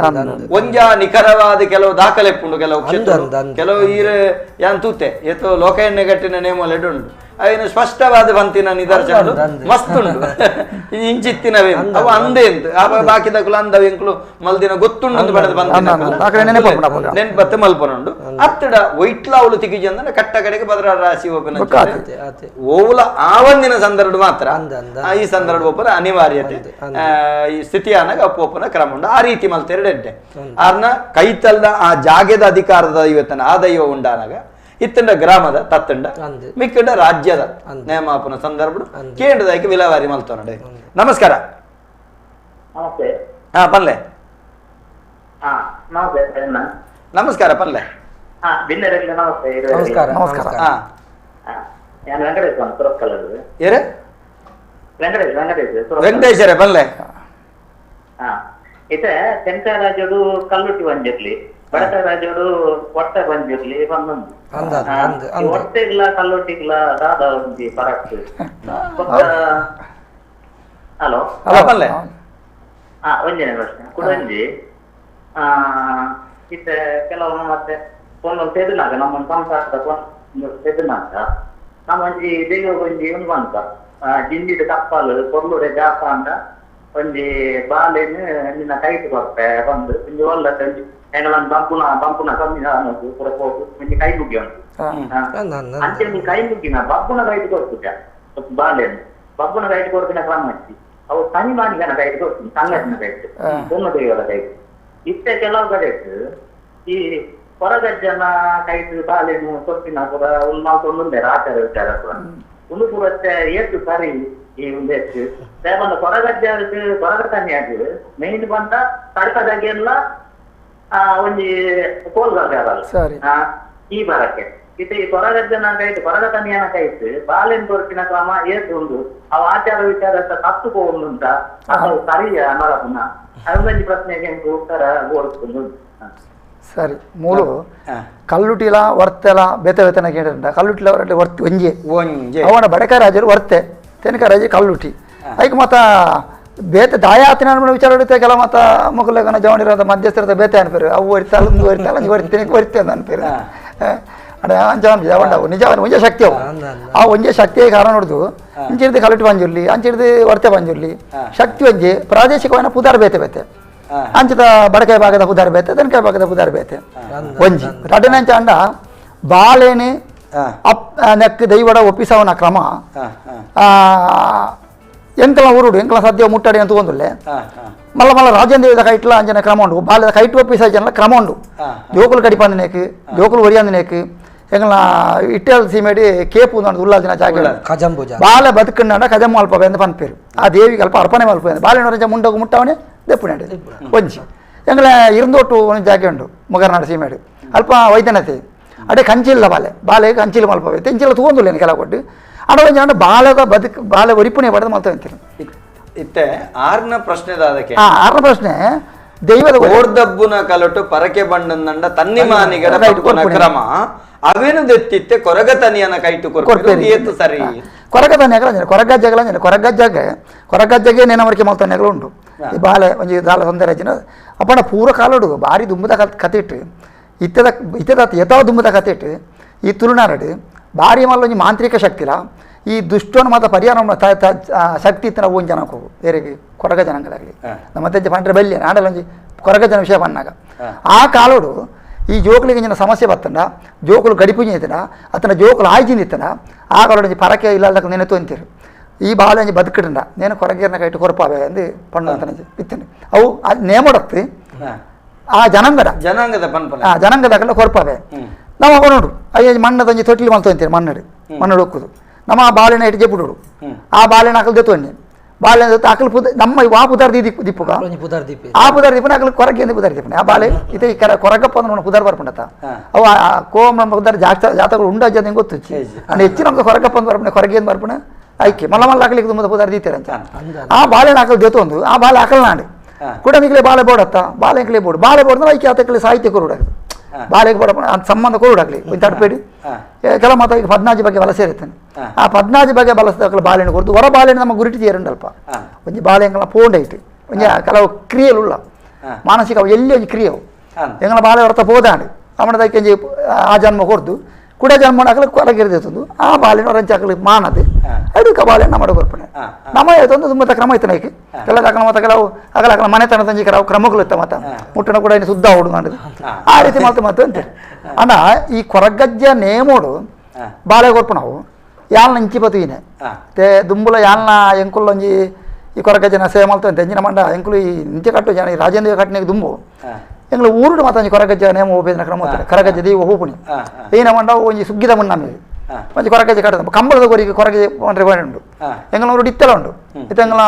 ಒಂಜ ನಿಖರವಾದ ಕೆಲವು ದಾಖಲೆ ಪುಂಡು ಕೆಲವು ಕ್ಷೇತ್ರ ಕೆಲವು ಈರೆ ಯಾನ್ ತೂತೆ ಏತೋ ಲೋಕ ಎಣ್ಣೆ ಗಟ್ಟಿನ ನೇಮಲೆಡ್ ಉಂಡು ಅವಿನ ಸ್ಪಷ್ಟವಾದ ಬಂತಿನ ನಿದರ್ಶನ ಮಸ್ತ್ ಉಂಡು ಇಂಚಿತ್ತಿನವೇ ಅವು ಅಂದೆ ಎಂತ ಬಾಕಿದ ಕುಲ ಅಂದವ ಎಂಕುಲು ಮಲ್ದಿನ ಗೊತ್ತುಂಡು ಬಡದ ಬಂತಿನ ನೆನ್ಪತ್ತೆ ಮಲ್ಪನುಂಡು ಅತ್ತಡ ವೈಟ್ಲ ಅವಳು ತಿಗಿಜಿ ಅಂದ್ರೆ ಕಟ್ಟ ಕಡೆಗೆ ಭದ್ರಾ ರಾಶಿ ಓಪನ ಓವುಲ ಆ ಒಂದಿನ ಸಂದರ್ಭ ಮಾತ್ರ ಈ ಸಂದರ್ಭ ಒಪ್ಪನ ಅನಿವಾರ್ಯತೆ ಈ ಸ್ಥಿತಿಯಾನಾಗ ಅಪ್ಪೋಪನ ಕ್ರಮ ಉಂಡು ಆ ರೀತಿ ಮಲ್ತೆರಡೆಡ್ಡೆ ಆರ್ನ ಕೈತಲ್ದ ಆ ಜಾಗೆದ ಅಧಿಕಾರದ ದೈವತನ ಆ ದೈವ ಉಂಡಾನಾಗ ಇತ್ತಂಡ ಗ್ರಾಮದ ತತ್ತಂಡ ಮಿಕ್ಕಂಡ ರಾಜ್ಯದ ನೇಮಾಪನ ಸಂದರ್ಭ ಕೇಂದ್ರದಾಯಕ ವಿಲೇವಾರಿ ಮಲ್ತೋನಡೆ. ನಮಸ್ಕಾರ. ನಮಸ್ತೆ. ಹಾ ಪನ್ಲೆ. ನಮಸ್ತೆ ನಮಸ್ಕಾರ ಪನ್ಲೆ. ನಮಸ್ತೆ. ನಮಸ್ಕಾರ. ಏರೆ ವೆಂಕಟೇಶ್ವರ ಪನ್ಲೆ. ಇತ್ತೆ ತೆಂಕ ರಾಜ್ಯಡು ಕಲ್ಲುಟ್ಟಿ ಒಂಜಿರ್ಲಿ ಬಡಕ ರಾಜ್ಯಡು ಒಟ್ಟ ಬಂದಿರ್ಲಿ ಬಂದೊಂದು ಒಟ್ಟೆ ಇಲ್ಲ ಕಲ್ಲುಟ್ಟಿಗ್ಲ ದಾದ ಒಂಜಿ ಪರಕ್. ಹಲೋ ಹಾ ಒಂಜನೇ ಪ್ರಶ್ನೆ ಕುಡೊಂಜಿ ಇತ್ತೆ ಕೆಲವು ಮತ್ತೆ ಒಂದೊಂದು ತೆದುನಾಗ ನಮ್ಮ ಸಂಸಾರದ ತೆದುನಾಗ ನಮ್ಮೊಂಜಿ ದೈವಗೊಂಜಿ ಒಂದು ಬಂತ ಜಿಂಜಿದ ಕಪ್ಪಲು ಕೊರ್ಲುಡೆ ಜಾಪ ಅಂತ ಒಂಜಿ ಬಾಲೆನ್ ನಿನ್ನ ಕೈಟ್ ಕೊರ್ಪೆ ಬಂದು ಒಂಜಿ ಒಲ್ಲತ್ತೆ ಒಂಜಿ ಎಂಗಲೊಂದು ಬಂಪುನ ಬಂಪುನ ಕಮ್ಮಿ ಪೂರ ಪೋಪು ಒಂಜಿ ಕೈ ಮುಗಿ ಉಂಟು ಅಂಚೆ ಒಂಜಿ ಕೈ ಮುಗ್ಗಿನ ಬಬ್ಬುನ ಕೈಟ್ ಕೊರ್ಪುಜ ಬಾಲೆನ್ ಬಬ್ಬುನ ಕೈಟ್ ಕೊರ್ಪಿನ ಕ್ರಮ ಇತ್ತು. ಅವು ತನಿಮಾನಿಗನ ಕೈಟ್ ಕೊಡ್ತೀನಿ ಸಂಘಟನೆ ಕೈಟ್ ಬೊಮ್ಮ ದೈವದ ಕೈಟ್ ಇತ್ತೆ ಕೆಲವು ಕಡೆ ಈ ಹೊರಗಜ್ಜನ ಕೈಟ್ ಬಾಲೆನು ಕೊಟ್ಟಿನ ಪೂರ ಒಂದು ಮಾಲ್ತೊಂದುಂದೆ ಆಚಾರ ವಿಚಾರ ಪೂರ ಒಂದು ಪೂರ ಏತು ಸರಿ ಈ ಒಂದು ಹೆಚ್ಚು ಬಂದ ಕೊರಗಜ್ಜ ಕೊರಗ ತನ್ನಿ ಆಗಿ ಮೇನ್ ಬಂದ ತಡ್ಕದಾಗೆಲ್ಲ ಒಂಜಿ ಕೋಲ್ಗಾರ ಈ ಬರಕ್ಕೆ ಇತ್ತೆ ಈ ಕೊರಗಜ್ಜನ ಕೈಟ್ ಕೊರಗ ತನಿಯನ ಕೈಟ್ ಬಾಲೆನ್ ಕೊರ್ಪಿನ ಕ್ರಮ ಏತು ಉಂಡು ಅವ ಆಚಾರ ವಿಚಾರ ತಪ್ಪು ಉಂಟು ಅದು ಸರಿಯ ನರಪುನ ಅದೊಂದು ಪ್ರಶ್ನೆಗೆ ಉತ್ತರ ಓಡಿಸ್ಕೊಂಡು. ಸರಿ ಮೂಲು ಕಲ್ಲುಟಿಲ ವರ್ತಲ ಬೇತೆ ಬೇತನ ಕೇಳಿರಂಡ ಕಲ್ಲುಟಿಲ ವರ್ತಿ ಒಂಜೆ ಒಂಜೆ ಅವನ ಬಡಕ ರಾಜರು ವರ್ತೆ ತೆನಕ ರಾಜ ಕಲ್ಲುಟಿ ಐಕ್ ಮತ್ತ ಬೇತೆ ದಾಯಾತಿನ ವಿಚಾರ ಹಿಡಿತೆ ಕೆಲ ಮತ್ತ ಮುಕುಲಗನ ಜವಣಿರದ ಮಧ್ಯಸ್ಥರದ ಬೇತೆ ಅನ್ಪೇರು ಅವು ಒರಿತಾಲ ಒಂದು ಒರಿತಾಲ ಒಂಜಿ ಒರಿತೇನೆ ಒರಿತೆ ಅಂತ ಅನ್ಪೇರು ಅಂಚ ಅವಂಡವು ನಿಜ ಒಂಜೆ ಶಕ್ತಿ ಅವು ಆ ಒಂಜೆ ಶಕ್ತಿಯ ಕಾರಣ ನೋಡುದು ಅಂಚಿಡ್ದು ಕಲ್ಲುಟಿ ಪಂಜುರ್ಲಿ ಅಂಚಿಡ್ದು ವರ್ತೆ ಪಂಜುರ್ಲಿ ಶಕ್ತಿ ಒಂಜೆ ಪ್ರಾದೇಶಿಕವಾದ ಪುದಾರ್ ಬೇತೆ ಬೇತೆ ಅಂಚದ ಬಡಕಾಯಿ ಭಾಗದ ಪುದಾರ್ ಬೇತೆ ತೆನಕಾಯಿ ಭಾಗದ ಪುದಾರ್ ಬೇತೆ ಒಂಜಿ ರಡನೆ ಅಂಡ ಬಾಳೆನೆ ಅಪ್ ನೆಕ್ ದೈವಡ ಒಪ್ಪಿಸವನ ಕ್ರಮ ಎಂಕಲ ಊರುಡು ಎಂಕಲ ಸದ್ಯ ಮುಟ್ಟಾಡಿ ಅಂತ ಒಂದುಲ್ಲೆ ಮಲ್ಲ ಮಲ್ಲ ರಾಜೇಂದ್ರ ಕೈಟ್ಲ ಅಂಜನ ಕ್ರಮ ಉಂಡು ಬಾಲ್ಯದ ಕೈಟ್ ಒಪ್ಪಿಸ ಜನ ಕ್ರಮ ಉಂಡು ಜೋಕುಲು ಕಡಿಪಂದಿನೇಕ್ ಜೋಕುಲು ಒರಿಯಂದಿನೇಕ್ ಎಂಕಲ ಇಟ್ಟಲ್ ಸೀಮೆಡಿ ಕೇಪು ಉಲ್ಲಾಲ್ ದಿನ ಜಾಗ ಬಾಲೆ ಬದುಕಂಡ ಕಜಮ್ ಮಲ್ಪ ಅಂತ ಪನ್ಪೇರು ಆ ದೇವಿಗೆ ಅಲ್ಪ ಅರ್ಪಣೆ ಮಲ್ಪ ಬಾಲೆ ಮುಂಡೋಗು ಮುಟ್ಟವನೆ ದೆಪ್ಪುನಾಡು ಒಂಜಿ ಎಂಕಲ ಇರಂದೊಟ್ಟು ಒಂದು ಜಾಗೆ ಉಂಡು ಮುಗರ್ನಾಡು ಸೀಮೆಡು ಅಲ್ಪ ವೈದ್ಯನತೆ ಅಡೆ ಕಂಚಿಲ್ಲ ಬಾಲೆ ಬಾಲೆ ಕಂಚಿಲು ಮಲ್ಪ ತೆಂಚಿಲ್ಲ ತೂಂದುಲ್ಲೇನು ಕೆಲ ಕೊಟ್ಟು ಅಡ ಒಂಜಿ ಅಂಡ ಬಾಲೆದ ಬದುಕು ಬಾಲೆ ಒರಿಪುಣೆ ಪಡೆದು ಮಲ್ತ ಅಂತೀರಿ. ಇತ್ತೆ ಆರ್ನ ಪ್ರಶ್ನೆ ಅದಕ್ಕೆ ಆರ್ನ ಪ್ರಶ್ನೆ ದೈವದ ಓರ್ದಬ್ಬುನ ಕಲಟು ಪರಕೆ ಬಂಡಂದಂಡ ತನ್ನಿ ಮಾನಿಗಡ ಕ್ರಮ ಅವೇನು ದೆತ್ತಿತ್ತೆ ಕೊರಗ ತನಿಯನ ಕೈಟು ಕೊರ್ಪೇರು ಸರಿ ಕೊರಗ ತನಿಯಗಳ ಕೊರಗಜ್ಜಗಳ ಕೊರಗಜ್ಜಗೆ ಕೊರಗಜ್ಜಗೆ ನೇನವರಿಕೆ ಮಲ್ತನೆಗಳು ಉಂಟು ಈ ಬಾಲೆ ಒಂಜಿ ದಾಲ ತೊಂದರೆ ರಚನೆ ಅಪ್ಪಣ ಪೂರ ಕಾಲೋಡು ಭಾರಿ ದುಂಬುದ ಕತೆ ಇಟ್ಟು ಇತ್ತದ ಇತ್ತದ ಯಥಾ ದುಂಬುದ ಕತೆ ಇಟ್ಟು ಈ ತುಳುನಾಡು ಭಾರಿ ಮಲ್ಲ ಒಂಜಿ ಮಾಂತ್ರಿಕ ಶಕ್ತಿಲ ಈ ದುಷ್ಟನ ಮಾತ್ರ ಪರಿಹಾರ ಶಕ್ತಿ ಇತ್ತು ನಾವು ಒಂದು ಜನಕ್ಕೆ ಹೋಗು ಬೇರೆ ಕೊರಗ ಜನಾಂಗದಾಗಲಿ ನಮ್ಮ ಮತ್ತೆ ಪಂಡ್ರೆ ಬಲ್ಯ ನಾಡಲ್ಲ ಒಂಜಿ ಕೊರಗ ಜನ ವಿಷಯ ಬಂದಾಗ ಆ ಕಾಲೋಡು ಈ ಜೋಕುಲಿಗೆ ಜನ ಸಮಸ್ಯೆ ಬತ್ತಂಡ ಜೋಕುಲು ಗಡಿಪುಂಜಿ ಇತ್ತನ ಅತನ ಜೋಕುಲು ಆಯ್ಜಿಂದ ಇತ್ತನ ಆ ಕಾಲೋಡು ಪರಕೆ ಇಲ್ಲದಕ್ಕೆ ನೆನೆ ತೊಂತೀರು ಈ ಬಾಳೆ ಒಂಜಿ ಬದುಕಿಡಂಡ ನೇನು ಕೊರಗೇರ್ನ ಕೈಟು ಕೊರಪಾವೆ ಅಂದು ಪಣ್ಣು ಅಂತ ಇತ್ತೇನೆ ಅವು ಅದು ನೇಮಡತ್ತಿ ಆ ಜನಾಂಗದ ಜನಾಂಗದ ಆ ಜನಾಂಗದಾಗಲ್ಲ ಕೊರಪಾವೆ ನಮ್ಮ ನೋಡು ಅಯ್ಯ ಮಣ್ಣದ ಒಂಜಿ ತೊಟ್ಲಿ ಮಲ್ತೊಂತೀರಿ ಮಣ್ಣಡು ಮಣ್ಣಡು ಒಕ್ಕುದು ನಮ್ಮ ಆ ಬಾಳೆನ ಇಟ್ಟು ಜೆಪುಡು ಆ ಬಾಳೆನ ಹಾಕಲು ದೆತ್ತೊನ್ನಿ ಬಾಳೆ ಅಕಲ್ ಪುದ ನಮ್ಮ ವಾ ಪುದಾರ್ ದಿಪ್ಪುಗ ಆ ಪುದಾರ್ ದಿಪ್ಪನ ಅಕಲ್ ಕೊರಗೆ ಅಂತ ಪುದಾರ್ ದಿಪ್ಪನೆ ಆ ಬಾಳೆ ಇತ್ತೆ ಈ ಕೊರಗಪ್ಪ ಅಂದ್ರೆ ಪುದಾರ್ ಬರ್ಪುಂಡತ ಅವು ಕೋಮ ಪುದಾರ್ ಜಾಸ್ತಿ ಜಾತಗಳು ಉಂಡ ಜನ ಗೊತ್ತು ಅಂಡ್ ಹೆಚ್ಚಿನ ನಮ್ದು ಕೊರಗಪ್ಪ ಅಂದ್ ಬರ್ಪಣೆ ಕೊರಗೆ ಅಂತ ಬರ್ಪಣೆ ಐಕೆ ಮಲ್ಲ ಮಲ್ಲ ಹಾಕಲಿಕ್ಕೆ ತುಂಬ ಪುದಾರ್ ದೀತಾರೆ ಅಂತ ಆ ಬಾಳೆನ ಹಾಕಲು ದೆತ್ತೊಂದು ಆ ಬಾಳೆ ಹಾಕಲ್ ನಾಡು ಕೂಡ ನಿಕ್ಲೆ ಬಾಳೆ ಬೋಡತ್ತ ಬಾಳೆ ಎಂಕ್ಲೆ ಬೋಡು ಬಾಳೆ ಬೋಡ್ದ್ರೆ ಐಕೆ ಆತಕ್ಲೆ ಸಾಹಿತ್ಯ ಕೊರುಡಾಗ್ತದೆ ಬಾಳೆಗೆ ಬೋಡ ಅಂತ ಸಂಬಂಧ ಕೊರುಡಾಗ್ಲಿ ಒಂದು ತಡಪೇಡಿ ಕೆಲ ಮಾತ ಈಗ ಪದ್ನಾಜಿ ಬಗ್ಗೆ ವಲಸೆ ಇರ್ತಾನೆ ಆ ಪದ್ನಾಜಿ ಬಗ್ಗೆ ಬಳಸಿದ ಬಾಳೆಹಣ್ಣು ಕೊಡ್ತು ಹೊರ ಬಾಳೆಹಣ್ಣು ನಮ್ಮ ಗುರಿಟಿ ಸೇರುಂಡಲ್ಪ ಒಂಜಿ ಬಾಳೆಹಣ್ಣು ಪೋಂಡೈಟ್ ಒಂಜಿ ಕೆಲವು ಕ್ರಿಯೆಲುಳ್ಳ ಮಾನಸಿಕ ಎಲ್ಲಿ ಒಂಜಿ ಕ್ರಿಯೆವು ಎಂಗಳ ಬಾಳೆ ಹೊರತ ಪೋದಾಂಡು ಅವನದಕ್ಕೆ ಒಂಜಿ ಆ ಜನ್ಮ ಕೊಡ್ದು ಕೂಡ ಜನ್ಮ ಹಾಕಲು ಕೊರಗಿರ್ದಿತ್ತು ಆ ಬಾಳೆಹಣ್ಣು ಹೊರಂಚಿ ಹಾಕಲು ಮಾನದು ಅದಕ್ಕೆ ಬಾಳೆಹಣ್ಣು ನಮ್ಮ ಕೊರ್ಪಣೆ ನಮ್ಮ ಒಂದು ತುಂಬ ಕ್ರಮ ಇತ್ತು ನೈಕ್ ಎಲ್ಲ ಹಾಕಲ ಮತ್ತೆ ಕೆಲವು ಅಗಲ ಅಗಲ ಮನೆತನದ ಒಂಜಿ ಕೆಲವು ಕ್ರಮಗಳು ಇತ್ತ ಮತ್ತೆ ಮುಟ್ಟಣ ಕೂಡ ಇನ್ನು ಸುದ್ದ ಹೊಡು ಮಾಡಿದ್ರು ಆ ರೀತಿ ಮಾತು ಮಾತು ಅಂತಾರೆ ಅಣ್ಣ ಈ ಕೊರಗಜ್ಜ ನೇಮೋಡು ಬಾಳೆ ಕೊರ್ಪಣವು ಯಾಲ್ನ ಇಂಚಿ ಬతుಯಿನೆ ತೇ ದುಂಬುಲ ಯಾಲ್ನ ಎಂಕುಲ್ಲ ಒಂಜಿ ಈ ಕೊರಗಜ್ಜನ ಸೇವೆ ಮಲ್ತಂತೆ ಎಂಜಿನ ಮಂಡ ಎಂಕುಲು ಈ ಇಂಚೆ ಕಟ್ಟು ಜನ ಈ ರಾಜೇಂದ್ರ ಕಟ್ಟನೆಗೆ ದುಂಬು ಎಂಗ್ಲ ಊರುಡು ಮಾತ ಒಂಜಿ ಕೊರಗಜ್ಜ ನೇಮ ಹೋಪೇದಿನ ಕ್ರಮ ಕೊರಗಜ್ಜ ದೈವ ಹೋಪುಣಿ ಏನ ಮಂಡ ಒಂಜಿ ಸುಗ್ಗಿದ ಮುನ್ನಮೆ ಒಂಜಿ ಕೊರಗಜ್ಜ ಕಟ್ಟದ ಕಂಬಳದ ಕೊರಿಗೆ ಕೊರಗಜ್ಜೆ ಪಂಡ್ರೆ ಉಂಡು ಎಂಗ್ಲ ಊರು ಇತ್ತೆಲ ಉಂಡು ಇತ್ತೆ ಎಂಗ್ಲ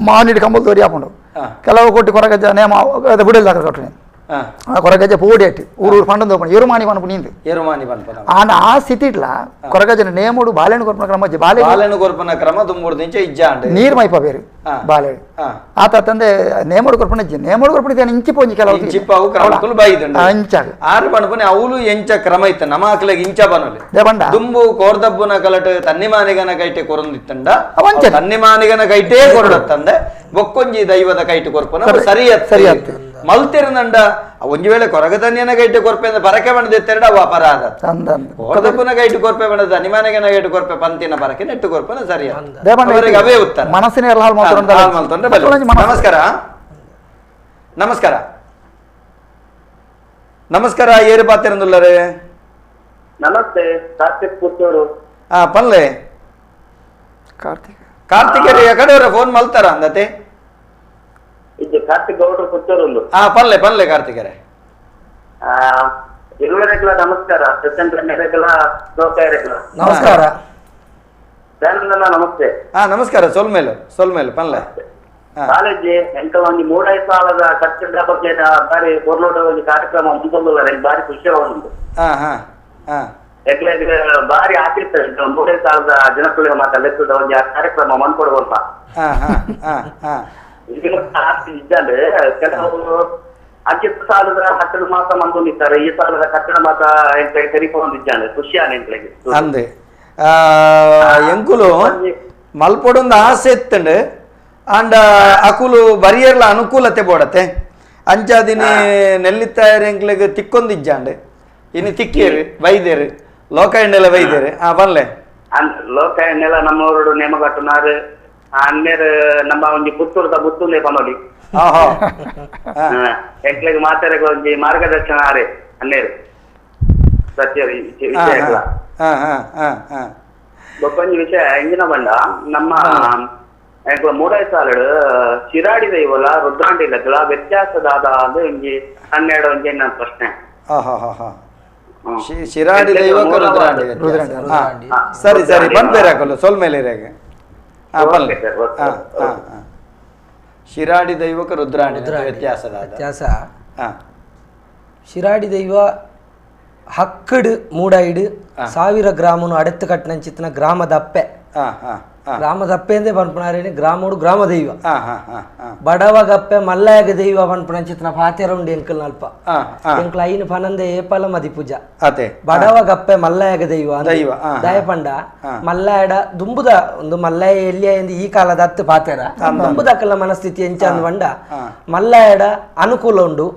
ಮಾನಿಡಿ ಕಂಬಳದ ಕೊರಿ ಆಪುಂಡು ಕೆಲವು ಕೋಟಿ ಕೊರಗಜ್ಜ ನೇಮ ಬುಡಲ್ ದಾಖಲೆ ಕಟ್ಟುನೆ ಕೊರಗಜ್ಜ ಪೋಡಿ ಅಟ್ಟಿ ಊರು ಊರು ಪಂಡೊಂದು ಹೋಪುಣಿ ಎರುಮಾನಿ ಪನ್ಪು ನೀಂದು ಎರುಮಾನಿ ಪನ್ಪುನ ಆಂಡ ಆ ಸ್ಥಿತಿ ಇಟ್ಲ ಕೊರಗಜ್ಜನ ನೇಮುಡು ಬಾಳೆಹಣ್ಣು ಕೊರ್ಪುನ ಕ್ರಮ ಬಾಳೆ ಬಾಳೆಹಣ್ಣು ಕೊರ್ಪುನ ಕ್ರಮ ದುಂಬುಡು ದಿಂಚ ಇಜ್ಜಾಂಡ್ ನೀರು ಮೈಪ ಬೇರು ಬಾಳೆ ಆತ ತಂದೆ ನೇಮುಡು ಕೊರ್ಪುನ ಇಜ್ಜಿ ನೇಮುಡು ಕೊರ್ಪುನ ಇಂಚಿ ಪೊಂಜಿ ಕೆಲವು ಇಂಚಿಪ್ಪ ಅವು ಕ್ರಮಕ್ಕಲು ಬೈದುಂಡು ಅಂಚಾಗ ಆರು ಪನ್ಪುನೆ ಅವಳು ಎಂಚ ಕ್ರಮ ಇತ್ತ ನಮ್ಮ ಆಕಲೆಗೆ ಇಂಚ ಬನಲೆ ದೇಬಂಡ ದುಂಬು ಕೋರ್ದಬ್ಬುನ ಕಲಟ ತನ್ನಿಮಾನಿಗನ ಕೈಟೆ ಕೊರೊಂದಿತ್ತಂಡ ತನ್ನಿಮಾನಿಗನ ಕೈಟೇ ಕೊರಡತ್ತಂದೆ ಬೊಕ್ಕೊಂಜಿ ದೈವದ ಕೈಟು ಕೊರ್ಪುನ ಸರಿಯತ್ ಸರಿಯತ್ತು ಮಲ್ತಿರನಂಡ ಒಂಜಿ ವೇಳೆ ಕೊರಗತನ್ಯನ ಕೈಟು ಕೊರ್ಪೆ ಅಂದ್ರೆ ಪರಕೆ ಬಣ್ಣದೆತ್ತೆರಡ ಅವು ಅಪರಾಧ ಕೋರ್ದಪ್ಪನ ಕೈಟು ಕೊರ್ಪೆ ಬಣ್ಣದ ನಿಮಾನಿಗನ ಕೈಟು ಕೊರ್ಪೆ ಪಂತಿನ ಪರಕೆ ನೆಟ್ಟು ಕೊರ್ಪನ ಸರಿಯ ಅವೇ ಉತ್ತರ ಮನಸ್ಸಿನ ನಮಸ್ಕಾರ ನಮಸ್ಕಾರ ನಮಸ್ಕಾರ ಏರು ಪಾತಿರಂದುಲ್ಲರೇ ನಮಸ್ತೆ ಕಾರ್ತಿಕ್ ಪುತ್ತೂರು. ಪಲ್ಲೆ ಕಾರ್ತಿಕ್ ಕಾರ್ತಿಕೇರಿ ಕಡೆಯವರ ಫೋನ್ ಮಲ್ತಾರ ಅಂದತೆ ಇದು ಕಾರ್ತಿಕ್ ಗೌಡ್ರು ಪುತ್ತೂರುಂದು. ಹಾ ಪನ್ಲೆ ಪನ್ಲೆ ಕಾರ್ತಿಕರೇ. ಎಲ್ಲರಿಗೂ ನಮಸ್ಕಾರ, ನಮಸ್ಕಾರ ನಮಸ್ತೆ. ಹಾ ನಮಸ್ಕಾರ, ಸೊಲ್ಮೇಲು ಸೊಲ್ಮೇಲು ಪನ್ಲೆ. ಕಾಲೇಜಿ ಎಂತ ಒಂದು ಮೂಡೈ ಸಾಲದ ಕಟ್ಟಡ ಬಗ್ಗೆ ಬಾರಿ ಕೊರ್ಲೋಟ ಒಂದು ಕಾರ್ಯಕ್ರಮ ಹಮ್ಮಿಕೊಳ್ಳುವ ಬಾರಿ ಖುಷಿ ಆಗುಂಟು. ಯಾಕಂದ್ರೆ ಬಾರಿ ಆಚರಿಸ್ತಾರೆ ಮೂಡೈ ಸಾಲದ ಜನಕುಳಿಗೆ ಮಾತ್ರ ಒಂದು ಕಾರ್ಯಕ್ರಮ ಮನ್ಕೊಡುವಂತ ಇದ್ದಾನೆ. ಕೆಲವು ಅಜ್ಜಿತ್ ಸಾಲದ ಕಟ್ಟಡ ಮಾತ್ರ ಮಂದೊಂದಿದ್ದಾರೆ, ಈ ಸಾಲದ ಕಟ್ಟಡ ಮಾತ್ರ ತೆರಿಕೊಂಡಿದ್ದಾನೆ. ಖುಷಿ ಆನೆ ಅಂದೆ ಎಂಕುಲು ಮಲ್ಪೊಡೊಂದು ಆಸೆ ಇತ್ತಂಡು ಅಂಡ ಅಕುಲು ಬರಿಯರ್ಲ ಅನುಕೂಲತೆ ಬೋಡತೆ ಅಂಚಾದಿನಿ ನೆಲ್ಲಿತ್ತಾಯರು ಎಂಕ್ಲೆಗ್ ತಿಕ್ಕೊಂದಿಜ್ಜಾಂಡ್ ಇನ್ನು ತಿಕ್ಕೇರು ವೈದ್ಯರು ಲೋಕ ಎಣ್ಣೆಲ್ಲ ವೈದ್ಯರು. ಹಾ ಬನ್ಲೆ ಲೋಕ ಎಣ್ಣೆಲ್ಲ ನಮ್ಮವರು ನೇಮಕಟ್ಟುನಾರು ಅನ್ನೇರು ನಮ್ಮ ಒಂಜಿ ಪುತ್ತೂರ್ದ ಪುತ್ತೂರ್ಲೆ ಪನೋಲಿ ಎಂಕ್ಲೆಗ್ ಮಾತಾಡಕ್ಕೆ ಒಂಜಿ ಮಾರ್ಗದರ್ಶನ ಆರೆ ಅನ್ನೇರು ಸತ್ಯ ವಿಷಯ. ಬೊಕ್ಕೊಂಜಿ ವಿಷಯ ಎಂಜಿನ ಬಂಡ ನಮ್ಮ ಮೂಡೈ ಸಾಲಡು ಶಿರಾಡಿ ದೈವಲ ರುದ್ರಾಂಡಿ ಲಗ್ಲ ವ್ಯತ್ಯಾಸದಾದ ಒಂಜಿ 12 ಒಂಜಿ ನನ್ನ ಪ್ರಶ್ನೆ. ಶಿರಾಡಿ ದೈವ ರುದ್ರಾಂಡಿ ಸರಿ ಸರಿ ಬಂದ್ಬೇರೆ ಹಾಕಲ್ಲ ಸೊಲ್ಮೇಲೆ ಶಿರಾಡಿ ದೈವಕ ರುದ್ರಾಂಡಿ ವ್ಯತ್ಯಾಸದ ವ್ಯತ್ಯಾಸ. ಶಿರಾಡಿ ದೈವ ಹಕ್ಕಡು ಮೂಡೈಡು 1000 ಗ್ರಾಮನು ಅಡೆತ್ತು ಕಟ್ಟನಂಚಿತ್ತಿನ ಗ್ರಾಮದ ಅಪ್ಪೆ. ಗ್ರಾಮದ ಅಪ್ಪೆ ಎಂದೇ ಪನ್ಪುನಾರೇನಿ ಗ್ರಾಮೋಡು ಗ್ರಾಮ ದೈವ. ಬಡವಗಪ್ಪೆ ಮಲ್ಲಯಾಗ ದೈವ ಪನ್ಪುನಂಚಿತ್ತಿನ ಪಾತೆರ ಉಂಡು ಎಂಕಲ್ ಅಲ್ಪ ಎಂಕಲ್ ಐನು ಪನಂದೆ ಏಪಲ ಮದಿ ಪೂಜಾ ಬಡವಗಪ್ಪೆ ಮಲ್ಲಯಾಗ ದೈವ ದಯಪಂಡ ಮಲ್ಲಾಯಡ ದುಂಬುದ ಒಂದು ಮಲ್ಲಯ ಎಲ್ಲಿಯ ಎಂದು ಈ ಕಾಲದ ಹತ್ತು ಪಾತೆರ ದುಂಬುದಕ್ಕಲ್ಲ ಮನಸ್ಥಿತಿ ಎಂಚ ಅಂದ್ ಬಂಡ ಮಲ್ಲಾಯಡ ಅನುಕೂಲ ಉಂಡು.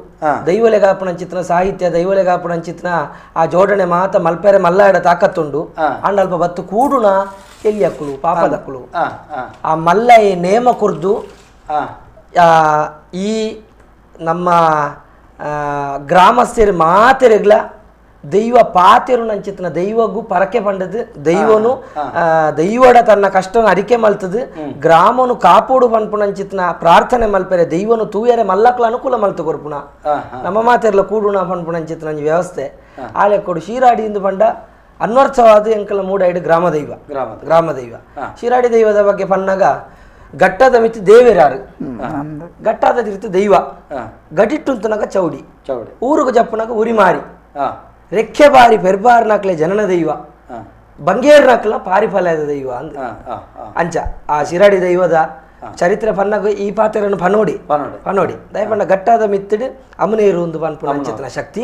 ದೈವಲೆಗಾಪುಣಂಚಿತ್ತಿನ ಸಾಹಿತ್ಯ ದೈವಲೆಗಾಪುಣಂಚಿತ್ತಿನ ಆ ಜೋಡಣೆ ಮಾತ ಮಲ್ಪೆರೆ ಮಲ್ಲಾಯಡ ತಾಕತ್ತುಂಡು. ಅಂಡ ಅಲ್ಪ ಬತ್ತು ಕೂಡುನ ಎಲ್ಲಿ ಪಾಪದಕ್ಕಳು ಆ ಮಲ್ಲಯ ನೇಮ ಕುರ್ದು ಈ ನಮ್ಮ ಗ್ರಾಮಸ್ಥರು ಮಾತೆರೆಗ್ಲ ದೈವ ಪಾತೆರು ನಂಚಿತ್ತಿನ ದೈವಗೂ ಪರಕೆ ಪಂಡದು ದೈವನು ದೈವಡ ತನ್ನ ಕಷ್ಟನ ಅರಿಕೆ ಮಲ್ತದು ಗ್ರಾಮನು ಕಾಪೋಡು ಪನ್ಪುನಂಚಿತ್ತಿನ ಪ್ರಾರ್ಥನೆ ಮಲ್ಪೆರೆ ದೈವನು ತೂಯರೆ ಮಲ್ಲಕ್ಲ ಅನುಕೂಲ ಮಲ್ತು ಕೊರ್ಪುಣ ನಮ್ಮ ಮಾತೆರ್ಲ ಕೂಡುಣ ಪನ್ಪುನಂಚಿತ್ತಿನ ಒಂಜಿ ವ್ಯವಸ್ಥೆ ಆಲೆ ಕೊಡು. ಶಿರಾಡಿಯಿಂದ ಪಂಡ ಅನ್ವರ್ಥವಾದ ಎಂಕಲ ಮೂಡೈಡು ಗ್ರಾಮ ದೈವ ಗ್ರಾಮ ದೈವ. ಶಿರಾಡಿ ದೈವದ ಬಗ್ಗೆ ಪನ್ನಾಗ ಘಟ್ಟದ ಮಿತಿ ದೇವೇರಾರು ಘಟ್ಟದ ತಿರ್ತು ದೈವ ಗಟಿಟ್ಟುಂತನಾಗ ಚೌಡಿ ಊರುಗು ಜಪ್ಪನಾಗ ಉರಿಮಾರಿ ರೆಕ್ಕೆ ಬಾರಿ ಪೆರ್ಬಾರ್ ನಾಕ್ಲೆ ಜನನ ದೈವ ಬಂಗೇರ್ ನಾಕ್ಲ ಪಾರಿಫಲದ ದೈವ ಅಂದ ಅಂಚ ಆ ಶಿರಾಡಿ ದೈವದ ಚರಿತ್ರೆ ಪನ್ನಾಗ ಈ ಪಾತ್ರವನ್ನು ಪನೋಡಿ ಪನೋಡಿ ದಯಪಂಡ ಘಟ್ಟದ ಮಿತ್ತಿಡು ಅಮನೇರು ಒಂದು ಪನ್ಪುನ ಅಂಚಿತ್ತಿನ ಶಕ್ತಿ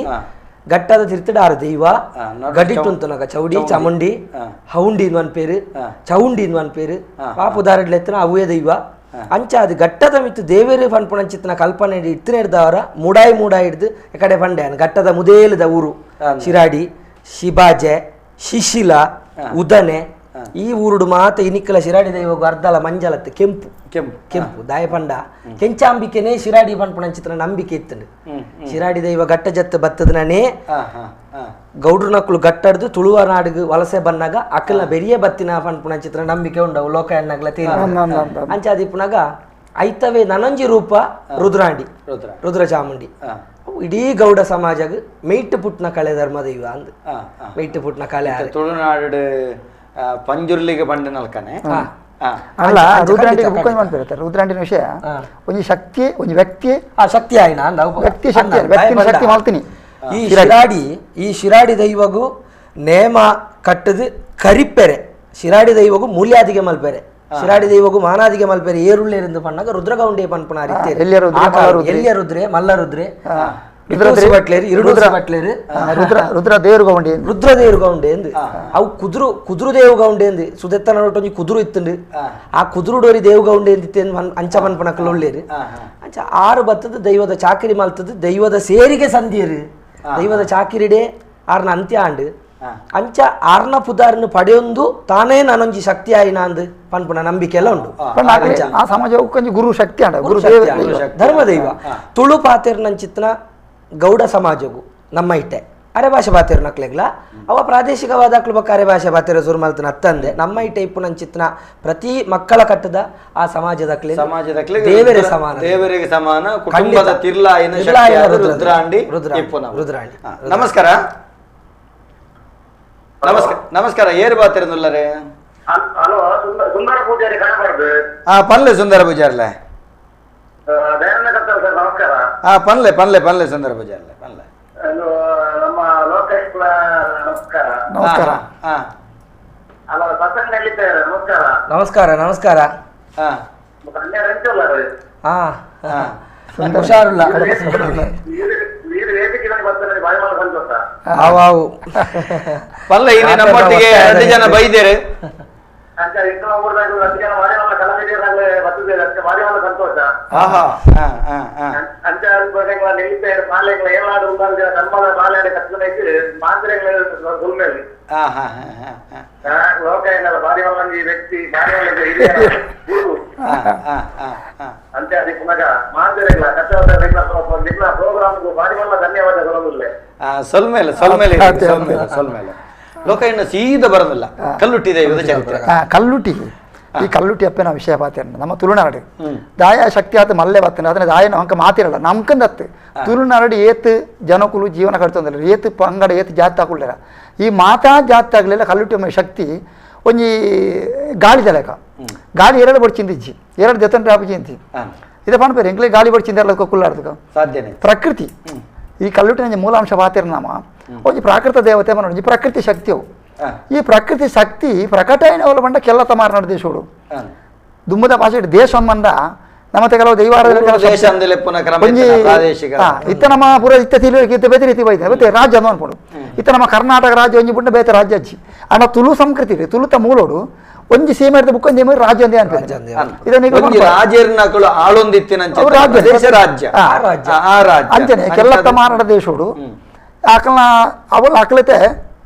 ಘಟ್ಟದ ತಿರ್ತಡ ಆರು ದೈವ ಗಡಿಟ್ಟುಂತನಾಗ ಚೌಡಿ ಚಾಮುಂಡಿ ಹೌಂಡಿ ಒನ್ ಪೇರು ಚೌಂಡಿ ಒನ್ ಪೇರು ಪಾಪುದಾರಡ್ಲ ಎತ್ತನ ಅವೇ ದೈವ ಅಂಚ ಅದು ಘಟ್ಟದ ಮಿತ್ತು ದೇವೇರು ಪನ್ಪುನಂಚಿತ್ತಿನ ಕಲ್ಪನೆ ಇತ್ತನೇ ಹಿಡ್ದವರ ಮುಡಾಯಿ ಮುಡಾಯಿ ಹಿಡ್ದು ಕಡೆ ಪಂಡೆ ಘಟ್ಟದ ಮುದೇಲದ ಊರು ಶಿರಾಡಿ ಶಿಬಾಜೆ ಶಿಶಿಲ ಉದನೆ ಈ ಊರುಡು ಮಾತ ಇನಿಕ್ಕಲ ಶಿರಾಡಿ ದೈವ ಅರ್ಧಲ ಮಂಜಲತ್ತು ಕೆಂಪು ಕೆಂಪು ಕೆಂಪು ದಾಯಪಂಡ ಕೆಂಚಾಂಬಿಕೆನೇ ಶಿರಾಡಿ ಪನ್ಪುನಂಚಿತ್ತಿನ ನಂಬಿಕೆ ಇತ್ತು. ಶಿರಾಡಿ ದೈವ ಘಟ್ಟ ಜತ್ತು ಬತ್ತದನೇ ಗೌಡ್ರ ನಕ್ಕಳು ಗಟ್ಟಡ್ದು ತುಳುವ ನಾಡಿಗೆ ವಲಸೆ ಬನ್ನಾಗ ಅಕ್ಕಲ ಬೆರಿಯ ಬತ್ತಿನ ಪನ್ಪುನಂಚಿತ್ತಿನ ನಂಬಿಕೆ ಉಂಡವು ಲೋಕ ಎಣ್ಣಗ್ಲ ತೇಲಿ ಅಂಚ ಅದಿಪ್ಪುನಾಗ ಐತವೇ ನನಂಜಿ ರೂಪ ರುದ್ರಾಂಡಿ ರುದ್ರ ಚಾಮುಂಡಿ ಇಡೀ ಗೌಡ ಸಮಾಜಗ್ ಮೇಯ್ಟು ಪುಟ್ನ ಕಳೆ ಧರ್ಮ ದೈವ ಅಂದ್ ಮೇಯ್ಟು ಪುಟ್ನ ಕಳೆ ತುಳುನಾಡು ಪಂಜುರ್ಲಿಗೆ ಬಂಡ ನಲ್ಕನೆ ಅಲ್ಲ ರುದ್ರಾಂಡಿ ಬುಕ್ ಮಾಡ್ತಾರೆ. ರುದ್ರಾಂಡಿನ ವಿಷಯ ಒಂಜಿ ಶಕ್ತಿ ಒಂಜಿ ವ್ಯಕ್ತಿ ಆ ಶಕ್ತಿ ಆಯ್ನ ವ್ಯಕ್ತಿ ಶಕ್ತಿ ವ್ಯಕ್ತಿ ಶಕ್ತಿ ಮಾಡ್ತೀನಿ. ಈ ಶಿರಾಡಿ ದೈವಗೂ ನೇಮ ಕಟ್ಟದು ಕರಿಪೆರೆ ಶಿರಾಡಿ ದೈವಗೂ ಮೂಲ್ಯಾದಿಗೆ ಮಲ್ಪೆರೆ ಶಿರಾಡಿ ದೈವಗೂ ಮಾನಾದಿಗೆ ಮಲ್ಪೆರೆ ಏರುಳ್ಳೇರಿಂದ ಪಣ್ಣಾಗ ರುದ್ರಗೌಂಡಿ ಪನ್ಪುನ ಎಲ್ಲಿಯ ರುದ್ರೆ ಮಲ್ಲ ರುದ್ರೆ ರುದ್ರ ರುದ್ರದೇವರು ಎಂದು ಅವು ಕುದುರು ಕುದುರು ದೇವಗೌಂಡೆ ಎಂದು ಸುದೆತ್ತನ ಒಂಜಿ ಕುದುರು ಇತ್ತುಂಡು ಆ ಕುದುರುಡೋರಿ ದೇವಗೌಂಡೆ ಎಂದಿತ್ತೆ ಅಂಚ ಪನ್ಪನಕಲ್ ಒಳ್ಳೇರು ಅಂಚ ಆರು ಬತ್ತದ ದೈವದ ಚಾಕಿರಿ ಮಲ್ತದ ದೈವದ ಸೇರಿಗೆ ಸಂಧಿಯರು ದೈವದ ಚಾಕಿರಿಡೆ ಆರ್ನ ಅಂತ್ಯ ಆಂಡು ಅಂಚ ಆರ್ನ ಪುದಾರನ್ನು ಪಡೆಯೊಂದು ತಾನೇ ನಾನೊಂಜಿ ಶಕ್ತಿ ಆಯಿನ ಅಂದು ಪನ್ಪುನ ನಂಬಿಕೆ ಎಲ್ಲ ಉಂಡು. ಆ ಸಮಾಜ ಗುರು ಶಕ್ತಿ ಆಂಡ ಗುರು ಧರ್ಮದೈವ ತುಳು ಪಾತೆರ್ನಂಚಿತ್ನ ಗೌಡ ಸಮಾಜಗೂ ನಮ್ಮ ಇಟ್ಟೆ ಅರೆ ಭಾಷೆ ಬಾತಿರು ನಕ್ಲೆಗ್ಲ ಅವ ಪ್ರಾದೇಶಿಕವಾದ ಅಕ್ಲು ಬೊಕ್ಕ ಅರೆ ಭಾಷೆ ಬಾತಿರ ಸುರುಮಲ್ತನ ಅತ್ತಂದೆ ನಮ್ಮ ಈ ಟೈಪ್ ನಂಚಿತ್ನ ಪ್ರತಿ ಮಕ್ಕಳ ಕಟ್ಟದ ಆ ಸಮಾಜದ ದೇವರೇ ಸಮಾನ, ದೇವರಿಗೆ ಸಮಾನ, ಕುಟುಂಬದ ತಿರ್ಲಾಯಿನ ರುದ್ರಾಂಡಿ ರುದ್ರಾಂಡಿ. ನಮಸ್ಕಾರ ನಮಸ್ಕಾರ ನಮಸ್ಕಾರ. ಏರು ಬಾತಿರನುಲ್ಲರೇ? ಹಲೋ, ಸುಂದರ ಪೂಜಾರಿ ಕಾಣಬಾರ್ದು. ಹಾ ಪನ್ಲೆ ಸುಂದರ ಪೂಜಾರ್ಲೆ. ನಮಸ್ಕಾರ. ಹಾ ಪನ್ಲೆ ಪನ್ಲೆ ಪನ್ಲೆ ಸುಂದರ ಪೂಜಾರ್ಲೆ ಪನ್ಲೆ. ನಮ್ಮ ಲೋಕೇಶ್ ನಮಸ್ಕಾರ. ನಮಸ್ಕಾರ. ಹಲೋ, ಸತ್ಸಂಗ ಎಲ್ಲಿದ್ದಾರೆ? ನಮಸ್ಕಾರ ನಮಸ್ಕಾರ ನಮಸ್ಕಾರ. ಹಾ ಹುಷಾರುಲ್ಲ. ಅವು ಪಲ್ಲ ಇಲ್ಲಿ ನಮ್ಮೊಟ್ಟಿಗೆ 2 ಜನ ಬೈದೇರು. ಲೋಕ ಇನ್ನು ಸೀದಾ ಬರೋದಿಲ್ಲ. ಕಲ್ಲುಟ್ಟಿ ದೈವದ ಚರಿತ್ರೆ. ಕಲ್ಲುಟ್ಟಿ, ಈ ಕಲ್ಲುಟ್ಟಿ ಅಪ್ಪನ ವಿಷಯ ಪಾತೇನ ನಮ್ಮ ತುಳುನಾಡು ದಾಯ ಶಕ್ತಿ ಆತ ಮಲ್ಲೆ ಬರ್ತೇನೆ ಅದನ್ನ ದಾಯನ ಅಂಕ ಮಾತಿರಲ್ಲ ನಮ್ಕಂದತ್ತು ತುಳುನಾಡು ಏತ್ ಜನಕುಲು ಜೀವನ ಕಟ್ತಂದಿಲ್ಲ, ಏತ್ ಪಂಗಡ ಏತ್ ಜಾತಿ ಹಾಕೊಳ್ಳಾರ. ಈ ಮಾತಾ ಜಾತಿ ಆಗಲಿಲ್ಲ ಕಲ್ಲುಟ್ಟಿ ಶಕ್ತಿ ಒಂಜಿ ಗಾಳಿ ಜಲಕ ಗಾಳಿ ಎರಡು ಬಡ್ಚಿಂದಿಜ್ಜಿ ಎರಡು ದೆತ್ತಂಡ್ರೆ ಆಪುಜಿಂತಿ ಇದೇ ಪನ್ಪೇರು ಎಂಕ್ಲೆ ಗಾಳಿ ಬಡ್ಚಿಂದ ಕುಲ್ಲಾಡ್ದು ಸಾಧ್ಯನೇ ಪ್ರಕೃತಿ. ಈ ಕಲ್ಲುಟ್ಟಿನ ಮೂಲಾಂಶ ಪಾತಿರನಾಮ ಒಂಜಿ ಪ್ರಾಕೃತ ದೇವತೆ ಮನ ಒಂಜಿ ಪ್ರಕೃತಿ ಶಕ್ತಿಯವು. ಈ ಪ್ರಕೃತಿ ಶಕ್ತಿ ಪ್ರಕಟ అయిన ಬಂಡ ಕೆಲ್ಲತ ಮಾರನಾಡು ದೇಶೋಡು ದುಮ್ಮದ ಭಾಷೆ ದೇಶ ಮಂದ ನಮ್ಮ ಕೆಲವು ದೈವಾರ ಇತ್ತ ನಮ್ಮ ಪೂರ ಇತ್ತ ತಿಳಿವಳಿಕೆ ಇತ್ತ ಬೇತೆ ರೀತಿ ಬೈತೆ ಬೇತೆ ರಾಜ್ಯ ಅನ್ಕೊಂಡು ಇತ್ತ ನಮ್ಮ ಕರ್ನಾಟಕ ರಾಜ್ಯ ಒಂಜಿ ಬುಂಡ ಬೇತೆ ರಾಜ್ಯ ಅಜ್ಜಿ ಅಣ್ಣ ತುಳು ಸಂಸ್ಕೃತಿ ತುಳುತ ಮೂಲೋಡು ಒಂಜಿ ಸೀಮೆ ಇರ್ತದೆ ಬುಕ್ ಒಂಜಿ ರಾಜ್ಯ ಅಂದೇ ಅಂಚನೆ ಕೆಲ್ಲತ್ತ ಮಾರನಾಡ ದೇಶೋಡು ಆಕಲ್ನ ಅವಳು ಆಕಲತೆ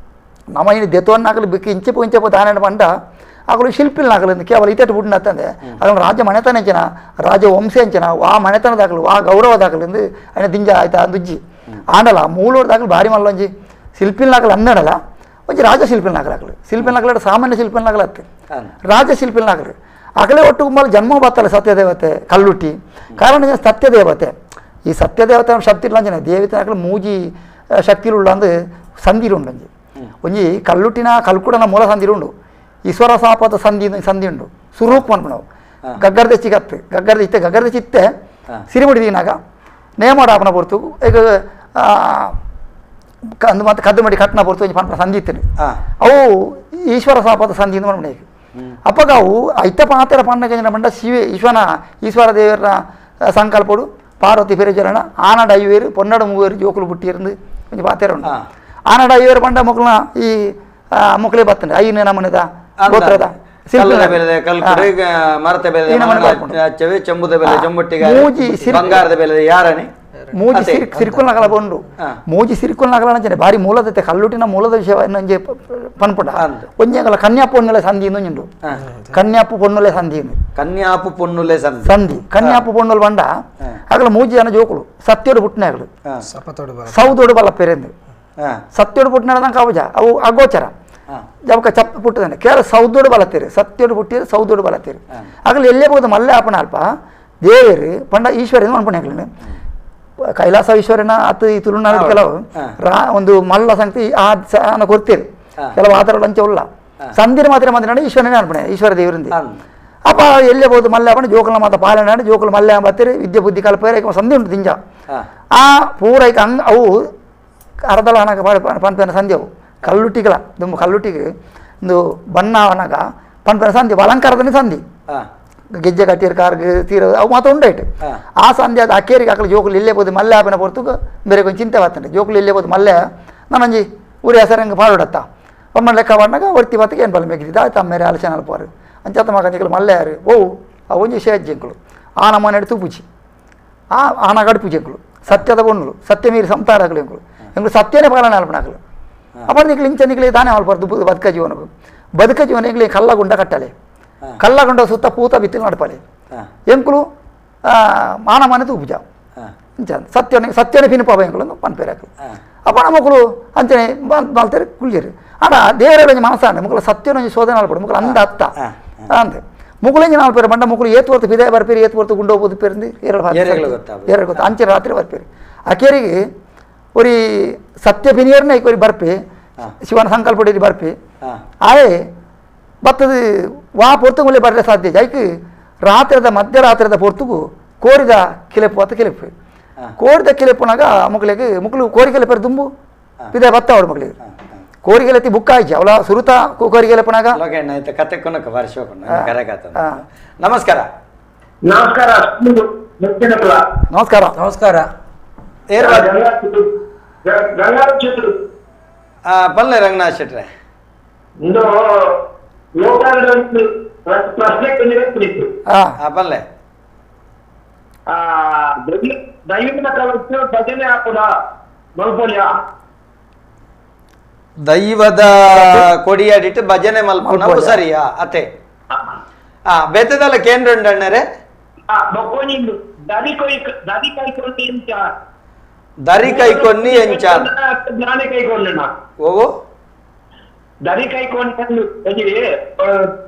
ನಮ್ಮ ಇನ್ನು ದೆತ್ತವನ್ನು ಆಗಲಿ ಬಿಕ್ಕಿ ಇಂಚೆಪು ಇಂಚೆಪು ದಾನ ಪಂಡ ಆಗಲು ಶಿಲ್ಪಿಲ್ ಆಗಲಿ ಕೇವಲ ಇತಟ್ಟು ಬುಡ್ನ ಅಂತಂದೆ ಅದನ್ನು ರಾಜ್ಯ ಮನೆತನ ಅಂಚನ ರಾಜವಂಶ ಅಂಚನ ಆ ಮನೆತನದಾಗಲು ಆ ಗೌರವದಾಗಲಿಂದು ఆయన ದಿಂಜ ಆಯ್ತಾ ದುಜ್ಜಿ ಆಂಡಲ ಮೂಲೋಡ್ದಾಗಲು ಭಾರಿ ಮಲ್ಲೊಂಜಿ ಶಿಲ್ಪಿಲ್ ನಾಗಲು ಅನ್ನಡಲ ಒಂಜಿ ರಾಜ ಶಿಲ್ಪಿಲ್ ನಾಗಲಾಗಲು ಶಿಲ್ಪಿಲ್ ನಾಗಲ ಸಾಮಾನ್ಯ ಶಿಲ್ಪಿಲ್ ನಾಗಲತ್ತೆ ರಾಜ ಶಿಲ್ಪಿಲ್ ನಾಗಲು ಆಗಲೇ ಒಟ್ಟು ಗುಂಬಲ್ಲಿ ಜನ್ಮ ಬತ್ತಲ್ಲ ಸತ್ಯದೇವತೆ ಕಲ್ಲುಟ್ಟಿ ಕಾರಣ ಸತ್ಯದೇವತೆ. ಈ ಸತ್ಯದೇವತೆ ಶಕ್ತಿ ಇಲ್ಲ ಅಂಜನೆ ದೇವತೆ ಮೂಜಿ ಶಕ್ತಿಲುಳ್ಳ ಅಂದು ಸಂಧಿರು ಉಂಡಂಜಿ ಒಂಜಿ ಕಲ್ಲುಟ್ಟಿನ ಕಲ್ಕುಡನ ಮೂಲ ಸಂಧಿರು ಉಂಡು ಈಶ್ವರ ಸಾಪದ ಸಂಧಿ ಸಂಧಿ ಉಂಡು ಸುರೂಪ್ ಅನ್ಪು ನಾವು ಗಗ್ಗರದ ಚಿಗತ್ತು ಗಗ್ಗರದ ಇತ್ತೆ ಗಗ್ಗರದ ಚಿತ್ತೆ ಸಿರಿಮುಡಿ ದಿನಾಗ ನೇಮಾಡ ಆಪನ ಪೊರ್ತು ಈಗ ಅಂದು ಮತ್ತು ಕದ್ದು ಮಡಿ ಕಟ್ನ ಪೊರ್ತು ಒಂಜಿ ಪನ್ಪುನ ಸಂಧಿ ಇತ್ತು ಅವು ಈಶ್ವರ ಸಾಪದ ಸಂಧಿ ಪನ್ಪುನ ಅಪ್ಪಗ ಅವು ಐತ ಪಾತ್ರ ಪಣ್ಣಗಂಜನ ಬಂಡ ಶಿವೆ ಈಶ್ವನ ಈಶ್ವರ ದೇವರ ಸಂಕಲ್ಪಡು ಪಾರ್ವತಿ ಪೆರಜರಣ ಆನಡ ಐವೇರು ಪೊನ್ನಡ ಮೂವೇರು ಜೋಕುಲು ಬುಟ್ಟಿருந்து ಒಂಜಿ ಪಾತ್ರ ಉಂಡು ಆನಡ ಐವೇರು ಪಂಡ ಮೊಕ್ಕಲ್ನ ಈ ಮೊಕ್ಕಲೇ ಬತ್ತಂಡೆ ಐನ ನಮೂನೆದ ಗೋತ್ರದ ಮೂಜಿ ಸಿರಿಕುಲ್ ನಗಲ ಬಂಡು ಮೂಜಿ ಸಿರಿಕುಲ್ ನಗಲ ಅಂಚನೆ ಭಾರಿ ಮೂಲದತೆ ಕಲ್ಲುಟಿನ ಮೂಲದ ವಿಷಯ ಒಂಜಿ ಪನ್ಪುಂಡ ಒಂಜಿ ಅಂಗಲ ಕನ್ಯಾಪು ಪೊನ್ನುಲೆ ಸಂಧಿ ಉಂಡು ಕನ್ಯಾಪು ಪೊನ್ನುಲೆ ಸಂಧಿ ಕನ್ಯಾಪು ಪೊನ್ನುಲೆ ಸಂಧಿ ಕನ್ಯಾಪು ಪೊನ್ನುಲು ಬಂಡ ಅಗಲ ಮೂಜಿ ಜನ ಜೋಕುಲು ಸತ್ಯೋಡು ಪುಟ್ಟನೆ ಸೌದೋಡು ಬಲ್ಲ ಪೆರೆಂದು ಸತ್ಯೋಡು ಪುಟ್ಟನೆ ಕಾವುಜ ಅವು ಅಗೋಚರ ಜವಕ ಚಪ್ಪ ಪುಟ್ಟದಾನೆ ಕೇವಲ ಸೌದೋಡು ಬಲತ್ತೀರಿ ಸತ್ಯೋಡು ಪುಟ್ಟಿರು ಸೌದೋಡು ಬಲತ್ತೀರಿ ಆಗಲಿ ಎಲ್ಲೇ ಬೋದು ಮಲ್ಲೆ ಆಪಣ ಅಲ್ಪ ದೇವರು ಪಂಡ ಈಶ್ವರ ಅನ್ಪಣೆ ಕೈಲಾಸ ಈಶ್ವರನ ಅತ್ ಈ ತುಳುನಾಡು ಕೆಲವು ರಾ ಒಂದು ಮಲ್ಲ ಸಂಗತಿ ಆ ಕೊಡ್ತೀರಿ ಕೆಲವು ಆಧಾರ ಲಂಚ ಉಲ್ಲ ಸಂದಿರ ಮಾತ್ರ ಮಾತ್ರ ಈಶ್ವರನೇ ಅನ್ಪಣೆ ಈಶ್ವರ ದೇವರಿಂದ ಅಪ್ಪ ಎಲ್ಲೇ ಬೋದು ಮಲ್ಲೆ ಆಪಣ ಜೋಕುಲ ಮಾತ ಪಾಲನೆ ಜೋಕುಲು ಮಲ್ಲೆ ಬತ್ತೀರಿ ವಿದ್ಯೆ ಬುದ್ಧಿ ಕಲ್ಪೇರೆ ಸಂಧಿ ಉಂಟು ದಿಂಜ ಆ ಪೂರೈಕ ಹಂಗ ಅವು ಅರ್ಧಲ ಹಣಕ ಪನ್ಪೆನ ಸಂಧಿ ಅವು ಕಲ್ಲುಟ್ಟಿಗಳ ದುಂಬು ಕಲ್ಲುಟ್ಟಿಗೆ ಒಂದು ಬಣ್ಣ ಅನಗ ಪನ್ಪೆನ ಸಂಧಿ ಅಲಂಕಾರದಲ್ಲಿ ಸಂಧಿ ಗೆಜ್ಜೆ ಕಟ್ಟಿರ್ ಕಾರ್ಗ್ ತೀರ ಅವು ಮಾತ್ರ ಉಂಡಾಯ್ತು ಆ ಸಂಧಿ ಅದು ಅಕ್ಕೇರಿಗೆ ಹಾಕಲು ಜೋಕುಲು ಇಲ್ಲೇ ಬೋದು ಮಲ್ಲೆ ಆಪಿನ ಪೊರ್ತು ಬೇರೆ ಕೊಂಚ ಚಿಂತೆ ಬರ್ತಂಡೆ ಜೋಕುಲು ಇಲ್ಲೇ ಬೋದು ಮಲ್ಲೆ ನಾನೊಂಜಿ ಊರಿ ಹೆಸರಂಗೆ ಪಾಡೋಡತ್ತ ಒಮ್ಮೆ ಲೆಕ್ಕ பண்ணಾಗ ಒರ್ತಿ ಬತ್ತಿಗೆ ಏನು ಬಲ ಮೆಗ್ದಿದ್ದ ತಮ್ಮೇರೆ ಆಲೋಚನೆ ಅಲ್ಪಾರು ಅಂಚಾತ ಮಗಂಜಿಗಳು ಮಲ್ಲೆ ಯಾರು ಓ ಆ ಒಂಜಿ ಶೇಜ್ಜಿಂಕುಲು ಆ ನಮ್ಮನೆ ತೂಪುಜಿ ಆ ಆನ ಗಡುಪುಜಿಂಕುಲು ಸತ್ಯದ ಬೊಣ್ಣುಲು ಸತ್ಯ ಮೀರಿ ಸಂತಾರಗಳು ಎಂಕುಲು ಎಂಕುಲು ಸತ್ಯನೇ ಪಾಲನೆ ಅಲ್ಪನಾಕಲು ಅಪ್ಪ ನಿಕ್ಲು ಇಂಚ ನಿಕ್ಲಿ ತಾನೇ ಅಲ್ಪಾರ್ದು ಬದುಕ ಜೀವನకు ಬದುಕ ಜೀವನ ಎಂಗ್ಲಿ ಕಲ್ಲಗುಂಡ ಕಟ್ಟಲೆ ಕಲ್ಲಗುಂಡ ಸುತ್ತ ಪೂತ ಬಿತ್ತಲು ನಡಪಾಲೆ ಎಂಕುಲು ಮಾನ ಮನೆ ತೂಪುಜ ಇಂಚ ಸತ್ಯನೆ ಸತ್ಯನೆ ಪಿನಪಾಪ ಎಂಕುಲು ಪನ್ಪೇರು ಅಕುಲು. ಅಪ್ಪ ನಮ್ಮಕ್ಕಳು ಅಂಚನೆ ಮಲ್ತೇರು ಕುಲ್ಜೇರು. ಆಡ ದೇವರ ಒಂಜಿ ಮನಸ್ಸಾಂಡ ಮುಕ್ಕಲ ಸತ್ಯನ ಒಂಜಿ ಶೋಧನೆ ಆಲ್ಪಡು ಮುಕ್ಕಲ ಅಂದ ಅತ್ತ ಅಂದೆ ಮುಗುಳಿಂಜಿ ನಾಲ್ಪೇರು ಪೇರು ಬಂಡ ಮುಗುಳು ಏತು ಹೊರ್ತು ಬಿದಾಯ ಬರ್ಪೇರು ಏತು ಹೊರ್ತು ಗುಂಡೋ ಪೇರಿಂದು ಎರಡು ಎರಡು ಗೊತ್ತು ಅಂಚೆ ರಾತ್ರಿ ಬರ್ಪೇರು. ಅಕೇರಿಗೆ ಒರಿ ಸತ್ಯ ಪಿನಿಯರ್ನ ಐಕ್ ಬರ್ಪೆ ಶಿವನ ಸಂಕಲ್ಪ ಬರ್ಪೆ ಆಯೆ ಬತ್ತದ ವಾ ಪೊರ್ತುಗುಲೆ ಬರಲೆ ಸಾಧ್ಯ ಐಕ್ ರಾತ್ರಿದ ಮಧ್ಯರಾತ್ರಿದ ಪೊರ್ತುಗು ಕೋರಿದ ಕಿಲೆಪು ಅತ್ತ ಕಿಲೆಪು ಕೋರಿದ ಕಿಲೆಪುನಾಗ ಮುಕ್ಕಳಿಗೆ ಮುಕ್ಕಳು ಕೋರಿ ಕಿಲೆಪರು ದುಂಬು ಬಿದಾಯ ಬತ್ತ ಅವಳು ಮಕ್ಕಳಿಗೆ ಕೋರಿಗೆಲತಿ ಬುಕ್ ಆಯ್ತು ಅವಳ ಸುರುತ ಕೋರಿಗೆಲಪನಾಗ. ನಮಸ್ಕಾರ ನಮಸ್ಕಾರ ನಮಸ್ಕಾರ ನಮಸ್ಕಾರ. ಪಲ್ಲೆ ರಂಗನಾಥ್ ಶೆಟ್ರೆ ಪಲ್ಲೆ ಭಜನೆ ಹಾಕುದ ದೈವದ ಕೊಡಿಯಾಡಿಟ್ಟು ಭಜನೆ ಮಲ್ಪುನ ಸರಿಯಾ ಅತೆ ಬೇತದಲ್ಲ ಕೇಂದ್ರ ಉಂಡಣ್ಣರೇ ದರಿ ಕೈಕೊನ್ನಿ ಎಂಚ ಓ ದರಿ ಕೈಕೊಂಡು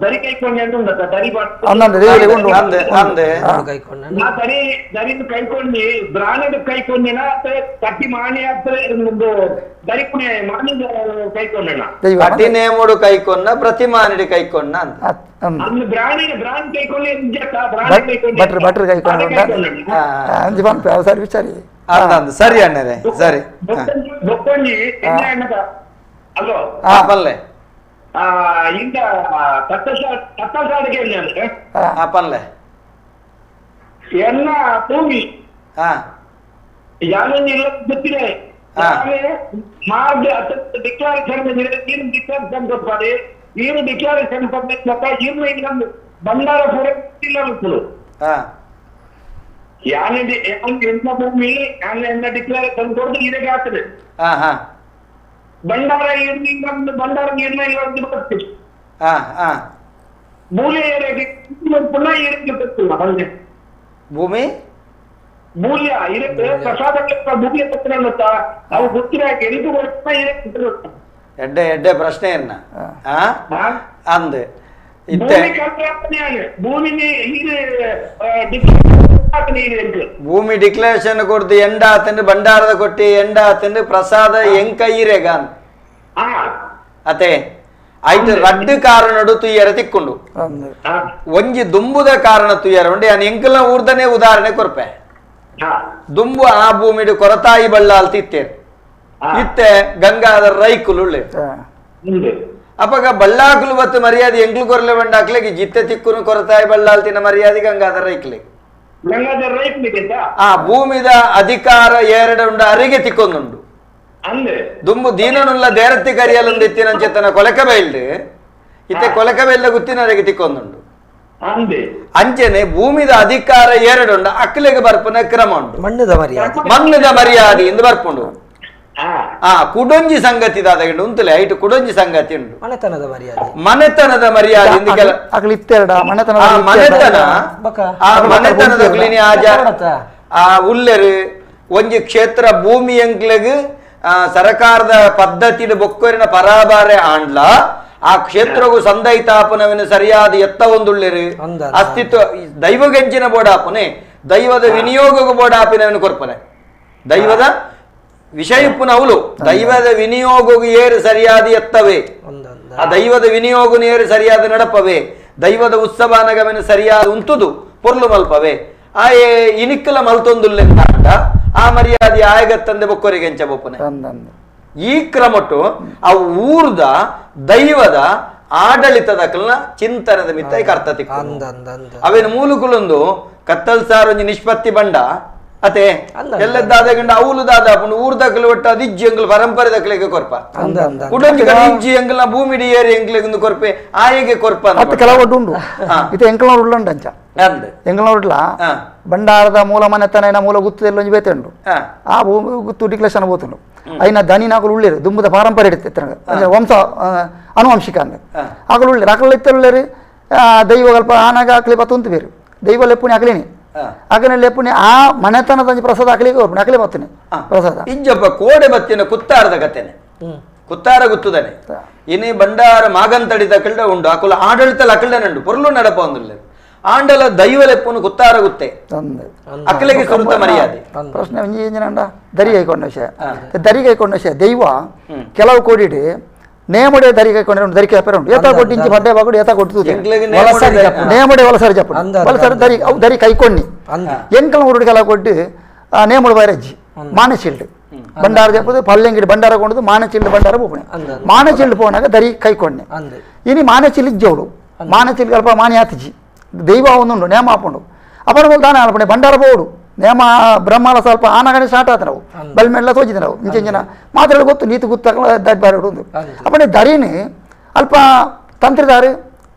ದರಿ ಕೈಕೊಂಡು ದರಿ ದರಿ ದರಿ ಕೈಕೊಂಡು ಬ್ರಾಣದ ಕೈಕೊಂಡಿನ ಕಟ್ಟಿ ಮಾಣಿ ಆಗ್ತದೆ ದರಿ ಮಾಣಿ ಕೈಕೊಂಡ ಕಟ್ಟಿ ನೇಮುಡು ಕೈಕೊನ್ನ ಪ್ರತಿಮಾನಿಡಿ ಕೈಕೊಂಡ ಅಂತ ಬ್ರಾಣಿ ಬ್ರಾಣ್ ಕೈಕೊಂಡು ಬಟ್ರ್ ಬಟ್ರ್ ಕೈಕೊಂಡು ಸರಿ ವಿಚಾರಿ ಸರಿ ಅಣ್ಣರೇ ಸರಿ. ಬೊಕ್ಕೊಂಜಿ ಅಲ್ಲೋ ಪಲ್ಲೆ ಇಂದ ತಟ್ಟಸಾಡಿಗೆ ಪಲ್ಲೆ ಎನ್ನ ಭೂಮಿ ಯಾನೇನು ಇಲ್ಲ ಗೊತ್ತಿದೆ ಮಾರ್ಗ ಡಿಕ್ಲಾರೇಷನ್ ಡಿಕ್ಲಾರೇಷನ್ ಕೊಡ್ತಾರೆ ಏನು ಡಿಕ್ಲಾರೇಷನ್ ಕೊಡ್ಬೇಕ ಇನ್ನು ಇಲ್ಲ ಬಂಡಾರ ಪೂರ ಇಲ್ಲ ಯಾನೇ ಎನ್ನ ಭೂಮಿ ಯಾನೆ ಎನ್ನ ಡಿಕ್ಲಾರೇಷನ್ ಕೊಡ್ದು ಇದಕ್ಕೆ ಆಗ್ತದೆ ಬಂಡಾರ ಇರ್ಲಿಲ್ಲ ಬಂಡಾರ ನೀರ್ನ ಇಲ್ಲ ಅಂತ ಬರ್ತೀವಿ. ಮೂಲೆ ಏರಿಯಾಗೆ ಪುನಃ ಏರಿಕೆ ಬರ್ತಿಲ್ಲ ಹಂಗೆ ಭೂಮಿ ಮೂಲ್ಯ ಇದಕ್ಕೆ ಪ್ರಸಾದಕ್ಕೆ ಭೂಮಿಯ ಪತ್ರ ಗೊತ್ತಾ ಅವು ಗೊತ್ತಿರ ಎಲ್ಲಿಗೂ ಬರ್ತಾ ಇರಕ್ಕೆ ಎಡ್ಡೆ ಎಡ್ಡೆ ಪ್ರಶ್ನೆಯನ್ನ ಅಂದೆ ಇತ್ತೆ ಭೂಮಿ ಡಿಕ್ಲರೇಷನ್ ಕೊಡ್ದು ಎಂಡ ಆತಂದ್ರೆ ಭಂಡಾರದ ಕೊಟ್ಟಿ ಎಂಡ ಆತಂದ್ರೆ ಪ್ರಸಾದ ಎಂಕ ಈರೆಗ ಅತೆ ಐತು ರಡ್ಡು ಕಾರಣಡು ತುಯ್ಯರ ತಿಕ್ಕೊಂಡು ಒಂಜಿ ದುಂಬುದ ಕಾರಣ ತುಯ್ಯರ ಉಂಡೆ ನಾನು ಎಂಕಲ್ನ ಊರ್ದನೆ ಉದಾಹರಣೆ ಕೊರ್ಪೆ. ದುಂಬು ಆ ಭೂಮಿಡು ಕೊರತಾಯಿ ಬಳ್ಳಾಲ್ ತಿತ್ತೇರು ಇತ್ತೆ ಗಂಗಾಧರ ರೈಕುಲು ಉಳ್ಳೆ ಅಪಗ ಬಳ್ಳಾಕುಲು ಬತ್ತು ಮರ್ಯಾದೆ ಎಂಕ್ಲು ಕೊರಲೆ ಬಂಡಾಕ್ಲೆಗೆ ಜಿತ್ತೆ ತಿಕ್ಕುನು ಕೊರತಾಯಿ ಬಳ್ಳಾಲ್ ತಿನ್ನ ಮರ್ಯಾದೆ ಗಂಗಾಧರ ರೈಕ್ಲೆ ಆ ಭೂಮಿದ ಅಧಿಕಾರ ಎರಡು ಉಂಡು ಅರಿಗೆ ತಿಕ್ಕೊಂದುಂಡು ದುಂಬು ದೀನನುಲ್ಲ ದೇರತ್ತಿ ಕರಿಯಲೊಂದು ಇತ್ತಿನಂಚೆತ್ತನ ಕೊಲಕ ಬೈಲ್ಡು ಇತ್ತೆ ಕೊಲಕ ಬೈಲ್ದ ಗುತ್ತಿನರೆಗೆ ತಿಕ್ಕೊಂದುಂಡು ಅಂಚೆನೆ ಭೂಮಿದ ಅಧಿಕಾರ ಎರಡುಂಡು ಅಕ್ಲೆಗೆ ಬರ್ಪುನ ಕ್ರಮ ಉಂಡು ಮಣ್ಣದ ಮರ್ಯಾದೆ ಮಣ್ಣದ ಮರ್ಯಾದೆ ಎಂದು ಬರ್ಪುಂಡು. ಆ ಕುಡೊಂಜಿ ಸಂಗತಿ ದಾದಗಂಡು ಉಂತಲೆ ಐಟು ಕುಡೊಂಜಿ ಸಂಗತಿ ಉಂಟು ಮನೆತನದ ಮರ್ಯಾದೆ ಮನೆತನದ ಮರ್ಯಾದೆ ಎಂದು ಕೆಲ ಮನೆತನ ಆ ಮನೆತನದ ಕ್ಲೀನಿ ಆಜ ಆ ಉಲ್ಲೆರು ಒಂಜಿ ಕ್ಷೇತ್ರ ಭೂಮಿ ಎಂಕ್ಲೆಗ್ ಸರಕಾರದ ಪದ್ಧತಿ ಬೊಕ್ಕೊರಿನ ಪರಾಬಾರೆ ಆಂಡ್ಲ ಆ ಕ್ಷೇತ್ರಗೂ ಸಂದೈತಾಪನವಿನ ಸರಿಯಾದ ಎತ್ತ ಒಂದುಳ್ಳೆರು ಅಸ್ತಿತ್ವ ದೈವಗೆಂಚಿನ ಬೋಡಾಪನೆ ದೈವದ ವಿನಿಯೋಗಗೂ ಬೋಡಾಪಿನವನು ಕೊರ್ಪನೆ ದೈವದ ವಿಷಯಪ್ಪನ ಅವಳು ದೈವದ ವಿನಿಯೋಗಗೂ ಏರು ಸರಿಯಾದ ಎತ್ತವೆ ಆ ದೈವದ ವಿನಿಯೋಗ ಏರು ಸರಿಯಾದ ನಡಪವೆ ದೈವದ ಉತ್ಸವ ನಗಮನ ಸರಿಯಾದ ಉಂತುದು ಪೊರ್ಲು ಮಲ್ಪವೆ ಆ ಇನಿಕ್ಕಲ ಮಲ್ತೊಂದುಲ್ಲೆಂತ ಆ ಮರ್ಯಾದೆ ಆಯಗತ್ತಂದೆ ಬೊಕ್ಕೊರಿಗೆ ಎಂಚ ಬೊಪ್ಪನೆ ಈ ಕ್ರಮಟ್ಟು ಆ ಊರ್ದ ದೈವದ ಆಡಳಿತದ ಕಲ್ನ ಚಿಂತನದ ಮಿತ್ತ ಅರ್ಥ ತಿಕ್ಕ ಅವೇನು ಮೂಲಕುಲೊಂದು ಕತ್ತಲ್ ಸಾರ್ ಒಂಜಿ ನಿಷ್ಪತ್ತಿ ಬಂಡ ಅತೆ ಎಲ್ಲದಾದ ಗಂಡ ಅವಲು ದಾದ ಊರ್ದಕಲು ಒಟ್ಟ ಅದಿಜ್ಜಿ ಎಂಗ್ಲು ಪರಂಪರೆ ದಕ್ಕಲಿಗೆ ಕೊರ್ಪ ಕುಡೊಂಜಿ ಕಡೆ ಇಜ್ಜಿ ಎಂಗ್ಲ ಭೂಮಿಡಿ ಏರಿ ಎಂಗ್ಲಿಗೆ ಕೊರ್ಪೆ ಆಯೆಗೆ ಕೊರ್ಪ ಕೆಲವು ಉಂಡು ಇದು ಎಂಕಲ್ನವ್ರು ಉಳ್ಳಂಡ ಅಂಚ ಎಂಕಲ್ನವ್ರು ಬಂಡಾರದ ಮೂಲ ಮನೆತನ ಮೂಲ ಗುತ್ತು ಎಲ್ಲ ಒಂಜಿ ಬೇತೆ ಉಂಡು ಆ ಭೂಮಿ ಗುತ್ತು ಡಿಕ್ಲೇಷನ್ పోతుండు అయినా ದನಿ ನಾಕಲು ಉಳ್ಳೇರು ದುಂಬುದ ಪಾರಂಪರ್ಯ ಇತ್ತು ವಂಶ ಅನುವಂಶಿಕ ಅಂದ ಆಕಲು ಉಳ್ಳೇರು ಆಕಲು ಇತ್ತಲ್ಲೇರು ದೈವಗಲ್ಪ ಆನಾಗ ಆಕಲಿ ಬತ್ತುಂತು ಬೇರು ದೈವ ಲೆಪ್ಪುಣಿ ಆಕಲೇನಿ ಅಗನ ಲೆಪ್ಪುನಿ ಆ ಮನೆತನದ ಒಂಜಿ ಪ್ರಸಾದ ಅಕಲಿಗೆ ಒಪ್ಪುನಿ ಅಕಲೆ ಬತ್ತನೆ ಪ್ರಸಾದ ಇಂಜಪ್ಪ ಕೋಡೆ ಬತ್ತಿನ ಕುತ್ತಾರದ ಕತೆನೆ ಕುತ್ತಾರ ಗುತ್ತುದಾನೆ ಇನಿ ಬಂಡಾರ ಮಾಗಂತಡಿದ ಅಕಲ್ಡ ಉಂಡು ಅಕುಲ ಆಡಳಿತ ಅಕಲ್ಡನುಂಡು ಪೊರ್ಲು ನಡಪ ಒಂದಿಲ್ಲ ಆಂಡಲ ದೈವ ಲೆಪ್ಪುನು ಕುತ್ತಾರ ಗುತ್ತೆ ಅಕಲೆಗೆ ಸುರುತ ಮರ್ಯಾದೆ ಪ್ರಶ್ನೆ ಒಂಜಿ ಎಂಜಿನಂಡ ದರಿ ಕೈಕೊಂಡ ವಿಷಯ ದರಿ ಕೈಕೊಂಡ ವಿಷಯ ದೈವ ಕೆಲವು ಕೋಡಿಡು ನೇಮಡೆ ದರಿ ಕೈಕೊಂಡ್ರೆ ಉಂಟು ದರಿ ಕೇಪರ ಉಂಟು ಏತ ಕೊಟ್ಟು ಇಂಚಿ ಬಡ್ಡೆ ಬಾಗುಡು ಏತ ಕೊಟ್ಟು ನೇಮಡೆ ವಲಸರಿ ಜಪ್ಪು ವಲಸರಿ ದರಿ ಅವು ದರಿ ಕೈಕೊಂಡಿ ಎಂಕಲ್ ಊರುಡು ಕೆಲವು ಕೊಟ್ಟು ನೇಮಡು ಬೈರಜ್ಜಿ ಮಾನಶೀಲ್ಡ್ ಬಂಡಾರ ಜಪ್ಪದು ಪಲ್ಲೆಂಗಿಡಿ ಬಂಡಾರ ಕೊಂಡು ಮಾನಚಿಲ್ಡ್ ಬಂಡಾರ ಬೋಪಣೆ ಮಾನಚಿಲ್ಡ್ ಪೋನಾಗ ದರಿ ಕೈಕೊಂಡೆ ಇನಿ ಮಾನಚಿಲ್ ಇಜ್ಜೋಡು ಮಾನಚಿಲ್ ಅಲ್ಪ ಮಾನಿ ಆತಿಜಿ ದೈವ ಒಂದುಂಡು ನೇಮ ಆಪುಂಡು ಅಪರ ಮೇಲೆ ದಾನ ಆಲ್ಪಣೆ ಬಂಡಾರ ಬೋಡು ನೇಮ ಬ್ರಹ್ಮಾಲ ಸ್ವಲ್ಪ ಆನಗನೆ ಸ್ಟಾರ್ಟ್ ಆತ ನಾವು ಬಲ್ಮೆಲ್ಲ ತೋಜಿದ ನಾವು ಇಂಚಿನ ಮಾತ್ರ ಗೊತ್ತು ನೀತಿ ಗೊತ್ತಾಗಲ್ಲ ದರಿ ಬಾರಿ ಉಂದು ಅಪ್ಪಣೆ ದರಿನಿ ಅಲ್ಪ ತಂತ್ರಿದಾರು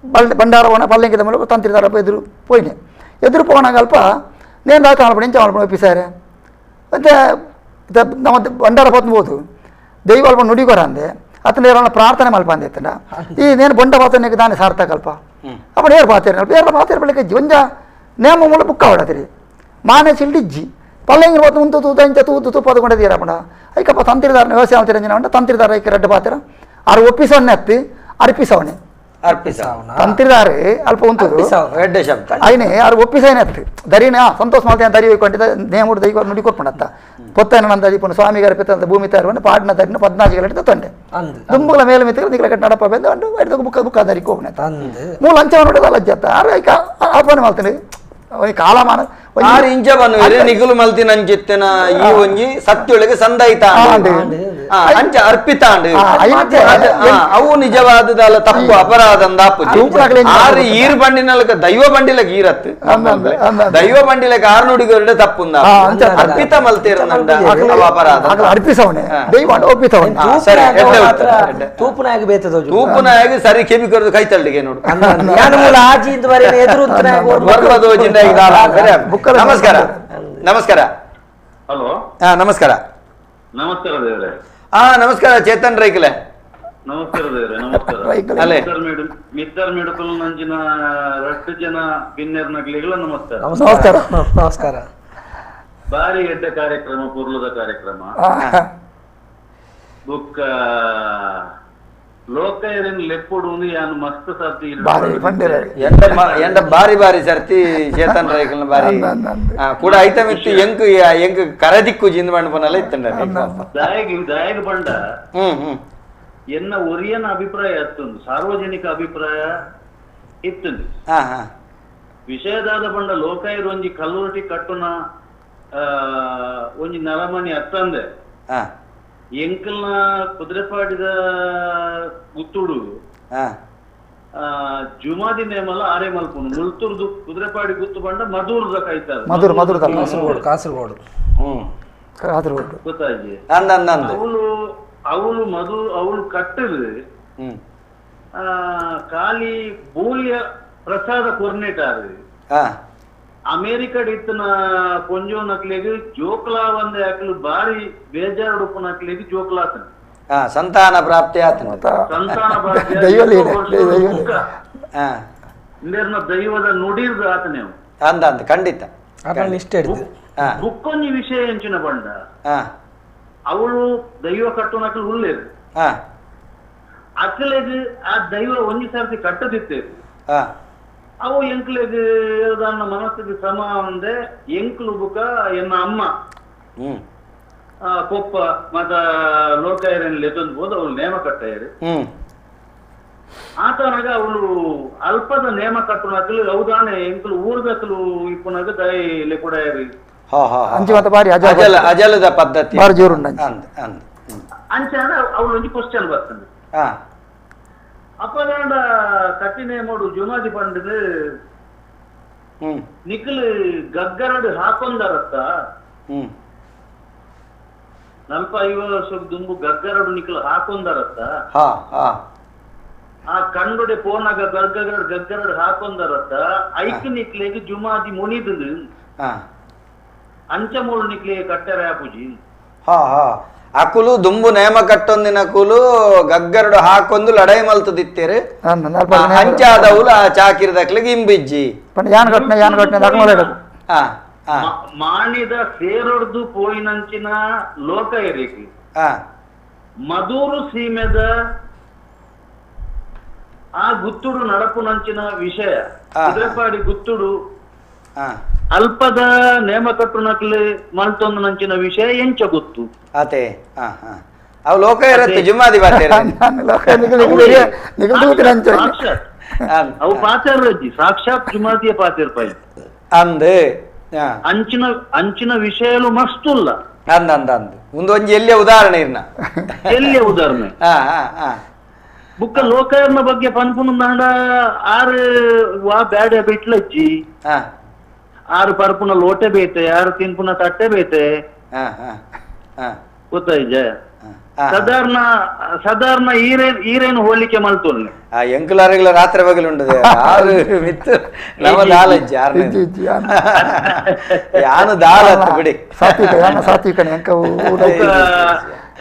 ಬಲ್ ಬಂಡಾರ ಹೋಣ ಪಲ್ಲೆಂಗಿದ ಮೂಲಕ ತಂತ್ರಿದಾರ ಎದುರು ಪೋಯಿನೆ ಎದುರು ಪೋನಾಗ ಅಲ್ಪ ನೇನು ದಾತ ಆಲ್ಪಣೆ ಇಂಚ ಆಲ್ಪಣೆ ಒಪ್ಪಿಸಾರೆ ಮತ್ತೆ ನಮ್ಮ ಬಂಡಾರ ಪತ್ಬೋದು ದೈವ ಅಲ್ಪ ನುಡಿಗೋರ ಅಂದೆ ಅತನ ಏರಲ್ಲ ಪ್ರಾರ್ಥನೆ ಮಲ್ಪ ಅಂದೆ ಎತ್ತಂಡ ಈ ನೇನು ಬೊಂಡ ಪಾತನಿಗೆ ದಾನೆ ಸಾರ್ಥಕ ಅಲ್ಪ ಅಪ್ಪ ಏರ್ ಪಾತೇರ ಅಲ್ಪ ಏರ್ಲ ಪಾತೇರ ಬೆಳಗ್ಗೆ ಒಂಜ ನೇಮ ಮೂಲ ಬುಕ್ಕ ಹೊಡತಿರಿ ಮಾನೆ ಚಿಲ್ಡಿಜ್ಜಿ ಪಲ್ಲೆಂಗಿನ ಪತ್ತು ಉಂತು ತೂತ ಇಂಚ ತೂತು ತುಪ್ಪದ ಕೊಂಡಿದ್ದೀರ ಅಪ್ಪಣ ಐಕಪ್ಪ ತಂತ್ರಿದಾರನ ವ್ಯವಸಾಯ ಅಂತೀರ ಅಂಡ ತಂತ್ರಿದಾರ ಐಕ ರೆಡ್ಡು ಪಾತ್ರ ಆರು ಒಪ್ಪಿಸವನ್ನೇ ಅತ್ತಿ ಅರ್ಪಿಸವನೆ ತಂತ್ರಿದಾರೆ ಅಲ್ಪ ಉಂಟು ಐನೆ ಆರು ಒಪ್ಪಿಸವನೆ ಅತ್ತಿ ದರಿನ ಸಂತೋಷ ಮಾಡ್ತೇನೆ ದರಿ ಕೊಂಡಿದ್ದ ನೇಮುಡು ದೈ ನುಡಿ ಕೊಟ್ಕೊಂಡತ್ತ ಪೊತ್ತನ ನಂದ ದೀಪನು ಸ್ವಾಮಿಗಾರ ಪಿತ್ತ ಭೂಮಿ ತಾರುವನ್ನು ಪಾಡಿನ ದರಿನ ಪದ್ನಾಜಿಗಳ ತೊಂಡೆ ದುಂಬುಗಳ ಮೇಲೆ ಮಿತ್ರ ನಿಗಳ ಕಟ್ಟ ನಡಪ ಬೆಂದ ಅಂಡು ಬುಕ್ಕ ಬುಕ್ಕ ದರಿ ಕೋಪನೆ ಮೂಲ ಅಂಚ ನೋಡಿದ ಲಜ್ಜತ್ತ ಆರು ಐಕ ಅರ್ಪಣೆ ಮಾಡ್ತೇನೆ ಕಾಲಮಾನ ಆರು ಇಂಚ ಬಂದು ನಿಗುಲು ಮಲ್ತಿನ ಅಂಚಿತ್ತಿನ ಈ ಒಂಜಿ ಸತ್ಯೊಳಗೆ ಸಂದಾಯಿತ ಅಂಚ ಅರ್ಪಿತ ಅವು ನಿಜವಾದದಲ್ಲ ತಪ್ಪು ಅಪರಾಧ ಅಂದಾಪುಜಿ ಆರು ಈರು ಬಂಡಿನಲಕ ದೈವ ಬಂಡಿಲಕ ಈರತ್ತು ದೈವ ಬಂಡಿಲಕ ಆರು ನುಡಿಗರುಡೆ ತಪ್ಪುಂದ ಅರ್ಪಿತ ಮಲ್ತಿರನಂಡ ಅಪರಾಧ ಅರ್ಪಿಸವನೆ ದೈವ ಒಪ್ಪಿಸವನೆ ತೂಪುನಾಗ ಬೇತದ ತೂಪುನಾಗ ಸರಿ ಕೆಬಿ ಕೊರದು ಕೈ ತಳ್ಳಿಗೆ ನೋಡು ನಮಸ್ಕಾರ ನಮಸ್ಕಾರ ಹಲೋ ನಮಸ್ಕಾರ ನಮಸ್ಕಾರ ದೇವ್ರೆ ನಮಸ್ಕಾರ ಚೇತನ್ ರೈಕಲೆ ನಮಸ್ಕಾರ ದೇವ್ರೆ ನಮಸ್ಕಾರ ಮಿದ್ದರ್ ಮೆಡಿಕಲ್ ನಂಜಿನ ರಟ್ಟು ಜನ ಬಿನ್ನೆರ್ ನಗ್ಲಿಗಳ ನಮಸ್ಕಾರ ನಮಸ್ಕಾರ ನಮಸ್ಕಾರ ಬಾರಿ ಎಡ್ಡ ಕಾರ್ಯಕ್ರಮ ಪೂರ್ಲದ ಕಾರ್ಯಕ್ರಮ ಬುಕ್ಕ ಲೋಕೈರಿನ್ ಲೆಪ್ಪುಡು ಯಾನು ಮಸ್ತ್ ಸರ್ತಿ ಎಂಡ ಬಾರಿ ಬಾರಿ ಸರ್ತಿ ಚೇತನ್ ರೈಕಲ್ನ ಬಾರಿ ಕೂಡ ಐಟಮ್ ಇತ್ತು ಎಂಕ್ ಎಂಕ್ ಕರದಿಕ್ಕು ಜಿಂದ ಮಂಡಪನಲ್ಲ ಇತ್ತಂಡ ದಾಯಗ್ ದಾಯಗ್ ಬಂಡ ಎನ್ನ ಒರಿಯನ ಅಭಿಪ್ರಾಯ ಅತ್ತೊಂದು ಸಾರ್ವಜನಿಕ ಅಭಿಪ್ರಾಯ ಇತ್ತಂದು ವಿಷಯದಾದ ಬಂಡ ಲೋಕೈರ್ ಒಂಜಿ ಕಲ್ಲುರಟಿ ಕಟ್ಟುನ ಒಂಜಿ ನರಮನಿ ಅತ್ತಂದೆ ಎಂಕಲ್ನ ಕುದುರೆಪಾಡಿದ ಗುತ್ತುಡು ಜುಮಾದಿ ನೇಮಲ ಆರೆ ಮಲ್ಪುನು ಮುಲ್ತುರ್ದು ಕುದುರೆಪಾಡಿ ಗುತ್ತು ಬಂಡ ಮಧುರ್ದ ಕೈತಾರೆ ಮಧುರ್ ಮಧುರ್ ಕಾಸರಗೋಡು ಕಾಸರಗೋಡು ಕಾಸರಗೋಡು ಗೊತ್ತಾಗಿ ಅವಳು ಅವಳು ಮಧು ಅವಳು ಕಟ್ಟದು ಖಾಲಿ ಬೂಲ್ಯ ಪ್ರಸಾದ ಕೊರ್ನೇಟಾರು ಅಮೇರಿಕಡ್ ಇತ್ತನ ಪೊಂಜೋ ನಕ್ಲಿಗೆ ಜೋಕ್ಲಾ ಒಂದೇ ಹಾಕಲು ಬಾರಿ ಬೇಜಾರುಡುಪು ನಕ್ಲಿಗೆ ಜೋಕ್ಲಾತನ ಸಂತಾನ ಪ್ರಾಪ್ತಿ ಆತನ ಸಂತಾನ ಪ್ರಾಪ್ತಿ ದೈವದ ನುಡಿರ್ದು ಆತನೇ ಅಂದ ಅಂದ ಖಂಡಿತ ಬುಕ್ಕೊಂಜಿ ವಿಷಯ ಎಂಚಿನ ಬಂಡ ಅವಳು ದೈವ ಕಟ್ಟು ನಕಲು ಉಳ್ಳೇರು ಅಕ್ಕಲೆಗ್ ಆ ದೈವ ಒಂಜಿ ಸರ್ತಿ ಕಟ್ಟದಿತ್ತೇರು ಅವು ಎಂಕ್ಲೆಗ್ ದಾನ್ನ ಮನಸ್ಸಿಗೆ ಸಮ ಅಂದೆ ಎಂಕ್ಲು ಬುಕ ಎನ್ನ ಅಮ್ಮ ಪೊಪ್ಪ ಮತ್ತ ಲೋಕಾಯರನ್ ಲೆತೊಂದು ಹೋದ ಅವಳು ನೇಮ ಕಟ್ಟಾಯರು ಆತನಾಗ ಅವಳು ಅಲ್ಪದ ನೇಮ ಕಟ್ಟುನಕಲು ಹೌದಾನೆ ಎಂಕ್ಲು ಊರ್ದಕಲು ಇಪ್ಪುನಾಗ ದಯ ಲೆಕೊಡಾಯರು ಅಜಲದ ಪದ್ಧತಿ ಅಂಚಾನ ಅವಳು ಒಂಜಿ ಕ್ವಶನ್ ಬರ್ತದೆ ಅಪ್ಪದಾಂಡ ಕಟ್ಟಿನೇ ಮೂಡು ಜುಮಾದಿ ಪಂಡದು ನಿಖಲ್ ಗಗ್ಗರಡು ಹಾಕೊಂಡರತ್ತ 45 ವರ್ಷದ ದುಂಬು ಗಗ್ಗರಡು ನಿಖಲ್ ಹಾಕೊಂಡರತ್ತ ಆ ಕಂಡುಡೆ ಪೋನಾಗ ಗಗ್ಗರಡು ಗಗ್ಗರಡು ಹಾಕೊಂಡರತ್ತ ಐಕ್ ನಿಕ್ಲೆಗ್ ಜುಮಾದಿ ಮುನಿದು ಅಂಚ ಮೂಳು ನಿಕ್ಲೆಗೆ ಕಟ್ಟರೆ ಆಪುಜಿ ಅಕುಲು ದುಂಬು ನೇಮ ಕಟ್ಟೊಂದಿನ ಅಕುಲು ಗಗ್ಗರಡು ಹಾಕೊಂದು ಲಡಾಯಿ ಮಲ್ತದಿತ್ತೇರು ಅಂಚಾದವುಲು ಆ ಚಾಕಿರದಕ್ಲಿಗೆ ಇಂಬಿಜ್ಜಿ ಯಾನ್ ಘಟನೆ ಯಾನ್ ಘಟನೆ ಮಾಣಿದ ಸೇರೊಡ್ದು ಪೋಯಿನಂಚಿನ ಲೋಕ ಇರಿಗೆ ಮಧೂರು ಸೀಮೆದ ಆ ಗುತ್ತುಡು ನಡಪುನಂಚಿನ ವಿಷಯ ಕುದುರೆಪಾಡಿ ಗುತ್ತುಡು ಅಲ್ಪದ ನೇಮಕಟ್ಟು ನಕಲಿ ಮಲ್ತೊಂದು ನಂಚಿನ ವಿಷಯ ಎಂಚ ಗೊತ್ತು ಅದೇ ಅವು ಲೋಕ ಇರುತ್ತೆ ಜುಮ್ಮಾದಿ ಅವು ಪಾತೇರ್ರಜ್ಜಿ ಸಾಕ್ಷಾತ್ ಜುಮಾದಿಯ ಪಾತೇರ್ಪಾಯಿ ಅಂದ್ ಅಂಚಿನ ಅಂಚಿನ ವಿಷಯಲು ಮಸ್ತುಲ್ಲ ಅಂದ ಅಂದ ಅಂದ್ ಒಂದು ಒಂಜಿ ಎಲ್ಲಿಯ ಉದಾಹರಣೆ ಇರ್ನ ಎಲ್ಲಿಯ ಉದಾಹರಣೆ ಬುಕ್ಕ ಲೋಕರ್ನ ಬಗ್ಗೆ ಪನ್ಪುನ ಆರು ವಾ ಬ್ಯಾಡ ಬಿಟ್ಲಜ್ಜಿ ಆರು ಪರ್ಪುನ ಲೋಟೆ ಬೇತೆ ಆರು ತಿನ್ಪುನ ತಟ್ಟೆ ಬೇತೆ ಗೊತ್ತಾಯ್ಜ ಸಾಧಾರಣ ಸಾಧಾರಣ ಈರೇನ್ ಈರೇನು ಹೋಲಿಕೆ ಮಲ್ತೊಲ್ಲೆ ಎಂಕುಲಾರಿಗಳ ರಾತ್ರಿ ಬಗಲುಂಡದೆ ಆರು ಮಿತ್ತು ನಮ್ಮ ದಾಲಜ್ಜಿ ಯಾನು ದಾಲತ್ತು ಬಿಡಿ ಸಾತ್ವಿಕನೆ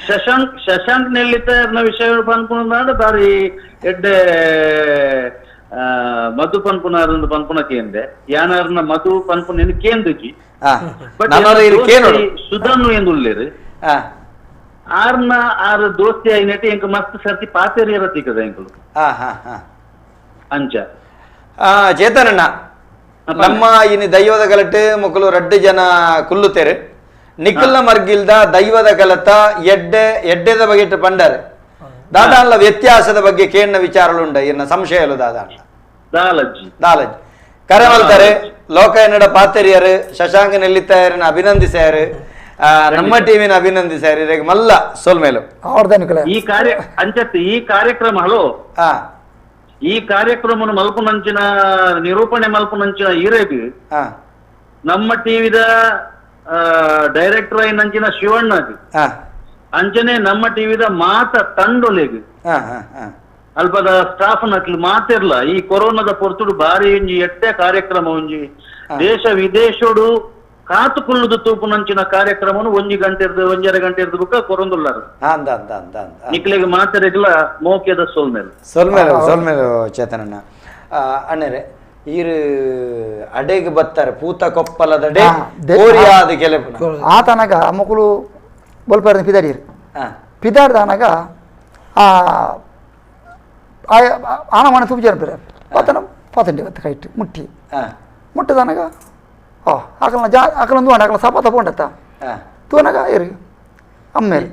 ಶಶಾಂಕ್ ಶಶಾಂಕ್ ನೆಲ್ಲಿತ ವಿಷಯ ಪನ್ಪುನ ಬಾರಿ ಎಡ್ಡೆ ಮಧು ಪನ್ಪುನಾರ್ ಪನ್ಪುನ ಕೇಂದೆ ಯಾನಾರ್ನ ಮಧು ಪನ್ಪುನ ಕೇಂದ್ರಜಿ ಬಟ್ ಸುಧನ್ನು ಎಂದುಳ್ಳೇರು ಆರ್ನ ಆರು ದೋಸ್ತಿ అయినట్టు ఇంక ಮಸ್ತ್ ಸರ್ತಿ ಪಾತೇರಿಯರ ತಿಕ್ಕದ ಎಂಕಲು ಅಂಚ ಚೇತನಣ್ಣ ನಮ್ಮ ಇನಿ ದೈವದ ಗಲಟೆ ಮೊಕಲು ರಡ್ಡು ಜನ ಕುಲ್ಲುತ್ತೇರು ನಿಖಲ್ನ ಮರ್ಗಿಲ್ದ ದೈವದ ಗಲತ ಎಡ್ಡೆ ಎಡ್ಡೆದ ಬಗ್ಗೆ ಪಂಡರ್ ದಾದಾನ್ಲ ವ್ಯತ್ಯಾಸದ ಬಗ್ಗೆ ಕೇಣ್ಣ ವಿಚಾರಲು ಉಂಡ ಎನ್ನ ಸಂಶಯಲು ದಾದಾನ್ಲ ದಾಲಜ್ಜಿ ದಾಲಜ್ಜಿ ಕರೆ ಮಲ್ತಾರೆ ಲೋಕ ಎನ್ನಡ ಪಾತೆರಿಯರು ಶಶಾಂಕ ನೆಲ್ಲಿತ್ತಾಯರನ್ನ ಅಭಿನಂದಿಸ್ಯಾರು ನಮ್ಮ ಟಿವಿನ ಅಭಿನಂದಿಸ್ಯಾರು ಇರಗೆ ಮಲ್ಲ ಸೋಲ್ಮೇಲು ಈ ಕಾರ್ಯ ಅಂಚತ್ ಈ ಕಾರ್ಯಕ್ರಮ ಹಲೋ ಈ ಕಾರ್ಯಕ್ರಮ ಮಲ್ಪುನಂಚಿನ ನಿರೂಪಣೆ ಮಲ್ಪುನಂಚಿನ ಇರೇಗ್ ನಮ್ಮ ಟಿವಿದ ಡೈರೆಕ್ಟರ್ అయినంచిన ಶಿವಣ್ಣಗ್ ಅಂಚನೆ ನಮ್ಮ ಟಿವಿದ ಮಾತ ತಂಡೊಲೆಗ್ ಅಲ್ಪದ ಸ್ಟಾಫ್ ನಕ್ಲು ಮಾತಿರ್ಲ ಈ ಕೊರೋನಾದ ಪೊರ್ತುಡು ಬಾರಿ ಒಂಜಿ ಎಟ್ಟೆ ಕಾರ್ಯಕ್ರಮ ಒಂಜಿ ದೇಶ ವಿದೇಶೋಡು ಕಾತುಕೊಳ್ಳುದು ತೂಪುನಂಚಿನ ಕಾರ್ಯಕ್ರಮನು ಒಂಜಿ ಗಂಟೆ ಇರ್ದು ಒಂಜರೆ ಗಂಟೆ ಇರ್ದು ಬುಕ್ಕ ಕೊರೊಂದುಲ್ಲಾರು ನಿಕ್ಲೆಗ್ ಮಾತೆರೆಗ್ಲ ಮೋಕ್ಯದ ಸೋಲ್ಮೇಲೆ ಸೋಲ್ಮೇಲೆ ಸೋಲ್ಮೇಲೆ ಚೇತನಣ್ಣ ಅಣ್ಣರೇ ಈರು ಅಡೆಗೆ ಬತ್ತಾರೆ ಪೂತ ಕೊಪ್ಪಲದಡೆ ಕೋರಿಯಾದ ಕೆಲವು ಆತನಗ ಮೊಕಲು ಬೊಲ್ಪಾರ ಪಿದಾಡಿರು ಪಿದಾಡ್ದಾನಾಗ ಆನ ಮನೆ ತೂಪು ಪೇರು ಪತನ ಪತಂಡಿ ಬತ್ತ ಕೈಟ್ ಮುಟ್ಟಿ ಮುಟ್ಟದಾನಾಗ ಓ ಆಕಲ್ನ ಜಾ ಆಕಲೊಂದು ಆಕಲ ಸಪ ತಗೊಂಡತ್ತ ತೂನಾಗ ಇರು ಅಮ್ಮೇಲೆ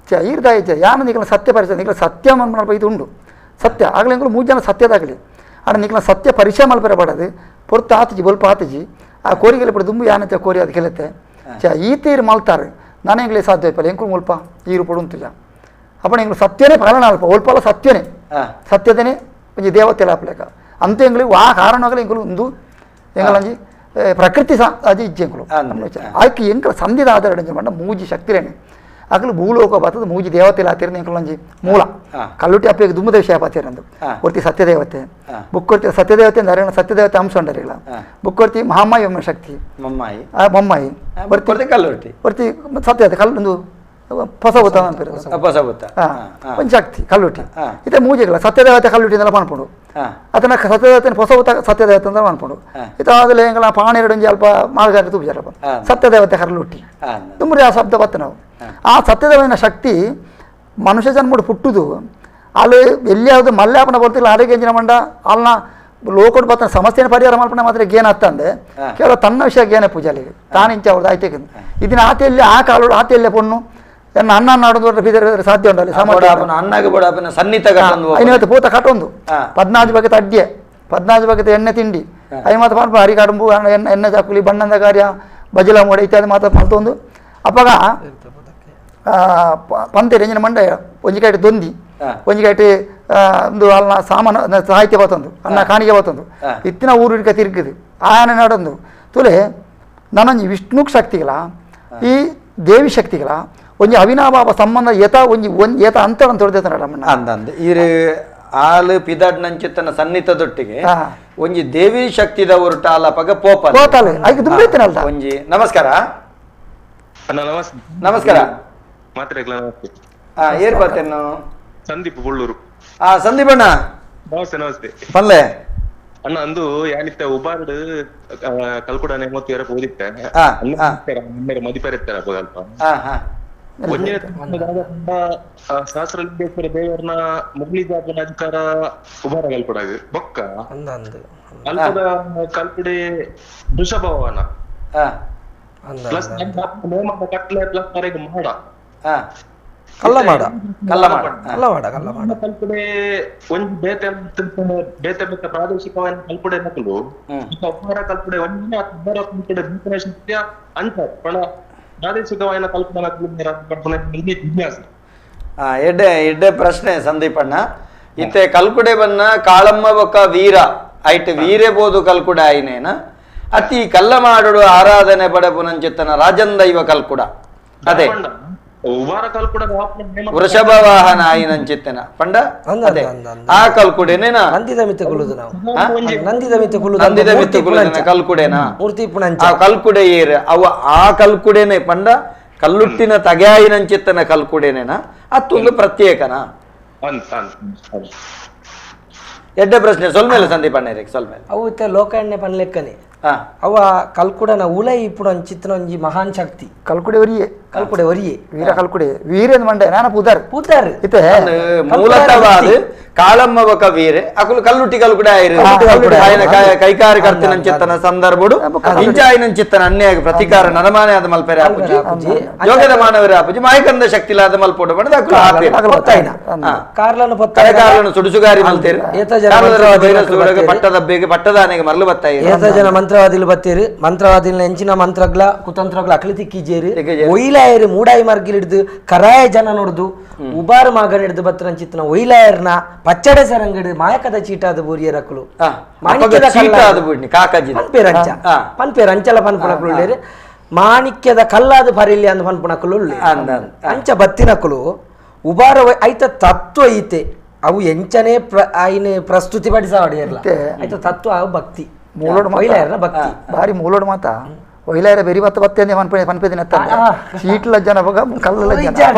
ಚ ಈರ್ದಾಯ ಚ ಯಾನ ನಿಕಲ ಸತ್ಯ ಪರಿಚಯ ನಿಕಲ ಸತ್ಯ ಮನ್ಮನಲ್ಪ ಇದು ಉಂಡು ಸತ್ಯ ಆಗಲಿ ಎಂಕುಲು ಮೂರು ಜನ ಸತ್ಯದಾಗಲಿ ಆಡ ನಿಕಲ ಸತ್ಯ ಪರಿಚಯ ಮಲ್ಪರೆ ಪಡದು ಪೊರ್ತು ಆತಜಿ ಬೊಲ್ಪ ಆತಜಿ ಆ ಕೋರಿಗೆಲ್ಲ ಪಡ ದುಂಬು ಯಾನಂತ ಕೋರಿ ಅದು ಕೆಲತ್ತೆ ಚ ಈ ತೀರು ಮಲ್ತಾರೆ ನಾನು ಎಂಗ್ಲೇ ಸಾಧ್ಯ ಇಪ್ಪಲ್ಲ ಎಂಕುಲು ಮುಲ್ಪ ಈರು ಪಡು ಜ ಅಪ್ಪಣ ಎಂಗ್ಳು ಸತ್ಯನೇ ಪಾಲನ ಅಲ್ಪ ಒಲ್ಪಲ ಸತ್ಯನೇ ಸತ್ಯದನೇ ಒಂಜಿ ದೇವತೆ ಲಾಪಲೇಕ ಅಂತ ಎಂಗ್ಳು ಆ ಕಾರಣವಾಗಲೇ ಎಂಕುಲು ಒಂದು ಎಂಗಲಂಜಿ ಪ್ರಕೃತಿ ಸಾ ಅದು ಇಜ್ಜೆ ಎಂಕುಲು ಆಯ್ಕೆ ಎಂಕಲ ಸಂಧಿದ ಆಧಾರ ಮಂಡ ಮೂಜಿ ಶಕ್ತಿರೇನೆ ಅಗಲು ಭೂಲೋಕ ಬರ್ತದೆ ಮೂಜಿ ದೇವತೆ ಲಾತಿರ್ನ ಎಂಕುಲಂಜಿ ಮೂಲ ಕಲ್ಲುಟಿ ಅಪ್ಪಗೆ ದುಮ್ಮದ ವಿಷಯ ಪಾತಿರಂದು ಒರ್ತಿ ಸತ್ಯದೇವತೆ ಬುಕ್ಕೊರ್ತಿ ಸತ್ಯದೇವತೆ ಅಂದ್ರೆ ಸತ್ಯದೇವತೆ ಅಂಶ ಉಂಡರಿಗಳ ಬುಕ್ಕೊರ್ತಿ ಮಹಾಮಾಯಿ ಒಮ್ಮೆ ಶಕ್ತಿ ಮಮ್ಮಾಯಿ ಒರ್ತಿ ಕಲ್ಲುಟಿ ಒರ್ತಿ ಸತ್ಯದೇವತೆ ಕಲ್ಲೊಂದು ಹೊಸ ಹೊಸ ಒಂದು ಶಕ್ತಿ ಕಲ್ಲುಟಿ ಇತ್ತೆ ಮೂಜಿಗಳ ಸತ್ಯದೇವತೆ ಕಲ್ಲುಟಿ ಅಂದೆಲ್ಲ ಪನ್ಪುಂಡು ಅದನ್ನ ಸತ್ಯದೇವತೆ ಹೊಸ ಸತ್ಯದೇವತೆ ಅಂತ ಪನ್ಪುಂಡು ಇತ್ತ ಅದಲ್ಲ ಎಂಗಳ ಪಾಣೆರಡು ಒಂಜಿ ಅಲ್ಪ ಮಾರ್ಗಾಟ ತೂಪುಜಾರಪ್ಪ ಸತ್ಯದೇವತೆ ಕರ್ಲುಟ್ಟಿ ದುಮ್ಮರಿ ಆ ಶಬ್ದ ಬತ್ತ ನಾವು ಆ ಸತ್ಯದೇವನ ಶಕ್ತಿ ಮನುಷ್ಯ ಜನ್ಮಡು ಪುಟ್ಟುದು ಅಲ್ಲಿ ಎಲ್ಲಿಯಾವುದು ಮಲ್ಯಾಪನ ಬರ್ತಿಲ್ಲ ಆರೋಗ್ಯ ಎಂಜಿನ ಮಂಡ ಅಲ್ಲ ಲೋಕಡ್ ಬತ್ತ ಸಮಸ್ಯೆನ ಪರಿಹಾರ ಮಲ್ಪನ ಮಾತ್ರ ಗೇನ ಅತ್ತಂದೆ ಕೇವಲ ತನ್ನ ವಿಷಯ ಗೇನ ಪೂಜಾಲಿ ತಾನಿಂಚ ಅವ್ರದ್ದು ಆಯ್ತು ಇದನ್ನ ಆತೆಯಲ್ಲಿ ಆ ಕಾಲೋಡು ಆತೆಯಲ್ಲೇ ಪೊಣ್ಣು ಎನ್ನ ಅನ್ನ ನಾಡೋದು ಬೀದರ್ ಸಾಧ್ಯ ಉಂಟಲ್ಲಿ ಅನ್ನಾಗ ಬೋಡಾಪನ ಸನ್ನಿತ ಐನವತ್ತು ಪೂತ ಕಟ್ಟೊಂದು 14 ಬಗೆತ ಅಡ್ಗೆ 14 ಬಗೆತ ಎಣ್ಣೆ ತಿಂಡಿ I ಮಾತ ಪಾಪ ಹರಿ ಕಡುಂಬು ಎಣ್ಣೆ ಎಣ್ಣೆ ಚಾಕುಲಿ ಬಣ್ಣದ ಕಾರ್ಯ ಬಜಲ ಮೋಡೆ ಇತ್ಯಾದಿ ಮಾತ ಮಲ್ತೊಂದು ಅಪ್ಪಗ ಪಂತೇರು ಎಂಜಿನ ಮಂಡ ಒಂಜಿ ಕೈಟ್ ದೊಂದಿ ಒಂಜಿ ಕೈಟ್ ಒಂದು ಅಲ್ಲ ಸಾಮಾನು ಸಾಹಿತ್ಯ ಬತ್ತೊಂದು ಅನ್ನ ಕಾಣಿಕೆ ಬತ್ತೊಂದು ಇತ್ತಿನ ಊರು ಹಿಡ್ಕ ತಿರುಗಿದು ಆಯನ ನಡೊಂದು ತುಲೆ ನಾನೊಂಜಿ ವಿಷ್ಣು ಶಕ್ತಿಗಳ ಈ ದೇವಿ ಶಕ್ತಿಗಳ ಒಂಜಿ ಅವಿನಾಭಾವ ಸಂಬಂಧ ಏತ ಒಂಜಿ ಒಂಜಿ ಏತ ಅಂತ ತೊಡೆದ ರಮಣ್ಣ ಅಂದಂದು ಈರು ಆಲು ಪಿದಾಡ್ ನಂಚಿತ್ತನ ಸನ್ನಿತದೊಟ್ಟಿಗೆ ಒಂಜಿ ದೇವಿ ಶಕ್ತಿದ ಒರಟ ಅಲ್ಲಪಗ ಪೋಪ ಪೋತಾಲೆ ಐಕೆ ದುಂಬೈತನಲ್ಲ ಒಂಜಿ ನಮಸ್ಕಾರ ನಮಸ್ತೆ ನಮಸ್ಕಾರ ಮಾತ್ರೆಗಳ ನಮಸ್ತೆ ಏರ್ ಬರ್ತೇನೆ ಸಂದೀಪ್ ಬುಳ್ಳೂರು ಸಂದೀಪ್ ಅಣ್ಣ ನಮಸ್ತೆ ನಮಸ್ತೆ ಪಲ್ಲೆ ಅಣ್ಣ ಅಂದು ಯಾನಿತ್ತ ಉಬಾರ್ಡ್ ಕಲ್ಕುಡನೆ ಮೊತ್ತ ಎರಪ ಓದಿತ್ತೆ ಮದಿಪೆರೆ ಇತ್ತಾರ ಅಲ್ಪ. ಒಂಜನೇ ಸಹಸ್ರಲಿಂಗೇಶ್ವರ ದೇವರನ್ನ ಮುಗ್ಲಿ ಜಾಪನ ಅಧಿಕಾರ ಉಬಾರ ಕಲ್ಪುಡಾಗ ಬೊಕ್ಕ ಅಲ್ಪದ ಕಲ್ಪುಡೆ ವೃಷಭವನ ಪ್ಲಸ್ ಕಟ್ಲೆ ಪ್ಲಸ್ ಮರೆಗೆ ಮಾಡ ಕಲ್ಲಮಾಡ ಕಲ್ಲಮಾಡ ಕಲ್ಲಮಾಡ ಕಲ್ಲಮಾಡ ಕಲ್ಪುಡೆ ಒಂಜಿ ಬೇತೆ ಬೇತೆ ಬೇತೆ ಪ್ರಾದೇಶಿಕವಾದ ಕಲ್ಪುಡೆ ನಕಲು ಉಬಾರ ಕಲ್ಪುಡೆ ಒಂಜಿನ ಉಬಾರ ಕಲ್ಪುಡೆ ಬೇತನೆ ಶಕ್ತಿಯ ಅಂಚ ಪಣ ಪ್ರಾದೇಶಿಕವಾದ ಕಲ್ಪನೆ ಜಿಜ್ಞಾಸೆ. ಎಡ್ಡೆ ಎಡ್ಡೆ ಪ್ರಶ್ನೆ ಸಂದೀಪಣ್ಣ. ಇತ್ತೆ ಕಲ್ಕುಡೆ ಬನ್ನ ಕಾಳಮ್ಮ ಬೊಕ್ಕ ವೀರ ಐಟ್ ವೀರೆ ಬೋದು ಕಲ್ಕುಡೆ ಆಯ್ನೇನ ಅತಿ ಕಲ್ಲ ಮಾಡುಡು ಆರಾಧನೆ ಪಡಪುನಂಚಿತ್ತನ ರಾಜಂದೈವ ಕಲ್ಕುಡ ಅದೇ ವೃಷಭ ವಾಹನ ಆಯಿನಂಚಿತ್ತನ ಪಂಡ ಅದೇ ಆ ಕಲ್ಕುಡೆನೇನ ನಂದಿದ ಮಿತ್ತ ಕುಲುದು ನಾವು ನಂದಿದ ಮಿತ್ತ ಕುಲುದು ನಂದಿದ ಮಿತ್ತ ಕುಲುದಿನ ಕಲ್ಕುಡೆನಾ ಮೂರ್ತಿ ಪುಣಂಚ ಆ ಕಲ್ಕುಡೆ ಏರ್ ಅವ ಆ ಕಲ್ಕುಡೆನೆ ಪಂಡ ಕಲ್ಲುಟ್ಟಿನ ತಗೆಯಾಯಿನಂಚಿತ್ತನ ಕಲ್ಕುಡೆನೇನ ಅತ್ತೊಂದು ಪ್ರತ್ಯೇಕನಾ? ಎಡ್ಡೆ ಪ್ರಶ್ನೆ ಸೊಲ್ಮೇಲೆ ಸಂದೀಪ್ ಅಣ್ಣ ಸೊಲ್ಮೇಲೆ. ಅವು ಇತ್ತ ಲೋಕ ಎಣ್ಣೆ ಪನ್ಲೆಕ್ಕನೆ ಅವ ಕಲ್ಕುಡನ ಉಲೈ ಇಪ್ಪುಡು ಅಂಚಿತ್ತನ ಒಂಜಿ ಮಹಾನ್ ಶಕ್ತಿ ಕಲ್ಕುಡೆ ಒರಿಯೆ ಕಲ್ಕುಡೆ ಒರಿಯೆ ವೀರ ಕಲ್ಕುಡೆ ವೀರೇಂದ್ರ ಮಂಡೆ ನಾನ ಪೂದಾರ್ ಪೂದಾರ್ ಇತ್ತೆ ಮೂಲತಃ ಕಾಳಮ್ಮ ಬೊಕ ವೀರೆ ಅಕುಲು ಕಲ್ಲುಟ್ಟಿ ಕಲ್ಕುಡೆ ಆಯಿರು ಆಯನ ಕೈಕಾರಕರ್ತಿನಂಚಿತ್ತನ ಸಂದರ್ಭಡು ಇಂಚ ಆಯಿನಂಚಿತ್ತನ ಅನ್ಯಾಯ ಪ್ರತಿಕಾರ ನರಮಾನೆ ಆದ ಮಲ್ಪೆರೆ ಆಪುಜಿ ಯೋಗದ ಮಾನವರೇ ಆಪುಜಿ ಮಾಯಕಂದ ಶಕ್ತಿಲಾದ ಮಲ್ಪೋಡು ಪಂಡದ ಅಕುಲು ಆಪೇರು ಪೊತ್ತಾಯಿನ ಕಾರ್ಲನು ಪೊತ್ತಾಯ ಕಾರ್ಲನು ಸುಡುಸುಗಾರಿ ಮಲ್ತೇರು ಪಟ್ಟದಬ್ಬೇಗೆ ಪಟ್ಟದಾನೆಗೆ ಮರಳು ಬತ್ತಾಯಿ ಏತ ಜನ ಮಂತ್ರವಾದಿಲು ಬತ್ತೀರು ಮಂತ್ರವಾದಿಲ ಎಂಚಿನ ಮಂತ್ರಗ್ಲ ಕುತಂತ್ರಗ್ಲ ಅಕ್ಲಿ ತಿಕ್ಕಿಜೇರು ಒಯ್ಲಾಯರು ಮೂಡಾಯಿ ಮಾರ್ಗಿಲ್ ಹಿಡಿದು ಕರಾಯ ಜನ ನೋಡುದು ಉಬಾರು ಮಾಗನ್ ಹಿಡಿದು ಬತ್ತರಂಚಿತ್ತನ ಒಯ್ಲಾಯರ್ನ ಪಚ್ಚಡೆ ಸರಂಗಡು ಮಾಯಕದ ಚೀಟಾದ ಬೋರಿಯರಕುಲು ಮಾಣಿಕ್ಯದ ಪನ್ಪೇರಂಚ ಪನ್ಪೇರ್ ಅಂಚಲ ಪನ್ಪುಣಕುಲು ಉಳ್ಳೇರು ಮಾಣಿಕ್ಯದ ಕಲ್ಲಾದ ಪರಿಲಿ ಅಂದ್ ಪನ್ಪುಣಕುಲು ಉಳ್ಳೆ ಅಂಚ ಬತ್ತಿನಕುಲು ಉಬಾರ ಐತ ತತ್ವ ಐತೆ ಅವು ಎಂಚನೇ ಆಯ್ನ ಪ್ರಸ್ತುತಿ ಪಡಿಸಾವಡಿಯರ್ಲ ಐತ ತತ್ವ ಅವು ಭಕ್ತಿ ಮೂಲೋಡು ಮಹಿಳೆಯರ ಭಕ್ತಿ ಬಾರಿ ಮೂಲೋಡು ಮಾತ ಒಯ್ಲಾಯರ ಬೆರಿ ಬತ್ತ ಬತ್ತೆ ಅಂದೆ ಪನ್ಪೆ ಪನ್ಪೆದಿನ ಚೀಟ್ಲ ಜನ ಬಗ ಕಲ್ಲ ಜನ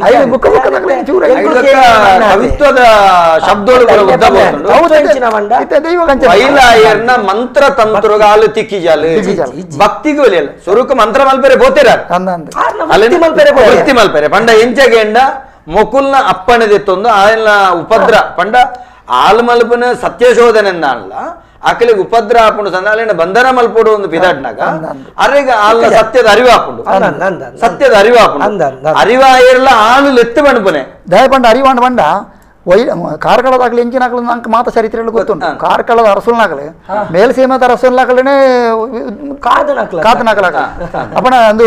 ಐದು ಬುಕ್ಕ ಬುಕ್ಕ ಚೂರ ಕವಿತ್ವದ ಶಬ್ದಗಳು ಮಹಿಳೆಯರ್ನ ಮಂತ್ರ ತಂತ್ರಗ ಆಲು ತಿಕ್ಕಿಜಾಲು ಭಕ್ತಿಗೂ ಒಲಿಯಲ್ಲ ಸ್ವರೂಪ ಮಂತ್ರ ಮಲ್ಪೆರೆ ಬೋತೇರ ಭಕ್ತಿ ಮಲ್ಪೆರೆ ಪಂಡ ಎಂಚಗೆಂಡ ಮೊಕುಲ್ನ ಅಪ್ಪಣೆದಿತ್ತೊಂದು ಆಯನ ಉಪದ್ರ ಪಂಡ ಆಲ್ ಮಲ್ಪನ ಸತ್ಯಶೋಧನೆ ಅಲ್ಲ ಆಕಲಿಗೆ ಉಪದ್ರ ಆಪುಂಡು ಸಂದಾಲಿನ ಬಂಧನ ಮಲ್ಪೋಡು ಒಂದು ಬಿದಾಡ್ನಾಗ ಅರೆಗ ಆಲ್ನ ಸತ್ಯದ ಅರಿವಾಪುಂಡು ಸತ್ಯದ ಅರಿವಾಪುಂಡು ಅರಿವಾಯಿರ್ಲ ಆಳು ಲೆತ್ತು ಬಣ್ಪುನೆ ದಯ ಪಂಡ ಅರಿವಾಂಡ ಬಂಡ ವೈ ಕಾರ್ಕಳದಾಗಲಿ ಎಂಚಿನಾಗಲಿ ನಂಗೆ ಮಾತ ಚರಿತ್ರೆಗಳು ಗೊತ್ತುಂಟು. ಕಾರ್ಕಳದ ಅರಸುಲ್ನಾಗಲಿ ಮೇಲ್ಸೀಮದ ಅರಸುಲ್ನಾಗಲೇ ಕಾದನಾಕಲ ಅಪ್ಪಣ ಒಂದು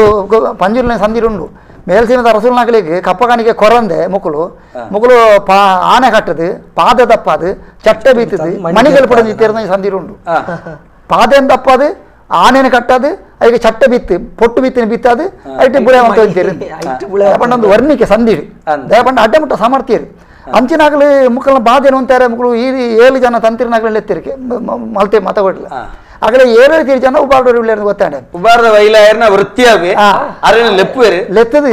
ಪಂಜುರ್ಲಿನ ಸಂದಿರುಂಡು ಮೇಲ್ಸೀಮದ ಅರಸುಲ್ನಾಗಲಿಗೆ ಕಪ್ಪಕಾನಿಗೆ ಕೊರಂದೆ ಮುಕುಲು ಮುಕುಲು ಪಾ ಆನೆ ಕಟ್ಟದು ಪಾದ ತಪ್ಪಾದು ಚಟ್ಟೆ ಬೀತದು ಮಣಿಗಳು ಪಡೆದು ತೇರ್ದ ಸಂದಿರುಂಡು ಪಾದೆನ್ ತಪ್ಪಾದು ಆನೆನ ಕಟ್ಟದು ಅದಕ್ಕೆ ಚಟ್ಟೆ ಬಿತ್ತು ಪೊಟ್ಟು ಬಿತ್ತಿನ ಬಿತ್ತದು ಐಟು ಬುಳೆ ಅಂತ ಪಂಡ ಒಂದು ವರ್ಣಿಕೆ ಸಂದಿರು ದಯಪಂಡ ಅಡ್ಡಮುಟ್ಟ ಸಾಮರ್ಥ್ಯ ಅಂಚಿನಾಗಲಿ ಮುಕ್ಕಲ್ನ ಬಾಧೆನು ಅಂತಾರೆ ಮುಕ್ಕಳು ಈ ಏಳು ಜನ ತಂತಿರನಾಗಲಿ ಎತ್ತಿರಿಕೆ ಮಲ್ತೆ ಮತ ಕೊಡಲಿಲ್ಲ ಆಗಲೇ ಏಳು ತೀರು ಜನ ಉಬಾರ್ಡೋರು ಉಳ್ಳೇರು ಗೊತ್ತಾಂಡೆ ಉಬಾರ್ದ ವೈಲಾಯರ್ನ ವೃತ್ತಿಯಾಗಿ ಅರೆನ ಲೆಪ್ಪುವೇರು ಲೆತ್ತದು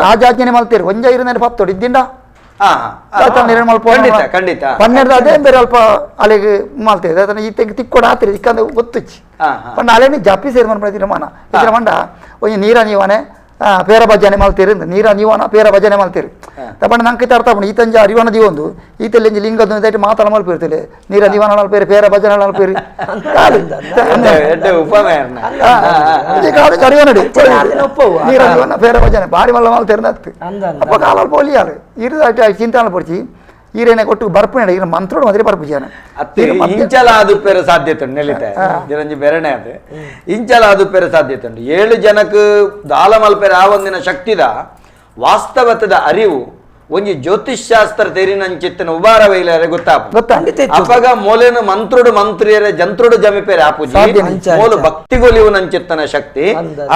ರಾಜಾಜ್ಞೆ ಮಲ್ತೇರು ಒಂಜ ಇರನೇನು ಪತ್ತೋಡು ಇದ್ದಿಂಡ ಖಂಡಿತ ಖಂಡಿತ ಪನ್ನೆರಡು ಅದೇ ಬೇರೆ ಅಲ್ಪ ಅಲ್ಲಿಗೆ ಮಲ್ತೇವೆ ಅದನ್ನ ಈ ತೆಗ್ ತಿಕ್ಕೊಡ ಆತಿರಿ ತಿಕ್ಕಂದ ಗೊತ್ತುಚ್ಚಿ ಪಂಡ ಅಲ್ಲೇನೆ ಜಪ್ಪಿ ಸೇರಿ ಮನ್ಪಡಿದಿರ ಮನ ಇದರ ಮಂಡ ಒಂಜಿ ನೀರ ನೀವನೆ ಪೇರ ಭಜನೆ ಮಲ್ತೀರಿ ನೀರ ನೀವನ ಪೇರ ಭಜನೆ ಮಲ್ತೀರಿ ತಪಂಡ ನಂಗೆ ಅರ್ಥ ಆಪುಂಡು ಈತಂಜ ಅರಿವನ ದಿವೊಂದು ಈತಲ್ಲಿ ಲಿಂಗದ ದಯಟ್ ಮಾತಾಡ ಮಲ್ಪಿರ್ತಿಲ್ಲ ನೀರ ದಿವನ ಮಲ್ಪೇರಿ ಪೇರ ಭಜನೆ ಮಲ್ಪೇರಿ ಅರಿವನಡಿ ನೀರ ದಿವನ ಪೇರ ಭಜನೆ ಬಾರಿ ಮಲ್ಲ ಮಲ್ತೀರಿ ಅತ್ತು ಅಪ್ಪ ಕಾಲಲ್ಲಿ ಪೋಲಿಯಾಲು ಇರು ಚಿಂತನೆ ಪೊಡ್ಚಿ ಈರೇನೆ ಕೊಟ್ಟು ಬರ್ಪುಣೆ ಈರ ಮಂತ್ರೋಡು ಮಾತ್ರ ಬರ್ಪು ಜನ ಇಂಚಲ ಅದು ಪೇರ ಸಾಧ್ಯತೆ ಉಂಟು ನೆಲಿತ ಜಿರಂಜಿ ಬೆರಣೆ ಅದು ಇಂಚಲ ಅದು ಪೇರ ಸಾಧ್ಯತೆ ಉಂಟು ಏಳು ಜನಕ್ಕೆ ದಾಲ ಮಲ್ಪೆರೆ ಆ ಒಂದಿನ ಶಕ್ತಿದ ವಾಸ್ತವತದ ಅರಿವು ಒಂಜಿ ಜ್ಯೋತಿಷ್ಶಾಸ್ತ್ರ ತೆರಿನಂಚಿತ್ತನ ಉಬಾರ ವೈಲಾರೆ ಗೊತ್ತಾಪ ಅಪಗ ಮೋಲೇನು ಮಂತ್ರುಡು ಮಂತ್ರಿಯರೆ ಜಂತ್ರುಡು ಜಮಿಪೇರೆ ಆಪುಜಿ ಮೋಲು ಭಕ್ತಿಗೊಲಿವು ನಂಚಿತ್ತನ ಶಕ್ತಿ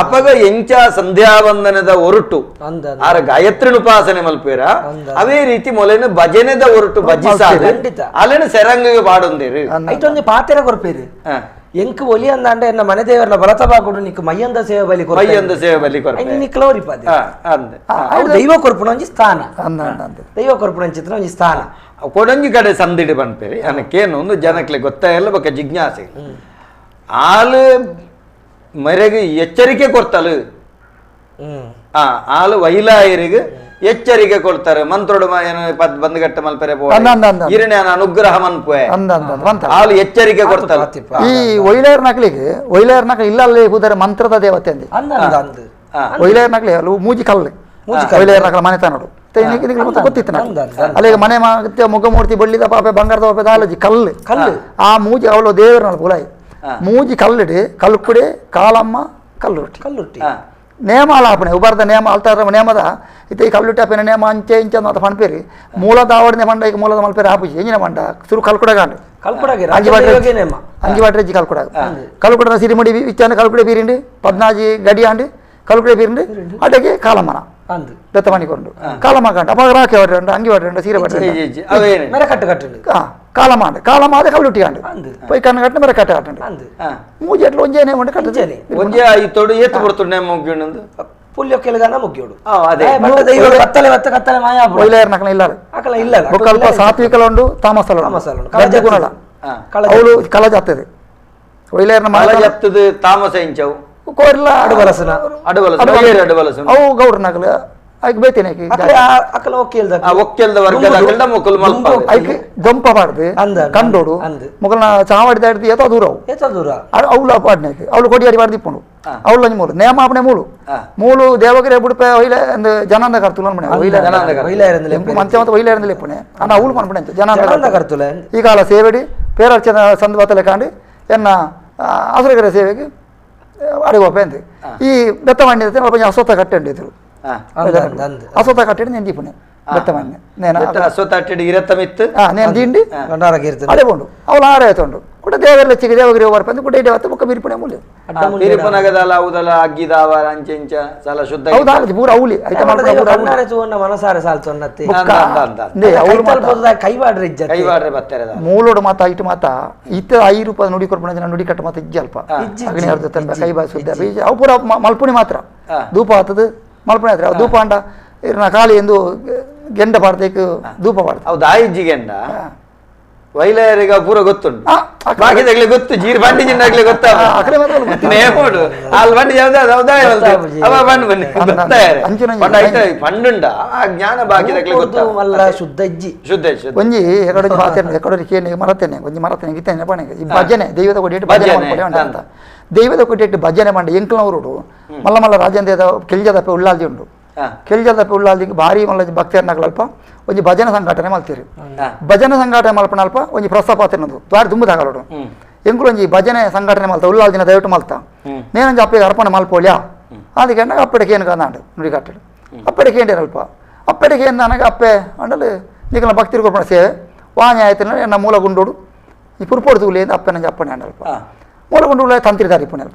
ಅಪಗ ಎಂಚ ಸಂಧ್ಯಾವಂದನದ ಒರಟು ಆರ ಗಾಯತ್ರಿನ ಉಪಾಸನೆ ಮಲ್ಪೇರ ಅವೇ ರೀತಿ ಮೊಲೇನು ಭಜನೆದ ಒರಟು ಭಜಿಸಾದ ಅಲ್ಲೇನು ಸೆರಂಗಿಗೆ ಬಾಡೊಂದೇರು ಐತೊಂದು ಪಾತೆರ ಕೊರ್ಪೇರು ಎಂಕ್ ಒಲಿ ಅಂದಾಂಡ ಎನ್ನ ಮನೆ ದೇವರನ ಬಲತ ಬಾಗುಡು ನಿಕ್ ಮಯ್ಯಂದ ಸೇವೆ ಬಲಿ ಮಯ್ಯಂದ ಸೇವೆ ಬಲಿ ಕೊರ್ಪೆ ನಿಕ್ಲ ಒರಿಪಾದೆ ದೈವ ಕೊರ್ಪುಣ ಒಂಜಿ ಸ್ಥಾನ ದೈವ ಕೊರ್ಪುಣ ಚಿತ್ರ ಒಂಜಿ ಸ್ಥಾನ ಕೊಡಂಜಿ ಕಡೆ ಸಂದಿಡಿ ಪನ್ಪೇರಿ ಅನಕೇನು ಒಂದು ಜನಕ್ಲೆ ಗೊತ್ತಾಯಲ್ಲ ಬೊಕ್ಕ ಜಿಜ್ಞಾಸೆ ಆಲು ಮೆರೆಗೆ ಎಚ್ಚರಿಕೆ ಕೊಡ್ತಾಳು ಆಲು ವೈಲಾಯರಿಗೆ ಎಚ್ಚರಿಕೆ ಕೊಡ್ತಾರೆ ಮಂತ್ರೋಡು ಬಂದ್ಗಟ್ಟ ಮಲ್ಪೆರೆ ಹಿರಣ್ಯನ ಅನುಗ್ರಹ ಮನ್ಪೆ ಆಲು ಎಚ್ಚರಿಕೆ ಕೊಡ್ತಾರೆ. ಈ ಒಯ್ಲಾಯರ್ ನಕಲಿಗೆ ಒಯ್ಲಾಯರ್ ನಕಲಿ ಇಲ್ಲ ಅಲ್ಲಿ ಹೋದರೆ ಮಂತ್ರದ ದೇವತೆ ಅಂದೆ ಒಯ್ಲಾಯರ್ ನಕಲಿ ಅಲ್ಲಿ ಮೂಜಿ ಕಲ್ಲು ಒಯ್ಲಾಯರ್ ನಕಲ ಮನೆ ತಾನೋಡು ಗೊತ್ತಿತ್ತು ಅಲ್ಲಿಗೆ ಮನೆ ಮುಗಮೂರ್ತಿ ಬಳ್ಳಿದ ಪಾಪೆ ಬಂಗಾರದ ಪಾಪೆ ದಾಲಜಿ ಕಲ್ಲು ಕಲ್ಲು ಆ ಮೂಜಿ ಅವಳು ದೇವರ ಪುಲಾಯಿ ಮೂಜಿ ಕಲ್ಲಿಡಿ ಕಲ್ಕುಡೆ ಕಾಲಮ್ಮ ಕಲ್ಲುಟ್ಟಿ ಕಲ್ಲುಟ್ಟಿ ನೇಮ ಆಪಣೆ ಉಬಾರ್ದ ನೇಮ ಅಲ್ತಾರ ನೇಮದ ಇತ್ತೆ ಈ ಕಲ್ಲುಟ್ಟಿ ಆಪೆನ ನೇಮ ಅಂಚೆ ಇಂಚೆ ಅಂತ ಪಣ್ಪೇರಿ ಮೂಲದ ಆವಡನೆ ಮಂಡ ಈಗ ಮೂಲದ ಮಲ್ಪೇರಿ ಆಪುಜಿ ಎಂಜಿನ ಮಂಡ ಸುರು ಕಲ್ಕುಡಗಾಂಡು ಅಂಜಿ ಬಾಟ್ರೆಜ್ಜಿ ಕಲ್ಕುಡಾಗ ಕಲ್ಕುಡ ಸಿರಿಮುಡಿ ಇಚ್ಚಾಂಡ ಕಲ್ಕುಡೆ ಬೀರಿಂಡಿ ಪದ್ನಾಜಿ ಗಡಿ ಆಂಡಿ ಕಲ್ಕುಡೆ ಬೀರಿಂಡಿ ಅಡಗೆ ಕಾಲಮ್ಮನ ಬೆತ್ತ ಮಣಿಕೊಂಡು ಕಾಲಮ್ಮ ಕಂಡು ಅಪ್ಪ ರಾಕೆ ಹೊಡ್ರಂಡು ಅಂಗಿ ಹೊಡ್ರಂಡು ಸೀರೆ ಹೊಡ್ರಂಡು ಕಾಲಮ್ಮ ಅಂಡು ಕಾಲಮ್ಮ ಅದೇ ಕಲ್ಲುಟ್ಟಿ ಅಂಡು ಪೊಯ್ ಕಣ್ಣು ಕಟ್ಟೆ ಮೇರೆ ಕಟ್ಟೆ ಕಟ್ಟಂಡು ಮೂಜಿ ಎಟ್ಲು ಒಂಜೇ ನೇಮ ಉಂಡು ಕಟ್ಟೆ ಒಂಜೇ ಐತೋಡು ಏತು ಬರ್ತುಂಡು ನೇಮ ಮುಗ್ಗಿಂಡು ಪುಲ್ಯೊಕ್ಕೆಲಗಾನ ಮುಗ್ಗಿಯೋಡು ಅದೇ ಕತ್ತಲೆ ಬತ್ತ ಕತ್ತಲೆ ಮಾಯ ಒಯ್ಲಾಯರ್ ನಕಲ ಇಲ್ಲ ಅಕಲ ಇಲ್ಲ ಬೊಕ್ಕ ಅಲ್ಪ ಸಾತ್ವಿಕಲ ಉಂಡು ತಾಮಸಲ ಉಂಡು ಗುಣಲ ಅವಳು ಕಲ ಜಾತದೆ ಒಯ್ಲಾಯರ್ನ ಕಲ ಜಾತದೆ ತಾಮಸ ಇಂಚವು ಕೋರ್ಲ ಅಡುಬಲಸನ ಅಡುಬಲಸನ ಅಡುಬಲಸನ ಅವು ಗೌಡ್ರ ನಕಲ ಐಕ್ ಬೇತೇನೆ ಅಕಲ ಒಕ್ಕೆಲ್ದ ಒಕ್ಕೆಲ್ದ ವರ್ಗದ ಅಕಲ್ದ ಮೊಕಲ್ ಮಲ್ಪ ಐಕ್ ದೊಂಪ ಪಾಡ್ದು ಕಂಡೋಡು ಮೊಕಲ್ನ ಚಾವಡಿ ದಾಡ್ದು ಏತೋ ದೂರ ಅವು ಏತೋ ದೂರ ಅವಳು ಪಾಡ್ನೆ ಅವಳು ಕೊಡಿಯಾಡಿ ಪಾಡ್ದು ಇಪ್ಪುಂಡು ಅವಳು ಅಂಜಿ ಮೂಲು ನೇಮ ಆಪಣೆ ಮೂಲು ಮೂಲು ದೇವಗಿರಿ ಬುಡುಪೆ ಒಯ್ಲೆ ಅಂದ್ ಜನಾಂದ ಕರ್ತುಲ ಅನ್ಪಣೆ ಒಯ್ಲೆ ಮಂಚ ಮತ್ತೆ ಒಯ್ಲೆ ಇರಂದಿಲ್ಲ ಇಪ್ಪುಣೆ ಅಣ್ಣ ಅವಳು ಮನ್ಪಣೆ ಅಂತ ಜನಾಂದ ಕರ್ತುಲ ಈ ಕಾಲ ಸೇವೆಡಿ ಪೇರರ್ಚನ ಸಂದು ಬತ್ತಲೆ ಕಾಂಡಿ ಎನ್ನ ಆಸುರಗೆರೆ ಸೇವೆಗೆ ಅಡಿಗೋಪೆ ಅಂದು ಈ ಬೆತ್ತವಾಣಿ ಅಶ್ವತ್ಥ ಕಟ್ಟೆ ಇದ್ರು ಅಶ್ವತ್ಥ ಕಟ್ಟೆಡ್ నేను దీపునే ಬೆತ್ತಮಾನ್ಯ నేను ಅಶ್ವತ್ಥ ಕಟ್ಟೆಡ್ ಇರತ್ತಮಿತ್ತು నేను దీండి ಅದೇ ಬೋಂಡು ಅವಳು ಆರಾಯ್ತುಂಡು ಕೂಡ ದೇವರ ಲಚ್ಚಿಗೆ ದೇವಗಿರಿ ಬರ್ಪಂದು ಕೂಡ ಇಡೇ ಬೊಕ್ಕ ಬಿರ್ಪಣೆ ಮೂಲೆ ಬಿರ್ಪನಗದಲ ಹೌದಲ ಅಗ್ಗಿದಾವ ಅಂಚೆ ಇಂಚ ಸಾಲ ಶುದ್ಧ ಹೌದಾ ಪೂರ ಅವಲಿ ಐತ ಕಣ್ಣಾರೆ ತೂವನ್ನ ಮನಸಾರೆ ಸಾಲ್ತೊನ್ನತ್ತೆ ಕೈವಾಡ್ರೆ ಇಜ್ಜ ಕೈವಾಡ್ರೆ ಬತ್ತಾರೆ ಮೂಲೋಡು ಮಾತಾ ಇಟ್ಟು ಮಾತಾ ಇತ್ತ 5 ರೂಪಾಯಿ ನುಡಿ ಕೊರ್ಪಣ ಜನ ನುಡಿ ಕಟ್ಟ ಮಾತ ಇಜ್ಜ ಅಲ್ಪ ಅಗ್ನಿ ಅರ್ಧ ತನ್ಪ ಕೈ ಬಾಯಿ ಶುದ್ಧ ಅವು ಪೂರ ಮಲ್ಪುಣಿ ಮಾತ್ರ ಧೂಪ ಆತದ ಮಲ್ಪಣೆ ಆದ್ರೆ ಧೂಪ ಅಂಡ ಇರ್ನ ಖಾಲಿ ಎಂದು ಗೆಂಡ ಪಾಡ್ದೇಕು ಧೂಪ ಪಾಡ್ದು ಹೌದು ಆ ಇಜ್ಜಿ ಗೆಂಡ ವೈಲಯರಿಗೆ ಪೂರ ಗೊತ್ತುಂಟು ಬಾಕಿದಾಗ್ಲಿ ಗೊತ್ತು ಜೀರ್ ಬಂಡಿ ಜಿನ್ನಾಗ್ಲಿ ಗೊತ್ತ ನೇಮೋಡು ಅಲ್ಲಿ ಬಂಡಿ ಅವ ಬಂಡು ಬನ್ನಿ ಪಂಡುಂಡ ಆ ಜ್ಞಾನ ಬಾಕಿದಾಗ್ಲಿ ಗೊತ್ತ ಮಲ್ಲ ಶುದ್ಧ ಇಜ್ಜಿ ಶುದ್ಧ ಒಂಜಿ ಎಕಡೆ ಮಾತೇನೆ ಎಕಡೆ ಕೇಳಿ ಮರತೇನೆ ಒಂಜಿ ಮರತೇನೆ ಗಿತ್ತೇನೆ ಪಣೆ ಈ ಭಜನೆ ದೈವದ ಕೊಡಿ ಭಜನೆ ಅಂತ ದೈವದ ಕೊಟ್ಟಿಟ್ಟು ಭಜನೆ ಮಾಡಿ ಎಂಕ್ಲನವರುಡು ಮಲ್ಲ ಮಲ್ಲ ರಾಜೇಂದ್ರ ಕೆಲ್ಜದಪ್ಪೆ ಉಳ್ಳಾಲ್ದಿ ಉಂಡು ಕೆಲ್ಜದಪ್ಪೆ ಉಳ್ಳಾಲ್ದಿಗೆ ಭಾರಿ ಮಲ್ಲ ಭಕ್ತಿಯರ್ನಾಗಲಲ್ಪ ಒಂಜಿ ಭಜನೆ ಸಂಘಟನೆ ಮಲ್ತೀರಿ ಭಜನೆ ಸಂಘಟನೆ ಮಲ್ಪನ ಅಲ್ಪ ಒಂಜಿ ಪ್ರಸ್ತಾಪ ತಿನ್ನೋದು ದ್ವಾರ ದುಂಬುದಾಗಲೋಡು ಎಂಕುಲು ಒಂಜಿ ಭಜನೆ ಸಂಘಟನೆ ಮಲ್ತ ಉಳ್ಳಾಲ್ದಿನ ದಯವಿಟ್ಟು ಮಲ್ತ ನೇನೊಂಜಿ ಅಪ್ಪಗೆ ಅರ್ಪಣೆ ಮಲ್ಪೋಳ್ಯಾ ಅದಕ್ಕೆ ಅಪ್ಪಡಿಕೆ ಏನು ಕಂದಾಂಡು ನುಡಿ ಕಟ್ಟಡು ಅಪ್ಪಡಿಕೆ ಅಲ್ಪ ಅಪ್ಪಡಿಕೆ ನನಗೆ ಅಪ್ಪೆ ಅಂಡಲು ನೀಕಲ ಭಕ್ತಿರು ಕೊರ್ಪಣ ಸೇವೆ ವಾಂಜ ಆಯ್ತು ಎನ್ನ ಮೂಲ ಗುಂಡೋಡು ಈ ಪುರ್ಪೋಡು ತೂಲಿ ಅಪ್ಪನಂಜಿ ಅಪ್ಪಣೆ ಅಂಡಲ್ಪ ಮೂಲ ತಂತ್ರಿದಾರ ಇಪ್ಪುಣೆ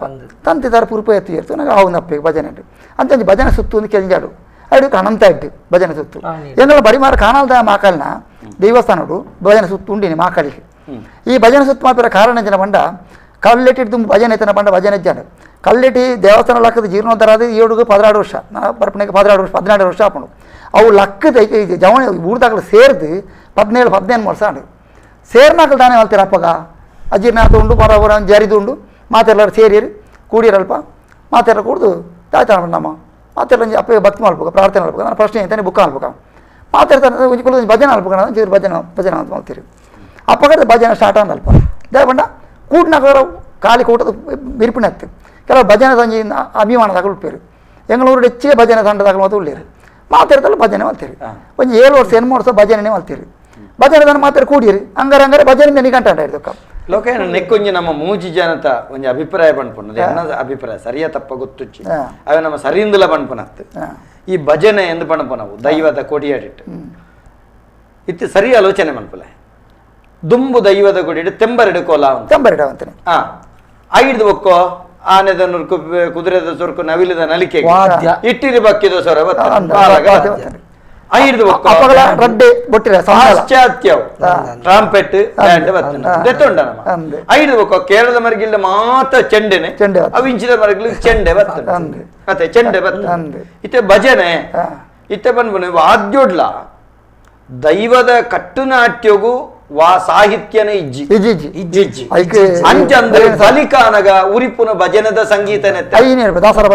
ತಂತ್ರಿದಾರ ಪುರುಪ ಎತ್ತಿ ಎತ್ತು ನನಗೆ ಆవుಂದು ಅಪ್ಪೆ ಭಜನೆ ಅಂತ ಒಂಜಿ ಭಜನೆ ಸುತ್ತು ಒಂದು ಕೆಂಜಾಡು ಅಡು ಕಣಂತ ಇಟ್ಟು ಭಜನೆ ಸುತ್ತು ಎಂಗಳ ಬರಿಮಾರ ಕಾಣಲ್ದ ಮಾಕಲ್ನ ದೇವಸ್ಥಾನಡು ಭಜನೆ ಸುತ್ತು ಉಂಡಿನಿ ಮಾಕಳಿಗೆ ಈ ಭಜನೆ ಸುತ್ತು ಮಾತ್ರ ಕಾರಣ ಜನ ಬಂಡ ಕಲ್ಲೆಟ್ಟಿ ತುಂಬ ಭಜನೆ ಎತ್ತನ ಬಂಡ ಭಜನೆ ಇದ್ದಾನೆ ಕಲ್ಲೆಟ್ಟಿ ದೇವಸ್ಥಾನ ಲಕ್ಕದ ಜೀರ್ಣೋದ್ಧಾರ ಆದ ಏಳುಗು 16 ವರ್ಷ ನಾ ಬರ್ಪಣೆಗೆ 16 ವರ್ಷ 12 ವರ್ಷ ಆಪಣು ಅವು ಲಕ್ಕದ ಜವಣಿ ಊರ್ದಾಗಲು ಸೇರ್ದು 17 15 ವರ್ಷ ಆಂಡು ಸೇರ್ನಾಕಲು ದಾನೆ ಮಲ್ತೀರ ಅಪ್ಪಗ ಅಜೀರ್ಣಾತ ಉಂಡು ಬರ ಬರ ಜರಿದು ಉಂಡು ಮಾತೆಲ್ಲರೂ ಸೇರಿರಿ ಕೂಡಿರಲ್ಪ ಮಾತೆಲ್ಲ ಕೂಡ್ದು ತಾಯ್ತಾನ ನಮ್ಮ ಮಾತೆಲ್ಲ ಅಪ್ಪ ಭಕ್ತಿ ಮಲ್ಪಕ ಪ್ರಾರ್ಥನೆ ಮಲ್ಪಕ ನಾನು ಪ್ರಶ್ನೆ ಅಂತಾನೆ ಬುಕ್ಕ ಮಲ್ಪಕ ಮಾತಾಡ್ತಾನೆ ಒಂಜಿ ಕುಲ ಭಜನೆ ಅಲ್ಪ ಒಂಚೂರು ಭಜನೆ ಭಜನೆ ಅಂತ ಮಾಡ್ತೀರಿ ಅಪ್ಪಗಡೆ ಭಜನೆ ಸ್ಟಾರ್ಟ್ ಅಲ್ಪ ದೇವಣ್ಣ ಕೂಡ್ನಾಗ ಖಾಲಿ ಕೂಟದ ಬಿರ್ಪಿನ ಹತ್ತು ಕೆಲವು ಭಜನೆ ಸಂಜೆ ಅಭಿಮಾನದಾಗ ಉಳ್ಪೇರು ಎಂಗಳೂರು ಹೆಚ್ಚಿಗೆ ಭಜನೆ ತಂಡದಾಗ ಮಾತ್ರ ಉಳ್ಳೇರು ಮಾತಾಡ್ತಲ್ಲ ಭಜನೆ ಮಾಡ್ತೀರಿ ಒಂದು 7 ವರ್ಷ 8 ವರ್ಷ ಭಜನೆ ಮಾಡ್ತೀರಿ ಭಜನೆ ತನ ಮಾತ್ರ ಕೂಡಿರಿ ಹಂಗಾರೆ ಹಂಗಾರೆ ಭಜನೆ ನಿಗಂಟ ಇರ್ತಕ್ಕ ಲೋಕ ನೆಕ್ಕೊಂಜಿ ನಮ್ಮ ಮೂಜಿ ಜನತ ಒಂಜಿ ಅಭಿಪ್ರಾಯ ಪಣ್ಪುಂಡು ಎನ್ನ ಅಭಿಪ್ರಾಯ ಸರಿಯ ತಪ್ಪ ಗೊತ್ತುಚ್ಚಿ ಅವೆ ನಮ್ಮ ಸರಿಯಿಂದಲ ಪಣ್ಪುನತ್ತು ಈ ಭಜನೆ ಎಂದು ಪಣ್ಪುನವು ದೈವದ ಕೊಡಿಯಾಡಿಟ್ಟು ಇತ್ತು ಸರಿ ಆಲೋಚನೆ ಮನ್ಪುಲೆ ದುಂಬು ದೈವದ ಕೊಡಿಟ್ಟು ತೆಂಬರೆಡು ಕೋಲ ತೆಂಬರೆಡು ಅಂತಾನೆ ಐದು ಒಕ್ಕೋ ಆನೆದ ನುರ್ಕು ಕುದುರೆದ ಸೊರ್ಕು ನವಿಲದ ನಲಿಕೆ ಇಟ್ಟಿರಿ ಬಕ್ಕಿದ ಸೊರ. ರಡ್ಡೆ ಬೊಟ್ಟಿರ ಪಾಶ್ಚಾತ್ಯ ಟ್ರಾಂಪೆಟ್ ಬ್ಯಾಂಡ್ ಬರ್ತದೆ ಐದು ಬೊಕ್ಕ ಕೇರಳದ ಮರಗಿಲ್ಲ ಮಾತ್ರ ಚೆಂಡೆನೆ ಚೆಂಡೆ ಅವು ಇಂಚಿನ ಮರಗಿಲ್ ಚೆಂಡೆ ಬರ್ತದೆ ಅತ್ತೆ ಚೆಂಡೆ ಬರ್ತದೆ ಇತ್ತೆ ಭಜನೆ ಇತ್ತೆ ಬಂದ್ಬನೆ ವಾದ್ಯೋಡ್ಲ ದೈವದ ಕಟ್ಟುನಾಟ್ಯಗೂ ವಾ ಸಾಹಿತ್ಯನೇ ಇಜ್ಜಿ ಇಜ್ಜಿ ಇಜ್ಜಿ ಅಂಚಂದ್ರೆ ಬಲಿಕಾನಗ ಉರಿಪುನ ಭಜನದ ಸಂಗೀತನೆ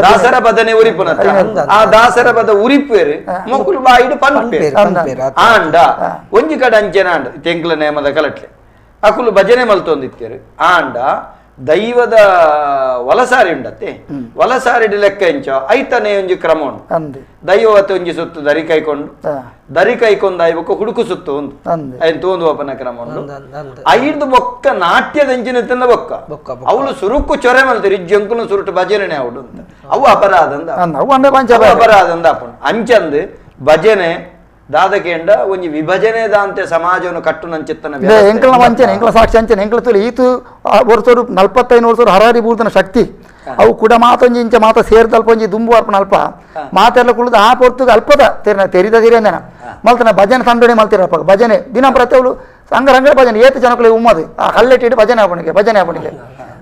ದಾಸರ ಭಜನೆ ಉರಿಪುನ ಆ ದಾಸರ ಪದ ಉರಿಪೇರು ಮೊಕ್ಕಲು ಬಾಯಿಡು ಪನ್ಪೇರು ಆಂಡ ಒಂಜಿ ಕಡೆ ಅಂಚೆನ ಆಂಡ ತೆಂಕ್ಲ ನೇಮದ ಕಲಟ್ಲೆ ಅಕುಲು ಭಜನೆ ಮಲ್ತೊಂದಿತ್ತೇರು ಆಂಡ ದೈವದ ವಲಸಾರಿ ಉಂಡತ್ತೆ ವಲಸಾರಿಡು ಲೆಕ್ಕ ಎಂಚ ಐತನೇ ಒಂಜಿ ಕ್ರಮ ಉಂಟು ದೈವವತ್ತೆ ಒಂಜಿ ಸುತ್ತು ದರಿ ಕೈಕೊಂಡು ದರಿ ಕೈಕೊಂಡು ಐಬೊಕ್ಕ ಹುಡುಕು ಸುತ್ತು ಒಂದು ಐನ್ ತೋಂದು ಒಪ್ಪನ ಕ್ರಮ ಉಂಟು ಐದು ಬೊಕ್ಕ ನಾಟ್ಯದ ಎಂಚಿನ ತಿನ್ನ ಬೊಕ್ಕ ಅವಳು ಸುರುಕು ಚೊರೆ ಮಲ್ತೀರಿ ಇಜ್ಜಂಕುಲು ಸುರುಟು ಭಜನೆ ಅವಳು ಅಂತ ಅವು ಅಪರಾಧ ಅಪರಾಧ ಅಂದ ಅಪ್ಪನು ಅಂಚಂದು ಭಜನೆ ದಾದಕೇಂಡ ಒಂಜಿ ವಿಭಜನೆ ದಾಂತೆ ಸಮಾಜವನ್ನು ಕಟ್ಟು ನಂಚಿತ್ತನ ಎಂಕಲ್ನ ವಂಚನೆ ಎಂಕಲ ಸಾಕ್ಷಿ ಅಂಚನೆ ಎಂಕಲ ತುಲಿ ಈತು ವರ್ಷರು 45 ವರ್ಷರು ಹರಾರಿ ಬೂರ್ದನ ಶಕ್ತಿ ಅವು ಕೂಡ ಮಾತೊಂಜಿ ಇಂಚ ಮಾತ ಸೇರಿದ ಅಲ್ಪ ಒಂಜಿ ದುಂಬು ಅರ್ಪಣ ಅಲ್ಪ ಮಾತೆಲ್ಲ ಕುಳಿದು ಆ ಪೊರ್ತುಗೆ ಅಲ್ಪದ ತೆರಿನ ತೆರಿದ ತೆರಿಯಂದನ ಮಲ್ತನ ಭಜನೆ ತಂಡನೆ ಮಲ್ತಿರಪ್ಪ ಭಜನೆ ದಿನ ಪ್ರತಿ ಅವಳು ಅಂಗರಂಗಡೆ ಭಜನೆ ಏತು ಜನಕುಲೆ ಉಮ್ಮದು ಆ ಕಲ್ಲೆಟ್ಟಿಟ್ಟು ಭಜನೆ ಆಪಣಿಗೆ ಭಜನೆ ಆಪಣಿಗೆ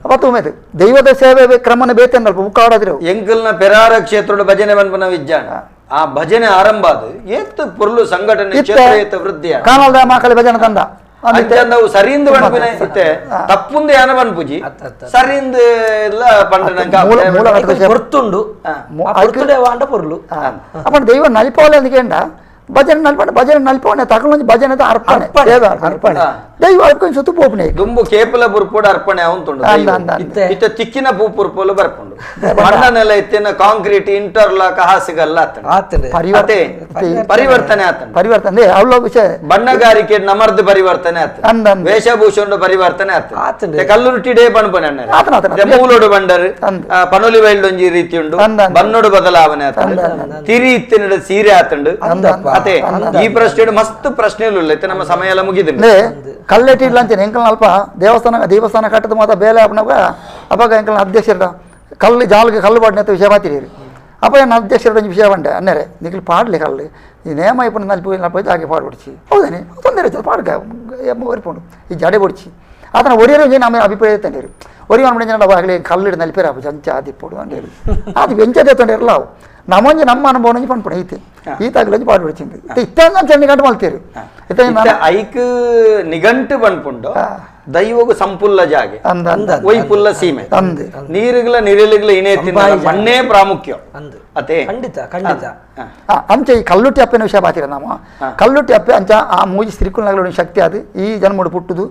ಅವತ್ತು ಉಮೇದು ದೈವದ ಸೇವೆ ಕ್ರಮನ ಬೇತೇನಲ್ಪ ಬುಕ್ಕಾಡೋದಿರು ಎಂಕಲ್ನ ಪೆರಾರ ಕ್ಷೇತ್ರದ ಭಜನೆ ಬನ್ಪನ ವಿಜ್ಞಾನ ಆ ಭಜನೆ ಆರಂಭ ಅದು ಏತ್ ಪೊರ್ಲು ಸಂಘಟನೆ ಕ್ಷೇತ್ರ ವೃದ್ಧಿ ಕಾನಲ್ದ ಮಾಕಲಿ ಭಜನೆ ತಂದ ಅಂಚಂದವು ಸರಿಂದ ಬನ್ಪಿನ ಇತ್ತೆ ತಪ್ಪುಂದು ಯಾನ ಬನ್ಪುಜಿ ಸರಿಂದ ಎಲ್ಲ ಪಂಡನಂಕ ಪೊರ್ತುಂಡು ವಾಂಡ ಪೊರ್ಲು ಅಪ್ಪಣ ದೈವ ನಲಿಪೋಲೆ ಅಂದ್ಕೇಂಡ ಭಜನೆ ನಲ್ಪಂಡ ಭಜನೆ ನಲ್ಪವನೆ ತಕೊಂಡ್ ಭಜನೆ ಅರ್ಪಣೆ ಅರ್ಪಣೆ ದೈವ ಅರ್ಪಣೆ ಸುತ್ತು ಪೋಪನೆ ದುಂಬು ಕೇಪಲ ಬುರ್ಪೋಡು ಅರ್ಪಣೆ ಅವಂತುಂಡು ಇತ್ತ ತಿಕ್ಕಿನ ಪೂ ಪುರ್ಪೋಲು ಬರ್ಪುಂಡು ಮಣ್ಣನೆಲ್ಲ ಇತ್ತಿನ ಕಾಂಕ್ರೀಟ್ ಇಂಟರ್ಲಾಕ್ ಹಾಸಿಗಲ್ಲ ಪರಿವರ್ತನೆ ಆತಂಡು ಪರಿವರ್ತನೆ ಅವಳ ವಿಷಯ ಬಣ್ಣಗಾರಿಕೆ ನಮರ್ದು ಪರಿವರ್ತನೆ ಆತ ವೇಷಭೂಷಣ ಪರಿವರ್ತನೆ ಆತ ಕಲ್ಲುರುಟ್ಟಿಡೇ ಬಣ್ಪನೆ ಮೂಲೋಡು ಬಂಡರು ಪನೊಲಿ ಬೈಲ್ಡೊಂಜಿ ರೀತಿ ಉಂಡು ಬನ್ನೋಡು ಬದಲಾವಣೆ ಆತ ತಿರಿ ಇತ್ತಿನ ಸೀರೆ ಆತಂಡು ಅದೇ ಈ ಪ್ರಶ್ನೆ ಮಸ್ತ್ ಪ್ರಶ್ನೆಗಳು ಇಲ್ಲ ನಮ್ಮ ಸಮಯ ಎಲ್ಲ ಮುಗಿದಿದೆ ಕಲ್ಲೆಟ್ಟಿ ಇಲ್ಲ ಅಂತೀನಿ ಎಂಕಲ್ನ ಅಲ್ಪ ದೇವಸ್ಥಾನ ದೇವಸ್ಥಾನ ಕಟ್ಟದ ಮಾತ್ರ ಬೇಲೆ ಅಪ್ಪನಾಗ ಅಪ್ಪಾಗ ಎಂಕಲ್ನ ಅಧ್ಯಕ್ಷರ ಕಲ್ಲು ಜಾಲ್ಗೆ ಕಲ್ಲು ಪಾಡಿನ ವಿಷಯ ಬಾತಿರಿ ಅಪ್ಪ ಏನು ಅಧ್ಯಕ್ಷರ ಒಂಜಿ ವಿಷಯ ಬಂಡೆ ಅನ್ನರೆ ನಿಖಲ್ ಪಾಡ್ಲಿ ಕಲ್ಲು ಈ ನೇಮ ಇಪ್ಪು ನಲ್ಪ ನಲ್ಪ ಜಾಗೆ ಪಾಡ್ಬಿಡ್ಚಿ ಹೌದೇನೆ ತೊಂದರೆ ಪಾಡ್ಗ ಒರಿಪುಂಡು ಈ ಜಡೆ ಬೊಡ್ಚಿ ಆತನ ಒರಿಯರು ಒಂಜಿ ನಮ್ಮ ಅಭಿಪ್ರಾಯ ತಂಡೇರು ಒರಿ ಅನ್ಬಿಡಿ ಆಗಲಿ ಕಲ್ಲಿಡು ನಲ್ಪೇರ ಅಂಚ ಆದಿಪ್ಪುಡು ಅಂಡೇರು ಅದು ಎಂಚದೆ ತೊಂದರೆ ಅವು ನಮ್ಮೊಂಜಿ ನಮ್ಮ ಅನುಭವ ಒಂಜಿ ಪನ್ಪುಣ ಈತೆ ಈತಾಗಲೊಂಜಿ ಪಾಡು ಬಿಡ್ಚಿಂದು ಇತ್ತ ಚೆಂಡಿ ಗಂಟು ಮಲ್ತೇರು ಐಕ್ ನಿಘಂಟು ಪನ್ಪುಂಡು ದೈವಗು ಸಂಪುಲ್ಲ ಜಾಗೆ ಒಯ್ಪುಲ್ಲ ಸೀಮೆ ನೀರುಗಳ ನಿರಳುಗಳ ಇಣೆ ಮಣ್ಣೇ ಪ್ರಾಮುಖ್ಯ ಅದೇ ಖಂಡಿತ ಖಂಡಿತ ಅಂಚೆ ಈ ಕಲ್ಲುಟ್ಟಿ ಅಪ್ಪನ ವಿಷಯ ಬಾತಿರ ನಾವು ಕಲ್ಲುಟ್ಟಿ ಅಪ್ಪೆ ಅಂಚ ಆ ಮೂಜಿ ಸ್ತ್ರೀಕುಲಗಳ ಶಕ್ತಿ ಅದು ಈ ಜನ್ಮಡು ಪುಟ್ಟುದು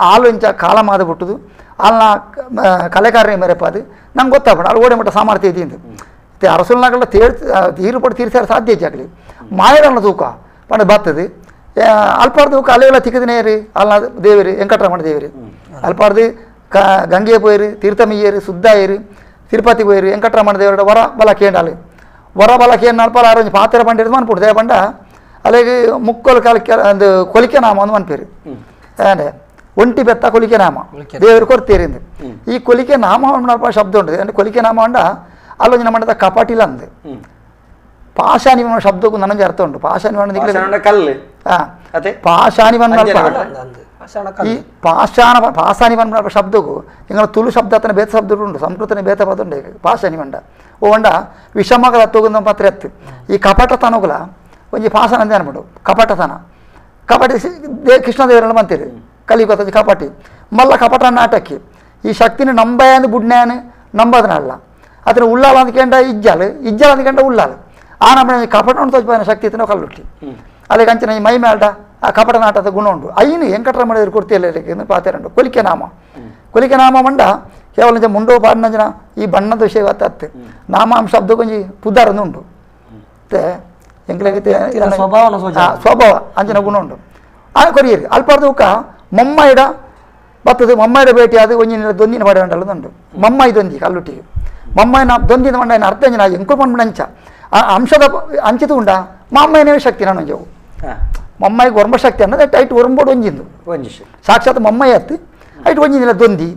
ಆಲು ಇಂಚ ಕಾಲಮಾದ ಪುಟ್ಟುದು ಅಲ್ಲ ಕಲೆಕಾರನೇ ಮೇರೆಪ್ಪ ಅದು ನಂಗೆ ಗೊತ್ತಾಗ್ಬೇಡ ಅಲ್ಲಿ ಓಡಿ ಮಟ್ಟ ಸಾಮರ್ಥ್ಯ ಇದೆ ಅರಸುಲ್ನಾಗಲ್ಲ ತೇರ್ ತೀರು ತೀರ್ಸಾರ ಸಾಧ್ಯ ಆಗಲಿ ಮಾಯದನ್ನ ತೂಕ ಪಂಡ ಬರ್ತದೆ ಅಲ್ಪಾರ್ದು ಅಲೆಲ್ಲ ತಿಕ್ಕದಿನೇರಿ ಅಲ್ಲ ದೇವಿರಿ ವೆಂಕಟರಮಣ ದೇವಿರಿ ಅಲ್ಪಾರ್ದು ಗಂಗೆ ಪೋಯಿರು ತೀರ್ಥಮಿಯ್ಯರು ಸುದ್ದಾಯರು ತಿರುಪತಿ ಪೋಯಿರು ವೆಂಕಟರಮಣ ದೇವರ ವರ ಬಲ ಕೇಂಡಾಲು ವರ ಬಲ ಕೇಂದ್ರ ಅಲ್ಪ ಆರೋಂಜಿ ಪಾತ್ರ ಪಂಡ ಹಿಡಿದು ಮನ್ಪುಡು ದೇವ ಪಂಡ ಅಲ್ಲಿಗೆ ಮುಕ್ಕೋಲು ಕಾಲಕ್ಕೆ ಒಂದು ಕೊಲಿಕೆ ನಾಮ ಒಂದು ಮನ್ಪೇರು ಅಂದರೆ ಒಂಟಿ ಬೆತ್ತ ಕೊಲಿಕೆ ನಾಮ ದೇವರು ಕೊರ್ತೀರಿಂದು ಈ ಕೊಲಿಕೆ ನಾಮ ಅಲ್ಪ ಶಬ್ದ ಉಂಟು ಅಂದರೆ ಕೊಲಿಕೆ ನಾಮ ಉಂಡ ಅಲ್ಲೊಂದು ನಮ್ಮ ಕಪಾಟಿಲ ಅಂದೆ ಪಾಷಾಣಿ ಶಬ್ದಕ್ಕೂ ನನಗೆ ಅರ್ಥ ಉಂಟು ಪಾಷಾಣಿ ಕಲ್ಲು ಪಾಷಾಣಿ ಈ ಪಾಷಾಣ ಪಾಸಾನಿ ಪನ್ಪುನ ಶಬ್ದಕ್ಕೂ ಇಂಗಳ ತುಳು ಶಬ್ದ ಅತನ ಬೇತ ಶಬ್ದ ಉಂಟು ಸಂಸ್ಕೃತನ ಬೇತ ಪದ ಉಂಟು ಪಾಷಾಣಿ ಮಂಡ ಓ వంಡ ವಿಷಮಗಳ ತೋಗುಂದ ಮಾತ್ರ ಎತ್ತು ಈ ಕಪಟತನಗುಲ ಒಂಜಿ ಪಾಷಾಣ ಅಂದೆ ಅನ್ಬಿಡು ಕಪಟತನ ಕಪಟಿ ಕೃಷ್ಣದೇವರನ್ನ ಬಂತೀರಿ ಕಲಿ ಗೊತ್ತ ಕಪಟಿ ಮಲ್ಲ ಕಪಟ ನಾಟಕಿ ಈ ಶಕ್ತಿನ ನಂಬಯಾನು ಬುಡ್ನ್ಯಾನು ನಂಬದನಲ್ಲ ಅತನ ಉಳ್ಳಾಲ ಅಂದ್ಕೊಂಡ ಇಜ್ಜಾಲು ಇಜ್ಜಾಲ ಅಂದ್ಕೊಂಡ ಉಳ್ಳಾಲು ಆ ನಮ್ಮ ಕಪಟ ತೋಚಿನ ಶಕ್ತಿ ಇತ್ತು ಕಲ್ಲುಟ್ಟಿ ಅಲ್ಲಿಗೆ ಅಂಚಿನ ಈ ಮೈ ಮೇಲ್ಡ ಆ ಕಪಟ ನಾಟದ ಗುಣ ಉಂಟು ಐನು ವೆಂಕಟರಮಣ ಕೊಡ್ತಿಯಲ್ಲ ಪಾತೇರಂಡು ಕೊಲಿಕೆ ನಾಮ ಕೊಲಿಕೆ ನಾಮ ಮಂಡ ಕೇವಲ ಮುಂಡೋ ಪಾಡಿನ ಈ ಬಣ್ಣದ ವಿಷಯ ಅತ್ತು ನಾಮಾಂಶ ಶಬ್ದ ಕೊಂಜಿ ಪುದಾರನ್ನು ಉಂಟು ಮತ್ತೆ ಎಂಕ್ಲೆಗೆ ಸ್ವಭಾವ ಅಂಚಿನ ಗುಣ ಉಂಟು ಆ ಕೊರಿಯರಿ ಅಲ್ಪಾರ್ದ ಉಕ್ಕ ಮಮ್ಮಾಯಿಡ ಬರ್ತದೆ ಮಮ್ಮಾಯಿಡ ಭೇಟಿ ಅದು ಒಂಜಿನ ದೊಂದಿನ ಪಾಡ ಉಂಟು ಮಮ್ಮಾಯಿ ದೊಂದಿ ಕಲ್ಲುಟ್ಟಿಗೆ ಮಮ್ಮಾಯಿನ ದೊಂದಿನ ಮಂಡ ಅರ್ಥ ಅಂಜಿನ ಎಂಕು ಪಂಡ ಆ ಅಂಶದ ಅಂಚಿತು ಉಂಡಾ ಮಾಮ್ಮಯ್ಯನೇ ಶಕ್ತಿ ನಾನು ಒಂಜವು ಮಮ್ಮಾಯಿಗೆ ಒರಂಬ ಶಕ್ತಿ ಅನ್ನೋದು ಟೈಟ್ ಒರಂಬೋಡು ಒಂಜಿಂದು ಸಾಕ್ಷಾತ್ ಮಮ್ಮಯ್ಯ ಅತ್ತು ಐಟ್ ಒಂಜಿಂದಿಲ್ಲ ದೊಂದಿ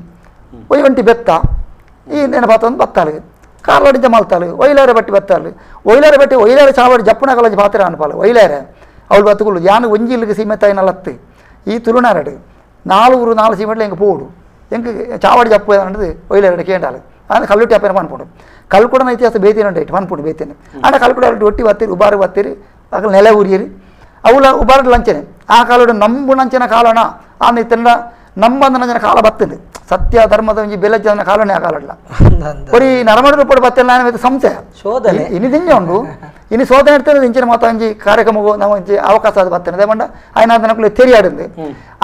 ಒಯ್ ಒಂಟಿ ಬೆತ್ತ ಈ ನೆನಪಾತ ಒಂದು ಬತ್ತಾಳಿಗೆ ಕಾರ್ಲಡಿಂಚ ಮಲ್ತಾಳು ಒಯ್ಲಾರೆ ಬಟ್ಟಿ ಬತ್ತಾಳು ಒಯ್ಲಾರೆ ಬಟ್ಟಿ ಒಯ್ಲಾರೆ ಚಾವಡಿ ಜಪ್ಪುನ ಕಾಲೇಜ್ ಪಾತ್ರ ಅನ್ಪಾಲು ಒಯ್ಲಾರೆ ಅವಳು ಬತ್ತುಕೊಳ್ಳು ಯಾನು ಒಂಜಿ ಇಲ್ಲಿಗೆ ಸೀಮೆತ ನಲತ್ತು ಈ ತುಳುನಾರಡು ನಾಲ್ವರು ನಾಲ್ಕು ಸೀಮೆಟ್ಲ ಎಂಗೆ ಪೋಡು ಎಂಗೆ ಚಾವಡಿ ಜಪ್ಪು ಅನ್ನೋದು ಒಯ್ಲಾರಡು ಕೇಂಡಾಳು ಅಂದರೆ ಕಲ್ಲುಟ್ಟಿ ಅಪ್ಪನ ಪನ್ಪುಂಡು ಕಲ್ಕುಡನ ಇತಿಹಾಸ ಬೇತಿನ ಉಂಟು ಪನ್ಪುಂಡು ಬೇತೇನೆ ಆಂಡ ಕಲ್ಕುಡ ಒಟ್ಟಿ ಬತ್ತೀರಿ ಉಬಾರು ಬತ್ತೀರಿ ಅಕಲ್ ನೆಲೆ ಉರಿಯರಿ ಅವಳ ಉಬಾರು ಲಂಚನೆ ಆ ಕಾಲಡು ನಂಬು ನಂಚಿನ ಕಾಲಣ ಆ ಇತ್ತಂಡ ನಂಬಂದ ನಂಚಿನ ಕಾಲ ಬತ್ತಂದು ಸತ್ಯ ಧರ್ಮದ ಒಂಜಿ ಬೆಲೆ ಜನ ಕಾಲನೇ ಆ ಕಾಲಡ್ಲ ಬರೀ ನರಮಡಿ ರೂಪಡು ಬತ್ತಿಲ್ಲ ನಾನು ಸಂಶಯ ಶೋಧನೆ ಇನಿ ದಿಂಜ ಉಂಡು ಇನಿ ಶೋಧನೆ ಇರ್ತದೆ ಇಂಚಿನ ಮಾತ ಒಂಜಿ ಕಾರ್ಯಕ್ರಮಗೂ ನಮ್ಮ ಒಂಜಿ ಅವಕಾಶ ಅದು ಬತ್ತನೆ ಅದೇ ಬಂಡ ಆಯ್ನ ನಕ್ಕಲು ತೆರಿಯಾಡಿಂದು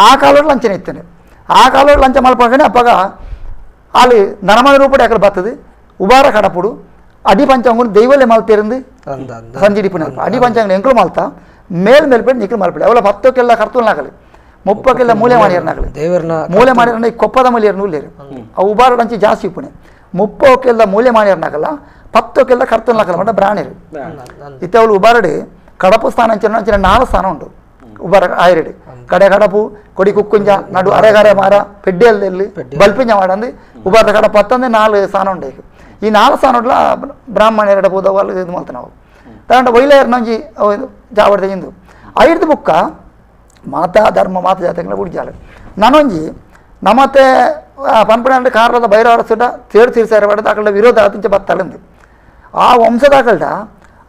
ಆ ಕಾಲಡು ಲಂಚನೆ ಇತ್ತೇನೆ ಆ ಕಾಲಡು ಲಂಚ ಮಲ್ಪಕನೆ ಅಪ್ಪಾಗ ಅಲ್ಲಿ ನರಮಡಿ ರೂಪಡೆ ಅಕಡೆ ಬರ್ತದೆ ಉಬಾರ ಕಡಪುಡು ಅಡಿ ಪಂಚಾಂಗ ದೈವಲ್ಲೇ ಮಲ್ತಿರಂದು ಸಂಜಿಡಿಪುನ ಅಡಿ ಪಂಚಾಂಗ ಎಂಕಲು ಮಲ್ತಾ ಮೇಲ್ ಮೇಲ್ಪೇಟೆ ನಿಕ್ಕಲು ಮಲ್ಪಡೆ ಅವಳ ಪತ್ತಕ್ಕೆಲ್ಲ ಕರ್ತುಲ್ ನಾಕಲಿ ಮುಪ್ಪಕ್ಕೆಲ್ಲ ಮೂಲೆ ಮಾಡಿಯರ್ನಾಗಲಿ ದೇವರನ್ನ ಮೂಲೆ ಮಾಡಿಯರ್ನ ಈ ಕೊಪ್ಪದ ಮೂಲೆಯರ್ನ ಉಲ್ಲೇರು ಅವು ಉಬಾರ ಅಂಚಿ ಜಾಸ್ತಿ ಇಪ್ಪುನೆ ಮುಪ್ಪಕ್ಕೆಲ್ಲ ಮೂಲೆ ಮಾಡಿಯರ್ನಾಗಲ್ಲ ಪತ್ತಕ್ಕೆಲ್ಲ ಕರ್ತುಲ್ ನಾಕಲ್ಲ ಮಂಡ ಬ್ರಾಣಿರು ಇತ್ತೆ ಅವಳು ಉಬಾರಡಿ ಕಡಪು ಸ್ಥಾನ ಅಂಚಿನ ಅಂಚಿನ ನಾಲ್ಕು ಸ್ಥಾನ ಉಂಟು ಉಬಾರ ಆಯರಡಿ ಕಡೆ ಕಡಪು ಕೊಡಿ ಕುಕ್ಕುಂಜ ನಡು ಅರೆಗಾರೆ ಮಾರ ಪೆಡ್ಡೆಯಲ್ಲಿ ಬಲ್ಪಿಂಜ ಮಾಡಂದು ಉಬಾರದ ಕಡಪು ಹತ್ತಂದು ನಾಲ್ಕು ಸ್ಥಾನ ಉಂಟು ಈ ನಾಲ್ಕು ಸ್ಥಾನ ಉಂಟಲ ಬ್ರಾಹ್ಮಣರ ಪೂದವಲ್ಲ ಇದು ಮಾಡ್ತಾನೆ ನಾವು ತಗೊಂಡು ಒಯ್ಲೇರ್ನೊಂಜಿ ಜಾವಡ್ದ ಇಂದು ಐದು ಬುಕ್ಕ ಮಾತಾ ಧರ್ಮ ಮಾತಾ ಜಾತಕಗಳ ಬುಡ್ಜಾಲು ನಾನೊಂಜಿ ನಮ್ಮತ್ತೆ ಪನ್ಪಣ ಕಾರ್ಲದ ಭೈರವರ ಸುಡ ತೇರು ತೀರ್ಸಾರ ಬಡದ ಆಕಳ ವಿರೋಧ ಆತಿಂಚ ಬತ್ತಲಂದು ಆ ವಂಶದಾಕಲ್ಡ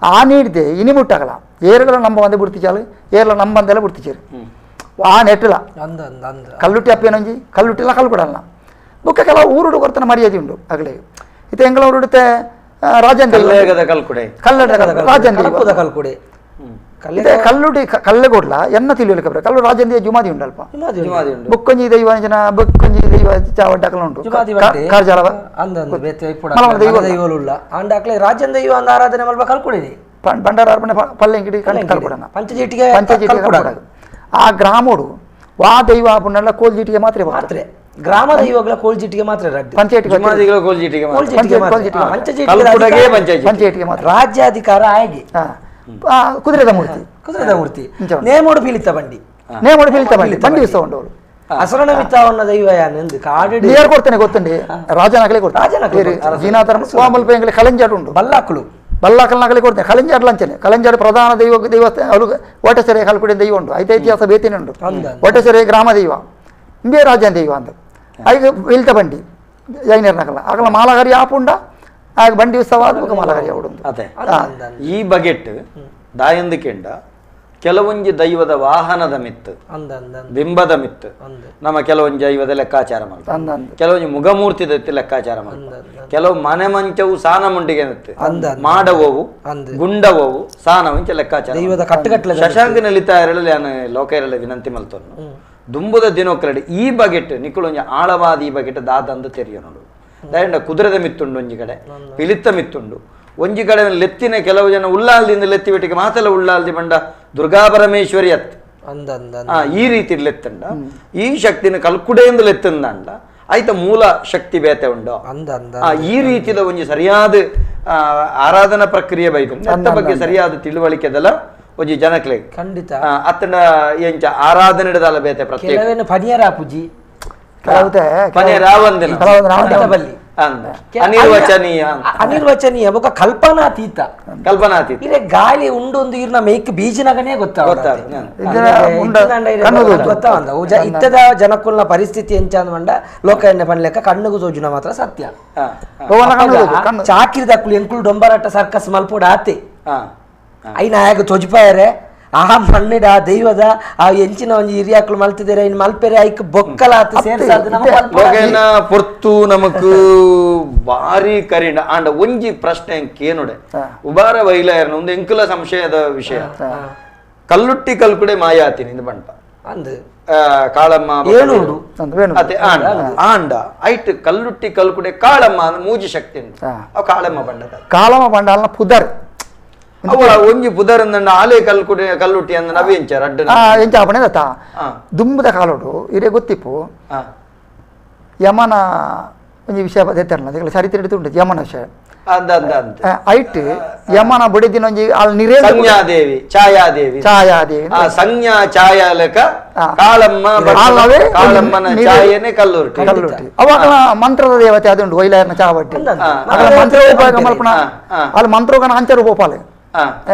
ಆ ನೀಡಿದೆ ಇನಿ ಮುಟ್ಟಾಗಲ ಏರ್ಗಳ ನಂಬ ಒಂದೇ ಬಿಡ್ತಿಚಾಲು ಏರ್ಲ ನಂಬಂದೆಲ್ಲ ಬಿಡ್ತಿಚಾರು ಆ ನೆಟ್ಟಲ ಕಲ್ಲುಟ್ಟಿ ಅಪ್ಪೇನೊಂಜಿ ಕಲ್ಲುಟ್ಟಿಲ್ಲ ಕಲ್ಲು ಕೊಡಲ್ಲ ಬುಕ್ಕ ಕೆಲವು ಊರುಡು ಕೊಡ್ತಾನೆ ಮರ್ಯಾದೆ ಉಂಟು ಅಗಲೇ ಇತ್ತೆ ಎಂಗಳ ಊರುಡುತ್ತೆ ರಾಜನ್ ಕಲ್ಕುಡೆ ಕಲ್ಲಡ ರಾಜನ್ ಕಲ್ಕುಡೆ ಇದೆ ಕಲ್ಲುಡಿ ಕಲ್ಲೆಗೋಡ್ಲ ಎನ್ನ ತಿಳಿಯಲಿಕ್ಕೆ ಬರ ಕಲ್ಲು ರಾಜಂದಿಯ ಜುಮಾದಿ ಉಂಟಲ್ಪ ಬುಕ್ಕೊಂಜಿ ದೈವ ಜನ ಬುಕ್ಕೊಂಜಿ ದೈವ ಚಾವಡ್ಡಕಲ ಉಂಟು ಕಾರ್ಜಾಲ ರಾಜನ್ ದೈವ ಅಂದ ಆರಾಧನೆ ಮಲ್ಪ ಕಲ್ಕುಡೆ ಭಂಡಾರ ಅರ್ಪಣೆ ಪಲ್ಲೆಂಗಿಡಿ ಕಲ್ಕುಡನ ಪಂಚಜೀಟಿಗೆ ಪಂಚಜೀಟಿಗೆ ಕಲ್ಕುಡ ಆ ಗ್ರಾಮೋಡು ವಾ ದೈವ ಪುಣ್ಣಲ್ಲ ಕೋಲ್ಜೀಟಿಗೆ ಮಾತ್ರ ಮಾತ್ರ ಗ್ರಾಮ ದೈವಗಳ ಕೋಲ್ಜಿಟಿಗೆ ಮಾತ್ರ ಪಂಚಾಯತಿಗೆ ಮಾತ್ರ ರಾಜ್ಯಾಧಿಕಾರ ಆಗಿ ಕುದುರೆದ ಮೂರ್ತಿ ಕುದುರೆದ ಮೂರ್ತಿ ನೇಮೋಡು ಪೀಳಿತ ಬಂಡಿ ನೇಮೋಡು ಪೀಳಿತ ಬಂಡಿ ಬಂಡಿ ಉತ್ಸವ ಅಸುರನ ಮಿತ್ತಾವನ್ನ ದೈವ ಯಾನೆಂದು ಕಾಡು ಯಾರು ಕೊಡ್ತೇನೆ ಗೊತ್ತುಂಡಿ ರಾಜನಾಗಲೇ ಕೊಡ್ತೇನೆ ಜೀನಾತರ ಸ್ವಾಮಲ್ಪ ಎಂಗಲೇ ಕಲೆಂಜಾಡು ಉಂಟು ಬಲ್ಲಾಕುಲು ಬಲ್ಲಾಕಲ್ನಾಗಲೇ ಕೊಡ್ತೇನೆ ಕಲೆಂಜಾಡು ಲಂಚನೆ ಕಲೆಂಜಾಡು ಪ್ರಧಾನ ದೈವ ದೇವಸ್ಥಾನ ಅವಳು ಓಟೆಸರೆ ಕಲ್ಕುಡಿ ದೈವ ಉಂಟು ಐತ ಇತಿಹಾಸ ಬೇತಿನ ಉಂಟು ಓಟೆಸರೆ ಗ್ರಾಮ ದೈವ ಇಂಬೇ ರಾಜನ ದೈವ ಅಂತ ಐಗ ಇಲ್ತ ಬಂಡಿ ಜೈನರ್ನಕಲ್ಲ ಆಗಲ ಮಾಲಗಾರಿ ಆಪುಂಡ ಆಗ ಬಂಡಿ ಉತ್ಸವ ಆದ ಮಾಲಗಾರಿ ಅವಡುಂದು ಅದೇ ಈ ಬಗೆಟ್ ದಾಯಂದಕೆಂಡ ಕೆಲವೊಂಜಿ ದೈವದ ವಾಹನದ ಮಿತ್ತು ಬಿಂಬದ ಮಿತ್ತು ನಮ್ಮ ಕೆಲವೊಂಜಿ ದೈವದ ಲೆಕ್ಕಾಚಾರ ಮಾಡ್ತಾರೆ, ಕೆಲವೊಂಜಿ ಮುಗಮೂರ್ತಿ ದತ್ತಿ ಲೆಕ್ಕಾಚಾರ ಮಾಡ್ತಾರೆ, ಕೆಲವು ಮನೆ ಮಂಚವು ಸಾನ ಮುಂಡಿಗೆ ಮಾಡವವು ಗುಂಡವವು ಸಾನ ಮಂಚ ಲೆಕ್ಕಾಚಾರ ದೈವದ ಕಟ್ಟುಕಟ್ಟಲೆ. ಶಶಾಂಕ ನಲಿತಾ ಇರಲಿ ನಾನು ಲೋಕ ಇರಲಿ ವಿನಂತಿ ಮಲ್ತನ್ನು ದುಂಬುದ ದಿನೋಕರಡಿ ಈ ಬಗೆಟ್ ನಿಕ್ಕುಳೊಂಜಿ ಆಳವಾದ ಈ ಬಗೆಟ್ ದಾದಂದು ತೆರಿಯೋ ನೋಡು. ದಾಯಂಡ ಕುದುರೆದ ಮಿತ್ತುಂಡು ಒಂಜಿ ಕಡೆ, ಪಿಲಿತ್ತ ಮಿತ್ತುಂಡು ಒಂಜಿ ಕಡೆ, ಲೆತ್ತಿನ ಕೆಲವು ಜನ ಉಲ್ಲಾಲ್ದಿಂದ ಲೆತ್ತಿ ಬಿಟ್ಟಿಗೆ ಮಾತೆಲ್ಲ ಉಲ್ಲಾಲ್ದಿ ಬಂಡ ದುರ್ಗಾ ಪರಮೇಶ್ವರಿ ಅತ್ ಈ ರೀತಿ ಲೆತ್ತಂಡ ಈ ಶಕ್ತಿನ ಕಲ್ಕುಡೆಯಿಂದ ಲೆತ್ತಂದ ಆಯ್ತ ಮೂಲ ಶಕ್ತಿ ಬೇತೆ ಉಂಡು. ಈ ರೀತಿದ ಒಂಜಿ ಸರಿಯಾದ ಆರಾಧನಾ ಪ್ರಕ್ರಿಯೆ ಬೈದು ಅತ್ತ ಬಗ್ಗೆ ಸರಿಯಾದ ತಿಳುವಳಿಕೆದಲ್ಲ ಒಂಜಿ ಜನಕ್ಲೆ ಖಂಡಿತ ಅತ್ತನ ಎಂಚ ಆರಾಧನೆ ಹಿಡಿದಲ್ಲ ಬೇತೆ ಪ್ರತ್ಯೇಕ ಪನಿಯರ ಪೂಜಿ ಅನಿರ್ವಚನೀಯ ಅನಿರ್ವಚನೀಯ ಬೊಕ ಕಲ್ಪನಾತೀತ ಕಲ್ಪನಾತೀತ ಇರೆ ಗಾಳಿ ಉಂಡೊಂದು ಇರ್ನ ಮೇಕ್ ಬೀಜಿನಗನೇ ಗೊತ್ತಾಗ ಇತ್ತದ ಜನಕುಲ್ನ ಪರಿಸ್ಥಿತಿ ಎಂಚ ಅಂದ ಲೋಕ ಎಣ್ಣೆ ಪನ್ಲೆಕ್ಕ ಕಣ್ಣುಗು ತೋಜುನ ಮಾತ್ರ ಸತ್ಯ. ಚಾಕಿರಿದಕ್ಕುಲು ಎಂಕುಲು ಡೊಂಬರಾಟ ಸರ್ಕಸ್ ಮಲ್ಪೋಡ ಆತೆ ಐನ ಆಗ ತೊಜಿಪಾಯರೆ ಆ ಮಣ್ಣಿಡ ಆ ದೈವದ ಆ ಎಂಚಿನ ಒಂಜಿ ಹಿರಿಯಾಕ್ಲು ಮಲ್ತಿದ್ದಾರೆ ಇನ್ ಮಲ್ಪೆರೆ ಐಕ್ ಬೊಕ್ಕಲಾತ ಸೇರ್ಸಾದ ಲೋಕೇನ ಪೊರ್ತು ನಮಕ್ ಬಾರಿ ಕರಿಣ ಆಂಡ ಒಂಜಿ ಪ್ರಶ್ನೆ ಕೇನುಡೆ ಉಬಾರ ವೈಲಾಯರ್ನ ಒಂದು ಎಂಕುಲ ಸಂಶಯದ ವಿಷಯ ಕಲ್ಲುಟ್ಟಿ ಕಲ್ಕುಡೆ ಮಾಯಾತಿನಿ ಇಂದು ಬಂಟ ಅಂದು ಕಾಳಮ್ಮ ಅತೆ ಆಂಡ ಆಂಡ ಐಟ್ ಕಲ್ಲುಟ್ಟಿ ಕಲ್ಕುಡೆ ಕಾಳಮ್ಮ ಮೂಜಿ ಶಕ್ತಿ ಉಂಟು ಅವು ಕಾಳಮ್ಮ ಬಂಡದ ಕಾಳಮ್ಮ ಬಂಡ ಅಲ್ಲ ಪುದರ್ ಅವಳ ಒಂಜಿ ಪುದರ್ ಆಲೆ ಕಲ್ಕುಡೆ ಕಲ್ಲುಟ್ಟಿ ಅಂದ ನವೇಂಚ ರಡ್ಡ ಎಂಚ ಆಪಣೆ ದತ್ತ ದುಂಬುದ ಕಾಲೋಡು ಇರೇ ಗೊತ್ತಿಪ್ಪು ಯಮನ ಒಂಜಿ ವಿಷಯ ದೆತ್ತರಲ್ಲ ಅದಕ್ಕೆ ಚರಿತ್ರೆ ಹಿಡಿದು ಉಂಟು ಯಮನ ವಿಷಯ. ಐಟ್ ಯಮನ ಬುಡಿದಿನೊಂಜಿ ಅಲ್ ನಿರೇ ಸಂಜ್ಞಾದೇವಿ ಛಾಯಾದೇವಿ ಛಾಯಾದೇವಿ ಆ ಸಂಜ್ಞಾ ಛಾಯಾ ಲೆಕ್ಕ ಕಾಳಮ್ಮ ಕಾಳಮ್ಮನ ಛಾಯೆನೆ ಕಲ್ಲುರ್ಟಿ ಕಲ್ಲುರ್ಟಿ ಅವಾಗ ಮಂತ್ರದ ದೇವತೆ ಅದುಂಡು ಒಯ್ಲಾಯರ್ನ ಚಾವಟ್ಟಿ ಅಗಲ ಮಂತ್ರ ಉಪಯೋಗ ಮಲ್ಪನ ಅಲ್ಲಿ ಮಂತ್ರೋಗನ ಅಂಚರು ಗೋಪಾಲೆ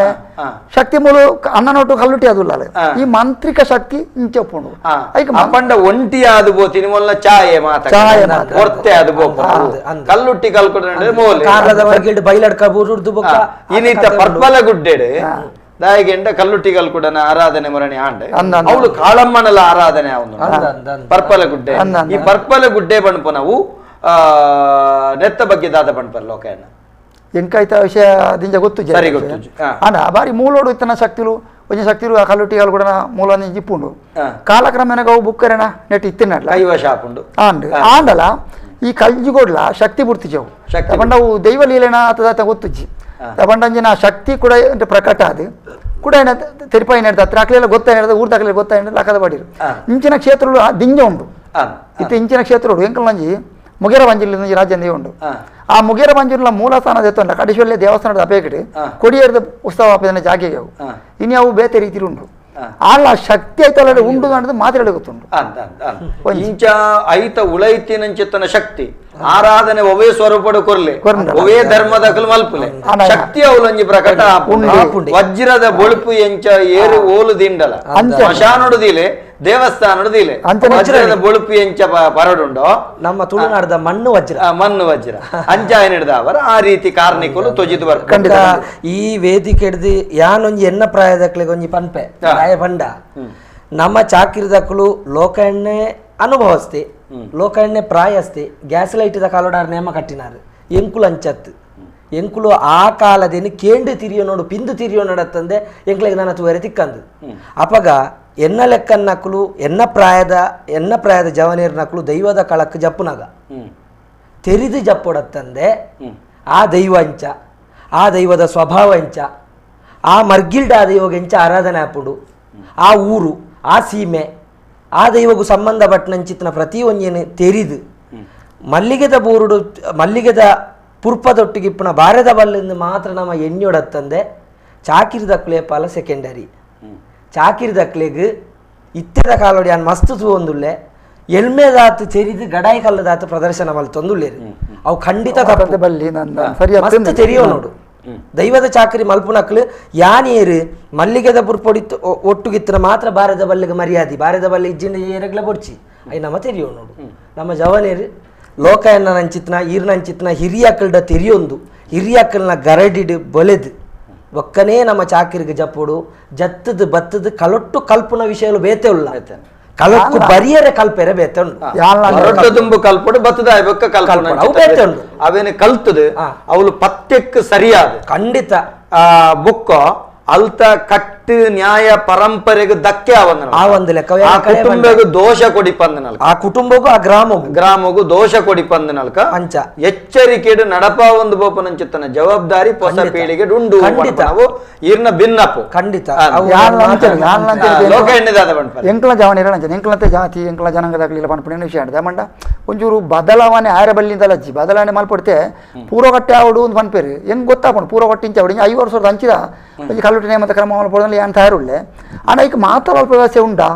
ಶಕ್ತಿ ಮೂಲ ಅನ್ನನೊಟ್ಟು ಕಲ್ಲುಟಿ ಅದುಲ್ಲ ಈ ಮಾಂತ್ರಿಕ ಶಕ್ತಿ ಇಂಚೊಪ್ಪುಂಡು ಅಪಂಡ ಒಂಟಿ ಆದು ಬೋತಿನಿ ಮೊಲ್ಲ ಛಾಯೆ ಮಾತ ಛಾಯೆ ಮಾತ ಒರ್ತೆ ಅದು ಬೋಪ ಕಲ್ಲುಟ್ಟಿ ಕಲ್ಕೊಡ್ರೆ ಮೋಲೆ ಕಾರ್ಲದ ವರ್ಗಿಲ್ಡ್ ಬೈಲಡ್ಕ ಬೂರುಡ್ದು ಬೊಕ್ಕ ಇನಿತ ಪರ್ಪಲ ಗುಡ್ಡೆಡ್ ದಾಯಿಗೆಂಡ ಕಲ್ಲುಟ್ಟಿ ಕಲ್ಕುಡನ ಆರಾಧನೆ ಮರಣಿ ಆಂಡೆ ಅವಳು ಕಾಳಮ್ಮನಲ ಆರಾಧನೆ ಅವನು ಪರ್ಪಲ ಗುಡ್ಡೆ ಈ ಪರ್ಪಲ ಗುಡ್ಡೆ ಬಣ್ಪ ನಾವು ನೆತ್ತ ಬಗ್ಗೆ ದಾದ ಬಣ್ಪರ್ ಲೋಕಯನ್ನ ಎಂಕಾಯ್ತ ವಿಷಯ ದಿಂಜ ಗೊತ್ತು ಸರಿ ಗೊತ್ತು ಅಣ್ಣ ಬಾರಿ ಮೂಲೋಡು ಇತ್ತನ ಶಕ್ತಿಲು ಒಂಜಿ ಶಕ್ತಿಲು ಆ ಕಲ್ಲುಟ್ಟಿಗಳು ಕೂಡ ಮೂಲ ಇಪ್ಪುಂಡು ಕಾಲಕ್ರಮೇಣ ಅವು ಬುಕ್ಕರೆನ ನೆಟ್ ಇತ್ತಿನಡ್ಲ ಕೈವಶ ಆಪುಂಡು ಆಂಡ್ ಆಂಡಲ ಈ ಕಲ್ಜಿಗೋಡ್ಲ ಶಕ್ತಿ ಬುರ್ತಿಜವು ಪಂಡ ಅವು ದೈವ ಲೀಲೆನ ಆತದಾತ ಗೊತ್ತುಜ್ಜಿ ಪಂಡಂಜಿನ ಶಕ್ತಿ ಕೂಡ ಪ್ರಕಟ ಅದು ಕೂಡ ಏನ ತೆರಿಪಾಯಿ ನೆಡ್ದ ಹತ್ರ ಅಕ್ಲೆಲ್ಲ ಗೊತ್ತಾಯಿನದ ಊರ್ದಾಕ್ಲೆ ಗೊತ್ತಾಯಿನ ಲಕ್ಕದ ಬಾಡಿರು ಇಂಚಿನ ಕ್ಷೇತ್ರಗಳು ದಿಂಜ ಉಂಡು ಇತ್ತ ಇಂಚಿನ ಕ್ಷೇತ್ರಗಳು ಎಂಕಲ್ನಂಜಿ ಮುಗೇರ ಬಂಜಿಲಿ ರಾಜ್ಯ ಉಂಡು ಆ ಮುಗೇರ ಬಂಜಿರ್ಲ ಮೂಲ ಸ್ಥಾನ ಎತ್ತೊಂಡ ಕಡಿಶೊಲ್ಲೆ ದೇವಸ್ಥಾನದ ಅಪೇಕಡೆ ಕೊಡಿಯೇರದ ಉತ್ಸವ ಆಪದನ ಜಾಗೆಗೆ ಅವು ಇನ್ನು ಅವು ಬೇತೆ ರೀತಿಲಿ ಉಂಡು ಆಲ್ಲ ಶಕ್ತಿ ಐತಲ್ಲ ಉಂಡು ಅನ್ನೋದು ಮಾತ್ರ ಗೊತ್ತುಂಡು ಇಂಚ ಐತ ಉಳೈತಿನಂಚಿತ್ತನ ಶಕ್ತಿ ಆರಾಧನೆ ಒವೇ ಸ್ವರೂಪಡು ಕೊರ್ಲೆ ಒವೇ ಧರ್ಮದ ಮಲ್ಪುಲೆ ಶಕ್ತಿ ಅವಲಂಜಿ ಪ್ರಕಟ ವಜ್ರದ ಬೊಳುಪು ಎಂಚ ಏರು ಓಲು ದಿಂಡಲ ಸ್ಮಶಾನೊಡುದಿಲೆ ದೇವಸ್ಥಾನೊಡುದಿಲೆ ವಜ್ರದ ಬೊಳುಪು ಎಂಚ ಪರಡುಂಡೋ ನಮ್ಮ ತುಳುನಾಡದ ಮಣ್ಣು ವಜ್ರ ಮಣ್ಣು ವಜ್ರ ಅಂಚಾಯ ಅವರ ಆ ರೀತಿ ಕಾರ್ಣಿಕಲು ತೊಜಿದು ಬರ್ಕೊಂಡು ಈ ವೇದಿಕೆ ಹಿಡ್ದು ಯಾನೊಂಜಿ ಎನ್ನ ಪ್ರಾಯದಕ್ಲೆಗೆ ಒಂಜಿ ಪನ್ಪೆ ಪ್ರಾಯ ಪಂಡ ನಮ್ಮ ಚಾಕಿರಿದಕ್ಕಲು ಲೋಕ ಎಣ್ಣೆ ಅನುಭವಸ್ತೆ ಲೋಕ ಎಣ್ಣೆ ಪ್ರಾಯಸ್ತೆ ಗ್ಯಾಸ್ ಲೈಟ್ದ ಕಾಲೋಡಾರ್ ನೇಮ ಕಟ್ಟಿನಾರು ಎಂಕುಲು ಅಂಚತ್ತು ಎಂಕುಲು ಆ ಕಾಲದೇನು ಕೇಂಡು ತಿರಿಯೋ ನೋಡು ಪಿಂದು ತಿರಿಯೋ ನೋಡತ್ತಂದೆ ಎಂಕ್ಲೆಗೆ ನನ್ನ ತೂವರೆ ತಿಕ್ಕಂದು ಅಪಗ ಎನ್ನ ಲೆಕ್ಕನ್ನಕ್ಕಲು ಎನ್ನ ಪ್ರಾಯದ ಜವನೇರ್ನಕ್ಕಲು ದೈವದ ಕಳಕ್ಕೆ ಜಪ್ಪುನಾಗ ತೆರಿದು ಜಪ್ಪೊಡತ್ತಂದೆ ಆ ದೈವ ಅಂಚ ಆ ದೈವದ ಸ್ವಭಾವ ಅಂಚ ಆ ಮರ್ಗಿಲ್ಡ ಆ ದೈವಗೆಂಚ ಆರಾಧನೆ ಆಪುಂಡು ಆ ಊರು ಆ ಸೀಮೆ ಆ ದೈವಗೂ ಸಂಬಂಧಪಟ್ಟನಂಚಿತ್ನ ಪ್ರತಿಯೊಂದೇನು ತೆರಿದು ಮಲ್ಲಿಗೆದ ಬೂರುಡು ಮಲ್ಲಿಗೆದ ಪುರ್ಪದೊಟ್ಟಿಗಿಪ್ಪುನ ಬಾರೆದ ಬಲ್ಲಿಂದ ಮಾತ್ರ ನಮ್ಮ ಎಣ್ಣೊಡತ್ತಂದೆ ಚಾಕಿರಿದಕ್ಲೆ ಪಾಲ ಸೆಕೆಂಡರಿ ಚಾಕಿರಿದಕ್ಲೆಗ್ ಇತ್ತೆದ ಕಾಲೋಡಿ ಅನ್ ಮಸ್ತ್ ತೂವೊಂದುಲ್ಲೆ ಎಲ್ಮೆದಾತು ತೆರಿದು ಗಡಾಯಿ ಕಲ್ಲದಾತು ಪ್ರದರ್ಶನ ಮಲ್ತೊಂದುಲ್ಲೇರು ಅವು ಖಂಡಿತ ತಪ್ಪು ಬಲ್ಲಿ ಮಸ್ತ್ ತೆರಿಯೋ ನೋಡು ದೈವದ ಚಾಕರಿ ಮಲ್ಪುನಕ್ಲು ಯಾನೇರು ಮಲ್ಲಿಗೆದ ಪುರ್ಪೊಡಿತ್ತು ಒಟ್ಟುಗಿತ್ತಿನ ಮಾತ್ರ ಬಾರದ ಬಲ್ಲಿಗೆ ಮರ್ಯಾದೆ ಬಾರದ ಬಲ್ಲಿ ಇಜ್ಜಿಂಡ ಏರಗ್ಲ ಬೊಡ್ಚಿ ಅಯ್ ನಮ್ಮ ತೆರಿಯೋ ನೋಡು ನಮ್ಮ ಜವನೇರು ಲೋಕ ಎನ್ನ ನಂಚಿತ್ನ ಈರ್ನಂಚಿತ್ನ ಹಿರಿಯಕ್ಕಲ್ಡ ತೆರಿಯೊಂದು ಹಿರಿಯಕ್ಕಲ್ನ ಗರಡಿಡು ಬೊಲೆದು ಒಕ್ಕನೇ ನಮ್ಮ ಚಾಕಿರಿಗೆ ಜಪ್ಪುಡು ಜತ್ತದು ಬತ್ತದು ಕಲೊಟ್ಟು ಕಲ್ಪುನ ವಿಷಯಲು ಬೇತೆ ಉಲ್ಲ ಕಲೊಕ್ಕು ಬರಿಯರೆ ಕಲ್ಪೆರೆ ಬೇತೆ ಉಂಡು ತುಂಬು ಕಲ್ಪುಡು ಬತ್ತದ ಕಲ್ಪುನ ಬೇತೆ ಉಂಡು ಅವೇನು ಕಲ್ತದು ಅವಳು ಪತ್ಯಕ್ಕೆ ಸರಿಯಾದ ಖಂಡಿತ ಆ ಬುಕ್ಕ ಅಲ್ತ ಕಟ್ಟು ನ್ಯಾಯ ಪರಂಪರೆಗೆ ಧಕ್ಕೆ ಆ ಒಂದು ಲೆಕ್ಕ ಆ ಕುಟುಂಬಗೂ ದೋಷ ಕೊಡಿಪಂದನಲ್ಕ ಆ ಕುಟುಂಬಗೂ ಆ ಗ್ರಾಮಗೂ ಗ್ರಾಮಗೂ ದೋಷ ಕೊಡಿಪಂದನಲ್ಕ ಅಂಚ ಎಚ್ಚರಿಕೆ ನಡಪ ಒಂದು ಬೋಪನಂಚಿತ್ತನ ಜವಾಬ್ದಾರಿ ಹೊಸ ಪೀಳಿಗೆ ಉಂಡು ನಾವು ಈರ್ನ ಭಿನ್ನಪ್ಪು ಖಂಡಿತ ಲೋಕ ಎಣ್ಣೆದಾದ ಎಂಕಲ ಜವನ ಎಂಕಲಂತೆ ಜಾತಿ ಎಂಕಲ ಜನಾಂಗದಾಗಲಿಲ್ಲ ಪನ್ಪುಣ ವಿಷಯ ಆಡ್ದೆ ಮಂಡ ಒಂಚೂರು ಬದಲಾವಣೆ ಆರೆ ಬಲ್ಲಿಂದಲ್ಲ ಅಜ್ಜಿ ಬದಲಾವಣೆ ಮಲ್ಪಡ್ತೆ ಪೂರ್ವಗಟ್ಟೆ ಆವಡು ಒಂದು ಪನ್ಪೇರು ಹೆಂಗ್ ಗೊತ್ತಾಪುಂಡು ಪೂರ್ವಗಟ್ಟಿ ಇಂಚ ಅವಡು 5 ವರ್ಷದ ಅಂಚಿದ ಒಂಜಿ ಕಲ್ಲುಟ್ಟಿ ನೇಮದ ಕ್ರಮ ಮಲ್ಪೊಡಲ್ಲಿ ಯಾನ್ ತಯಾರುಳ್ಳೆ ಆಂಡ ಐಕ್ ಮಾತ ಅಲ್ಪ ವ್ಯವಸ್ಥೆ ಉಂಡಾ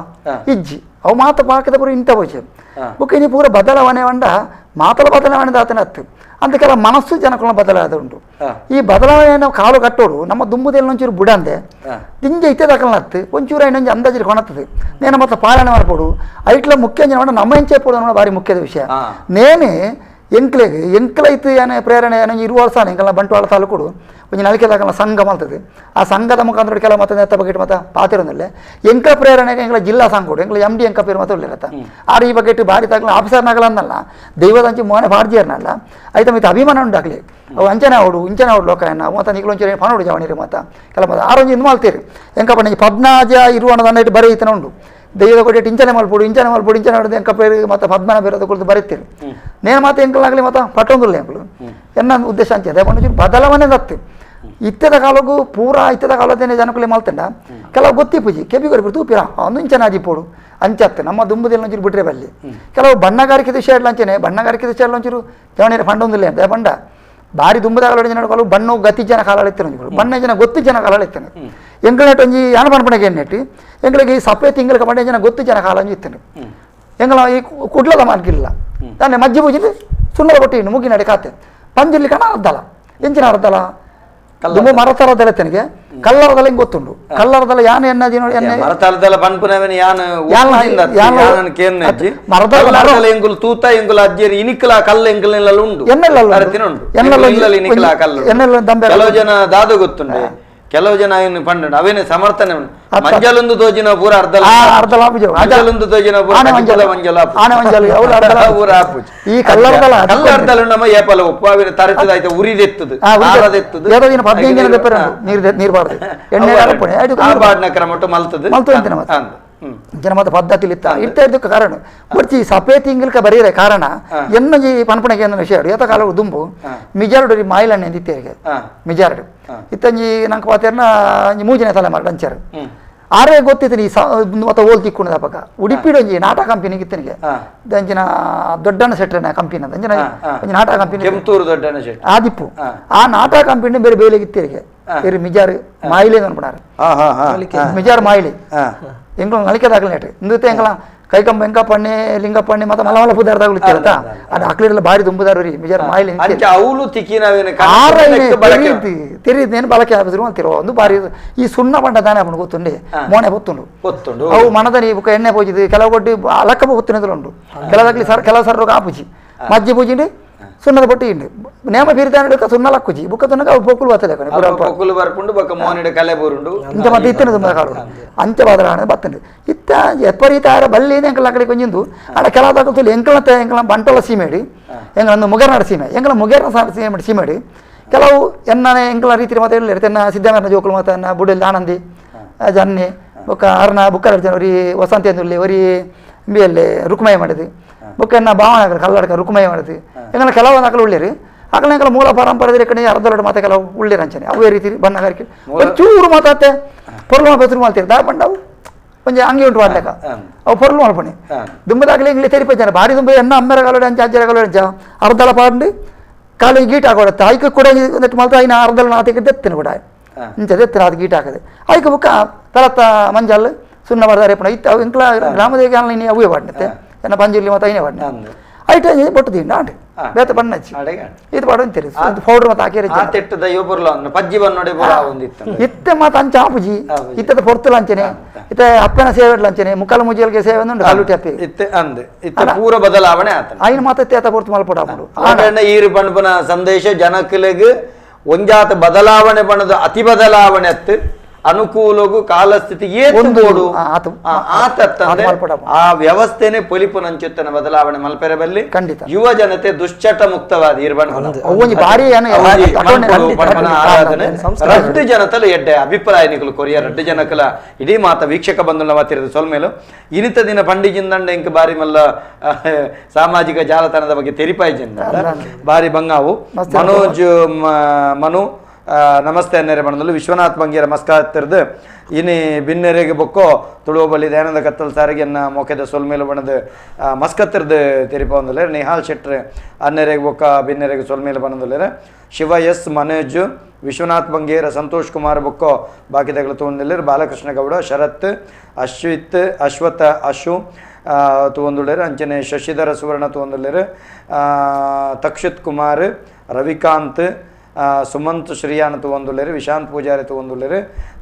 ಇಜ್ಜಿ ಅವು ಮಾತ ಪಾಕದ ಪೂರ ಇಂತ ಪೋಚೆ ಬೊಕ್ಕ ಇನಿ ಪೂರ ಬದಲಾವಣೆ ಉಂಡ ಮಾತಲ ಬದಲಾವಣೆ ದಾತನ ಅತ್ತು ಅಂತ ಕೆಲ ಮನಸ್ಸು ಜನಕುಲ ಬದಲಾದ ಉಂಟು ಈ ಬದಲಾವಣೆ ನಾವು ಕಾಲು ಕಟ್ಟೋಡು ನಮ್ಮ ದುಂಬುದೆಲ್ಲ ಒಂಚೂರು ಬುಡಂದೆ ದಿಂಜ ಇತ್ತದಾಕಲ್ನತ್ತು ಒಂಚೂರು ಐನೊಂಜಿ ಅಂದಾಜಿಗೆ ಕೊಣತ್ತದೆ ನೇನ ಮತ್ತೆ ಪಾಲನೆ ಮಾಡ್ಪೋಡು ಐಟ್ಲ ಮುಖ್ಯ ಅಂಜನ ನಮ್ಮ ಎಂಚೆ ಪೋಡು ಭಾರಿ ಮುಖ್ಯದ ವಿಷಯ ನೇನೆ ಎಂಕ್ಲೆಗ್ ಎಂಕ್ಲೈತು ಏನೇ ಪ್ರೇರಣೆ ಏನೋ 20 ವರ್ಷ ಎಂಕಲ್ನ ಬಂಟ್ವಾಳ ತಾಲೂಕುಡು ಒಂಜಿ ನಲಿಕೆ ದಾಕಲ್ನ ಸಂಘ ಮಲ್ತದೆ ಆ ಸಂಘದ ಮುಖಾಂತರ ಕೆಲ ಮತ್ತೆ ನೆತ್ತ ಬಗ್ಗೆ ಮತ್ತೆ ಪಾತಿರೋದಲ್ಲೇ ಎಂಕ ಪ್ರೇರಣೆಗೆ ಎಂಕಲ ಜಿಲ್ಲಾ ಸಂಘ ಎಂಕಲ ಎಂ ಡಿ ಎಂಕ ಪೇರು ಮತ್ತೆ ಉಳ್ಳಿರತ್ತ ಆರು ಈ ಬಗ್ಗೆ ಬಾರಿ ತಾಕಲ ಆಫೀಸರ್ನಾಗಲ ಅನ್ನಲ್ಲ ದೈವದಂಚಿ ಮೋನೆ ಬಾರ್ಜಿಯರ್ನಲ್ಲ ಐತ ಮಿತ್ತ ಅಭಿಮಾನ ಉಂಡಾಗ್ಲಿ ಅವು ಅಂಚನೆ ಅವಡು ಇಂಚನೆ ಅವಡು ಲೋಕ ನಾವು ಮತ್ತೆ ನಿಕ್ಲು ಒಂಚೂರು ಪಣೋಡು ಜವನಿರು ಮತ್ತೆ ಕೆಲ ಮತ್ತೆ ಆರೊಂಜಿ ಇಂದು ಮಲ್ತೀರಿ ಎಂಕ ಪಂಡ ಪದ್ನಾಜ ಇರುವಣದನ್ನ ಇಟ್ಟು ಬರೀ ಈತನ ಉಂಡು ದೈವದ ಕೊಟ್ಟೆ ಇಂಚನೆ ಮಲ್ಪೊಡು ಇಂಚನೆ ಮಲ್ಪೊಡು ಇಂಚನೆ ಹೊಡೆದು ಎಂಕ ಪೇರು ಮತ್ತು ಪದ್ಮನ ಬೇರೆ ಕುರಿತು ಬರೀತೀರಿ ನೇನು ಮಾತು ಎಂಕಲಾಗಲಿ ಮತ್ತು ಪಟ್ಟೊಂದುಲ್ಲ ಎಂಕಲು ಎನ್ನ ಉದ್ದೇಶ ಅಂಚೆ ಒಂಚೂರು ಬದಲಾವಣೆ ದತ್ತು ಇತ್ತೆದ ಕಾಲಕ್ಕೂ ಪೂರಾ ಇತ್ತೆದ ಕಾಲದೇನೆ ಜನಕುಲೆ ಮಲ್ತಂಡ ಕೆಲವು ಗೊತ್ತಿಪ್ಪುಜಿ ಕೆಬಿ ಕೊರಿಪು ತೂಪಿರ ಒಂದು ಇಂಚನೆ ಆಜಿಪೋಡು ಅಂಚತ್ತು ನಮ್ಮ ದುಂಬುದೆಲ್ಲ ಒಂಚೂರು ಬಿಟ್ರೆ ಬಲ್ಲಿ ಕೆಲವು ಬಣ್ಣಗಾರಿಕೆ ವಿಷಯ ಅಂಚನೆ ಬಣ್ಣಗಾರಿಕೆ ವಿಷಯ ಒಂಚೂರು ಜವಣಿಯರ ಫಂಡೊಂದಿಲ್ಲ ಅಂತ ಬಂಡ ಬಾರಿ ದುಂಬದಾಗಲ ಜನ ಬಣ್ಣು ಗತಿ ಜನ ಕಾಲ ಇತ್ತು ಬಣ್ಣ ಜನ ಗೊತ್ತು ಜನ ಕಾಲ ಇತ್ತು ಎಂಗಳನೆಟ್ ಒಂಜಿ ಯಾನ ಪನ್ಪಣಗೆ ಎನ್ನೆಟ್ಟು ಎಂಗಳಿಗೆ ಈ ಸಪ್ಪೆ ತಿಂಗಳಿಗೆ ಬಣ್ಣ ಜನ ಗೊತ್ತು ಜನ ಕಾಲ ಇತ್ತು ಎಂಗಳ ಈ ಕುಡ್ಲದ ಮಾರ್ಗಿಲ್ಲ ತಾನೆ ಮಜ್ಜಿ ಪೂಜಿಲಿ ಸುಣ್ಣದ ಕೊಟ್ಟಿ ಮುಗಿನಡೆ ಕಾತೆ ಪಂಜಿರ್ಲಿ ಕಣ ಅರ್ಧಲ ಎಂಚಿನ ಅರ್ಧಲ ದುಂಬು ಮರತರದಲ್ಲ ತನಗೆ ಕಲ್ಲರದಲ್ಲ ಹಿಂಗೆ ಗೊತ್ತುಂಡು ಕಲ್ಲರದಲ್ಲ ಯಾನ ಎನ್ನ ಎಣ್ಣೆ ಮರತರದಲ್ಲ ಪನ್ಪುನವನ ಯಾನ ಮರದಲ್ಲ ಎಂಗುಲ್ ತೂತ ಎಂಗುಲ್ ಅಜ್ಜೇರಿ ಇನಿಕಲ ಕಲ್ಲ ಎಂಗುಲ್ನೆಲ್ಲ ಉಂಡು ಎನ್ನೆಲ್ಲ ಉಂಡು ಎನ್ನೆಲ್ಲ ಇನಿಕಲ ಕಲ್ಲು ಎನ್ನೆಲ್ಲ ದಂಬೆ ಕೆಲವು ಜನ ದಾದ ಗೊತ್ತುಂಡು ಕೆಲವು ಜನ ಏನು ಪಂಡ ಅವೇನೆ ಸಮರ್ಥನೆ ಮಂಜಲೊಂದು ತೋಜಿನ ಪೂರ ಅರ್ಧಲ ಅರ್ಧಲ ಮಂಜಲೊಂದು ತೋಜಿನ ಪೂರ ಮಂಜಲ ಆನೆ ಮಂಜಲ ಪೂರ ಆಪುಜಿ ಈ ಕಲ್ಲರದಲ್ಲ ಕಲ್ಲರ್ದಲ್ಲ ನಮ್ಮ ಏಪಲ ಉಪ್ಪು ಅವೇನೆ ತರತದ ಆಯ್ತು ಉರಿದೆತ್ತದು ಆರದೆತ್ತದು ಏದೋ ದಿನ 15 ದಿನ ದೆಪ್ಪರ ನೀರು ನೀರು ಬಾರದು ಎಣ್ಣೆ ಅರಪಣೆ ಆ ಬಾಡ್ನ ಕ್ರಮಟ್ಟು ಮಲ್ತದು ಮಲ್ತು ಅಂತಿನ ಮತ್ತೆ ಜನ ಮತ್ತೆ ಪದ್ಧತಿ ಇತ್ತ ಇರ್ತಾ ಇದ್ದಕ್ಕೆ ಕಾರಣ ಬರ್ಚಿ ಸಪೇ ತಿಂಗಳಕ್ಕೆ ಬರೀರೆ ಕಾರಣ ಎನ್ನಜಿ ಪನ್ಪಣೆಗೆ ಎನ್ನ ವಿಷಯ ಏತ ಕಾಲ ದುಂಬು ಮಿಜಾರುಡು ಮಾಯಿಲಣ್ಣೆ ಅಂದಿತ್ತೇರಿಗೆ ಮಿಜಾರುಡು ಇತ್ತಂಜಿ ನಂಗೆ ಪಾತೇರ್ನ ಮೂಜನೇ ತಲೆಮಾರು ಅಂಚಾರು ಆರೇ ಗೊತ್ತಿತ್ತು ಈ ಮತ್ತೆ ಓಲ್ ತಿಕ್ಕೊಂಡ ಪಕ್ಕ ಉಡುಪಿಡು ಒಂಜಿ ನಾಟಕ ಕಂಪನಿ ಇತ್ತನಿಗೆ ಅಂಚಿನ ದೊಡ್ಡಣ್ಣ ಸೆಟ್ರನ ಕಂಪನಿ ಅಂತ ಅಂಚಿನ ಒಂಜಿ ನಾಟಕ ಕಂಪನಿ ಕೆಂಪೂರು ದೊಡ್ಡಣ್ಣ ಶೆಟ್ಟಿ ಆದಿಪ್ಪು ಆ ನಾಟಕ ಕಂಪನಿ ಬೇರೆ ಬೇಲೆಗೆ ಇತ್ತೇರಿಗೆ ಬೇರೆ ಮಿಜಾರು ಮಾಯಿಲೆ ಅನ್ಪಣಾರು ಮಿಜಾರು ಮಾಯಿಲೆ ಎಂಗ್ಲ ನಳಿಕೆದಾಗಲ ನೆಟ್ ಇಂದುತ್ತೆ ಎಂಗ್ಲ ಕೈಕಂಬ ಎಂಕಪ್ಪಣ್ಣೆ ಲಿಂಗಪ್ಪಣ್ಣೆ ಮತ್ತೆ ಮಲಮಲ ಪುದಾರ್ದಾಗಲು ಇತ್ತಿರತ್ತ ಅದು ಅಕ್ಲಿರಲ್ಲ ಬಾರಿ ದುಂಬುದಾರು ರೀ ಮಿಜಾರು ಮಾಯಿಲೆ ಅವಳು ತಿಕ್ಕಿನವೇನು ತೆರೀದೇನು ಬಳಕೆ ಆಪಿದ್ರು ಅಂತಿರೋ ಒಂದು ಬಾರಿ ಈ ಸುಣ್ಣ ಬಣ್ಣ ದಾನೆ ಅವನು ಗೊತ್ತುಂಡೆ ಮೋಣೆ ಹೊತ್ತುಂಡು ಗೊತ್ತುಂಡು ಅವು ಮನದನಿ ಬುಕ್ಕ ಎಣ್ಣೆ ಪೂಜಿದು ಕೆಲವು ಕೊಟ್ಟು ಅಲಕ್ಕ ಹೊತ್ತಿನದಲು ಉಂಟು ಕೆಲದಾಗ್ಲಿ ಸರ್ ಕೆಲವು ಸರ್ ಆಪುಜಿ ಮಜ್ಜಿ ಪೂಜಿಂಡು ಸುಣ್ಣದ ಬೊಟ್ಟಿ ಇಂಡು ನೇಮ ಬೀರ್ದಾನ ಸುಣ್ಣ ಲಕ್ಕುಜಿ ಬುಕ್ಕ ತುಣ್ಣಗ ಅವು ಪೊಕ್ಕುಲು ಬರ್ತದೆ ಪೊಕ್ಕುಲು ಬರ್ಪುಂಡು ಬೊಕ್ಕ ಮೋನಿಡ ಕಲೆ ಬೂರುಂಡು ಇಂಚ ಮತ್ತೆ ಇತ್ತಿನ ತುಂಬ ಕಾಡು ಅಂಚ ಬಾದ್ರ ಬತ್ತಂಡು ಇತ್ತ ಎಪ್ಪರೀತ ಆರ ಬಲ್ಲಿ ಎಂಕಲ ಅಕಡೆ ಕೊಂಜಿಂದು ಆಡ ಕೆಲವು ತುಲಿ ಎಂಕಲ ಎಂಕಲ ಬಂಟೋಳ ಸೀಮೆಡಿ ಎಂಕಲ ಮುಗೇರ್ನಾಡು ಸೀಮೆ ಎಂಕಲ ಮುಗೇರ್ನ ಸೀಮೆ ಸೀಮೆಡಿ ಕೆಲವು ಎನ್ನನೆ ಎಂಕಲ ರೀತಿ ಮಾತಾ ಹೇಳಿ ತೆನ್ನ ಸಿದ್ದರಾಮಯ್ಯನ ಜೋಕುಲು ಮಾತಾ ಬುಡಲ್ಲಿ ಆನಂದಿ ಜನ್ನಿ ಬೊಕ್ಕ ಅರ್ನ ಬುಕ್ಕರ ಜನ ಒರಿ ವಸಂತಿ ಅಂದುಲ್ಲಿ ಒರಿ ಇಂಬಿಯಲ್ಲಿ ರುಕ್ಮಯ ಮಾಡಿದ್ದು ಬೊಕ್ಕ ಎನ್ನ ಭಾವನ ಕಲ್ಲಡಕ ರುಕ್ಮಯ ಮಾಡಿದ್ದು ಎಂಗಲ ಕೆಲವು ಅಕಲು ಉಳ್ಳೇರಿ ಅಕಲ ಎಂಕಲ ಮೂಲ ಪರಂಪರೆ ಕಡೆ ಅರ್ಧಲೋಡ ಮಾತೆ ಕೆಲವು ಉಳ್ಳೇರಿ ಅಂಚನೆ ಅವೇ ರೀತಿ ಬಣ್ಣಗಾರಿಕೆ ಒಂಚೂರು ಮಾತಾತೆ ಪೊರ್ಲು ಬೆಸರು ಮಾಡ್ತೀರಿ ದಾ ಬಂಡವು ಒಂಜಿ ಅಂಗಿ ಉಂಟು ಮಾಡ್ಲಕ್ಕ ಅವು ಪೊರ್ಲು ಮಲ್ಪಣಿ ದುಂಬದಾಗಲಿ ಇಂಗ್ಲಿ ತೆರಿಪ ಜನ ಭಾರಿ ದುಂಬ ಎನ್ನ ಅಮ್ಮೆರ ಕಲೋಡೆ ಅಂಚ ಅಜ್ಜರ ಕಲೋಡೆ ಅಂಚ ಅರ್ಧಲ ಪಾಂಡು ಕಾಲು ಗೀಟ್ ಹಾಕೊಡತ್ತೆ ಐಕ ಕೂಡ ಮಲ್ತ ಐನ ಅರ್ಧಲ ನಾತಿಗೆ ದೆತ್ತಿನ ಕೂಡ ಇಂಚ ದೆತ್ತಿನ ಅದು ಗೀಟ್ ಹಾಕದೆ ಐಕ ಬುಕ್ಕ ತಲತ್ತ ಮಂಜಲ್ ಸುಣ್ಣ ಬರ್ದಾರೆ ಪಣ ಇತ್ತ ಅವು ಇಂಕ್ಲ ಗ್ರಾಮದೇವಿ ಆನ್ಲೈನ್ ಅವೇ ಪಾಡಿನತ್ತೆ ಎನ್ನ ಪಂಜುರ್ಲಿ ಮತ್ತು ಐನೇ ಪಾಡಿನ ಐಟ ಬೊಟ್ಟು ದಿಂಡ ಆಂಡ್ ಬೇತ ಬಣ್ಣಚ್ಚಿ ಇದು ಪಾಡು ಅಂತೀರಿ ಪೌಡರ್ ಮತ್ತೆ ಹಾಕಿರಿ ಇತ್ತೆ ಮಾತು ಅಂಚ ಆಪುಜಿ ಇತ್ತದ ಪೊರ್ತುಲ ಅಂಚನೆ ಇತ್ತೆ ಅಪ್ಪನ ಸೇವೆ ಅಂಚನೆ ಮುಕ್ಕಲ ಮುಜಿಯಲ್ಗೆ ಸೇವೆ ಉಂಟು ಕಲ್ಲುಟಿ ಅಪ್ಪಿ ಇತ್ತೆ ಅಂದ್ ಇತ್ತೆ ಪೂರ ಬದಲಾವಣೆ ಆತ ಐನ ಮಾತ ಇತ್ತೆ ಪೊರ್ತು ಮಲ್ಪಡ ಆಪುಂಡು ಈರು ಪಣ್ಪುನ ಸಂದೇಶ ಜನಕುಲೆಗ್ ಒಂಜಾತ ಬದಲಾವಣೆ ಬಣ್ಣದ ಅತಿ ಬದಲಾವಣೆ ಅತ್ತು ಅನುಕೂಲಗೂ ಕಾಲಸ್ಥಿತಿ ಆ ವ್ಯವಸ್ಥೆನೆ ಪೊಲಿಪುನಂಚುತ್ತನ ಬದಲಾವಣೆ ಮಲ್ಪೆರೆ ಬಲ್ಲಿ ಖಂಡಿತ ಯುವ ಜನತೆ ದುಶ್ಚಟ ಮುಕ್ತವಾದ ಆರಾಧನೆ ರಡ್ಡು ಜನತಲು ಎಡ್ಡೆ ಅಭಿಪ್ರಾಯ ನಿಕಲು ಕೊರಿಯ ರಡ್ಡು ಜನಕಲ ಇಡೀ ಮಾತ ವೀಕ್ಷಕ ಬಂಧುಲ ಮಾತಿರೋದು ಸೊಲ್ಮೇಲು ಇನಿತ ದಿನ ಪಂಡಿಜಿಂದಂಡ ಇಂಕ ಬಾರಿ ಮಲ್ಲ ಸಾಮಾಜಿಕ ಜಾಲತಾಣದ ಬಗ್ಗೆ ತೆರಿಪಾಯಿಜಿಂದ ಬಾರಿ ಬಂಗಾವು ಮನೋಜ್ ಮನು ನಮಸ್ತೆ ಅನ್ನೆರೆ ಬಣ್ಣದಲ್ಲೂ ವಿಶ್ವನಾಥ್ ಬಂಗೇರ ಮಸ್ಕಾತಿರ್ದು ಇನಿ ಬಿನ್ನೆರೆಗೆ ಬೊಕ್ಕೋ ತುಳುವಬಲ್ಲಿ ದಯಾನಂದ ಕತ್ತಲ್ ಸಾರಿಗೆ ಎನ್ನ ಮೊಕೆದ ಸೊಲ್ಮೇಲು ಬಣ್ಣದ ಮಸ್ಕತ್ತಿರ್ದು ತೆರಿಪ ಒಂದುಲ್ಲೇರು ನಿಹಾಲ್ ಶೆಟ್ರ್ ಅನ್ನೆರೆಗೆ ಬೊಕ್ಕ ಬಿನ್ನೆರೆಗೆ ಸೊಲ್ಮೇಲು ಬಣ್ಣದುಲ್ಲೇರು ಶಿವ ಎಸ್ ಮನೋಜ್ ವಿಶ್ವನಾಥ್ ಬಂಗೇರ ಸಂತೋಷ್ ಕುಮಾರ್ ಬೊಕ್ಕೋ ಬಾಕಿದಗಳು ತೂಂದಿಲ್ಲೇರು ಬಾಲಕೃಷ್ಣ ಗೌಡ ಶರತ್ ಅಶ್ವಿತ್ ಅಶ್ವಥ ಅಶು ತೂಂದುಳ್ಳೇರು ಅಂಚನೆ ಶಶಿಧರ ಸುವರ್ಣ ತೂಂದುಳ್ಳೇರು ತಕ್ಷಿತ್ ಕುಮಾರ್ ರವಿಕಾಂತ್ ಸುಮಂತ್ ಶ್ರೀಯಾನ್ ತೂಂದುಳ್ಳೇರು ವಿಶಾಂತ್ ಪೂಜಾರಿ ತೂಂದುಳ್ಳೇರು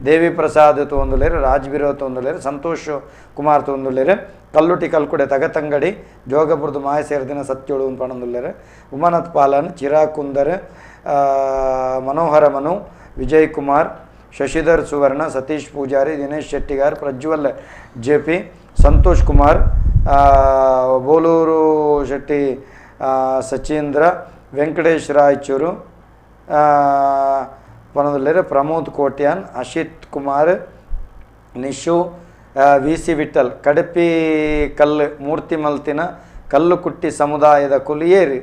ದೇವಿ ಪ್ರಸಾದ್ ತೂಂದುಳ್ಳೇರು ರಾಜ್ಬೀರೋ ತೂಂದುಳ್ಳೇರು ಸಂತೋಷ್ ಕುಮಾರ್ ತೂಂದುಳ್ಳೇರು ಕಲ್ಲುಟಿ ಕಲ್ಕುಡೆ ತಗತಂಗಡಿ ಜೋಗಪುರದ ಮಾಯಸೇರ್ದಿನ ಸತ್ಯೋಳು ಪಣಂದುಳ್ಳೇರು ಉಮಾನಾಥ್ ಪಾಲನ್ ಚಿರಾಗ್ ಕುಂದರ್ ಮನೋಹರ ಮನು ವಿಜಯ್ ಕುಮಾರ್ ಶಶಿಧರ್ ಸುವರ್ಣ ಸತೀಶ್ ಪೂಜಾರಿ ದಿನೇಶ್ ಶೆಟ್ಟಿಗಾರ್ ಪ್ರಜ್ವಲ್ ಜೆ ಪಿ ಸಂತೋಷ್ ಕುಮಾರ್ ಬೋಲೂರು ಶೆಟ್ಟಿ ಸಚೀಂದ್ರ ವೆಂಕಟೇಶ್ ರಾಯಚೂರು ಪನದುಲ್ಲೇರು ಪ್ರಮೋದ್ ಕೋಟ್ಯಾನ್ ಅಶಿತ್ ಕುಮಾರ್ ನಿಶು ವಿ ಸಿ ವಿಠಲ್ ಕಡಪಿ ಕಲ್ಲು ಮೂರ್ತಿ ಮಲ್ತಿನ ಕಲ್ಲುಕುಟ್ಟಿ ಸಮುದಾಯದ ಕುಲಿಯೇರಿ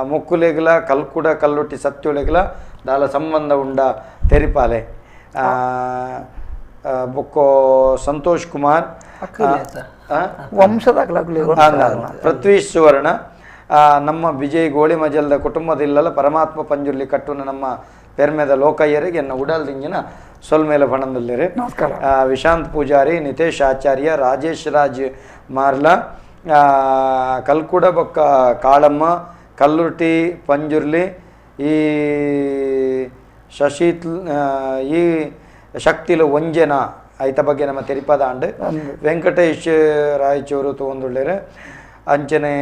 ಮುಕ್ಕುಲೆಗ್ಲ ಕಲ್ಕುಡ ಕಲ್ಲುಟ್ಟಿ ಸತ್ಯುಲೆಗ್ಲ ದಾಲ ಸಂಬಂಧ ಉಂಡ ತೆರಿಪಾಲೆ ಬೊಕ್ಕೋ ಸಂತೋಷ್ ಕುಮಾರ್ ವಂಶದ ಪೃಥ್ವೀಶ್ ಸುವರ್ಣ ನಮ್ಮ ವಿಜಯ್ ಗೋಳಿಮಜಲ್ದ ಕುಟುಂಬದಿಲ್ಲಲ್ಲ ಪರಮಾತ್ಮ ಪಂಜುರ್ಲಿ ಕಟ್ಟುನ ನಮ್ಮ ಪೆರ್ಮೆದ ಲೋಕಯ್ಯರಿಗೆ ಎನ್ನ ಉಡಲ್ದಿಂಜಿನ ಸೊಲ್ಮೇಲೆ ಬಣದಲ್ಲಿರಿ. ನಮಸ್ಕಾರ. ವಿಶಾಂತ್ ಪೂಜಾರಿ, ನಿತೇಶ್ ಆಚಾರ್ಯ, ರಾಜೇಶ್ ರಾಜ್ ಮಾರ್ಲ, ಕಲ್ಕುಡ ಬೊಕ್ಕ ಕಾಳಮ್ಮ, ಕಲ್ಲುರ್ಟಿ ಪಂಜುರ್ಲಿ, ಈ ಶಶಿತ್ ಈ ಶಕ್ತಿಲು ಒಂಜೆನ ಐತ ಬಗ್ಗೆ ನಮ್ಮ ತೆರಿಪದ ಅಂಡ್ ವೆಂಕಟೇಶ್ ರಾಯಚೂರು ತಗೊಂದುಳ್ಳೇರು. ಅಂಚನೆ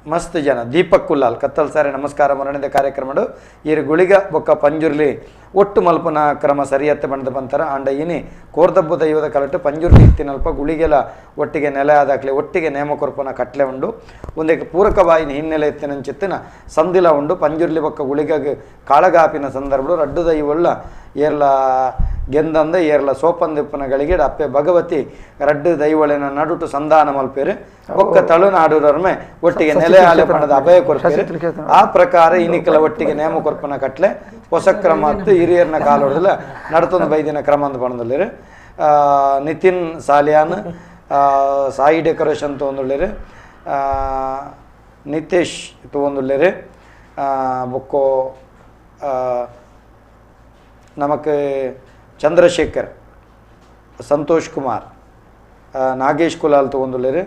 ಮಸ್ತ್ ಜನ ದೀಪಕ್ ಕುಲ್ಲಾಲ್ ಕತ್ತಲ್ ಸಾರಿ ನಮಸ್ಕಾರ ಮರಣಿದ ಕಾರ್ಯಕ್ರಮಡು ಈರು ಗುಳಿಗ ಬೊಕ್ಕ ಪಂಜುರ್ಲಿ ಒಟ್ಟು ಮಲ್ಪನ ಕ್ರಮ ಸರಿಯತ್ತೆ ಬಣ್ಣದ ಬಂತರ ಅಂಡ ಇನಿ ಕೋರ್ದಬ್ಬು ದೈವದ ಕಲಟು ಪಂಜುರ್ಲಿ ಇತ್ತಿನಲ್ಪ ಗುಳಿಗೆಲ ಒಟ್ಟಿಗೆ ನೆಲೆ ಆದಾಕ್ಲೆ ಒಟ್ಟಿಗೆ ನೇಮ ಕೊರ್ಪನ ಕಟ್ಲೆ ಉಂಡು ಒಂದಕ್ಕೆ ಪೂರಕವಾಯಿನ ಹಿನ್ನೆಲೆ ಎತ್ತಿನಂಚಿತ್ತಿನ ಸಂದಿಲ ಉಂಡು ಪಂಜುರ್ಲಿ ಬೊಕ್ಕ ಗುಳಿಗಗ್ ಕಾಳಗಾಪಿನ ಸಂದರ್ಭಡು ರಡ್ಡು ದೈವಳ್ಳ ಏರ್ಲ ಗೆಂದಂದ ಏರ್ಲ ಸೋಪಂದಿಪ್ಪನ ಗಳಿಗೆ ಅಪ್ಪೆ ಭಗವತಿ ರಡ್ಡು ದೈವಳಿನ ನಡುಟು ಸಂಧಾನ ಮಲ್ಪೇರು ಬೊಕ್ಕ ತಳುನಾಡುರರ್ಮೆ ಒಟ್ಟಿಗೆ ನೆಲೆ ಆಲೆ ಪಣದ ಅಭಯ ಕೊರ್ಪೇರು. ಆ ಪ್ರಕಾರ ಇನಿಕಲ ಒಟ್ಟಿಗೆ ನೇಮ ಕೊರ್ಪನ ಕಟ್ಲೆ ಹೊಸ ಕ್ರಮ ಅತ್ತು ಹಿರಿಯರ್ನ ಕಾಲೊಡದಲ್ಲ ನಡತೊಂದು ಬೈದಿನ ಕ್ರಮ ಅಂತ ಪಣದಲ್ಲಿರು. ನಿತಿನ್ ಸಾಲಿಯಾನ್ ಸಾಯಿ ಡೆಕೋರೇಷನ್ ತೊಗೊಂದುಳ್ಳೇರು, ನಿತೇಶ್ ತೊಗೊಂದುಳ್ಳೇರು, ಬೊಕ್ಕೋ ನಮಕ್ ಚಂದ್ರಶೇಖರ್, ಸಂತೋಷ್ ಕುಮಾರ್, ನಾಗೇಶ್ ಕುಲಾಲ್ ತೊಗೊಂದುಳ್ಳೇರು,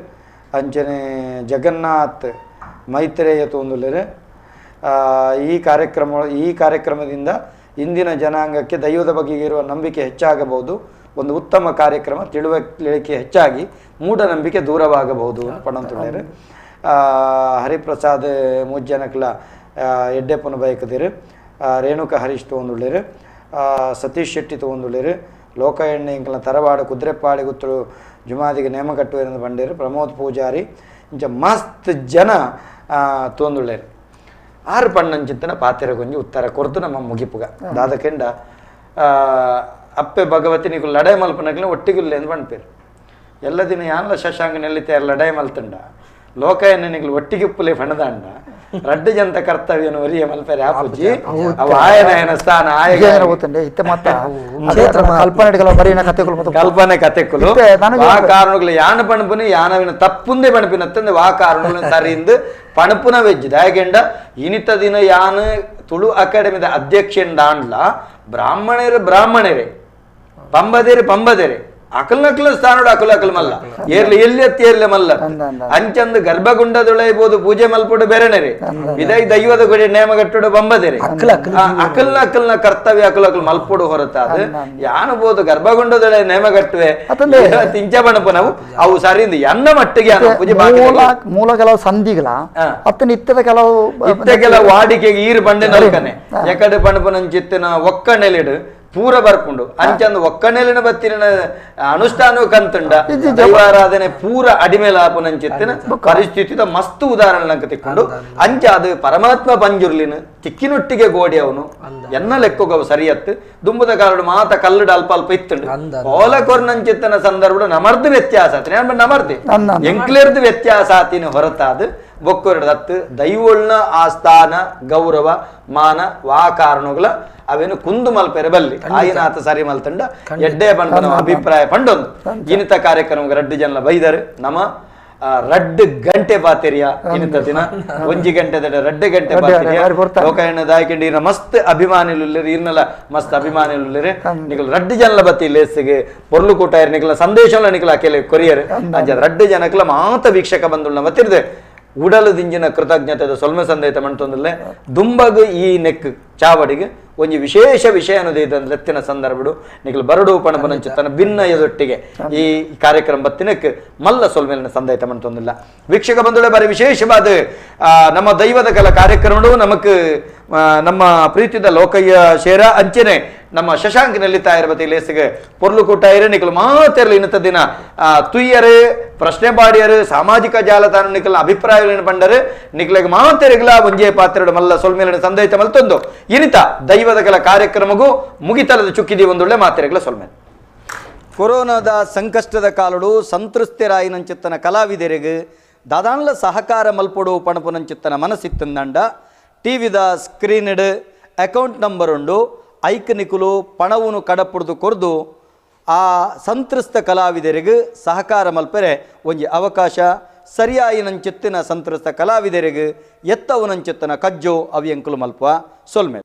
ಅಂಚನೆ ಜಗನ್ನಾಥ್ ಮೈತ್ರೇಯ ತೊಗೊಂದುಳ್ಳೇರು. ಈ ಕಾರ್ಯಕ್ರಮದಿಂದ ಇಂದಿನ ಜನಾಂಗಕ್ಕೆ ದೈವದ ಬಗ್ಗೆ ಇರುವ ನಂಬಿಕೆ ಹೆಚ್ಚಾಗಬಹುದು. ಒಂದು ಉತ್ತಮ ಕಾರ್ಯಕ್ರಮ, ತಿಳುವಳಿಕೆ ಹೆಚ್ಚಾಗಿ ಮೂಢನಂಬಿಕೆ ದೂರವಾಗಬಹುದು ಅಂತ ಪಣಂತುಳ್ಳೇರು. ಹರಿಪ್ರಸಾದ್ ಮೂಜ್ಜನಕ್ಲ ಎಡ್ಡೆಪ್ಪನ ಬಯಕದಿರು, ರೇಣುಕಾ ಹರೀಶ್ ತೊಗೊಂದುಳ್ಳೇರು, ಸತೀಶ್ ಶೆಟ್ಟಿ ತೊಗೊಂದುಳ್ಳೇರು, ಲೋಕ ಎಣ್ಣೆ ಇಂಕಲ್ನ ತರವಾಡು ಕುದುರೆಪಾಡಿ ಗುತ್ತರು ಜುಮಾದಿಗೆ ನೇಮ ಕಟ್ಟುವೆರೆಂದು ಬಂಡೇರು, ಪ್ರಮೋದ್ ಪೂಜಾರಿ ಇಂಚ ಮಸ್ತ್ ಜನ ತೊಂದುಳ್ಳೇರು. ಆರು ಪಣ್ಣಂಚಿತ್ತನ ಪಾತೆರ ಗೊಂಜಿ ಉತ್ತರ ಕೊರ್ದು ನಮ್ಮ ಮುಗಿಪುಗ ದಾದಕೆಂಡ ಅಪ್ಪೆ ಭಗವತಿ ನೀವು ಲಡಾಯಿ ಮಲ್ಪನಕ್ಲೆ ಒಟ್ಟಿಗುಲ್ಲೆ ಎಂದು ಪಣ್ಪೇರು. ಎಲ್ಲ ದಿನ ಯಾನ್ಲ ಶಶಾಂಕ ನೆಲ್ಲಿತೆ ಲಡಾಯಿ ಮಲ್ತಂಡ ಲೋಕ ಎಣ್ಣೆ ನಿಗ್ಲು ಒಟ್ಟಿಗೆ ಫಣದಾಂಡ ರಡ್ಡು ಜಂತ ಕರ್ತವ್ಯನು ಒರಿಯ ಮಲ್ಪೆರೆ ಆಪುಜಿ ಅವ ಆಯನ ಸ್ಥಾನ ಆಯ ಇತ್ತೆ ಮತ್ತ ಕಲ್ಪನೆ ಬರೀನ ಕತೆಗಳು ಮತ್ತು ಕಲ್ಪನೆ ಕತೆಗಳು ವಾ ಕಾರಣಗಳು ಯಾನ ಪಣಪುನಿ ಯಾನವಿನ ತಪ್ಪುಂದೆ ಪಣಪಿನತ್ತಂದೆ ವಾ ಕಾರಣಗಳು ಸರಿಂದು ಪಣಪುನ ವೆಜ್ಜಿ ದಾಯಗೆಂಡ ಇನಿತ ದಿನ ಯಾನ ತುಳು ಅಕಾಡೆಮಿದ ಅಧ್ಯಕ್ಷೆಂದಾಂಡ್ಲ ಬ್ರಾಹ್ಮಣರು ಬ್ರಾಹ್ಮಣರೇ ಪಂಬದೇರು ಪಂಬದೇರೆ ಅಕಲ್ ನಕಲ ಸ್ಥಾನೋಡು ಅಕಲ್ ಅಕಲ್ ಮಲ್ಲ ಏರ್ಲಿ ಎಲ್ಲಿ ಏರ್ಲೆ ಮಲ್ಲ ಅಂಚಂದು ಗರ್ಭಗುಂಡದೊಳೆಯಬಹುದು ಪೂಜೆ ಮಲ್ಪಡು ಬೇರೆನರೆ ವಿದೈ ದೈವದ ಗುಡಿ ನೇಮಗಟ್ಟುಡು ಬಂಬದೇರೆ ಅಕಲ್ನ ಅಕಲ್ನ ಕರ್ತವ್ಯ ಅಕಲ್ ಅಕಲ್ ಮಲ್ಪಡು ಹೊರತಾದ ಯಾನಬಹುದು ಗರ್ಭಗುಂಡದೊಳೆ ನೇಮಗಟ್ಟುವೆ ತಿಂಚ ಬಣಪು ನಾವು ಅವು ಸರಿಂದ ಎನ್ನ ಮಟ್ಟಿಗೆ ಪೂಜೆ ಮೂಲ ಕೆಲವು ಸಂಧಿಗಳ ಅತ್ತ ನಿತ್ಯದ ಕೆಲವು ಇತ್ತ ಕೆಲವು ವಾಡಿಕೆಗೆ ಈರು ಬಂಡೆ ನಲ್ಕನೆ ಎಕಡೆ ಬಣಪುನಂಚಿತ್ತಿನ ಒಕ್ಕಣೆಲಿಡು ಪೂರ ಬರ್ಕೊಂಡು ಅಂಚಂದು ಒಕ್ಕಣೆಲಿನ ಬತ್ತಿನ ಅನುಷ್ಠಾನ ಕಂತುಂಡ ದೈವಾರಾಧನೆ ಪೂರ ಅಡಿಮೇಲಾಪುನಂಚಿತ್ತಿನ ಪರಿಸ್ಥಿತಿದ ಮಸ್ತ್ ಉದಾಹರಣೆ ತಿಕ್ಕೊಂಡು ಅಂಚ ಅದು ಪರಮಾತ್ಮ ಪಂಜುರ್ಲಿನ ತಿಕ್ಕಿನೊಟ್ಟಿಗೆ ಗೋಡಿ ಅವನು ಎನ್ನ ಲೆಕ್ಕಗವು ಸರಿಯತ್ತು ದುಂಬುದ ಕಾಲಡು ಮಾತ ಕಲ್ಲುಡು ಅಲ್ಪ ಅಲ್ಪ ಇತ್ತುಂಡು ಓಲ ಕೊರ್ನಂಚಿತ್ತನ ಸಂದರ್ಭ ನಮರ್ದು ವ್ಯತ್ಯಾಸ ಆತಿನ ನಮರ್ದೆ ಎಂಕ್ಲೇರ್ದು ವ್ಯತ್ಯಾಸ ಆತಿನ ಹೊರತಾದ ಬೊಕ್ಕೊರಡು ದತ್ತು ದೈವೊಳ್ನ ಆ ಸ್ಥಾನ ಗೌರವ ಮಾನ ವಾ ಕಾರಣಗಳ ಅವೇನು ಕುಂದು ಮಲ್ಪೆರೆ ಬಲ್ಲಿ ಆಯಿನಾಥ ಸರಿ ಮಲ್ತಂಡ ಎಡ್ಡೆ ಬಂಡ ಅಭಿಪ್ರಾಯ ಪಂಡೊಂದು ಇನಿತ ಕಾರ್ಯಕ್ರಮ ರಡ್ಡು ಜನ ಬೈದರು ನಮ್ಮ ರಡ್ಡು ಗಂಟೆ ಪಾತೆರಿಯ ಇನಿತ ದಿನ ಒಂಜಿ ಗಂಟೆ ರಡ್ಡು ಗಂಟೆ ಪಾತೆರಿಯ ಲೋಕಾಯಣ ದಾಯಕಂಡಿ ಇನ್ನ ಮಸ್ತ್ ಅಭಿಮಾನಿಲುಲ್ಲೇರು ಇನ್ನೆಲ್ಲ ಮಸ್ತ್ ಅಭಿಮಾನಿಲುಲ್ಲೇರು ನಿಕಲ್ ರಡ್ಡು ಜನಲ ಬತ್ತಿ ಲೇಸಿಗೆ ಪೊರ್ಲು ಕೂಟ ನಿಕಲ ಸಂದೇಶಲ ನಿಕಲ ಕೆಲ ಕೊರಿಯರ್ ಅಂಚ ರಡ್ಡು ಜನಕ್ಲ ಮಾತ ವೀಕ್ಷಕ ಬಂದುಳ್ಳ ಮತ್ತಿರ್ದೆ ಉಡಲು ದಿಂಜಿನ ಕೃತಜ್ಞತೆ ಸೊಲ್ಮೆ ಸಂದೇತ ಮಂತೊಂದಲ್ಲೇ ದುಂಬಗು ಈ ನೆಕ್ ಚಾವಡಿಗೆ ಒಂಜಿ ವಿಶೇಷ ವಿಷಯ ಅನ್ನೋದು ಇದಂದ್ರೆ ಎತ್ತಿನ ಸಂದರ್ಭಡು ನಿಖಲ್ ಬರಡು ಪಣಪನಂಚಿತ್ತನ ಭಿನ್ನ ಎದೊಟ್ಟಿಗೆ ಈ ಕಾರ್ಯಕ್ರಮ ಬತ್ತಿನಕ್ಕೆ ಮಲ್ಲ ಸೊಲ್ಮೇಲಿನ ಸಂದೇತ ಮಂತೊಂದಿಲ್ಲ. ವೀಕ್ಷಕ ಬಂಧುಗಳೇ ಬಾರಿ ವಿಶೇಷವಾದ ನಮ್ಮ ದೈವದ ಕಲ ಕಾರ್ಯಕ್ರಮಡು ನಮಕ್ ನಮ್ಮ ಪ್ರೀತಿದ ಲೋಕಯ್ಯ ಶೇರ ಅಂಚನೆ ನಮ್ಮ ಶಶಾಂಕಿನಲ್ಲಿ ತಾಯಿರಬತಿ ಲೇಸಿಗೆ ಪೊರ್ಲು ಕೂಟಾಯಿರು ನಿಖಲ್ ಮಾತೆರ್ಲು ಇನ್ನತ ದಿನ ತುಯ್ಯರು ಪ್ರಶ್ನೆ ಬಾಡಿಯರು ಸಾಮಾಜಿಕ ಜಾಲತಾಣ ನಿಖಲ್ ಅಭಿಪ್ರಾಯಗಳನ್ನು ಪಂಡರು ನಿಖಲಿಗೆ ಮಾತೆರಿಗಲ ಒಂಜೇ ಪಾತ್ರಡು ಮಲ್ಲ ಸೊಲ್ಮೇಲಿನ ಸಂದೇತ ಮಲ್ತೊಂದು ಇನಿತ ದೈವದ ಕಲ ಕಾರ್ಯಕ್ರಮಗೂ ಮುಗಿತಲದ ಚುಕ್ಕಿದಿ ಒಂದೊಳ್ಳೆ ಮಾತೆರೆಗಳ ಸೊಲ್ಮೇಲೆ. ಕೊರೋನಾದ ಸಂಕಷ್ಟದ ಕಾಲಡು ಸಂತೃಪ್ತರಾಯಿನಂಚಿತ್ತನ ಕಲಾವಿದರಿಗೆ ದಾದಾನ್ಲ ಸಹಕಾರ ಮಲ್ಪೊಡು ಪಣಪುನಂಚಿತ್ತನ ಮನಸ್ಸಿತ್ತಂದಂಡ ಟಿವಿದ ಸ್ಕ್ರೀನ್ಡ್ ಅಕೌಂಟ್ ನಂಬರ್ ಉಂಡು ಐಕ್ ನಿಕುಲು ಪಣವುನು ಕಡಪುಡ್ದು ಕೊರ್ದು ಆ ಸಂತ್ರಸ್ತ ಕಲಾವಿದರಿಗೆ ಸಹಕಾರ ಮಲ್ಪರೆ ಒಂಜಿ ಅವಕಾಶ ಸರಿಯಾಯಿನಂಚಿತ್ತಿನ ಸಂತ್ರಸ್ತ ಕಲಾವಿದರಿಗೆ ಎತ್ತವನಂಚಿತ್ತಿನ ಕಜ್ಜೋ ಅವಿಯಂಕುಲು ಮಲ್ಪ ಸೊಲ್ಮೆ.